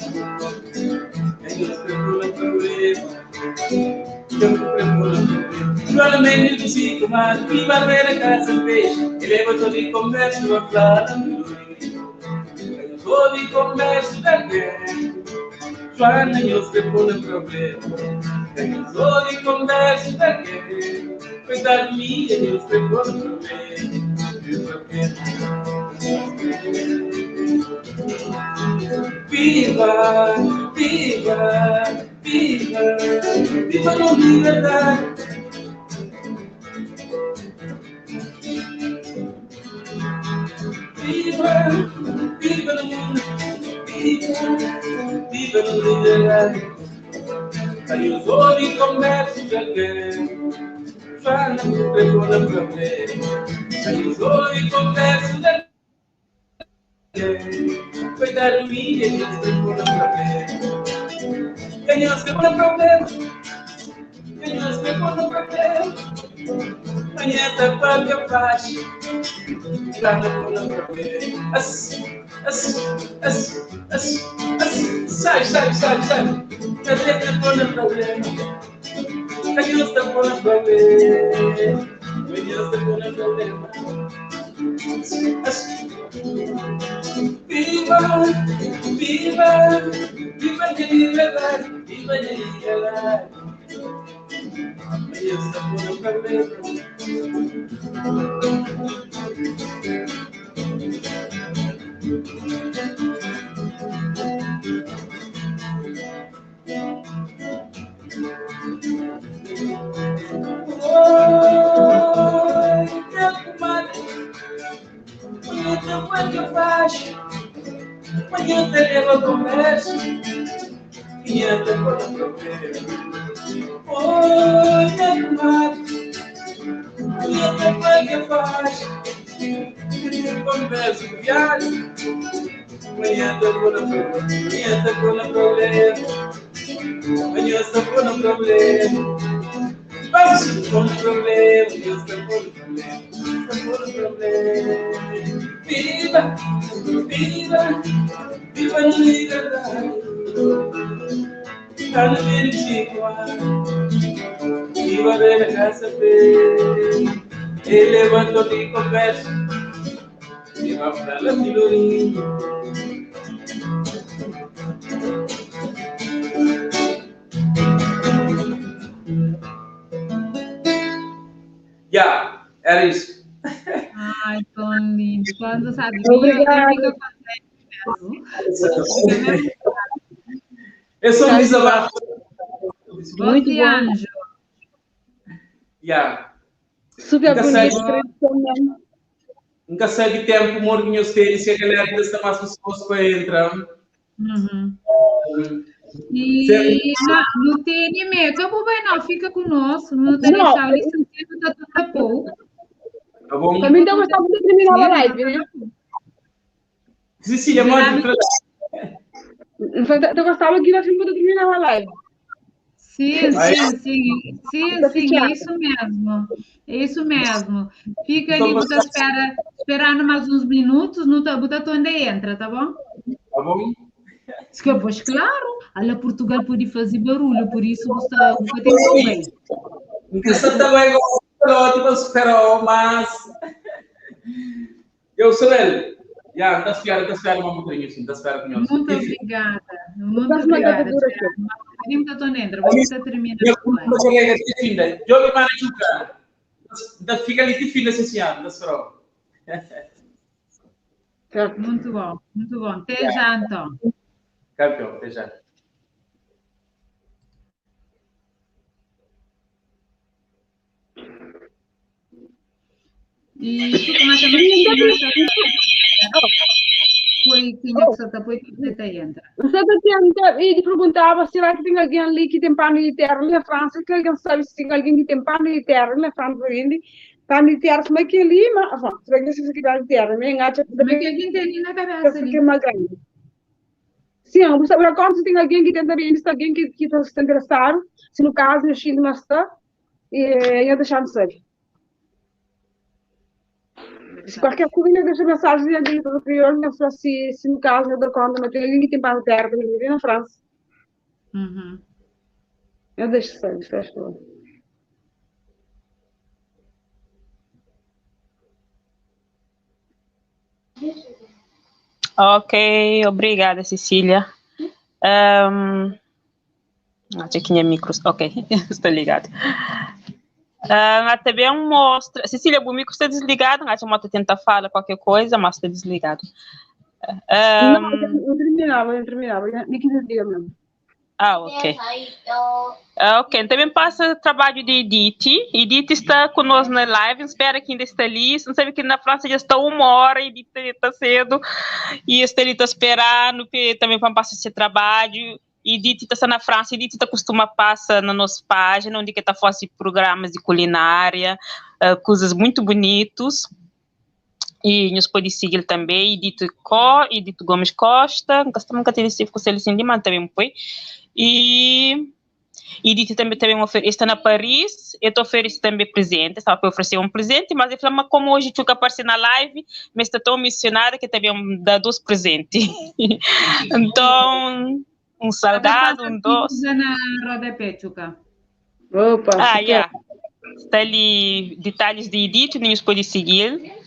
Deus me pôs no problema. Deus me pôs no problema. Joana Mendes, o Chico Mar, que barreira caça peixe, levantou de conversa pra falar de Rio. Caminhou de conversa de alguém. Joana, Deus me pôs no problema. Caminhou de conversa de alguém. Coitado minha, Deus me pôs no problema. Viva, viva, viva, viva a liberdade. Viva, viva no mundo, viva, viva na liberdade. Aí eu sou de conversa de alguém. Joana me pegou na problema. Aí eu sou de conversa de alguém. Coitado minha, Deus pegou na problema. Deus pegou na problema. Deus pegou no problema. Amanhã tá pra faixa. Joana pegou na problema. Assim, assim, assim, assim, assim. Sai, sai, sai, sai. Cadê pegou no problema? Deus pegou no problema. Deus pegou no problema. Viva, viva, viva de liberdade, viva de liberdade. Deus pegou no problema. Oi, meu comadre, bonita quando faz, bonita leva conversa, bonita quando problema. Oi, meu comadre, bonita quando faz, bonita conversa, viagem, bonita quando problema, bonita quando problema. Bonita quando problema. Vamos com problema, Deus tá com problema, tá com problema. Viva, viva, viva na liberdade. Tá no meio de Chico, viva na casa dele. Ele levantou de conversa, viva pra lá filorinho. Yeah, era isso. Ai, tão lindo. Quando sabe, Obrigada. eu fico contente mesmo. Eu sou um desabafo. Muito bom. anjo. Yeah. Super Nunca bonito. sei. Nunca sei de tempo, morguinhos tênis, se a galera ainda está mais pessoas para entrar. Uhum. E não, não tem mesmo. Acabou bem, não. Fica conosco. Não tem Não. deixar isso não tá pouco. Tá bom? Também deu gostava de terminar a live, né? Cecília, manda para Eu gostava que nós tínhamos terminar a live. Sim, sim, sim. Sim, sim, é isso mesmo. É isso mesmo. Fica ali, você espera, esperando mais uns minutos, no tá onde entra, tá bom? Tá bom? Que, pois claro, a Portugal pode fazer barulho, por isso você tem que bem. Você também gosta, esperou, mas eu sou ele. Já, está esperando, está esperando uma bocadinho assim, está esperando Muito obrigada. Muito obrigada. Vamos terminar. Eu me mando Da fica ali de fim assim, da esperou. Muito bom, muito bom. Até já, então. Campeão, até já. E tu começa a Foi tinha que soltar, foi que você entra. Você tenta e perguntava será que tem alguém ali que tem pano de terra na França, que alguém sabe se tem alguém que tem pano de terra na França ainda. Pano de terra, como é que ali, mas, bom, será que você tem pano de terra, nem acha Como é que alguém tem ali na cabeça ali? Que é mais grande. Sim, você agora se tem alguém que tenta bem, se alguém que está se interessado, se no caso eu Chile mas está, e eu deixar de saber. Se qualquer coisa, deixa mensagem ali para o crioulo, não sei se no caso eu dou conta, mas tem alguém que tem para a terra, também na França. Uhum. Eu deixo saber, faz favor. Ok, obrigada, Cecília. Um, acho que minha micro. Ok, estou ligado. Também mostra. Cecília, o micro está desligado. Acho que a tenta falar qualquer coisa, mas está desligado. Não, eu terminava, eu terminava. Nem quis desligar mesmo. Ah, ok. Ah, ok, também passa trabalho de Edith. Edith está conosco na live, espera que ainda está ali. Não sabe que na França já está 1 hora, Edith está cedo. E está ali está esperando também para passar esse trabalho. Edith está na França, Edith está costuma passar na nossa página, onde que está fazendo programas de culinária, coisas muito bonitos. E nos pode seguir também, Edith Co, Edith Gomes Costa, nunca nunca teve esse conselho assim de também foi. E Edith também oferece, está na Paris, eu ofereço também presente, estava para oferecer um presente, mas ele falou, mas como hoje tu aparecer na live, mas está tão missionária que também dá dois presentes. Então, um salgado, um doce. Na rodapé, Chuca. Opa, ah, yeah. Está ali detalhes de Edith, nem os pode seguir.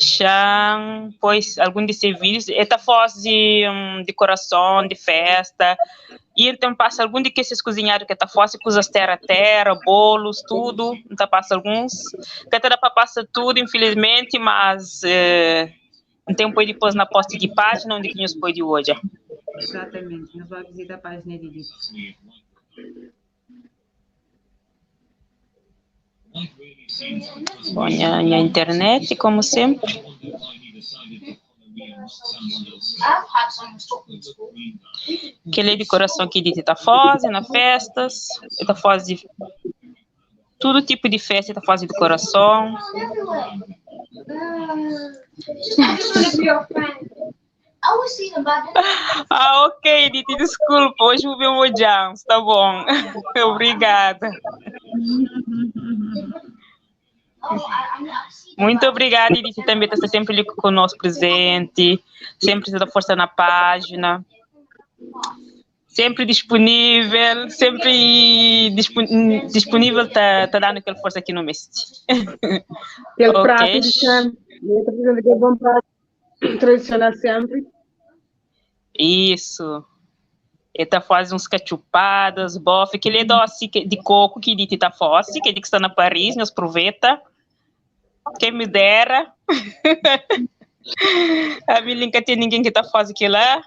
Já, pois, algum desses vídeos, esta foz de decoração, de festa, e então passa algum de que esses cozinhados que está fora, coisas terra-terra, bolos, tudo, então passa alguns, que até dá para passar tudo, infelizmente, mas tem um depois na post de página, onde que nos pode hoje. Exatamente, nós vamos visitar a página de Edith. Bom, a internet, como sempre. Aquele decoração que está fazendo na festas, está fazendo todo tipo de festa, está fazendo decoração. Ah, ok, Edith, desculpa, hoje vou ver o Jones, tá bom. Obrigada. Muito obrigada, Edith, também está sempre ali conosco presente, sempre dando força na página, sempre disponível, sempre disponível, tá, tá dando aquela força aqui no mês. Aquele okay. prato de sempre, eu estou fazendo aquele bom prato tradicional sempre. Isso. Ele tá fazendo uns cachupadas, bofe, que ele é doce de coco que ele tá fazendo, que ele que está na Paris, nos aproveita. Quem me dera. A mim nunca tem ninguém que tá fazendo aquilo lá.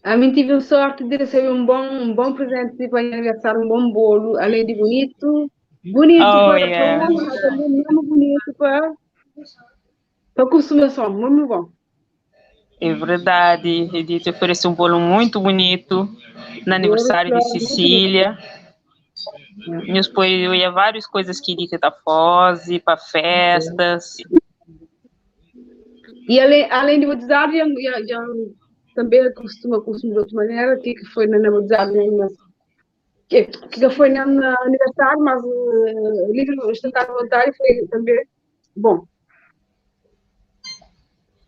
A mim tive a sorte de receber um bom presente para aniversário, um bom bolo, além de bonito, bonito oh, para, yeah. para, mesmo bonito para consumação, muito bom. É verdade, Edith ofereceu um bolo muito bonito no aniversário de Cecília. Nos foi várias coisas que Edith tá fazendo, para festas. E além de batizar, já, já, Também costuma consumir de outra maneira, que que foi na na na que que foi na na aniversário, mas o livro Estancar à Vontade foi também bom.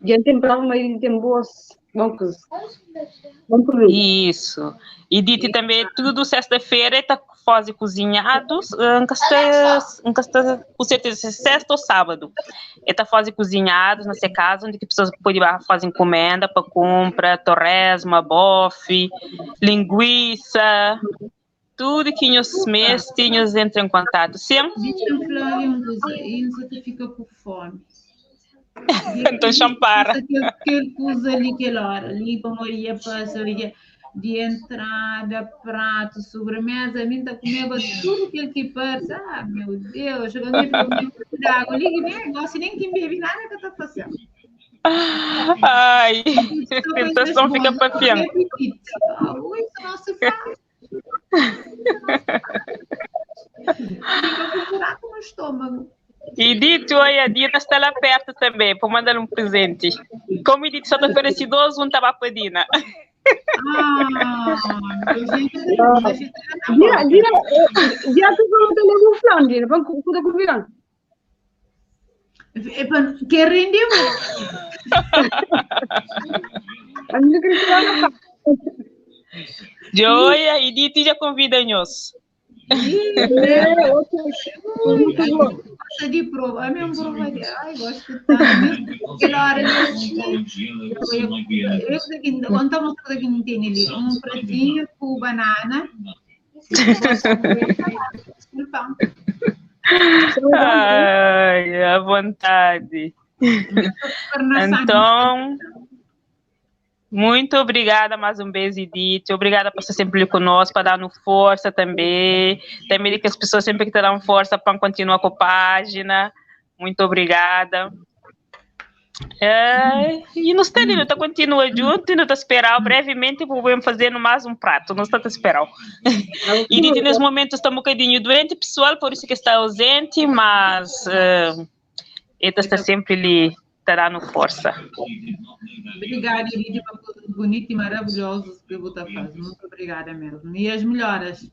E tem prova, mas tem boas, bom coisa. Bom produto. Isso. E dite também, tudo sexta-feira está fazendo cozinhados, nunca está, nunca está, com certeza, se sexta ou sábado. Está fazendo cozinhados na sua casa, onde que pessoas podem fazer encomenda para compra, torresma, bofe, linguiça, tudo que os meus tinhos entram em contato. Sim? Deixa-me falar ali uma coisa, e você fica com fome. Então, champara. Aquele coisa ali, aquela hora, ali, para Maria passa ali, de entrada, prato, sobremesa, a mim tá comendo tudo aquilo que passa. Ah, meu Deus, eu nem comer água ali, que nem gosto nem que bebe nada que eu tô fazendo. Ai, tentação fica para fim. Isso não se faz. Fica com um buraco no estômago. E dito, olha, a Dina está lá perto também, para mandar um presente. Como dito, só te ofereci dois, um estava para a Dina. Ah, Dina, Dina, Dina, tu não tem nenhum flan, Dina, vamos com o convidar. Que rendeu? A minha querida Joia, e dito já convida-nos. Gosta de prova, a minha prova de ai, gosto tanto. Aquela hora eu sei que quando estamos aqui não tem ali um pratinho com banana. Desculpa. Ai, à vontade. Então, muito obrigada mais um beijo, Edith. Obrigada por estar sempre ali conosco, para dar-nos força também. Também que as pessoas sempre que te dão força para continuar com a página. Muito obrigada. É, e nos está ali, tá continua junto e não está esperando. Brevemente vamos fazer mais um prato, não está a esperar. E Edith, nesse momento está um bocadinho doente, pessoal, por isso que está ausente, mas ele está sempre ali, está dando força. Obrigada, Edith, por coisas bonitas e maravilhosas que você faz. Muito obrigada mesmo. E as melhoras.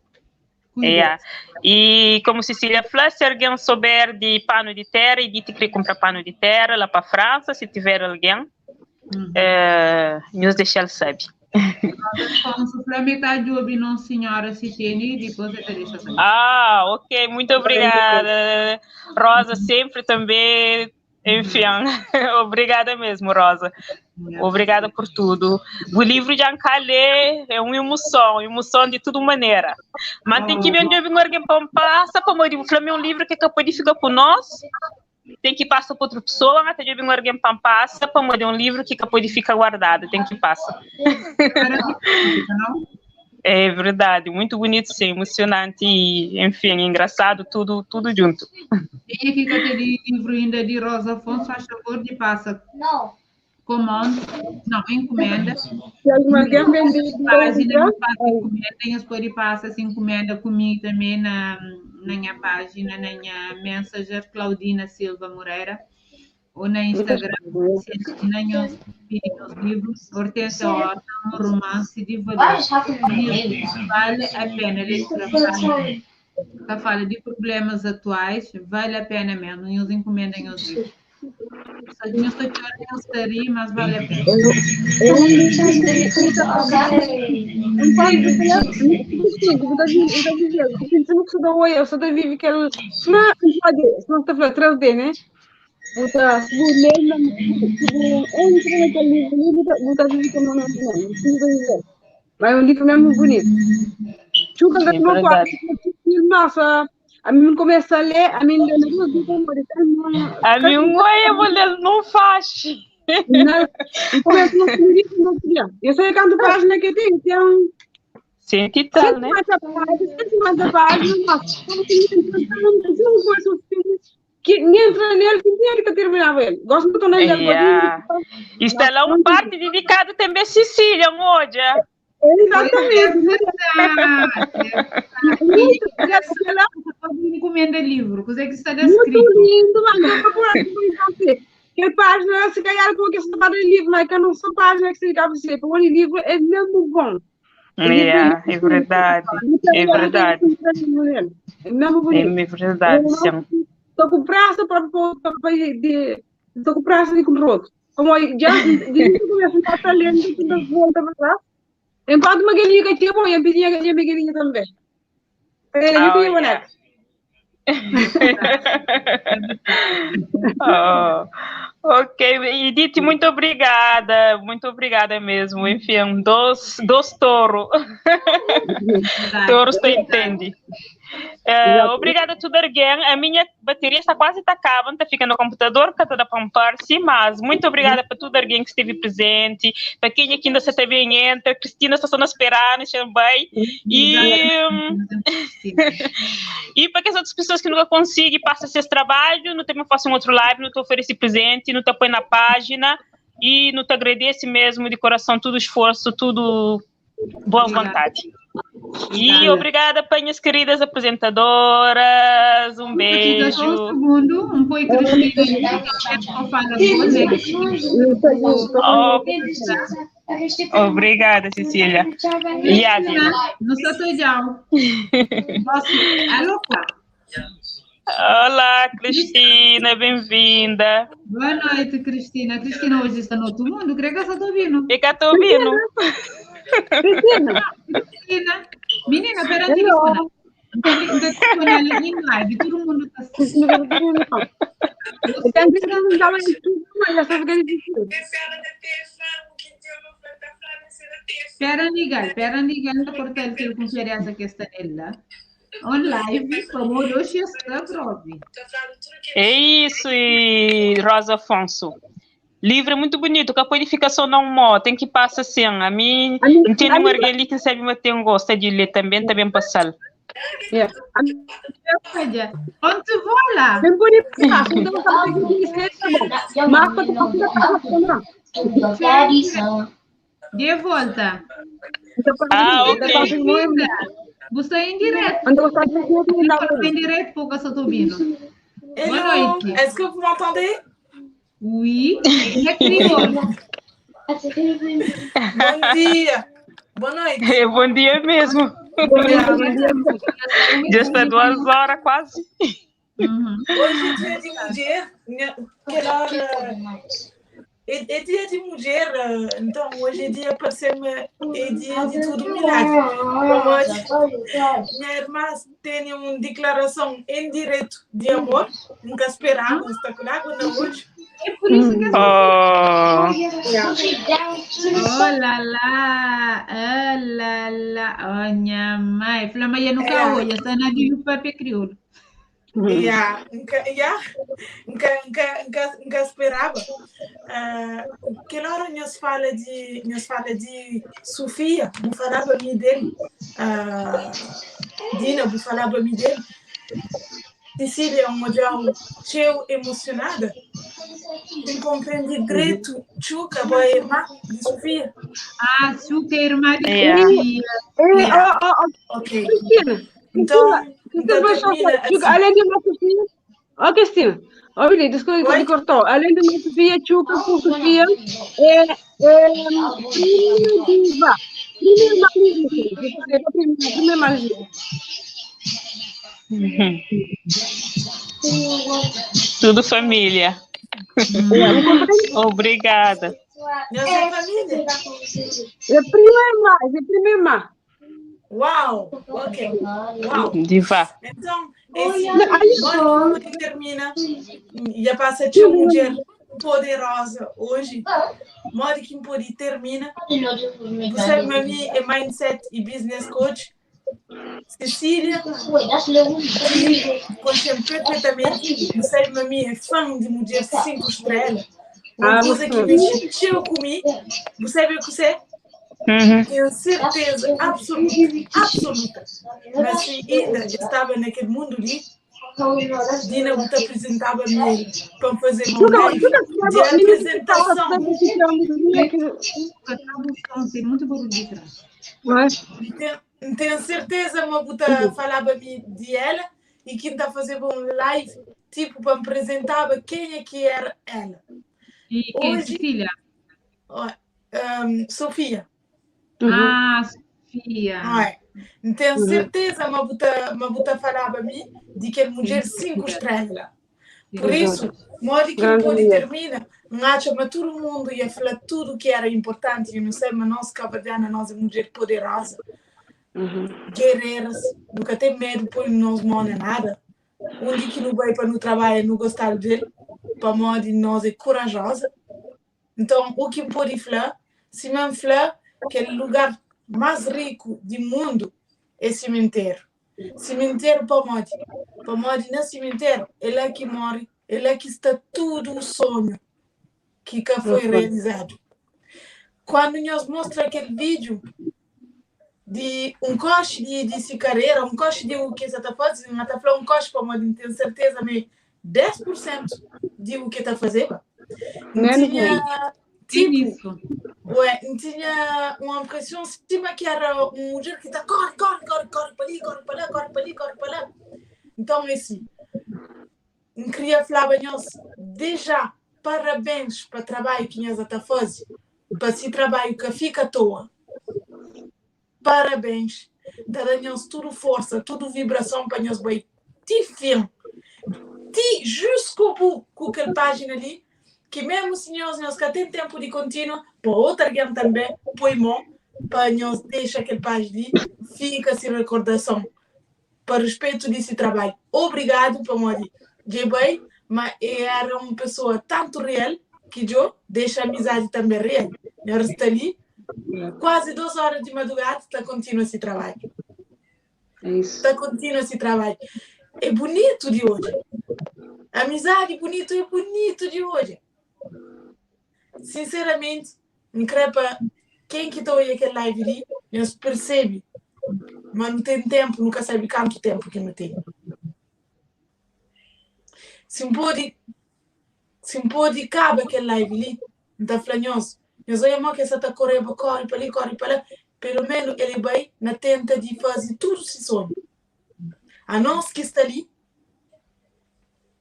É. E como Cecília falou, se alguém souber de pano de terra, Edith quer comprar pano de terra lá para a França, se tiver alguém, nos deixa ele saber. Metade não senhora se tem, depois eu deixo saber. Ah, ok, muito obrigada. Rosa, sempre também, enfim, obrigada mesmo, Rosa. Obrigada por tudo. O livro de Ancalé é uma emoção, emoção de toda maneira. Mas tem que ver onde eu vi alguém passa, como eu digo, é um livro que acabou de ficar com nós, tem que passar para outra pessoa, mas tem que ver alguém passa, para é um livro que acabou de ficar guardado, tem que passar. É verdade, muito bonito, sim, emocionante e, enfim, engraçado, tudo, tudo junto. Tem aqui que aquele livro ainda de Rosa Afonso, faz favor de passa. Não. Comando, não, encomenda. Se alguém vende página, encomenda, tem as pode passa se encomenda comigo também na, na minha página, na minha Messenger, Claudina Silva Moreira, ou na Instagram, na meus livros, Hortência Horta, um romance de valor. Vale a pena, leitura fala, fala de problemas atuais, vale a pena mesmo, e os encomendem os livros. Só que eu estou estaria, mas vale a pena. Eu só vive que ele não está falando 3D, né? Buta entra naquele livro, buta vive que não não não. Mas é um livro mesmo bonito. Chuca da tua quarto, nossa. A mim começa a ler, a mim não A mim mulher não faz. Não, começo no não queria. Eu sei quanto página que tem, tem um Cento e tal, né? 150 páginas, nossa, que nem entra nele, que tinha que terminava ele. Gosto muito de ler. Está lá um parte dedicado também a Cecília, moja. Exatamente. Encomenda livro, coisa que está descrito. Muito lindo, mas eu vou procurar. Kel página, se calhar, com que se fala de livro, mas que não são páginas que se acaba de ser, porque o livro é mesmo bom. Yeah, é verdade, é verdade. É mesmo bonito. É verdade, sim. Estou com pressa para de estou com pressa de comprar outro. Como já de começo a estar lendo, que volta para trás. Enquanto uma galinha que tinha bom, eu pedi a galinha, minha galinha também. Eu pedi Oh, uma yeah. Oh, ok, Edith, muito obrigada mesmo. Enfim, dos, dos touro. Touros te entende. Obrigada a tudo alguém. A minha bateria está quase tá acabando, está ficando no computador, que está a pampar-se, mas muito obrigada para tudo alguém que esteve presente, para quem aqui ainda se também entra, Cristina está só na esperar, também. E, e para as outras pessoas que nunca conseguem, passa esse trabalho, não também faço um outro live, não te ofereci presente, não te põe na página e não te agradeço mesmo de coração todo o esforço, tudo boa vontade. E obrigada para minhas queridas apresentadoras. Um Só um beijo. segundo, um pouco Cristina, Oh, obrigada, Cecília. E a Dina. Não sou tchau. Alô? Olá, Cristina, bem-vinda. Boa noite, Cristina. Cristina hoje está no outro mundo, creio que eu estou ouvindo. E cá estou ouvindo. Cristina. Cristina. Menina, pera aí, Cristina. Então, em live, todo mundo está assistindo. Pera ligar, pera ligar, não cortar el que confiança que está nela. On live, como hoje está prove. É isso, e Rosa Afonso. Livro é muito bonito, que a purificação não mó, tem que passar assim. A mim, não tem nenhum alguém ali que sabe, mas tem um gosto de ler também, também passar. Olha, onde vou lá? Bem bonito, então De volta. Ah, ok. Você é em direto. Você em direto, pouco eu estou ouvindo. Boa noite. Est-ce que vous m'entendez? Oui, é crioulo. Bom dia. Boa noite. É, bom dia mesmo. Já está 2 horas quase. Hoje é dia de mulher. Aquela hora. É, é dia de mulher, então hoje é dia para ser é dia de tudo milagre. Como hoje, minha irmã tem uma declaração em direto de amor, nunca esperava, está com água na hoje. É por isso que Oh. Oh lá lá, oh lá lá, oh minha mãe. Flama já nunca olha, está na de papel crioulo. Yeah, nunca, yeah, nunca, nunca, nunca, nunca esperava. Aquela hora nos fala de Sofia, não falava me dele. Dina, não falava me dele. Cecília é uma mulher cheio emocionada. Tem compreende direito, Chuca, boa irmã de Sofia. Ah, Chuca é irmã de Yeah. Sofia. Yeah. Ok. Cristina, Então, Cristina, então vai só termina falar. Chuca, assim. além de uma Sofia, ó Cristina, ó Billy, desculpa que te cortou. Além de uma Sofia, Chuca com Sofia, é, é prima diva. Prima irmã, prima, prima irmã. Tudo família. Obrigada. Nossa família. É prima irmã, é prima irmã. Uau, ok. Uau. Diva. Então, esse modo que termina, já passa de uma mulher poderosa hoje, modo que pode termina. Você, mami, é mindset e business coach. Cecília, conhece perfeitamente. Você, mami, é fã de mulher cinco estrelas. Uma Ah, coisa que você. mexeu comigo. Você viu que você? Uhum. Tenho certeza absoluta, absoluta. Mas se ainda estava naquele mundo ali, Dina te apresentava-me para fazer uma Chuca, live Chuca, de apresentação. Tem muito barulho de trás. Mas, Tenho, tenho certeza, uma buta falava-me de ela. i ki N ta fazeba un live tipo pa N prezentaba kenha ki era ela. E quem, Hoje, Cecília? ó, um, Sofia. Ah, Sofia. Ai, N ten Uhum. serteza ma bu ta, ma bu ta falaba mi di kel mudjer 5 estrela. Por isso, modi ki N Grande pode mulher. termina, N atxa ma tudu mundu ia fla tudu ki era importanti, e nu sabe ma nos kabuverdiana, nos é mudjer poderosa, guerreiras, nu ka ten medu poi nos mó na nada. Undi ki nu bai pa nu trabadja, nu gostadu del, pamodi nos é korajosa. Nton, u ki N pode fla, sima N fla, kel lugar más riku di mundu é simenteru. Simenteru pamodi? Pamodi na simenteru é la ki móre, é la ki sta tudu sonhu ki ka foi realizadu. Kuandu nhos mostra kel vídiu di un koxi di, di si karera, un koxi di u ki sa ta faze, N ta fla un koxi pamodi N ten serteza ma é 10% di u ki ta fazeba. N Menos tinha ainda. tipo, ué, N tinha uma impressão sima ki era un mudjer ki ta kore, kore, kore, kore pa li, kore pa la, kore pa li, kore pa la. Então é assim, N kria flaba nhos deja parabéns pa trabalho ki nhos ta faze, pa si trabalho ka fika à toa. Parabéns. N ta da nhos tudu forsa, tudu vibrason pa nhos bai ti fin, ti jusqu'au bout ku kel pájina li, ki mesmu si nhos nhos ka ten tempu di kontinua, pa otu algen tanbe poi mon pa nhos dexa kel pájina li fika si rekordason pa respetu di si trabalhu. Obrigadu pamodi dje bai, ma e era un pesoa tantu real ki djo dexa amizadi tanbe real. Nhos sta li kuazi 2 ora di madrugada ta kontinua si trabalhu. É isso. Ta kontinua si trabalhu. É bunitu di odja. Amizadi bunitu é bunitu di odja. Sinseramenti, N kre pa ken ki ta odja kel live li, nhos persebe ma nu ten tempu, nu ka sabe kantu tempu ki nu ten. Si N pode, si N pode kaba kel live li, N ta fla nhos, nhos odja mo ki el sa ta koreba, kore pa li, kore pa la, pelo menu el bai na tenta di faze tudu si sonhu. A nos ki sta li,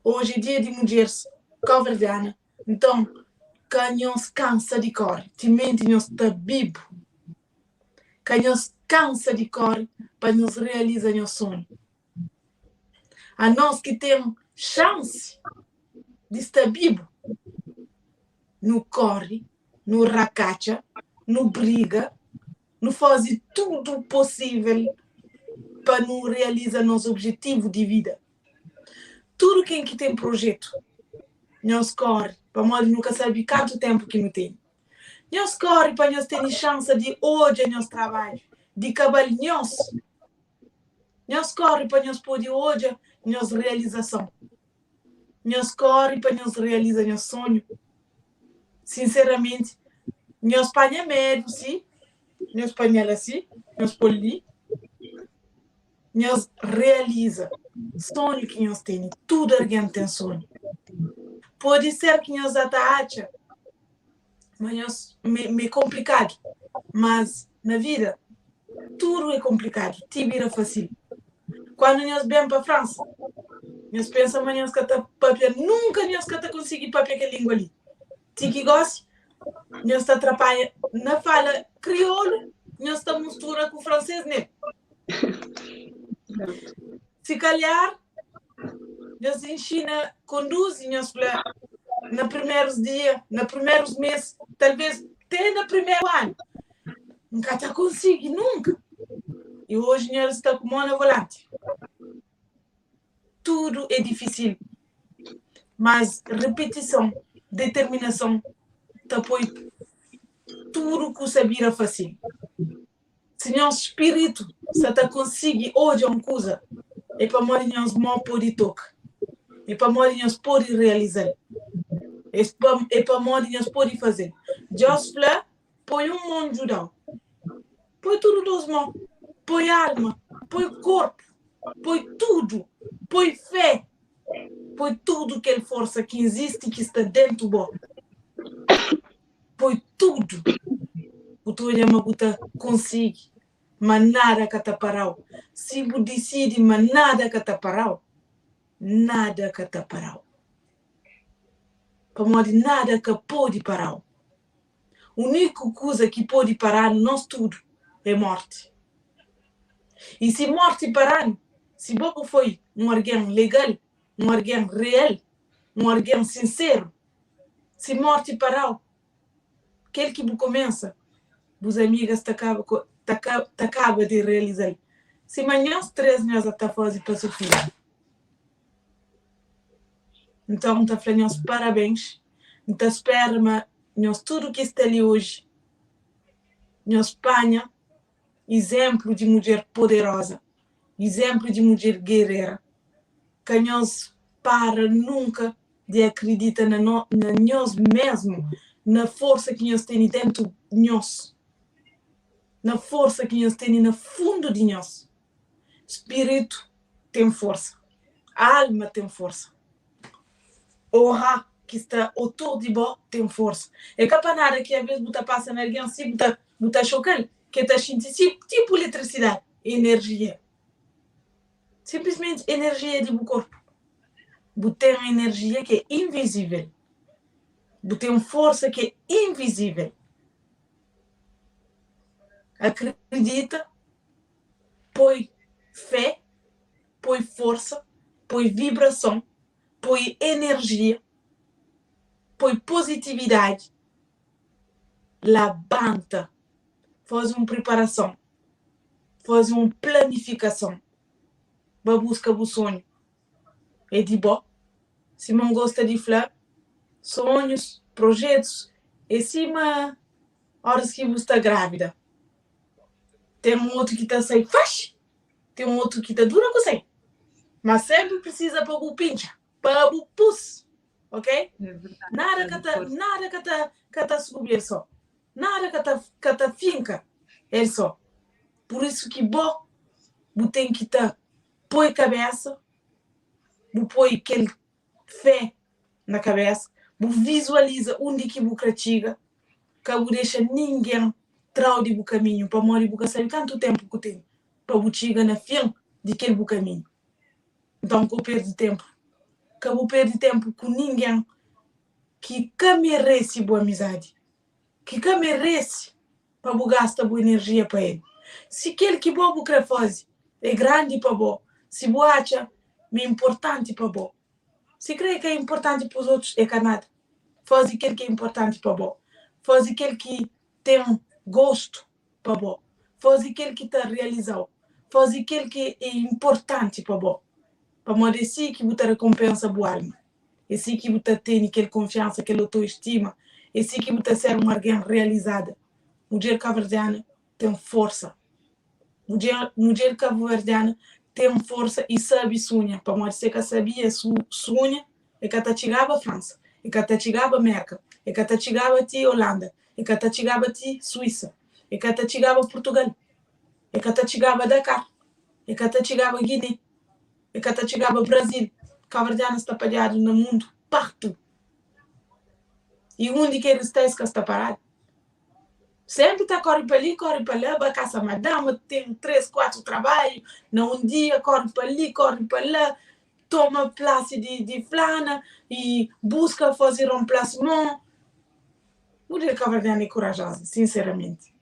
oji é dia di mudjeris kabuverdiana, nton ka nhos kansa di kore, timenti nhos sta bibu. Ka nhos kansa di kore pa nhos realiza nhos sonhu. A nos ki ten xansi di sta bibu, nu kore, nu rakatxa, nu briga, nu faze tudu posível pa nu realiza nos objetivu di vida. Tudu ken ki ten projetu, nhos kore, pamodi nu ka sabe kantu tempu ki nu tene. Nhos kore pa nhos tene xansa di odja nhos trabadju, di kabal nhos. Nhos kore pa nhos pode odja nhos realizason. Nhos kore pa nhos realiza nhos sonhu. Sinseramenti, nhos panha medu si, nhos panha-l asi, nhos pô-l li, nhos realiza sonhu ki nhos tene. Tudu algen ten sonhu. Pode ser ki nhos ata atxa ma nhos ma é konplikadu, mas na vida tudu é konplikadu ti bira fasil. Kuandu nhos ben pa Fransa, nhos pensa ma nhos ka ta papia, nunka nhos ka ta konsigi papia kel língua li. Ti ki gosi nhos ta trapanha na fala kriolu, nhos ta mustura ku fransês nel. Si kalhar, nhos inxina konduzi, nhos fla na primerus dia, na primerus mês, talvês te na primeru anu, N ka ta konsigi nunka. I oji nhos sta ku mô na volanti. Tudu é difisil, mas ripitison, determinason ta poi tudu kusa bira fasil. Si nhos spiritu sa ta konsigi odja un kuza, é pamodi nhos mô pode toka, é pamodi nhos pode realiza-l, é pamodi nhos pode faze-l. Deus fla, Poi un mon djuda-u. Poi tudu dos mô. Poi alma, poi korpu, poi tudu, poi fé, poi tudu kel forsa ki izisti ki sta dentu bo. Poi tudu. Bu ta odja ma bu ta konsigi, ma nada ka ta para-u. Si bu disidi ma nada ka ta para-u. nada ka ta para-u. Pamodi nada ka pode para-u. Úniku kuza ki pode para-nu nos tudu é mórti. I si mórti para-nu, si bo bu foi un argen legal, un argen real, un argen sinseru, si mórti para-u, kel ki bu kumesa, bus amigas ta kaba ta kaba di realiza-l. Sima nhos 3 nhos a ta faze pa Sofia. Nton, N ta fla nhos parabéns. N ta spera ma nhos tudu ki sta li oji, nhos panha izénplu di mudjer poderoza, izénplu di mudjer gerera. Ka nhos para nunka di akridita na no, na nhos mésmu, na forsa ki nhos tene déntu nhos, na forsa ki nhos tene na fundu di nhos. Spiritu ten forsa, alma ten forsa, ora ki sta otur di bo ten forsa. É ka pa nada ki aves bu ta pasa na algen si bu ta bu ta xoka-l, ki el ta xinti si tipu eletrisidadi, enerjia. Sinplismenti enerjia di bu korpu. Bu ten enerjia ki é invizível. Bu ten forsa ki é invizível. Akridita, poi fé, poi forsa, poi vibrason, poi enerjia, poi pozitividadi, labanta, faze un priparason, faze un planifikason, ba buska bu sonhu, é di bo. Sima N gosta di fla, sonhus, projetus é sima óras ki bu sta grávida. Ten un otu ki ta sai faxi, ten un otu ki ta dura ku sai. Ma sénpri prisiza pa bu pintxa, pa bu pus, ok? Nada ka ta, nada ka ta, ka ta subi el sô. Nada ka ta, ka ta finka el sô. Pur isu ki bo, bu ten ki ta poi kabésa, bu poi kel fé na kabésa, bu vizualiza undi ki bu kre txiga, ka bu dexa ningen tra-u di bu kaminhu, pamodi bu ka sabe kantu ténpu ku ten pa bu txiga na fin di kel bu kaminhu. Nton, ka bu perde ténpu. Ka bu perde ténpu ku ningen ki ka merese bu amizadi, ki ka merese pa bu gasta bu enerjia pa el. Si kel ki bo bu kre faze é grandi pa bo, si bu atxa ma é inportanti pa bo, sikrê é ka inportanti pa otus, é ka nada. Faze kel ki é inportanti pa bo. Faze kel ki ten gostu pa bo. Faze kel ki ta realiza-u. Faze kel ki é inportanti pa bo. Pamodi é si ki bu ta rekonpensa bu alma. É si ki bu ta tene kel konfiansa, kel otoestima. É si ki bu ta ser un algen realizada. Mudjer kabuverdiana ten forsa. Mudjer, mudjer kabuverdiana ten forsa i sabe sunha. Pamodi si e ka sabia su, sunha, e ka ta txigaba Fransa, e ka ta txigaba Merka, e ka ta txigaba ti Olanda, e ka ta txigaba ti Suísa, e ka ta txigaba Purtugal, e ka ta txigaba Dakar, e ka ta txigaba Guiné, e ka ta txigaba Brazil. Kabuverdiana sta padjadu na mundu partu. I undi ki elis sta, es ka sta paradu. Senpri ta kori pa li, kori pa la, ba kasa madama, ten 3, 4 trabadju na un dia, kori pa li, kori pa la, toma plasi di, di flana i buska faze remplacement. Mulher kabuverdiana é kurajoza, sinseramenti.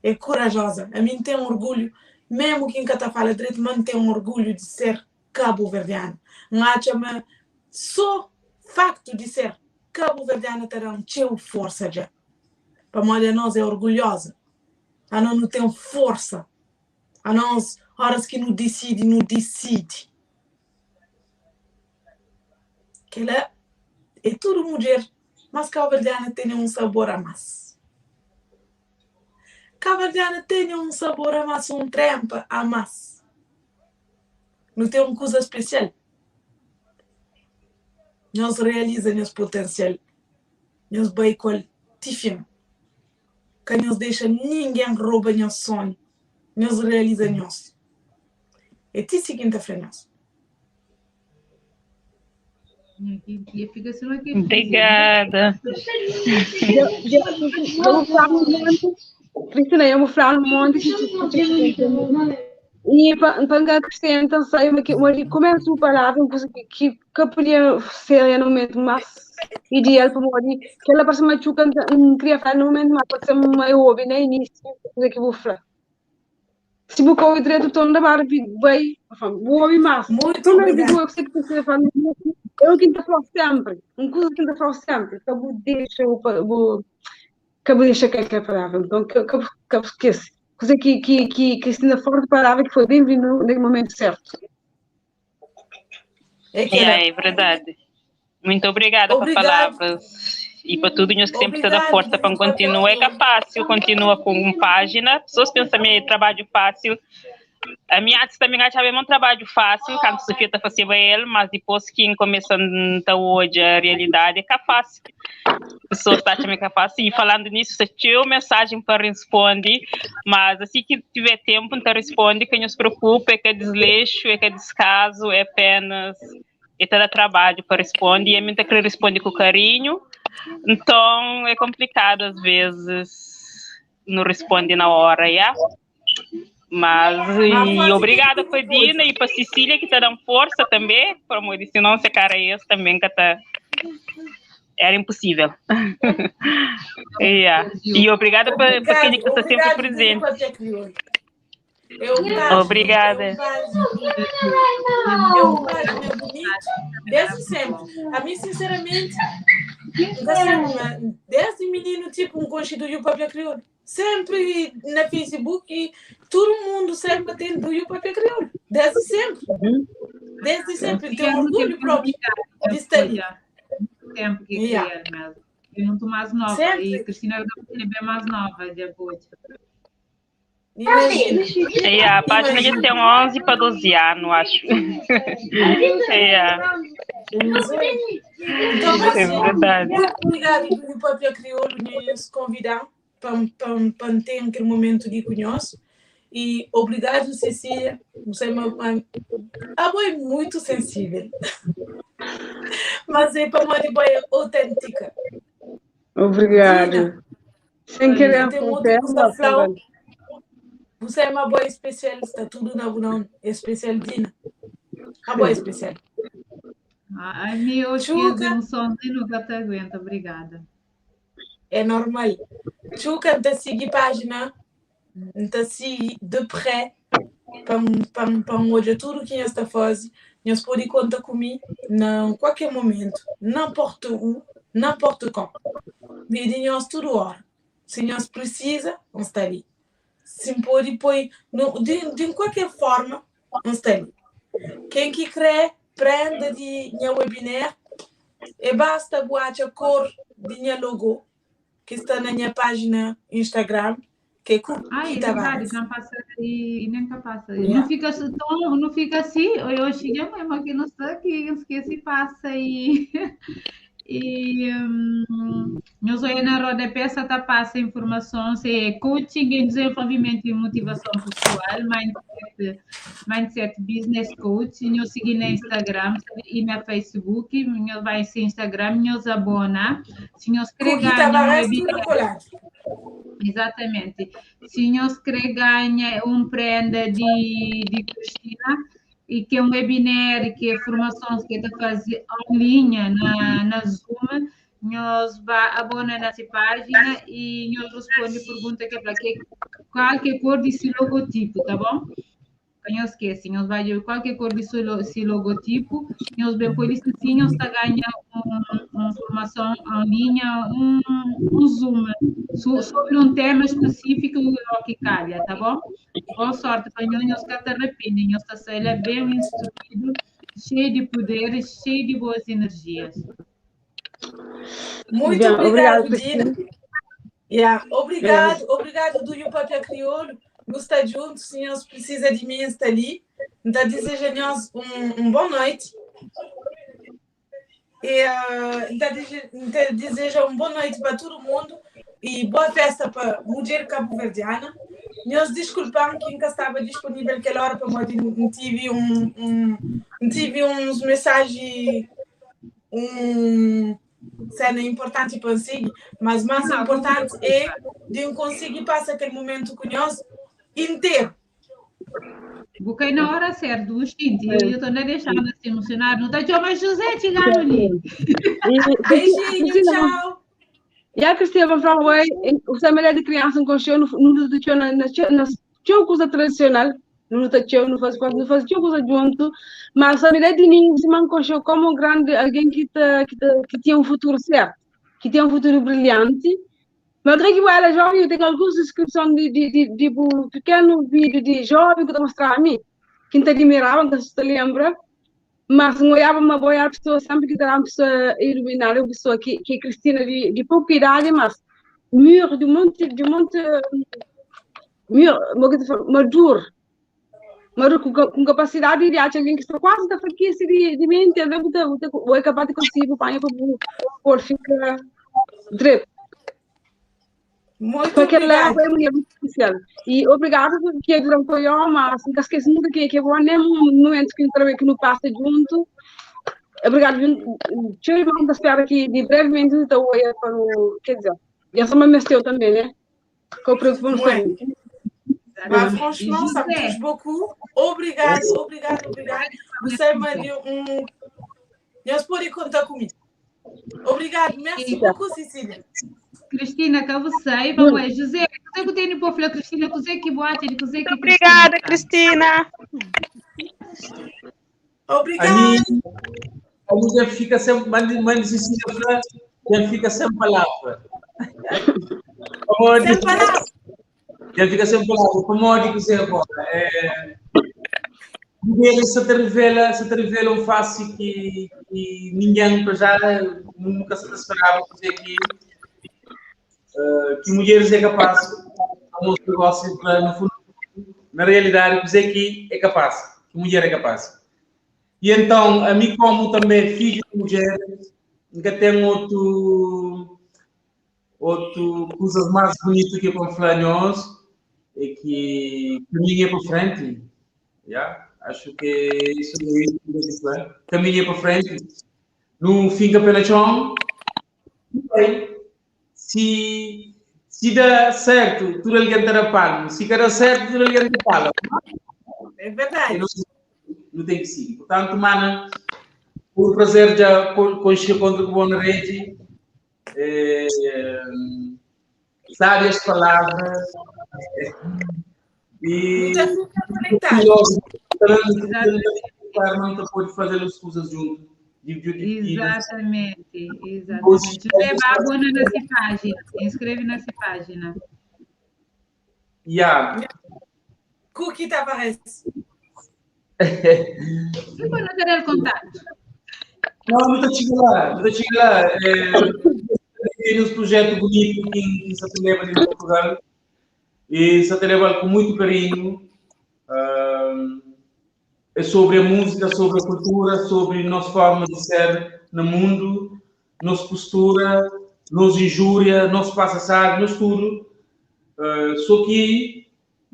É kurajoza. Ami N ten orgulhu, memu ki N ka ta fala dretu, ma N ten orgulhu di ser kabuverdiana. N atxa ma so faktu di ser kabuverdiana ta da-m txeu forsa dja. Pamodi anos é orgulhoza, anos nu ten forsa, anos oras ki nu disidi, nu disidi. Kela é tudu mudjer, mas kabuverdiana tene un sabor a mas. Kabuverdiana tene un sabor a mas, un trenpa a mas. Nu ten un kuza spesial. Nhos realiza nhos potensial, nhos bai ku el ti fin. Ka nhos dexa ningen roba nhos sonhu, nhos realiza nhos. É ti si ki N ta fla nhos. Obrigada. Cristina, eu vou falar um monte de. E pa pa acrescenta, sei que uma começa uma palavra, uma coisa que, que, que podia ser no momento mais ideal para morrer, que ela parece uma chuca, não queria falar no momento, mas pode ser uma eu ouvi no início, coisa que vou falar. Se vou com o direito, estou na barra, bem, vou ouvir mais. Muito Então, não obrigada. digo eu que sei que você fala, eu que te falo sempre, uma coisa que te falo sempre, que eu vou deixar, vou, que eu vou deixar que a palavra, então, que que que eu esqueço. Coisa que, que, que Cristina forte palavra que foi bem-vindo no momento certo. É que Yeah, é verdade. Muito obrigada por Obrigado. palavras e para tudo, nós que sempre te dá Obrigado, força para Dina. continuar. É que é fácil, continua com uma página. Pessoas pensam que é trabalho fácil. A minha antes também achava um trabalho fácil, quando Sofia está fazendo ele, mas depois que começa a hoje a realidade é que é fácil. Pessoas estão achando que é fácil. E falando nisso, se tinha mensagem para responder, mas assim que tiver tempo, então responde, que não se preocupe, é que é desleixo, é que é descaso, é apenas e te dá trabalho para responder, e a mim que responde com carinho, então é complicado às vezes não responde na hora, yeah? Mas e obrigada para Dina e para Cecília que te dão força também, como eu disse, não se cara esse também que tá era impossível. yeah. E obrigada para para quem que está sempre Obrigado, presente. Dina Papia Crioulo. É um página, Obrigada. É um página, é um página bonito, desde sempre. A mim, sinceramente, nunca sei, mas desde menino, tipo, um constituiu o Papia Crioulo. Sempre na Facebook, e todo mundo sempre tem do Papia Crioulo. Desde sempre. Desde sempre. Tem um orgulho próprio de estar ali. Tempo que Yeah. queria mesmo. Eu não estou mais nova. Sempre. E Cristina eu também é bem mais nova depois. Imagina. Yeah, a página já tem 11 para 12 anos, acho. yeah. Então, É assim, verdade. muito obrigado pelo Papia Crioulo nos convidar para, para, para ter aquele momento de conheço. E obrigado, Cecília. Você é uma, uma, a boa é muito sensível. Mas é para uma boa autêntica. Obrigado. Sem querer Tem outro ofender, coisa, mas Flau. também. Você é uma boa especialista, tudo na não especial Dina. A boa especial. Ai, meu, Chuca. um somzinho nunca te aguento. Obrigada. É normal. Chuca, te seguir página, te seguir de près, para olhar tudo que está fazendo. Nós pode contar comigo em qualquer momento, n'importe où, n'importe quand. Me nós tudo hora. Se nós precisa, nós está ali. Se pode pôr, no, de, de qualquer forma, nós está ali. Quem que crê, prenda de minha webinar e basta boate a cor de minha logo que está na minha página Instagram, que é Ai, é Kukita verdade, Vargas. não passa e, e nunca passa. Yeah. Não fica tão, não fica assim. Eu cheguei mesmo aqui não sei que esqueci passa e e eu sou na roda peça tá passa informações é coaching em desenvolvimento e motivação pessoal, mindset, mindset business coach. Eu segui no Instagram e na Facebook, eu vai ser Instagram, eu abona. Se eu Kukita Vargas, tudo colado. Exatamente. Se nós quer ganha um prenda de, de Cristina e que é um webinar, que é formação que está fazer em linha na, na Zoom, nós vai abona nessa página e nós responde pergunta que é para que qualquer cor desse logotipo, tá bom? Não esquece, nós vai ver qualquer cor desse esse logotipo, nós bem por isso sim, nós está ganhando uma formação em linha, um, um Zoom sobre um tema específico que calha, tá bom? Boa sorte para nós, nós que arrependem, nós está sendo bem instruído, cheio de poderes, cheio de boas energias. Muito Bem, obrigado, obrigado, Dina. Cristina. Yeah. Obrigado, obrigado do Papia Crioulo. Nos está junto, se nós precisa de mim, está ali. Então, desejo a nós um, um boa noite. E, uh, então, então, desejo uma boa noite para todo mundo e boa festa para a mulher cabo-verdiana. Nós desculpamos que nunca estava disponível aquela hora para não tive um, um, tive uns mensagens um cena importante para si, mas mais importante é de um conseguir passar aquele momento com nós inteiro. Bu cai na hora certa, bu xinti. Eu estou na deixando assim emocionado. Não tá chama José chegando ali. Beijinho, tchau. E a Cristina vai falar, ué, o mulher de criança não conheceu, não não na na na tinha coisa tradicional, não tinha, não faz não faz tinha coisa junto, mas a mulher de ninguém se conheceu como um grande alguém que tá, que tá, que tinha um futuro certo, que tinha um futuro brilhante. Malgré que eu era jovem, eu tenho algumas descrições de, de, de, de, um pequeno vídeo de jovem que eu mostrava a mim, que te admirava, que se lembra, mas não olhava uma boa pessoa, sempre que era uma pessoa iluminada, uma pessoa que, que é Cristina de, de pouca idade, mas muro de um monte, de um monte, muro, maduro, maduro com, com capacidade de alguém que está quase da fraqueza de, de mente, ou é capaz de conseguir o pai por ficar direito. Muito Porque ela obrigada. é uma mulher muito especial. E obrigado que durante o mas nunca esqueço nunca que que é bom, nem um momento que também que não passa junto. Obrigado. Eu vamos esperar aqui de brevemente então eu para o, quer dizer, e essa é uma teu também, né? Que eu preocupo Ouais. Bah, E franchement, ça me José, touche beaucoup. Obrigado, obrigado, obrigado. Você me deu um. Deus pode contar comigo. Obrigado, merci beaucoup, Cecília. Cristina, que você, vamos lá. José, você que tem para falar, Cristina, que você que boate, que você que Obrigada, Cristina. Obrigado. A mim, a mim já fica sem, mande, mande Cecília Fran, já fica sem palavra. Como Sem palavras. Já fica sem palavra. Como digo você agora? É, mulher se te revela, se te revela um face que, que ninguém para já nunca se esperava dizer que que mulheres é capaz o negócio para no fundo na realidade dizer que é capaz que mulher é capaz e então a mim como também filho de mulher nunca tem outro outro coisas mais bonitas que para falar nós é que caminha para frente yeah? Acho que isso é isso caminha para frente não fica pela chão bem se se dá certo tudo alguém te dá palmo se dá certo tudo alguém te fala É verdade. não, não tem que seguir. Portanto, mana, foi um prazer já conhecer contra o bom na rede. É, sábias palavras. E Muita fica conectado. não pode fazer as coisas junto. Exatamente, exatamente. José, vá abona nessa página, inscreve nessa página. Yeah. Cookie Tavares. E quando ter o contato? Não, não está chegando lá, não está chegando lá. É, tem um projeto bonito que em se leva em Portugal e se leva com muito carinho. É sobre a música, sobre a cultura, sobre nossa forma de ser no mundo, nossa postura, nossa injúria, nosso passado, nosso tudo. Só que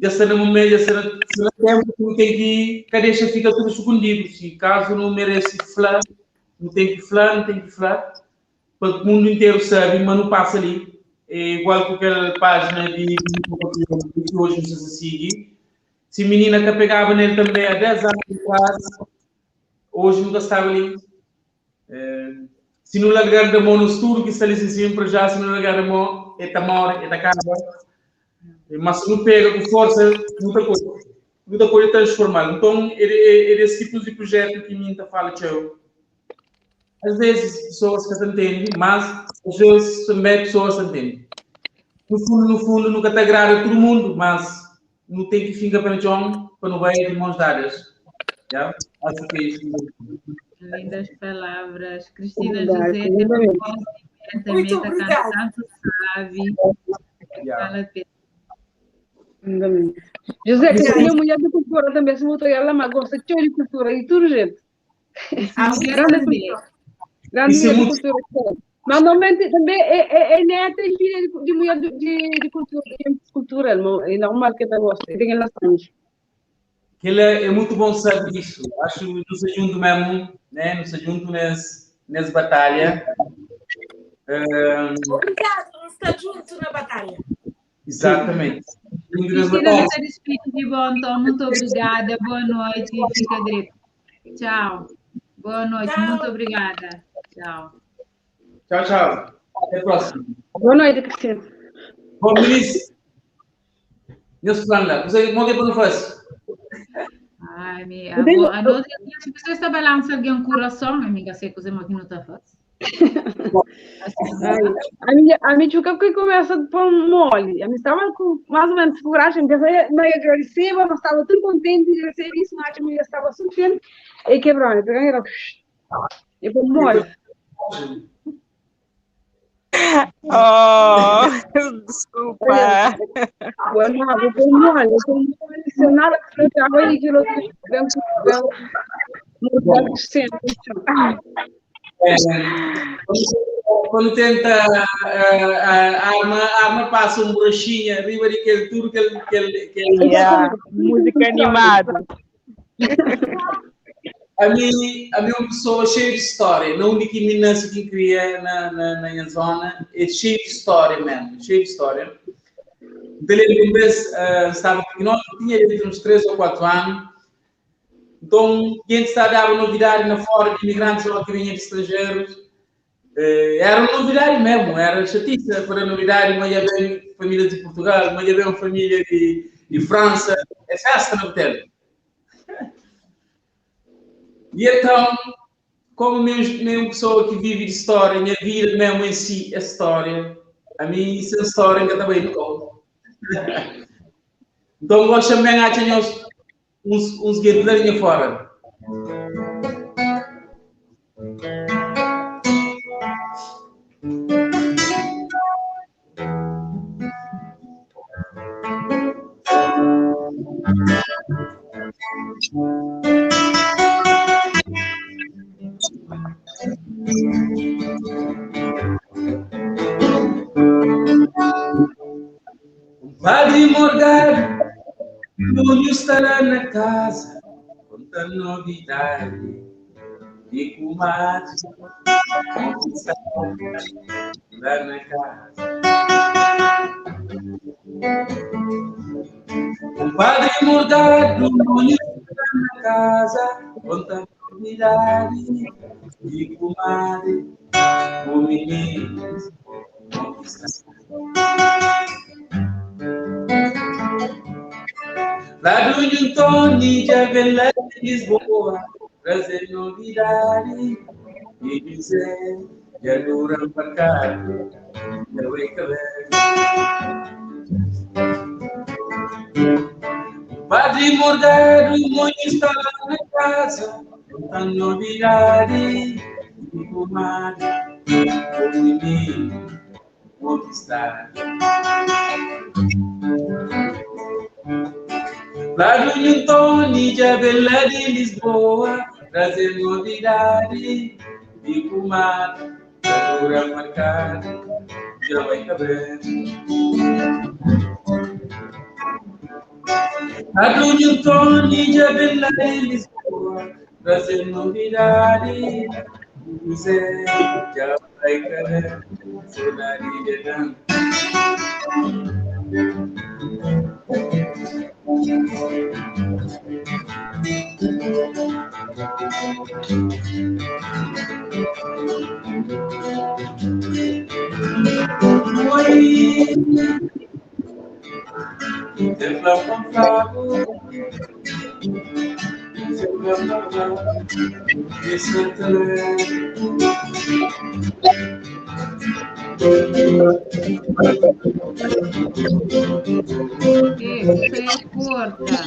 já está no momento, já está no tempo que não tem que, cada deixa fica tudo escondido. Se caso não merece falar, não tem que falar, não tem que falar, para que o mundo inteiro sabe, mas não passa ali. É igual com aquela página de que hoje não se sigue. Se menina que pegava nele também há 10 anos atrás, hoje nunca estava ali. É, se não largar da mão no estudo, que está ali sempre já, se não largar da mão, é tá morre, é tá acaba. Mas se não pega com força, muita coisa. Muita coisa transformada. Então, é, é, é esse tipo de projeto que mim tá fala, tchau. Às vezes, pessoas que se entendem, mas às vezes também pessoas se entendem. No fundo, no fundo, nunca te agrada todo mundo, mas não tem que ficar para o chão, para não vai de mãos dadas. Yeah? Acho que é isso. Lindas palavras. Cristina Verdade, José, tem uma lindamente. voz também, Muito tá obrigada. cantando, sabe. Yeah. Vale a pena. Lindamente. José, Cristina é mulher de cultura também, se botou ela, mas gosta de cultura e tudo, gente. Essa mulher Grande também. cultura. Grande Isso é mulher de muito- cultura. Mas normalmente também é, é, é neta e filha de, de mulher de, de, de cultura, de cultura, é normal que ela goste, tem relações. Que ele é muito bom saber disso. Acho que nos junto mesmo, né? Nos junto nesse, nessa batalha. Obrigado, vamos estar junto na batalha. Exatamente. Cristina, nu ta dispidi di bo, então. Muito obrigada. Boa noite. Fica direito. Tchau. Boa noite. Muito obrigada. Tchau. Tchau, tchau. Até a próxima. Boa noite, Cristina. Bom, ministro. Meus planos lá. Você, como é que não faz? Ai, mi, a, bo, a nós, se você está balança alguém coração, amiga, sei que você não está fazendo. A minha, a minha chuca que começa de pão mole. A minha estava com mais ou menos coragem, meio agressiva, mas estava tão contente de receber isso, mas a minha estava suficiente. E quebrou, né? Era e pão mole. Oh, desculpa. Bueno, vou mole, vou mole, se nada que eu e aquilo que É, quando tenta a arma, passa um borrachinha arriba de aquele tudo que ele, que ele, que ele... Yeah, música animada. A mim, a mim é uma pessoa cheia de história, não de que me nasce que cria na minha zona, é cheio de história mesmo, cheio de história. Então, lembro uma vez, estava pequenote, tinha entre uns 3 ou 4 anos, então, quem está a dar novidade na fora de imigrantes ou que vinham de estrangeiros, era uma novidade mesmo, era chatice para novidade, mas ia bem família de Portugal, mas ia bem família de França, é festa no hotel. E então, como mesmo pessoa que vive de história, minha vida mesmo em si é história, a mim sem história ainda também não conto. Então, gosto também de uns guetos da linha fora. Padre Morgado, Júnior está lá na casa, conta novidade. E comadre, está lá na casa. O padre Morgado, Júnior está lá na casa, conta novidade. E comadre, o menino, está. Lá do Antônio, já vem lá de Lisboa, trazer novidade e dizer, já dura para cá, já vai caber. Padre Morgado, mãe está lá na casa, contando novidade, e comadre, o menino, onde está? Lá do Antônio, já vem lá de Lisboa, trazer novidade, e comadre, já dura marcada, já vai caber. Lá do Antônio, já vem lá de Lisboa, trazer novidade, e dizer, já vai caber, saudade de Dan. Oi, Você corta.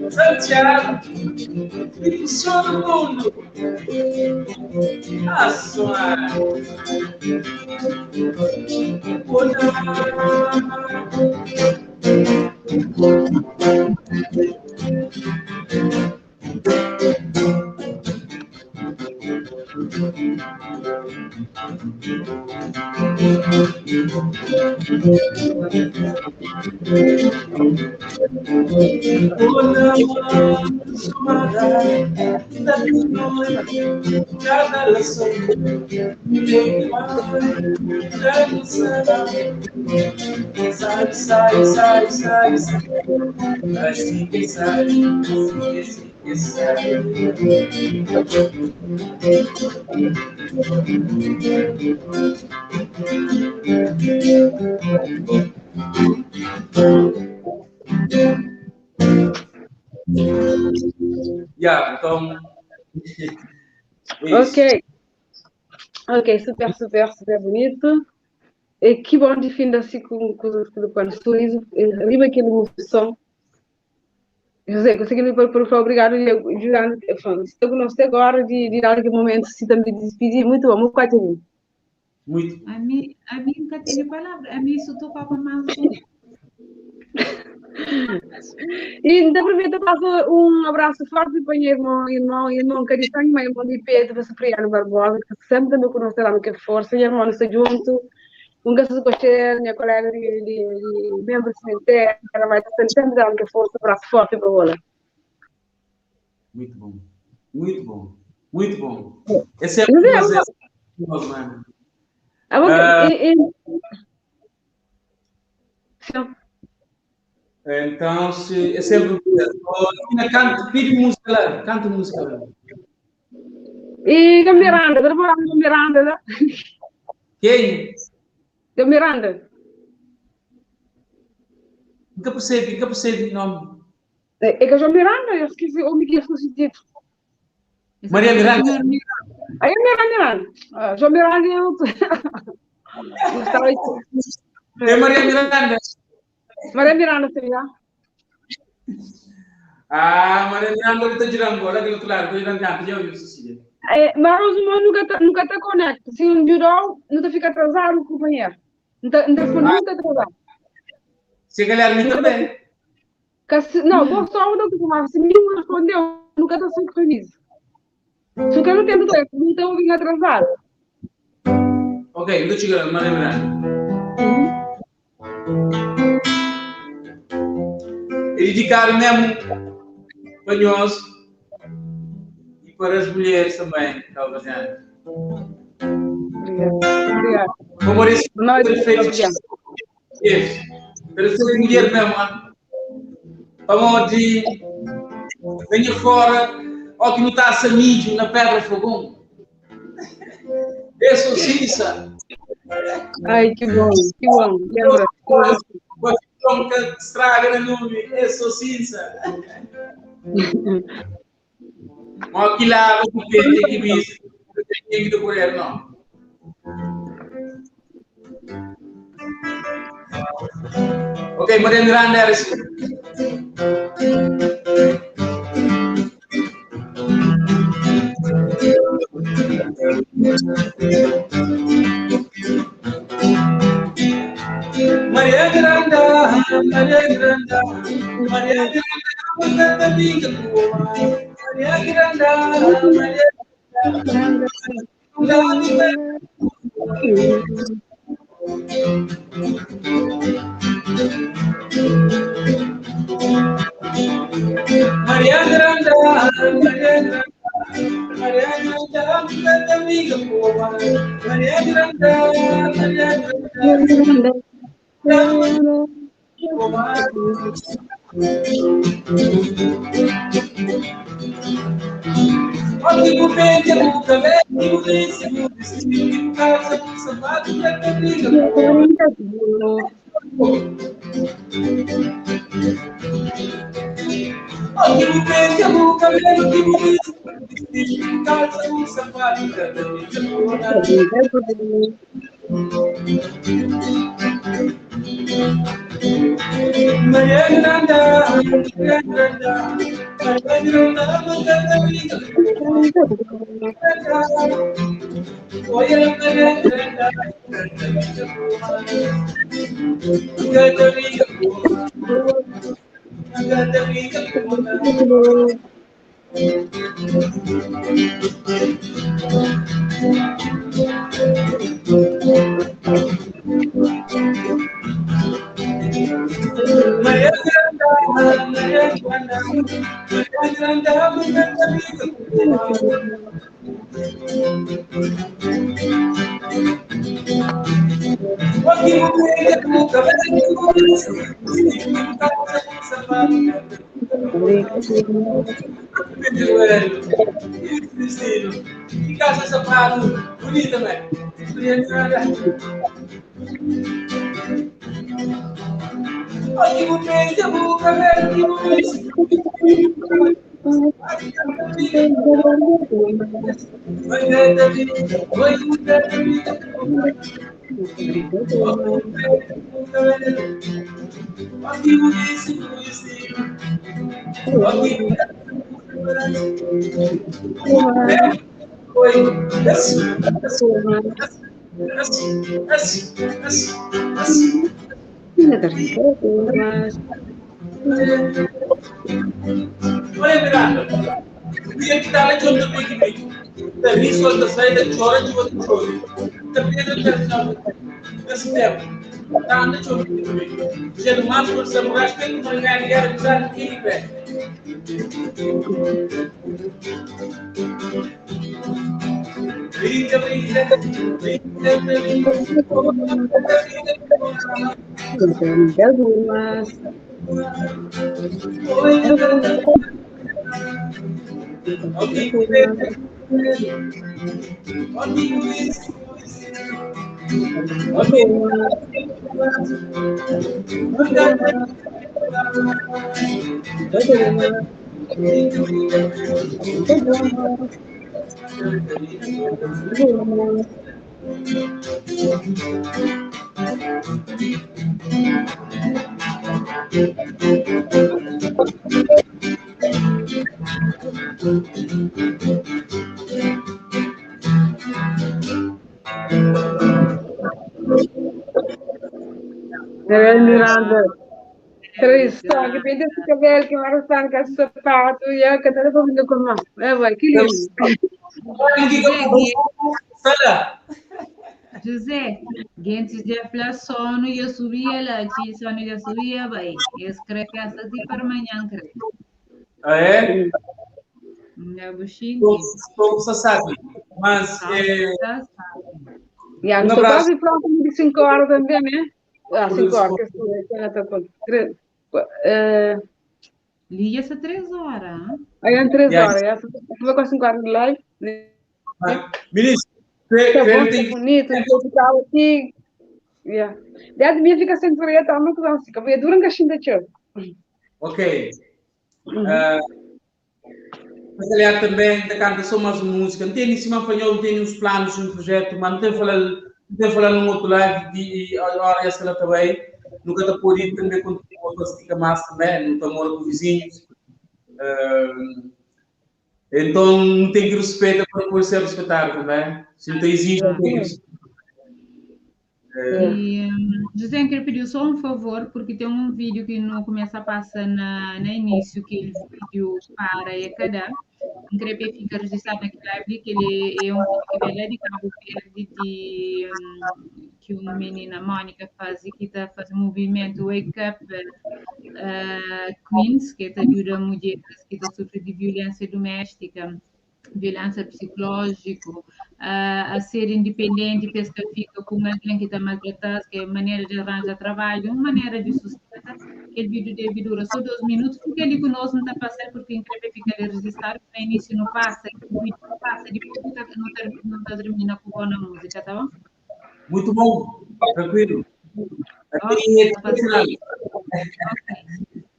Santiago, impulsiona o mundo. A sonhar. Sai, sai, sai, sai. Assim que sai, assim que sai. Yeah, então. Ok. Ok, super, super, super bonito. E que bom de fim assim com com o sorriso, arriba aquela emoção. José, consegui por por obrigado, Juliano, estou conosco agora de dar aquele momento assim também de despedir. Muito bom, muito bom. Muito. A mim nunca tenho palavra, a mim só estou para mais. E então aproveito e passo um abraço forte para o meu irmão, irmão, irmão Caristanho, meu irmão de Pedro, para Cipriano Barbosa, que sempre também conosco lá no que força, e irmão, estou junto. Um gasto de minha colega de membro de cemitério, ela vai estar sempre dando que força, abraço forte para ela. Muito bom, muito bom, muito bom. Esse é o prazer, mano. Então, se, é sempre um prazer. Oh, canta, pede música lá, canta música lá. E da Miranda, da Miranda, né? Quem? Da Miranda. Nunca percebi o nome. É que é João Miranda, eu esqueci o nome que eu esqueci. Maria Miranda. Aí é Maria Miranda. João Miranda é outro. É Maria Miranda. Maria Miranda, seria? Ah, Maria Miranda está girando agora, aqui do outro lado, está girando, já ouviu, Cecília. É, mas o irmão nunca está conecto. Se um girou, nunca fica atrasado o companheiro. Nunca nunca atrasado. Se calhar, mim também. Não, vou só não mas se me respondeu, nunca está sincronizo. Só que eu não tenho tempo, não estou vindo atrasado. Ok, não chega, Maria Miranda. E dedicar mesmo para nós e para as mulheres também, talvez. Obrigada. Como esse perfeito. Perfeito mulher mesmo. Vamos de venha fora, ó que não está samídio na pedra fogão. Esse cinza. Ai, que bom, que bom. Lembra? Nunca estraga no nome, é só cinza. Mas aqui lá, o que tem que vir, tem que correr, não. Ok, Maria Miranda era assim. Maria Miranda, Maria Miranda, Maria Miranda, Maria Miranda, Maria Miranda, Maria Granda, Maria Granda, Maria Granda, grande amiga boa. Maria Granda, Maria Granda, boa. Olha o pente, o cabelo, o lenço, o vestido, o calça, o sapato, a amiga boa. Olha o pente, o cabelo, o lenço, o vestido, o calça, o sapato, a amiga boa. Maria Granda, Maria Granda, Maria Granda, grande amiga boa. Olha Maria Granda, grande amiga boa. Grande amiga boa. Grande amiga boa. Maria Granda, Maria Granda, Maria Granda, grande amiga boa. Aqui o pente, o cabelo, o lenço, o calça, o sapato, Que calça, sapato, bonita, né? Aqui o pente, o cabelo, o lenço, Olha, Miranda, dia que tá lá de onde tem que vir. Da risco da saída chora de outro choro. Da pedra da final nesse tempo. Tá andando de outro bem. Já no máximo por samurais tem que ganhar guerra usar aqui pé. Brinca, brinca, brinca, brinca. Grande Miranda. Três, só que pinta esse cabelo, que mais está com esse sapato, e eu cantando para mim com mão. É, vai, que lindo. José, antes de falar sono, eu subia lá, tinha sono, eu subia, vai. Eu escrevi essa aqui para amanhã, creio. Ah, é? Não, buchinho. Estou sabe, mas... Yeah, Um estou abraço. quase pronto de 5 horas também, né? Ah, 5 horas, que estou aqui, Liga-se 3 horas. Aí é 3 Yeah. horas, essa foi com 5 horas de live, né? Ministro, Tá bom, tem tá bonito, tropical aqui. Yeah. Dentro de mim fica sem teoria, tá muito bom, fica bem duro, um de tchau. Ok. Mas, aliás, também da canta só mais uma música. Não tem em cima espanhol, não tem uns planos, um projeto, mas não tem falando, não tem falando num outro live de hora essa lá também. Nunca te pude também continuar a fazer mais também, não estou morando com vizinhos. Então, não tem que respeitar para poder ser respeitado também. Se não tem exige, não tem que respeitar. E, José, eu queria pedir só um favor, porque tem um vídeo que não começa a passar na início, que ele vídeo para e cada. Eu queria que fique registrado naquele live, que ele é um vídeo que vem lá de Cabo Verde, de, ki un menina Mónica faze ki ta faze movimentu Wake Up uh, Queens, ki ta ajuda mulheres ki ta sufri di violência doméstica, violência psicológico, uh, a ser independente, pa es ka fika ku un algen ki ta maltrata-s, ki é manera di arranja trabalho, un manera di sustenta. Kel vídeo debe dura só 2 minutos, fica ali conosco, não tá passando porque em breve fica ali registrado, no início não passa, o vídeo não passa, depois não tá, não tá, não tá termina com boa na música, tá bom? Muito bom, tranquilo. Aqui é Ok.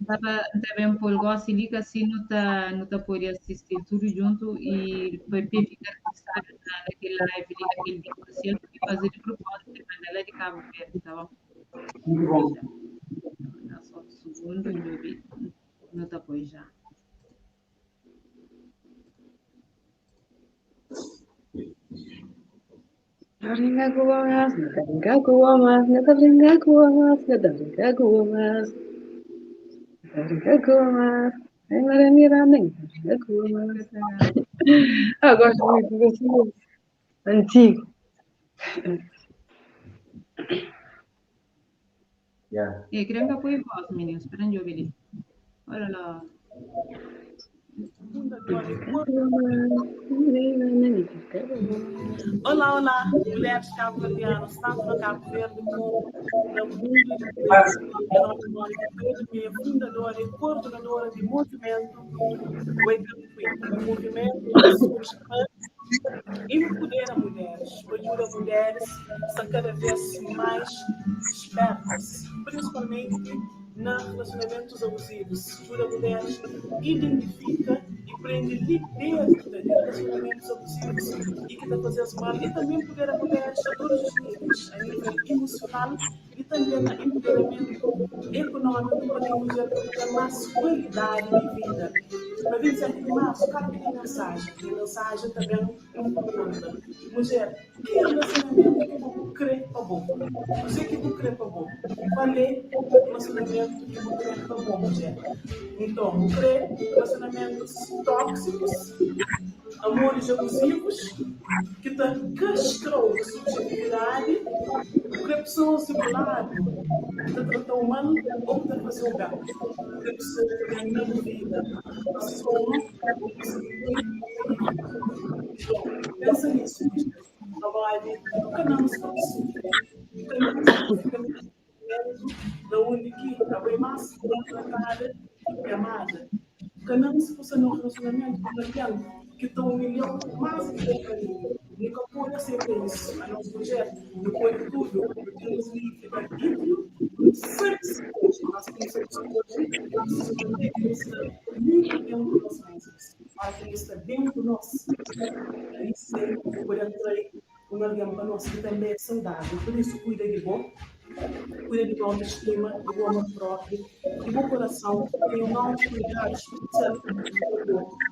Tava também por gosto ali que assim não tá não tá poder assistir tudo junto e para ficar registrado naquele live ali, naquele vídeo social e fazer de propósito e mandar lá de Cabo Verde, tá bom? Muito bom. Dá só um segundo, não tá pois já. Brincar com mas, nada brincar com mas, nada brincar com mas, nada brincar com mas. Nada brincar com mas. Ai, Maria, nem brincar com mas. Ah, gosto muito, gosto muito. Antigo. Yeah. E queria que apoie voz, meninos, esperando eu ouvir. Olha lá. Olá, olá, mulheres cabo-verdianas, tanto no Cabo Verde como no mundo inteiro. Meu nome é Mônica Pedro, minha fundadora e coordenadora do movimento Wake Up Queen, um movimento que surge para empoderar mulheres, ajuda mulheres a estar cada vez mais espertas, principalmente na relacionamentos abusivos. Ajuda mulheres, identifica e prende liberta de relacionamentos abusivos e que está fazendo mal. E também empodera mulheres a todos os níveis, a nível emocional e também no empoderamento econômico para que a mulher tenha mais qualidade de vida. Na 27 de março, qual é a mensagem? A mensagem também é uma pergunta. Mulher, que relacionamento que você crê para bom? Você que você crê para bom? Qual é o relacionamento que você crê para bom, mulher? Então, você crê relacionamentos tóxicos, amores abusivos, que te castram a subjetividade, porque pessoas do lado que te tratam mal ou que te fazem o bem. Porque pessoas que têm na vida, soma, então, pensa nisso, trabalho, nunca não se nunca não se fica da onde que a bem mais tratada e amada. Nunca não se fosse num relacionamento com alguém que te humilhou mais do que carinho. Nunca pode aceitar isso. A nosso projeto, depois de tudo, temos livre arbítrio, sempre se pode, nós temos que muito bem com nós mesmos. Para que está bem conosco. Aí sim, pode atrair um alguém para nós que também é saudável. Por isso, cuida de bom, cuida de boa autoestima, de bom amor próprio, de bom coração, tem um autocuidado especial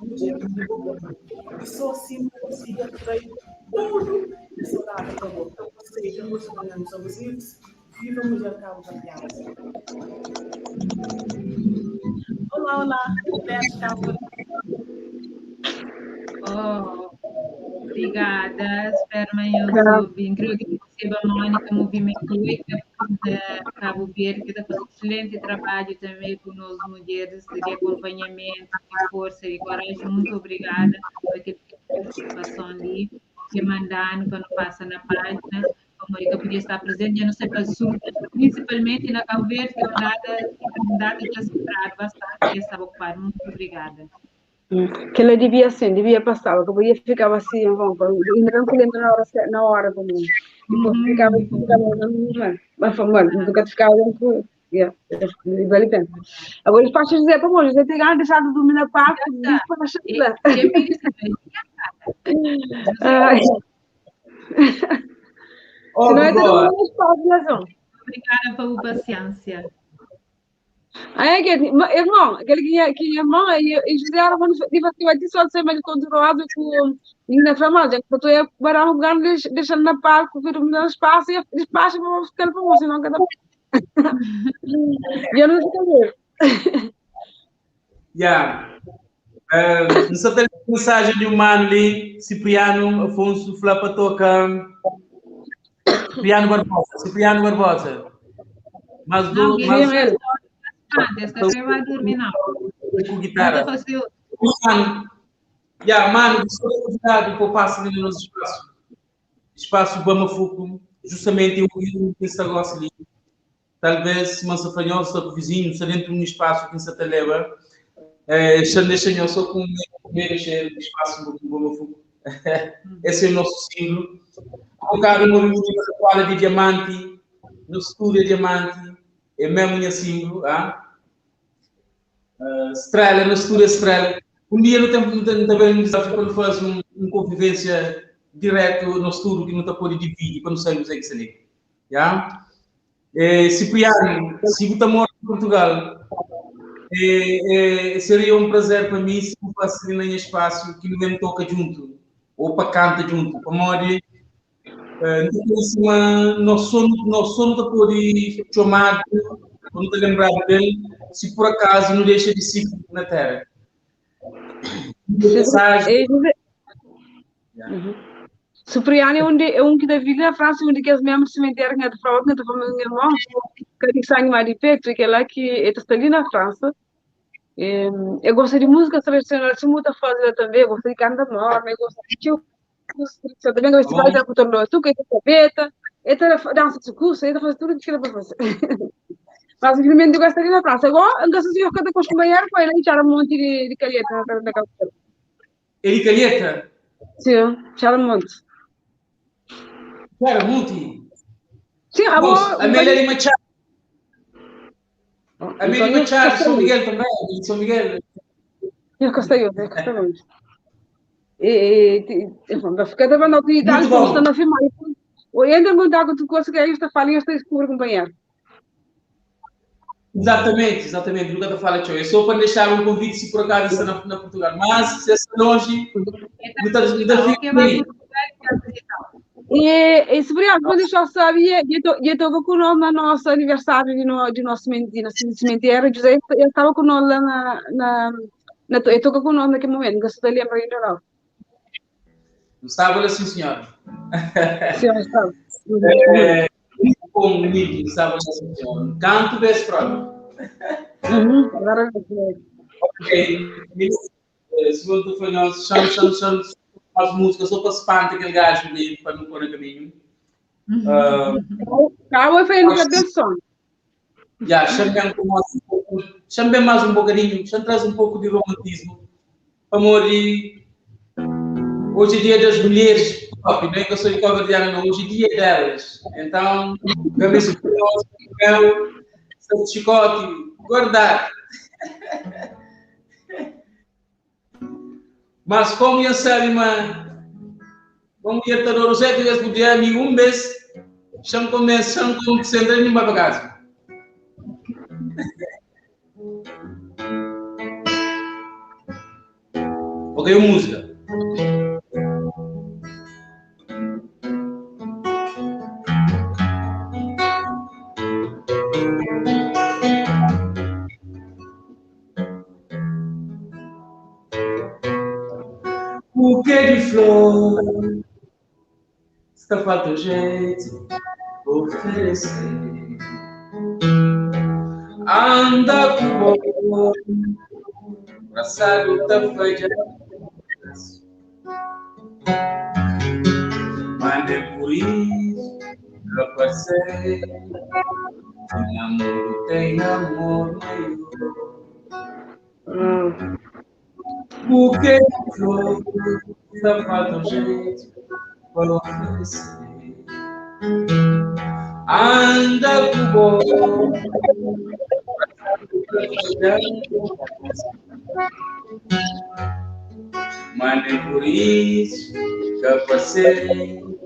mulher, de bom corpo. E só assim consigo atrair tudo de saudável para bom. Então, vocês, relacionamentos abusivos, viva a mulher Cabo Verdeana. Olá, olá, mulheres Cabo Oh, obrigada, espero que eu bem. Creio que receba a Mônica Movimento Wake Up de Cabo Verde, que está fazendo um excelente trabalho também com nós mulheres, de acompanhamento, de força e coragem. Muito obrigada por aquela participação ali, que mandando quando passa na página. A Mônica podia estar presente, eu não sei, para sul, principalmente na Cabo Verde, que é uma data, uma data que está separada bastante, estava ocupada. Muito obrigada. Que ela devia assim, devia passar, porque podia ficava assim, bom, ainda não lembro na hora, na hora também. Depois ficava, ficava, mas foi mal, nunca ficava dentro, yeah, vale a pena. Agora, despacha José para bom, José tem ganas de deixar de dormir na parte, despacha José. Ai. Oh, Senão é boa. todo mundo espaço, Obrigada pela paciência. Aí, aquele, irmão, aquele que irmão, e José era quando tipo, assim, só ser mais controlado com na família, que eu ia parar um lugar, deixando na palco, vir um espaço e despacho para ficar para você, não cada. Eu não sei ver. Yeah. Só tem mensagem de um mano ali, Cipriano Afonso Flapa toca. Cipriano Barbosa, Cipriano Barbosa. Mas Não, do, que mas ele Antes, que você vai dormir, não. com guitarra. Nunca fosse outro. Mano, yeah, mano, sou convidado para o passo ali no nosso espaço. Espaço Bamafuco, justamente eu vi esse negócio ali. Talvez Mansa Fanhol, só vizinho, está dentro de um espaço que em Sataleba. Deixa só com o primeiro cheiro de espaço do Bamafuco. Esse é o nosso símbolo. Colocar uma na toalha de diamante, no estúdio de diamante, é mesmo meu símbolo. Ah? Estrela, no estúdio estrela. Um dia não tem também um desafio quando faz um convivência direto no estúdio que não está pode dividir quando saímos aí que se liga. Yeah? Cipriano, se você mora em Portugal, seria um prazer para mim se eu fosse em espaço que ninguém me toca junto, ou para canta junto, para morrer. Nós somos pode chamar, não te lembrar dele, se por acaso não deixa de ser na terra. Mensagem. Cipriano é um que da vida na França, onde que as mesmas cemitério que é de fraude, que é de família irmão, que é de sangue mais de peito, que é lá que está ali na França. Eu gosto de música tradicional, sou muito fã também, eu gosto de cantar morna, eu gosto de tio, também gosto de fazer com o tu que é cabeta, é dança de curso, é fazer tudo que ela para fazer. Mas infelizmente eu gosto de ir na França. Agora, eu gosto de ficar com os companheiros, para ele echar um monte de calheta na cabeça. Ele calheta? Sim, echar um monte. Echar um monte? Sim, a boa. Amélia de Machado. Amélia de Machado, São Miguel também, São Miguel. Eu gostei, eu gostei muito. E, fica da banda de Itália, estão na filmar. Eu entro em contato com o que é isto, fala e isto descobre companheiro. Exatamente, exatamente. Nunca te fala, tio. Eu sou para deixar um convite se por acaso está na Portugal. Mas se está longe, não fica bem. E se por acaso eu sabia, eu estou com nós no nosso aniversário de nosso cemitério, José, eu estava com nós lá na eu estou com nós naquele momento, não se lembra ainda não. Não estava lá, sim, senhora. Sim, estava. Muito bom, muito, estava lá, sim, senhora. Canto best próprio. Agora. Ok. Segundo foi nós, chamo, as músicas, só para espantar aquele gajo ali, para não pôr no caminho. Calma, foi no cabelo só. Já, chame mais um bocadinho, chame traz um pouco de romantismo. Amor, e hoje é dia das mulheres próprio, não é que eu sou de Cabo Verdeana, não, hoje é dia delas. Então, cabeça meu, seu chicote, guardar. Mas como eu sabe, mano, como eu estou no Zé, que eu podia amigo um mês, chame com mês, chame com centro, não vai para casa. Ok, música. Buquê de flor, está falta o jeito oferecer. Anda com bom, abraçado tá feito. Mas é por isso que apareceu. Tem amor, tem amor maior. Buquê de flor, está falta um jeito para oferecer. Anda com bom, mas nem por isso que apareceu.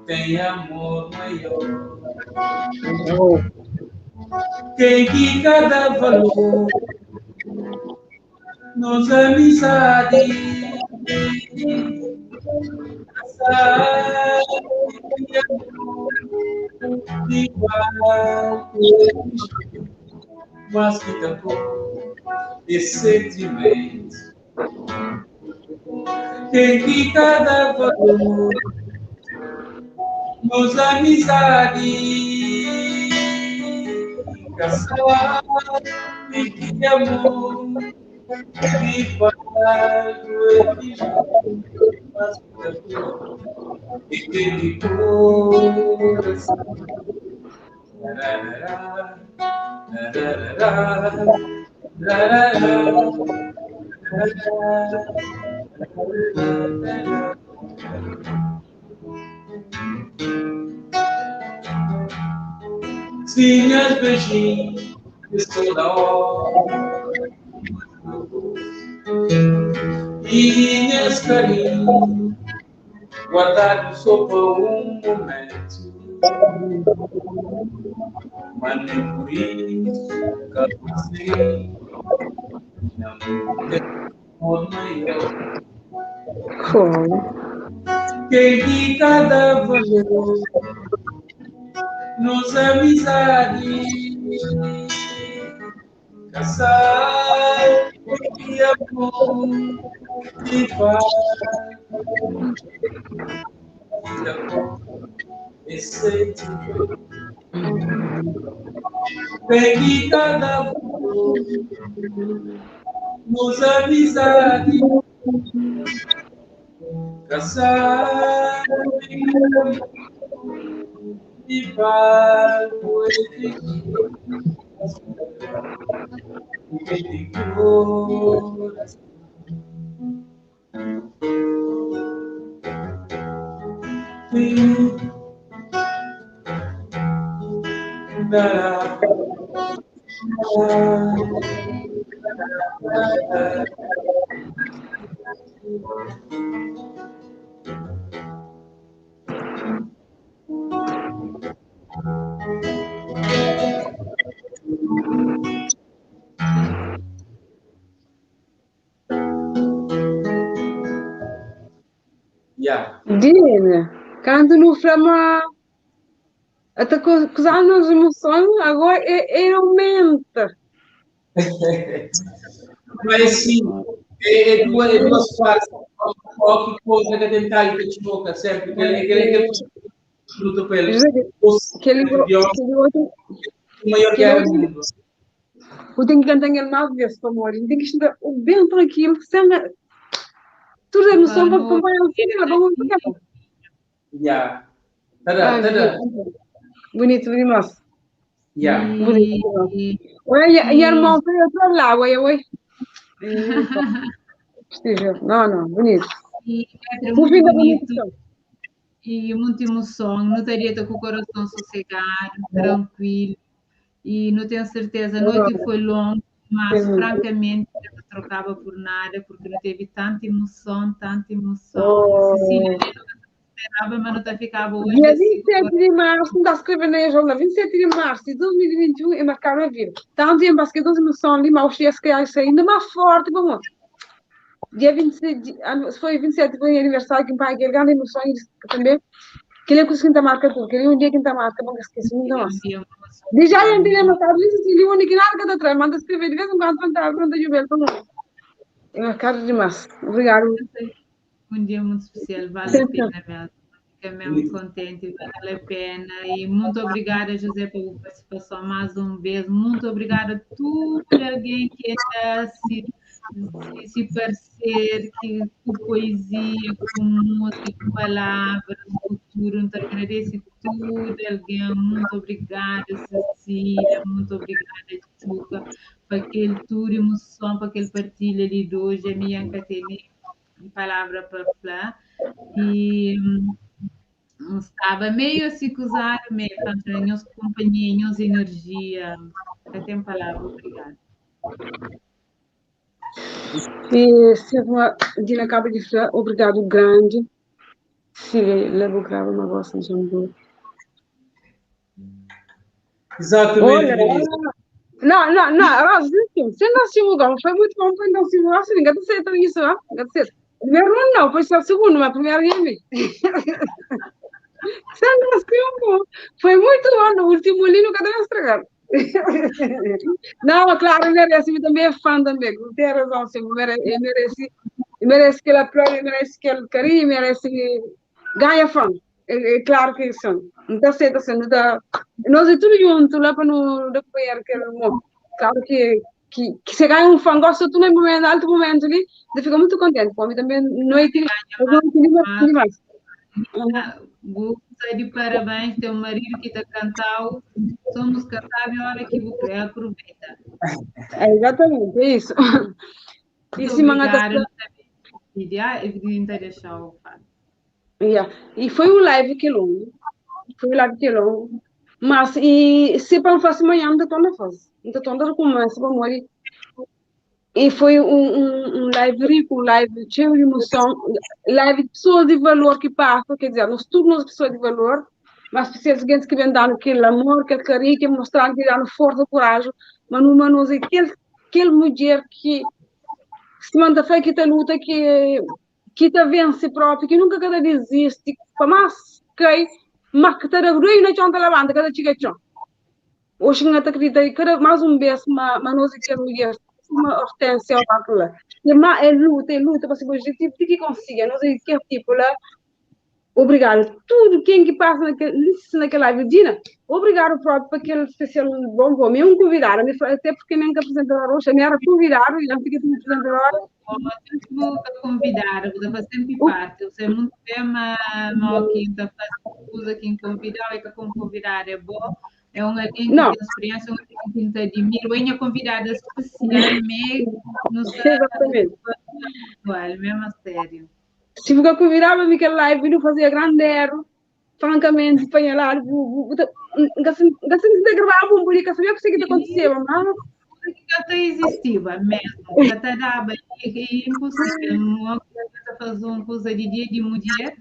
Tem amor maior. Quem que cada valor nossa amizade. Mas que tampouco esse sentimento. Tem que cada valor Nos amizadi Kasal ki amor Di paz E de coração Sinhas beijinhos toda hora E minhas carinho guardado só para um momento. Mas nem por isso que você não tem amor maior. Quem de cada valor nos amizade casal de amor de paz de amor esse Quem de cada valor nos amizade casal de paz de coração. Yeah. Dina, quando no flama até cruzar nas emoções, agora é, é aumenta. Mas sim, é duas partes. Qualquer coisa que tentar e te boca sempre. Aquele luta para ele. Aquele outro. O maior que era do mundo. Eu tenho que cantar em mais vezes para morrer. Tem que estar bem tranquilo, sem. Tudo é emoção para acompanhar o filho, vamos ficar. Yeah. Tada, tada. Bonito demais. Yeah. Bonito. Oi, e irmão, foi outro lá, oi, oi. Não, não, bonito. E é muito bonito. E muita emoção, não estaria com o coração sossegado, tranquilo. E não tenho certeza, a noite foi longa, mas francamente não trocava por nada, porque não teve tanta emoção, tanta emoção. Oh. Cecília, não esperava, mas não ficava hoje. Dia 27 de março, não está escrevendo aí, jornal, 27 de março de 2021, é marcado a vida. Tanto em basquete, emoção ali, mas os que isso ainda mais forte, vamos. Dia 27, foi 27, foi aniversário que pai, aquele grande emoção também. Que ele conseguiu marca tudo, que ele um dia que tá marca, não esqueci nunca mais. De já ele tinha marcado isso, ele um que nada que atrás, manda escrever de vez em quando, manda manda juvel, vamos. É marcado demais. Obrigado. Um dia muito especial, vale a pena mesmo. Fica mesmo contente, vale a pena. E muito obrigada, José, pela participação mais um vez. Muito obrigada a tudo alguém que está se parecer que com poesia, com música, com palavras, cultura, então agradeço tudo, alguém, muito obrigada, Cecília, muito obrigada, Tchuca, para aquele tour emoção, para aquele partilha ali de hoje, a minha tem palavra para falar, e estava meio assim cruzado, meio, portanto, companhia, energia, não tem palavra, obrigada. E Silva Dina acaba de falar, obrigado grande. Sim, levo grava uma voz de amor. Exatamente. Olha, não, não, não, Rosa, você não se mudou, foi muito bom para não se mudar, assim, ninguém tá isso, não, certo. Primeiro não, foi só o segundo, mas primeiro ninguém. Você não se mudou, foi muito bom, no último ali nunca deve estragar. Não, claro, merece, também é fã também, tem razão, sim, merece, merece que ela aplaude, merece que ela carinho, merece ganha fã. É, é claro que sim. Não tá aceita assim, não tá. Nós é tudo junto lá para não dar apoiar aquele bom. Claro que que, que se ganha um fã, gosta tu no momento, alto momento ali, você fica muito contente. Pô, também noite, noite demais. Gostaria de parabéns, teu marido que está cantando. Somos casados, a hora que você aproveita. É, exatamente, é isso. E se obrigada. Deixar o fato. Yeah. E foi um live que longo. Foi um live que longo. Mas e se para fazer amanhã, não estou na fase. Não estou a começar para morrer. E foi um, um, um live rico, um live cheio de emoção, live de pessoas de valor que passam, quer dizer, nós todos nós pessoas de valor, mas pessoas que vêm dando aquele amor, aquele carinho, que mostrando que dando força, coragem, mas numa nós aquele, aquele mulher que se manda fé que tá luta, que que tá vence próprio, que nunca cada desiste, para mais cai, mas que tá na chão da levanta, cada chica chão. Hoje não acredita, cada mais um beijo, mas nós aqui mulher, uma hortência ou aquilo. E mas é luta, é luta para ser objetivo, que consiga, nós aqui tipo lá. Obrigado. Tudo quem que passa naquele, naquela live, Dina, obrigado próprio para aquele especial bom bom. Me um convidado, até porque nem que apresentadora hoje, me era convidado e não fica como apresentadora. Vou convidar, vou fazer sempre parte. Eu sei muito bem, mas quem está fazendo coisa, quem convidar, é que com convidar é bom. É um alguém que tem experiência, um alguém que te admira. Eu convidada especial mesmo. Não sei. Exatamente. Mesmo a sério. Se você convidava me aquele live, não fazia grande erro. Francamente, apanha lá, nunca se gravava um bonito, sabia o que que acontecia, mas até existia mesmo, até dava, é impossível, uma coisa fazer uma coisa de dia de mulher,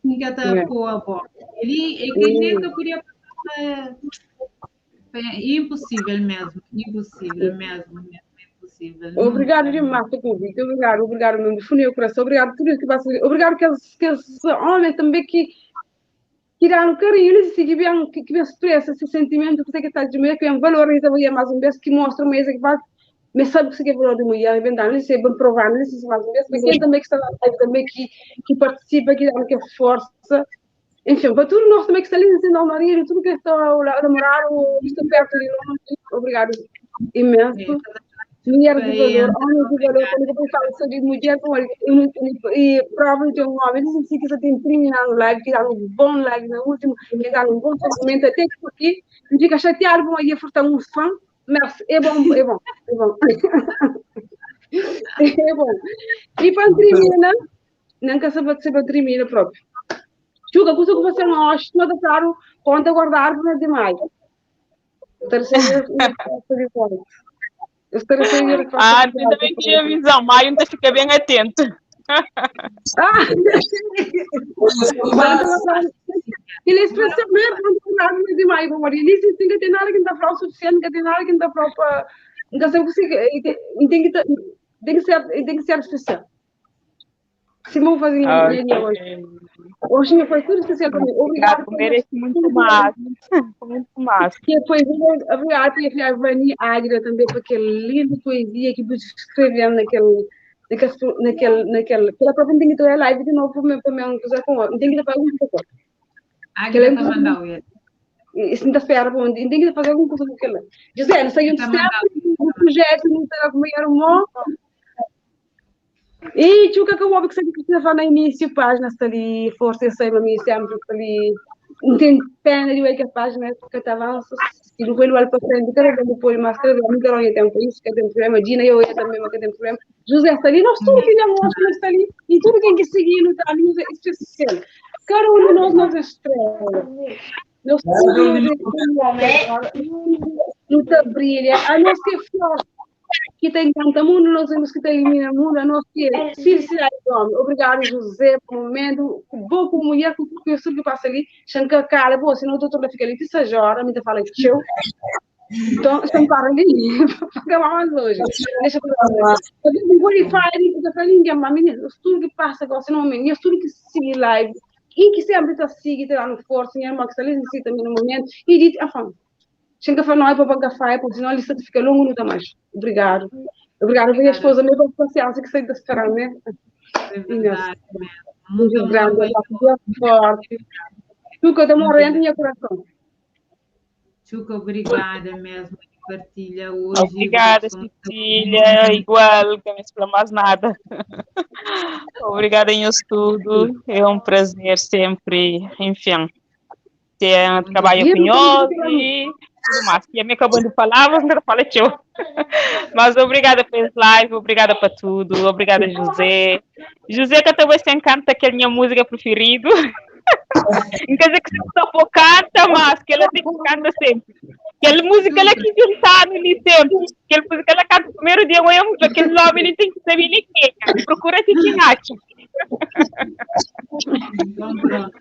que até pôr a bola. Ele é que nem que podia passar, é impossível mesmo, impossível mesmo, mesmo. Impossível. Obrigado demais pelo convite, obrigado, obrigado mesmo, do fundo do coração, obrigado por tudo que passa, obrigado que aqueles homens também que que dão carinho, eles que vêm, que, que expressa esse sentimento que você que está de mulher, que vem valoriza a mulher mais um vez, que mostra mesmo que vai, mas sabe que você quer valor de mulher, vem dando, eles bem provar, eles mais um vez, mas quem também que está lá, também que, que participa, que dá que força, enfim, para tudo nós também que está ali, dizendo ao marido, tudo que está ao namorado, está perto de nós, obrigado imenso. Mulher de valor, homem de valor, quando eu falo sobre mulher, e prova de um homem, eles dizem que você tem terminado live, que dá um bom live no último, que dá um bom sentimento, até que aqui, não fica chateado, bom, ia furtar um fã, mas é bom, é bom, é bom. É bom. E para terminar, nunca sabe se para terminar próprio. Chuga, custa que você não acha, não está claro, conta guardar, não é demais. Terceiro, Ah, tu também tinha visão, Maio ainda fica bem atento. Ah, ele expressa mesmo, não demais, como ele disse, tem que ter nada que não está o suficiente, que tem nada que não está para, não sei o que tem que tem que ser, tem que ser especial. Se vou fazer hoje. Hoje foi tudo especial para mim. Obrigado. Merece muito mais. Muito mais. Que foi obrigado a Vani Águila também por aquela linda poesia que você escreveu naquele naquele naquele naquele pela própria tem que ter live de novo para mim usar com tem que fazer alguma coisa. Águila tá mandando ele. Isso não está espera, bom, tem que fazer alguma coisa com aquilo. José, não sei onde está um projeto, não sei como era o E Chuca que eu ouvi que você precisa falar no início, página está ali, força, eu sei, mas sempre está ali. Não tem pena de ver que a página que está avança, e não foi para frente, cada vez depois, mas cada vez não quero tempo isso, que tem problema, Dina, eu ia também, mas que tem problema. José está ali, nós tudo que nós está ali, e tudo quem que seguir, não está ali, é especial. Cada um de nós, nós é estrela. Nós tudo não brilha, a nós que é forte. Que tem encanta mundo, nós temos que te elimina mundo, a nós que felicidade, homem. Obrigado, José, pelo momento. Bom com mulher, porque eu sempre passo ali, chanca cara, boa, senão o doutor fica ali, te seja hora, me fala que tchau. Então, estão para ali, para mais hoje. Deixa eu falar. Eu vou lhe falar, porque eu falei, ninguém, mas menina, tudo que passa agora, senão, menina, tudo que sigue live, e que sempre está sigue, está dando força, minha irmã que está ali, também no momento, e diz, afam. Chega a falar, para café, porque senão a lista fica longa, não dá mais. Obrigado. Obrigado, minha esposa, mesmo pela paciência que sei de esperar, né? É verdade, Muito grande, forte. Tchuca, ta mora dentro do meu coração. Tchuca, obrigada mesmo por partilha hoje. Obrigada, Cecília. Igual, que não me mais nada. Obrigada em tudo. É um prazer sempre, enfim, ter trabalho com nós e tudo mais. E me acabando de falar, mas não fala tchau. Mas obrigada pela live, obrigada para tudo. Obrigada, José. José, que até você encanta que é a minha música preferida. Não quer dizer que você só for canta, mas que ela tem que canta sempre. Aquela música ela que inventaram ali sempre. Aquela música ela canta o primeiro dia, eu amo aquele nome, ele tem que saber nem quem é. Procura se quem acha. Então, pronto.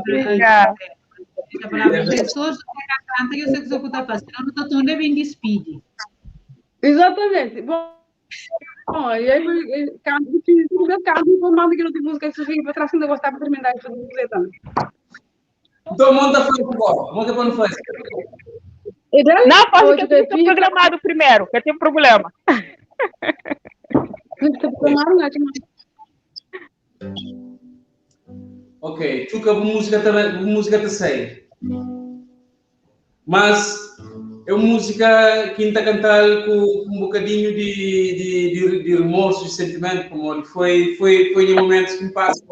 Obrigada. A palavra pessoas que canta, eu sei que você está fazendo, não estou nem bem despide. Exatamente. Bom, e aí canto, canto, e mando que não tem música que você para trás, que ainda gostava de terminar de fazer música também. Então monta faz agora, monta para não fazer. Não, faz que eu tenho programado primeiro, que eu tenho problema. Ok, Tchuca, música também, música te sei. Mas é uma música que está cantar com um bocadinho de remorso e sentimento, como foi um momento que me passa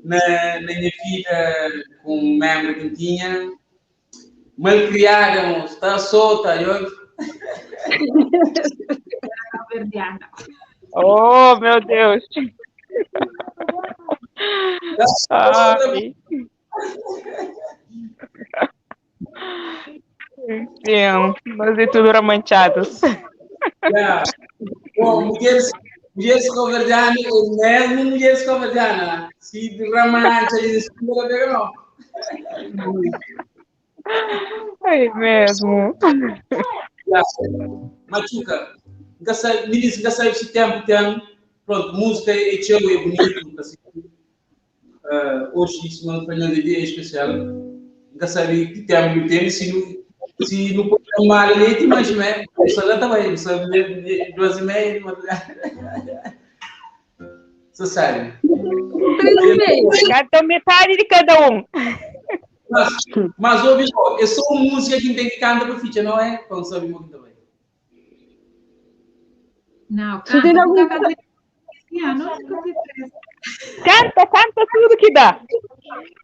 na minha vida com um membro que tinha. Malcriada, está solta, eu... Oh, meu Deus! Ai. Sim, nós é tudo ramanchados. Yeah. Bom, mulheres cabo-verdianas, mesmo mulheres cabo-verdianas, se ramancha, eles não pegam, não. É mesmo. Yeah. Machuca, me disse que sabe se tempo tem. Pronto, música é tchau, é bonito. Assim. Hoje, isso não foi um dia especial. Nunca sabe que tempo tem, se não pode tomar leite, mas né, só lá também, só 2:30, Você sabe. 3:30. Então, metade de cada um. Mas ouve, é só música que tem que cantar para ficha, não é? Então, sabe muito também. Não, canta. Canta, canta tudo que dá.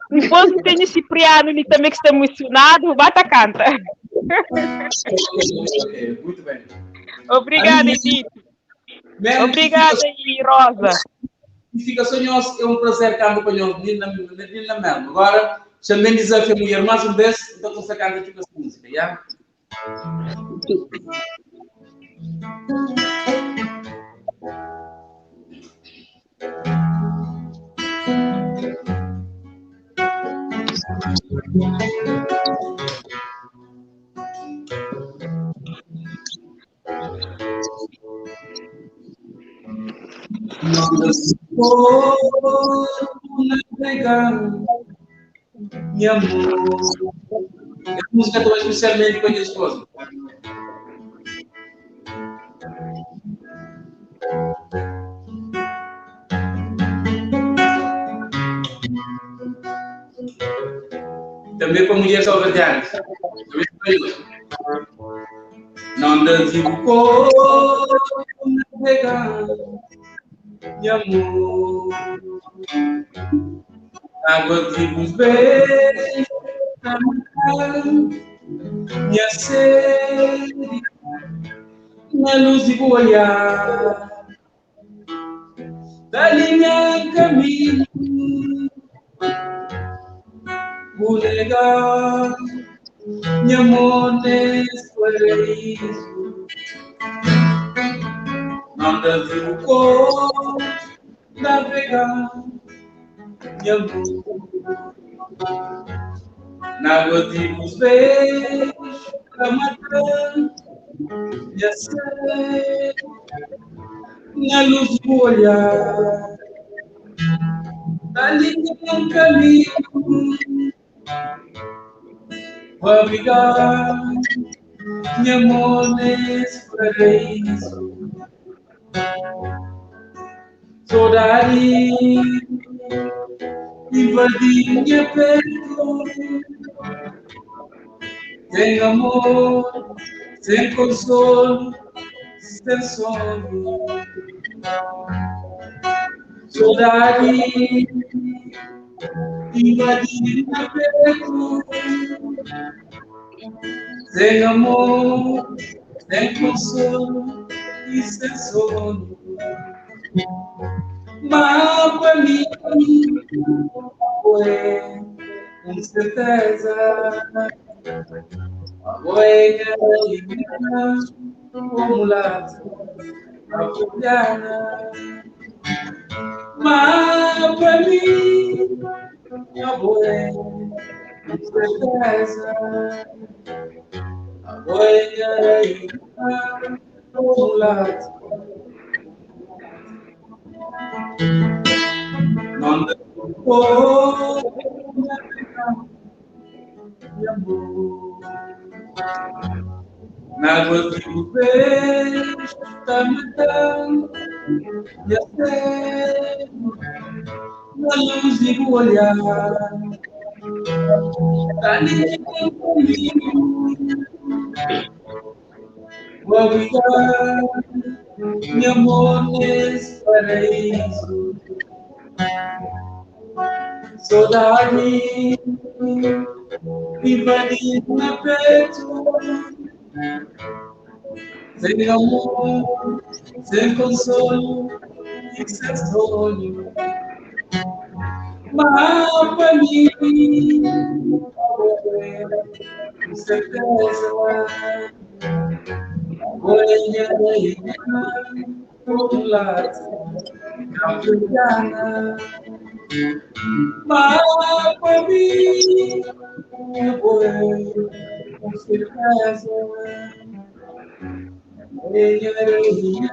Depois tem o Cipriano ali também que está emocionado, bata, canta. Ok, muito bem. Obrigada, Edith. Obrigada, Rosa. Fica sonhoso, é um prazer cantar com nós, na mesmo. Agora, também desafio a mulher mais um vez, então você canta tipo essa música, já? Não se pode navegar, meu amor. A música também especialmente com a minha esposa. Também para mulheres salvadoranas. Não digo como navegar, meu amor. Água de os beijos, minha sede, na luz de olhar, dali meu caminho, vou negar, meu amor nesse paraíso. Não digo como navegar, meu amor. Na água de os beijos, pra matar minha sede, na luz do olhar, dali um caminho, vou abrigar meu amor nesse paraíso. Saudade Invadiu nha petu Sem amor, sem consolo, sem sono Saudade invadiu nha petu Sem amor, sem consolo e sem sono Mas pra mim foi com certeza A boia como mulata, africana Mas pra mim a boia com certeza A boia como mulata Não deu de amor. Na água que o beijo está matando e acendo na luz de o olhar. Tá ali comigo. Vou abrigar meu amor nesse paraíso. Saudade invadindo meu peito. Sem amor, sem consolo e sem sonho. Mas pra mim, com certeza, Goiânia, popular, cabo-verdiana. Mas pra mim, com certeza, minha rainha,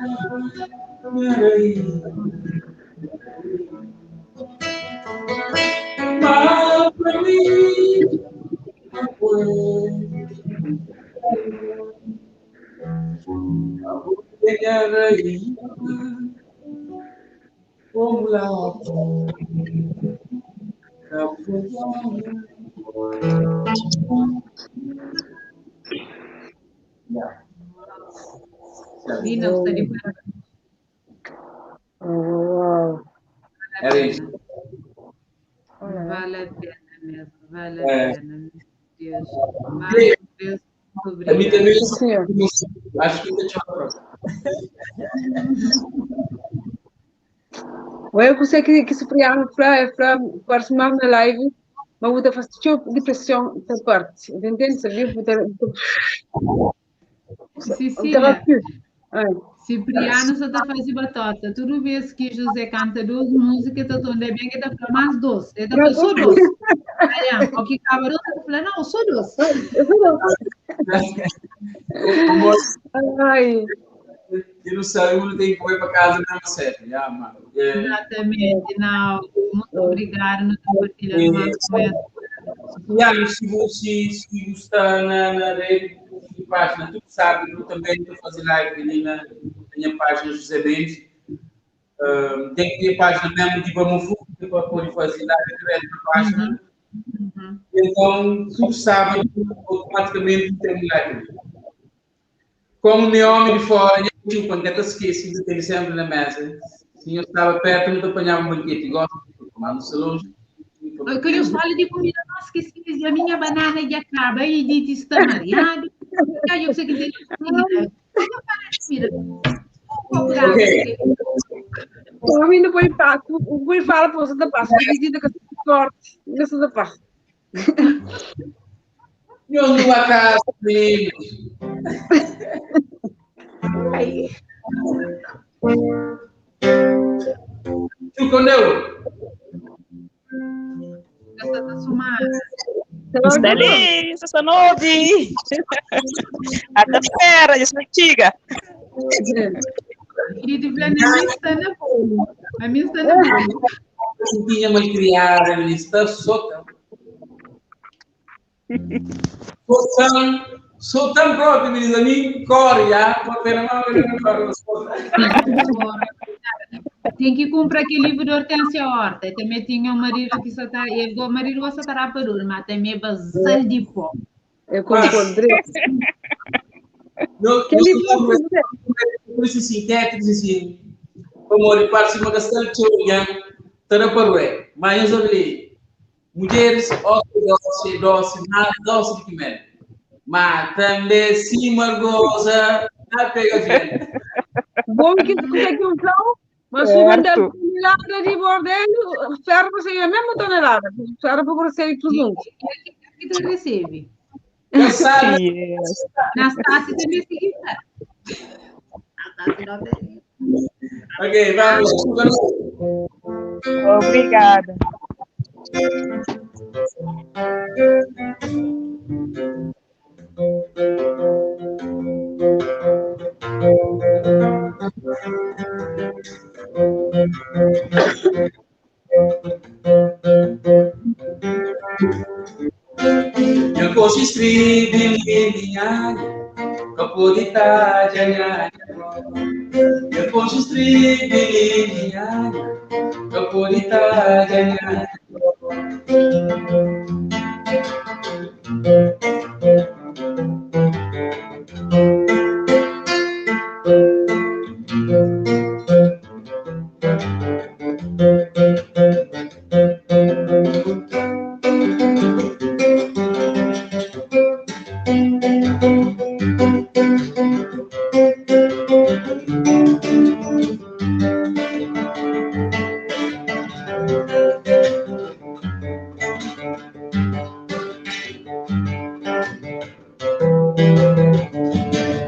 minha rainha. Mas pra mim, minha rainha, como lá, cabo-verdiana. Dina, está de parabéns. Oh, uau. Era isso. Vale a pena mesmo, vale a É. pena, meu Deus. Mais uma vez, muito A mim obrigada. também, acho que ainda tchau. Eu gostei que Cipriano para participar na live, mas eu faço depressão da parte, entende? Sabe? Cecília, Cipriano só está fazendo batata. Toda vez que José canta duas músicas, tá todo bem que tá falando mais doce. Ele tá falando só doce. Aí, o que acaba doce, tá falando, não, só doce. Ai. Eu não sei, eu não tenho que ir para casa mesmo sério. Já, mano. É, Exatamente, não. Muito obrigada por compartilhar mais com essa. Cipriano, se você se está na rede, na página, tu sabe, eu também estou fazendo live ali na minha página José Mendes. Tem que ter a página mesmo de Bamufu, que pode fazer live direto na página. Então, tu sabe, automaticamente tem live. Como meu homem de fora, eu quando eu esqueci de ter sempre na mesa. Se eu estava perto, não te apanhava um banquete. Gosto de tomar no salão. Eu queria falar de comida, não esqueci, a minha banana já acaba e disse está mareado. Eu sei que tem comida. Comida. Ok. O homem não põe passo, o boi fala para você da paz, visita que forte, nessa da paz. Eu não a casa, meninos. Ai. Chuconeu. Está ali, está novi. Até espera, já antiga. Querido, a minha está na boa. A minha está na boa. Tinha malcriada, menina, está solta. Sou tão próprio, menina, a mim corre, já. Pode ter na mão, eu não corre, sou. Tem que comprar aquele livro de Hortência Horta. Eu também tinha um marido que só tá, ele, o marido gosta de rapadura, mas também é basal de pó. Eu concordo. Não, Que livro por isso sintéticos assim, como de parte uma gastar tchoga, tara parwe, mas eu sabia, mulheres doce, doce, nada doce de comer. Mas também se margosa, não pega gente. Bom que tu é que um flow, mas se mandar tonelada de bordel, ferro para a mesma tonelada, ferro para ser tudo junto. Que tu recebe? Sabe? Nastassia também se guita. Ok, vamos. Obrigada. Eu gosto de minha capodita janha. Eu gosto de minha capodita janha.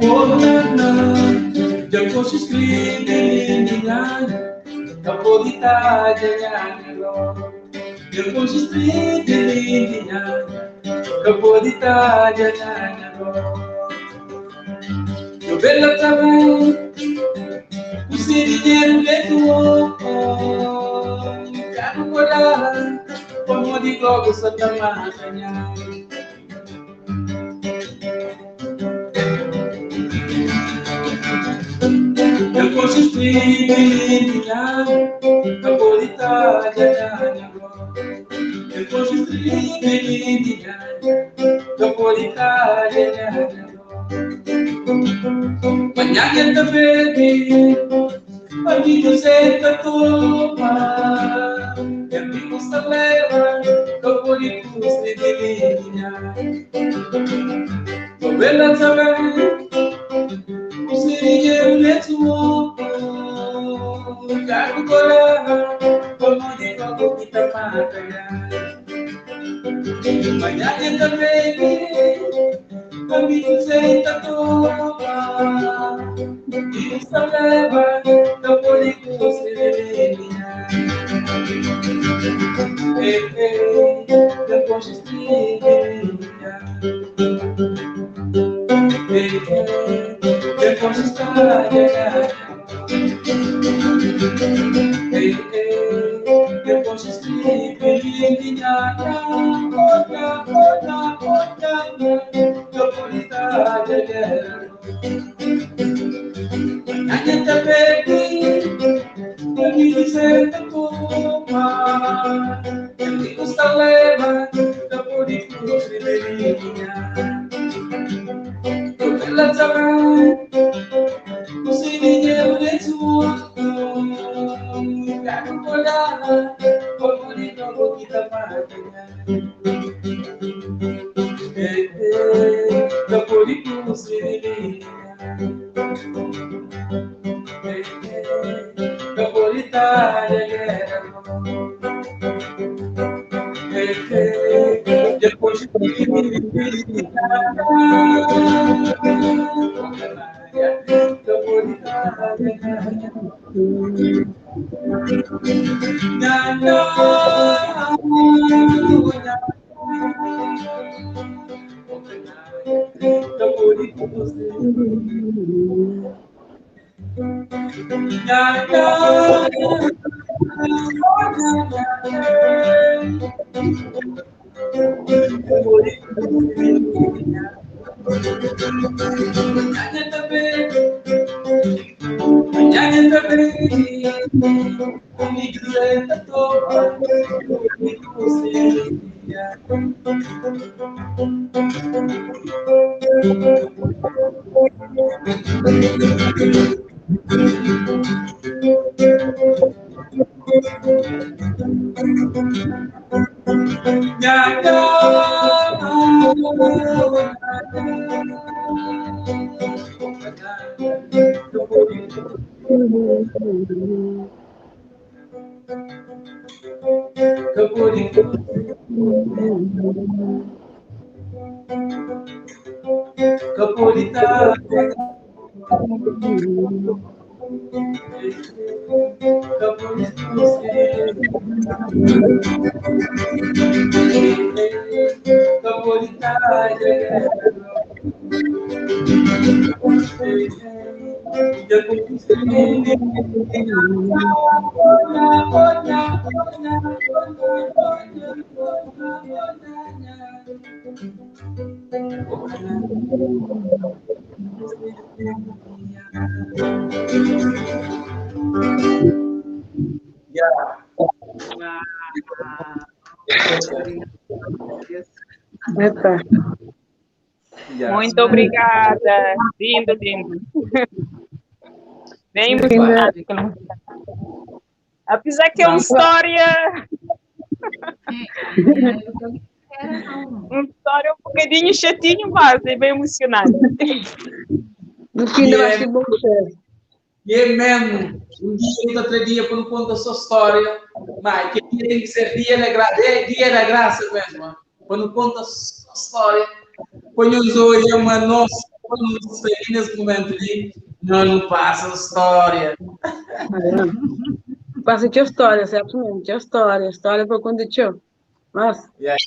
Oh, na, na, eu gosto de minha capodita janha. Eu gosto de minha capodita janha. Eu bela também, o dinheiro dentro, quero guardar, como de logo Santa Maria. Eu gosto de minha capodita janha. Eu gosto de minha capodita janha. Manhã da verde, amigo senta toma, amigo saleva, capodico se delinha. Novela também, o seringueiro neto, cargo colar, como de logo que tá mata. Manhã da verde, amigo senta toma, e saleva, capodico se delinha. Depois de depois está depois Zé topa Epa. Muito obrigada. Lindo, lindo. Bem emocionante. Apesar que é uma história. Uma história um bocadinho chatinho, mas é bem emocionante. No fim, vai ser bom. E é mesmo, um dia, outro dia, quando conta a sua história, mas que dia tem que ser dia da graça, é dia da graça mesmo. Quando conta a sua história, quando os olhos, uma nossa, quando sair nesse momento ali, não passa a história. Passa a história, certamente, a história para contar teu. Mas, yeah.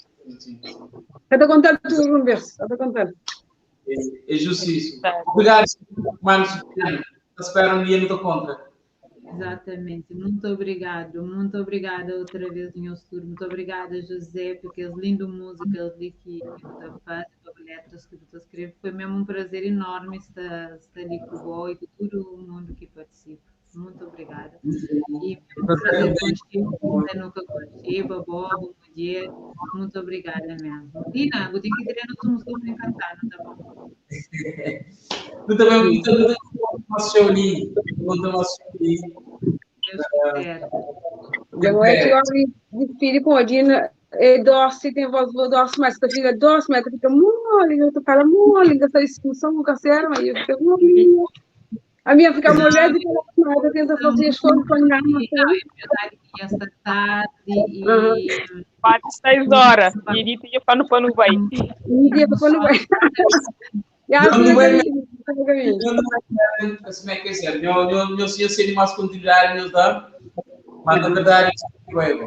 Até contar tudo uma vez, até contar. É justíssimo. Obrigado, mano. Espero um dia não estou contra. Exatamente. Muito obrigado. Muito obrigada outra vez, senhor Sur. Muito obrigada, José, porque as lindas músicas ali que tu faz, as letras que tu escreve. Foi mesmo um prazer enorme estar ali com o e com todo mundo que participa. Muito obrigada. E foi um prazer contigo, nunca contigo, Bob, mulher. Muito obrigada mesmo. Dina, vou ter que treinar no som encantado, tá bom? Tu também, muito nosso show ali. Nosso show ali. Não é que eu despide com a Dina, é doce, tem voz doce, mas a filha doce, mas fica mole, eu falo mole, essa discussão com o cacete, mas eu fico mole. A minha fica molhada e ela tenta fazer esforço para não. Esta tarde e. Quase 6 horas. E dito ia para no pano vai. E ia para no vai. Não é que é, eu sei mais continuidade, eu dá, mas na verdade,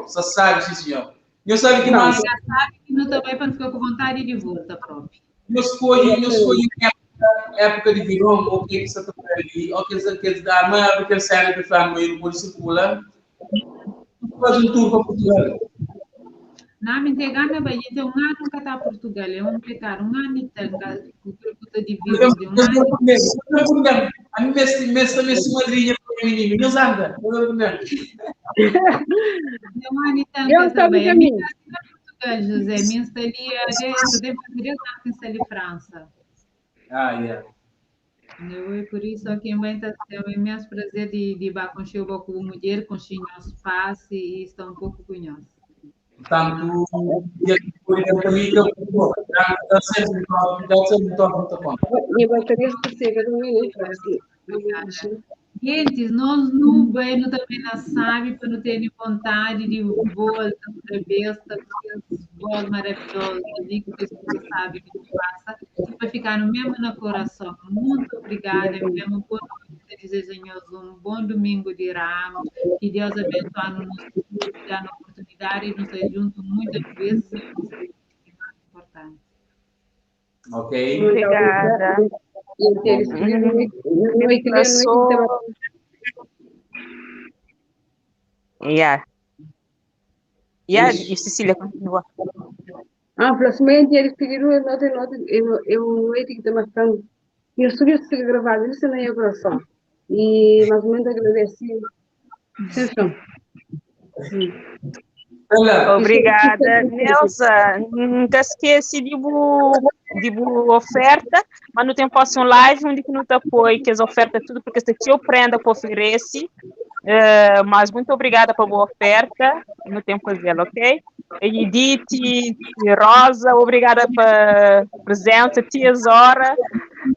só sabe, sim senhor. Eu sabe que mais. Já sabe que não também para não ficar com vontade de volta próprio. Eu escolho época de verão, ou que que está ali, ou que eles dá, mas porque sério que faz meio por circula, faz um tour para Portugal. Não, me entregar na Bahia, então um ano nunca está Portugal, é um pecado, um ano e tanto, que de vida de um ano. A mim mesmo madrinha para o menino, não anda, não Um ano e tanto também. A minha Portugal, José, minha está ali, eu tenho que ali França. Ah, yeah. Eu, por isso, aqui em Benta tem um imenso prazer de ir com o com mulher, com o nosso passe e estar um pouco com nós. Portanto, dá sempre top, Gente, nós não bem, também não sabe, para não ter vontade de volta outra vez, porque voz maravilhosa ali, que você sabe que passa, para ficar no mesmo no coração. Muito obrigada, mesmo boa noite, desejo um bom domingo de Ramos, que Deus abençoe no nosso futuro, dá a oportunidade de nos estar juntos muitas vezes, é mais importante. Ok. Obrigada. Yeah. Yeah, e Cecília continua. Ah, felizmente eles pediram nota, eu não que está marcando. E eu subi isso gravado, isso nem é coração. E mais ou menos agradeci. Atenção. Obrigada, Neuza. Nunca esqueci de bu, de bu oferta, mas não tem posso um live onde que não te apoio, que as ofertas tudo, porque se eu prenda para oferece. Uh, mas muito obrigada pela boa oferta, no tempo fazê-la, ok? Edith, Rosa, obrigada pela presença, Tia Zora,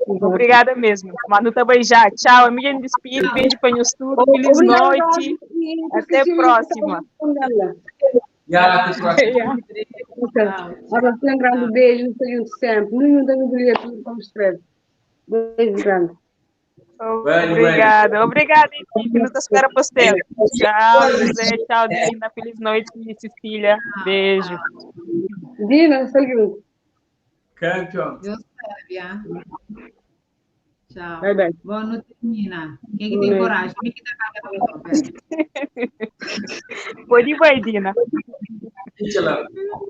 obrigada mesmo. Mano também já. Tchau, amiga, me despido, beijo para o tudo, feliz noite. Até a próxima. Yeah, até a próxima. Um grande beijo, junto sempre. Não dá como escreve. Beijo grande. Obrigada, obrigada, equipe. Nos espera você. Tchau, José. Tchau, Dina. Feliz noite, Cecília. Beijo. Dina, saludo. Campeão. Deus sabe, ah. Tchau. Bye, bye. Boa noite, menina. Quem que tem coragem? Quem que tá Pode ir, vai, Dina. Tchau.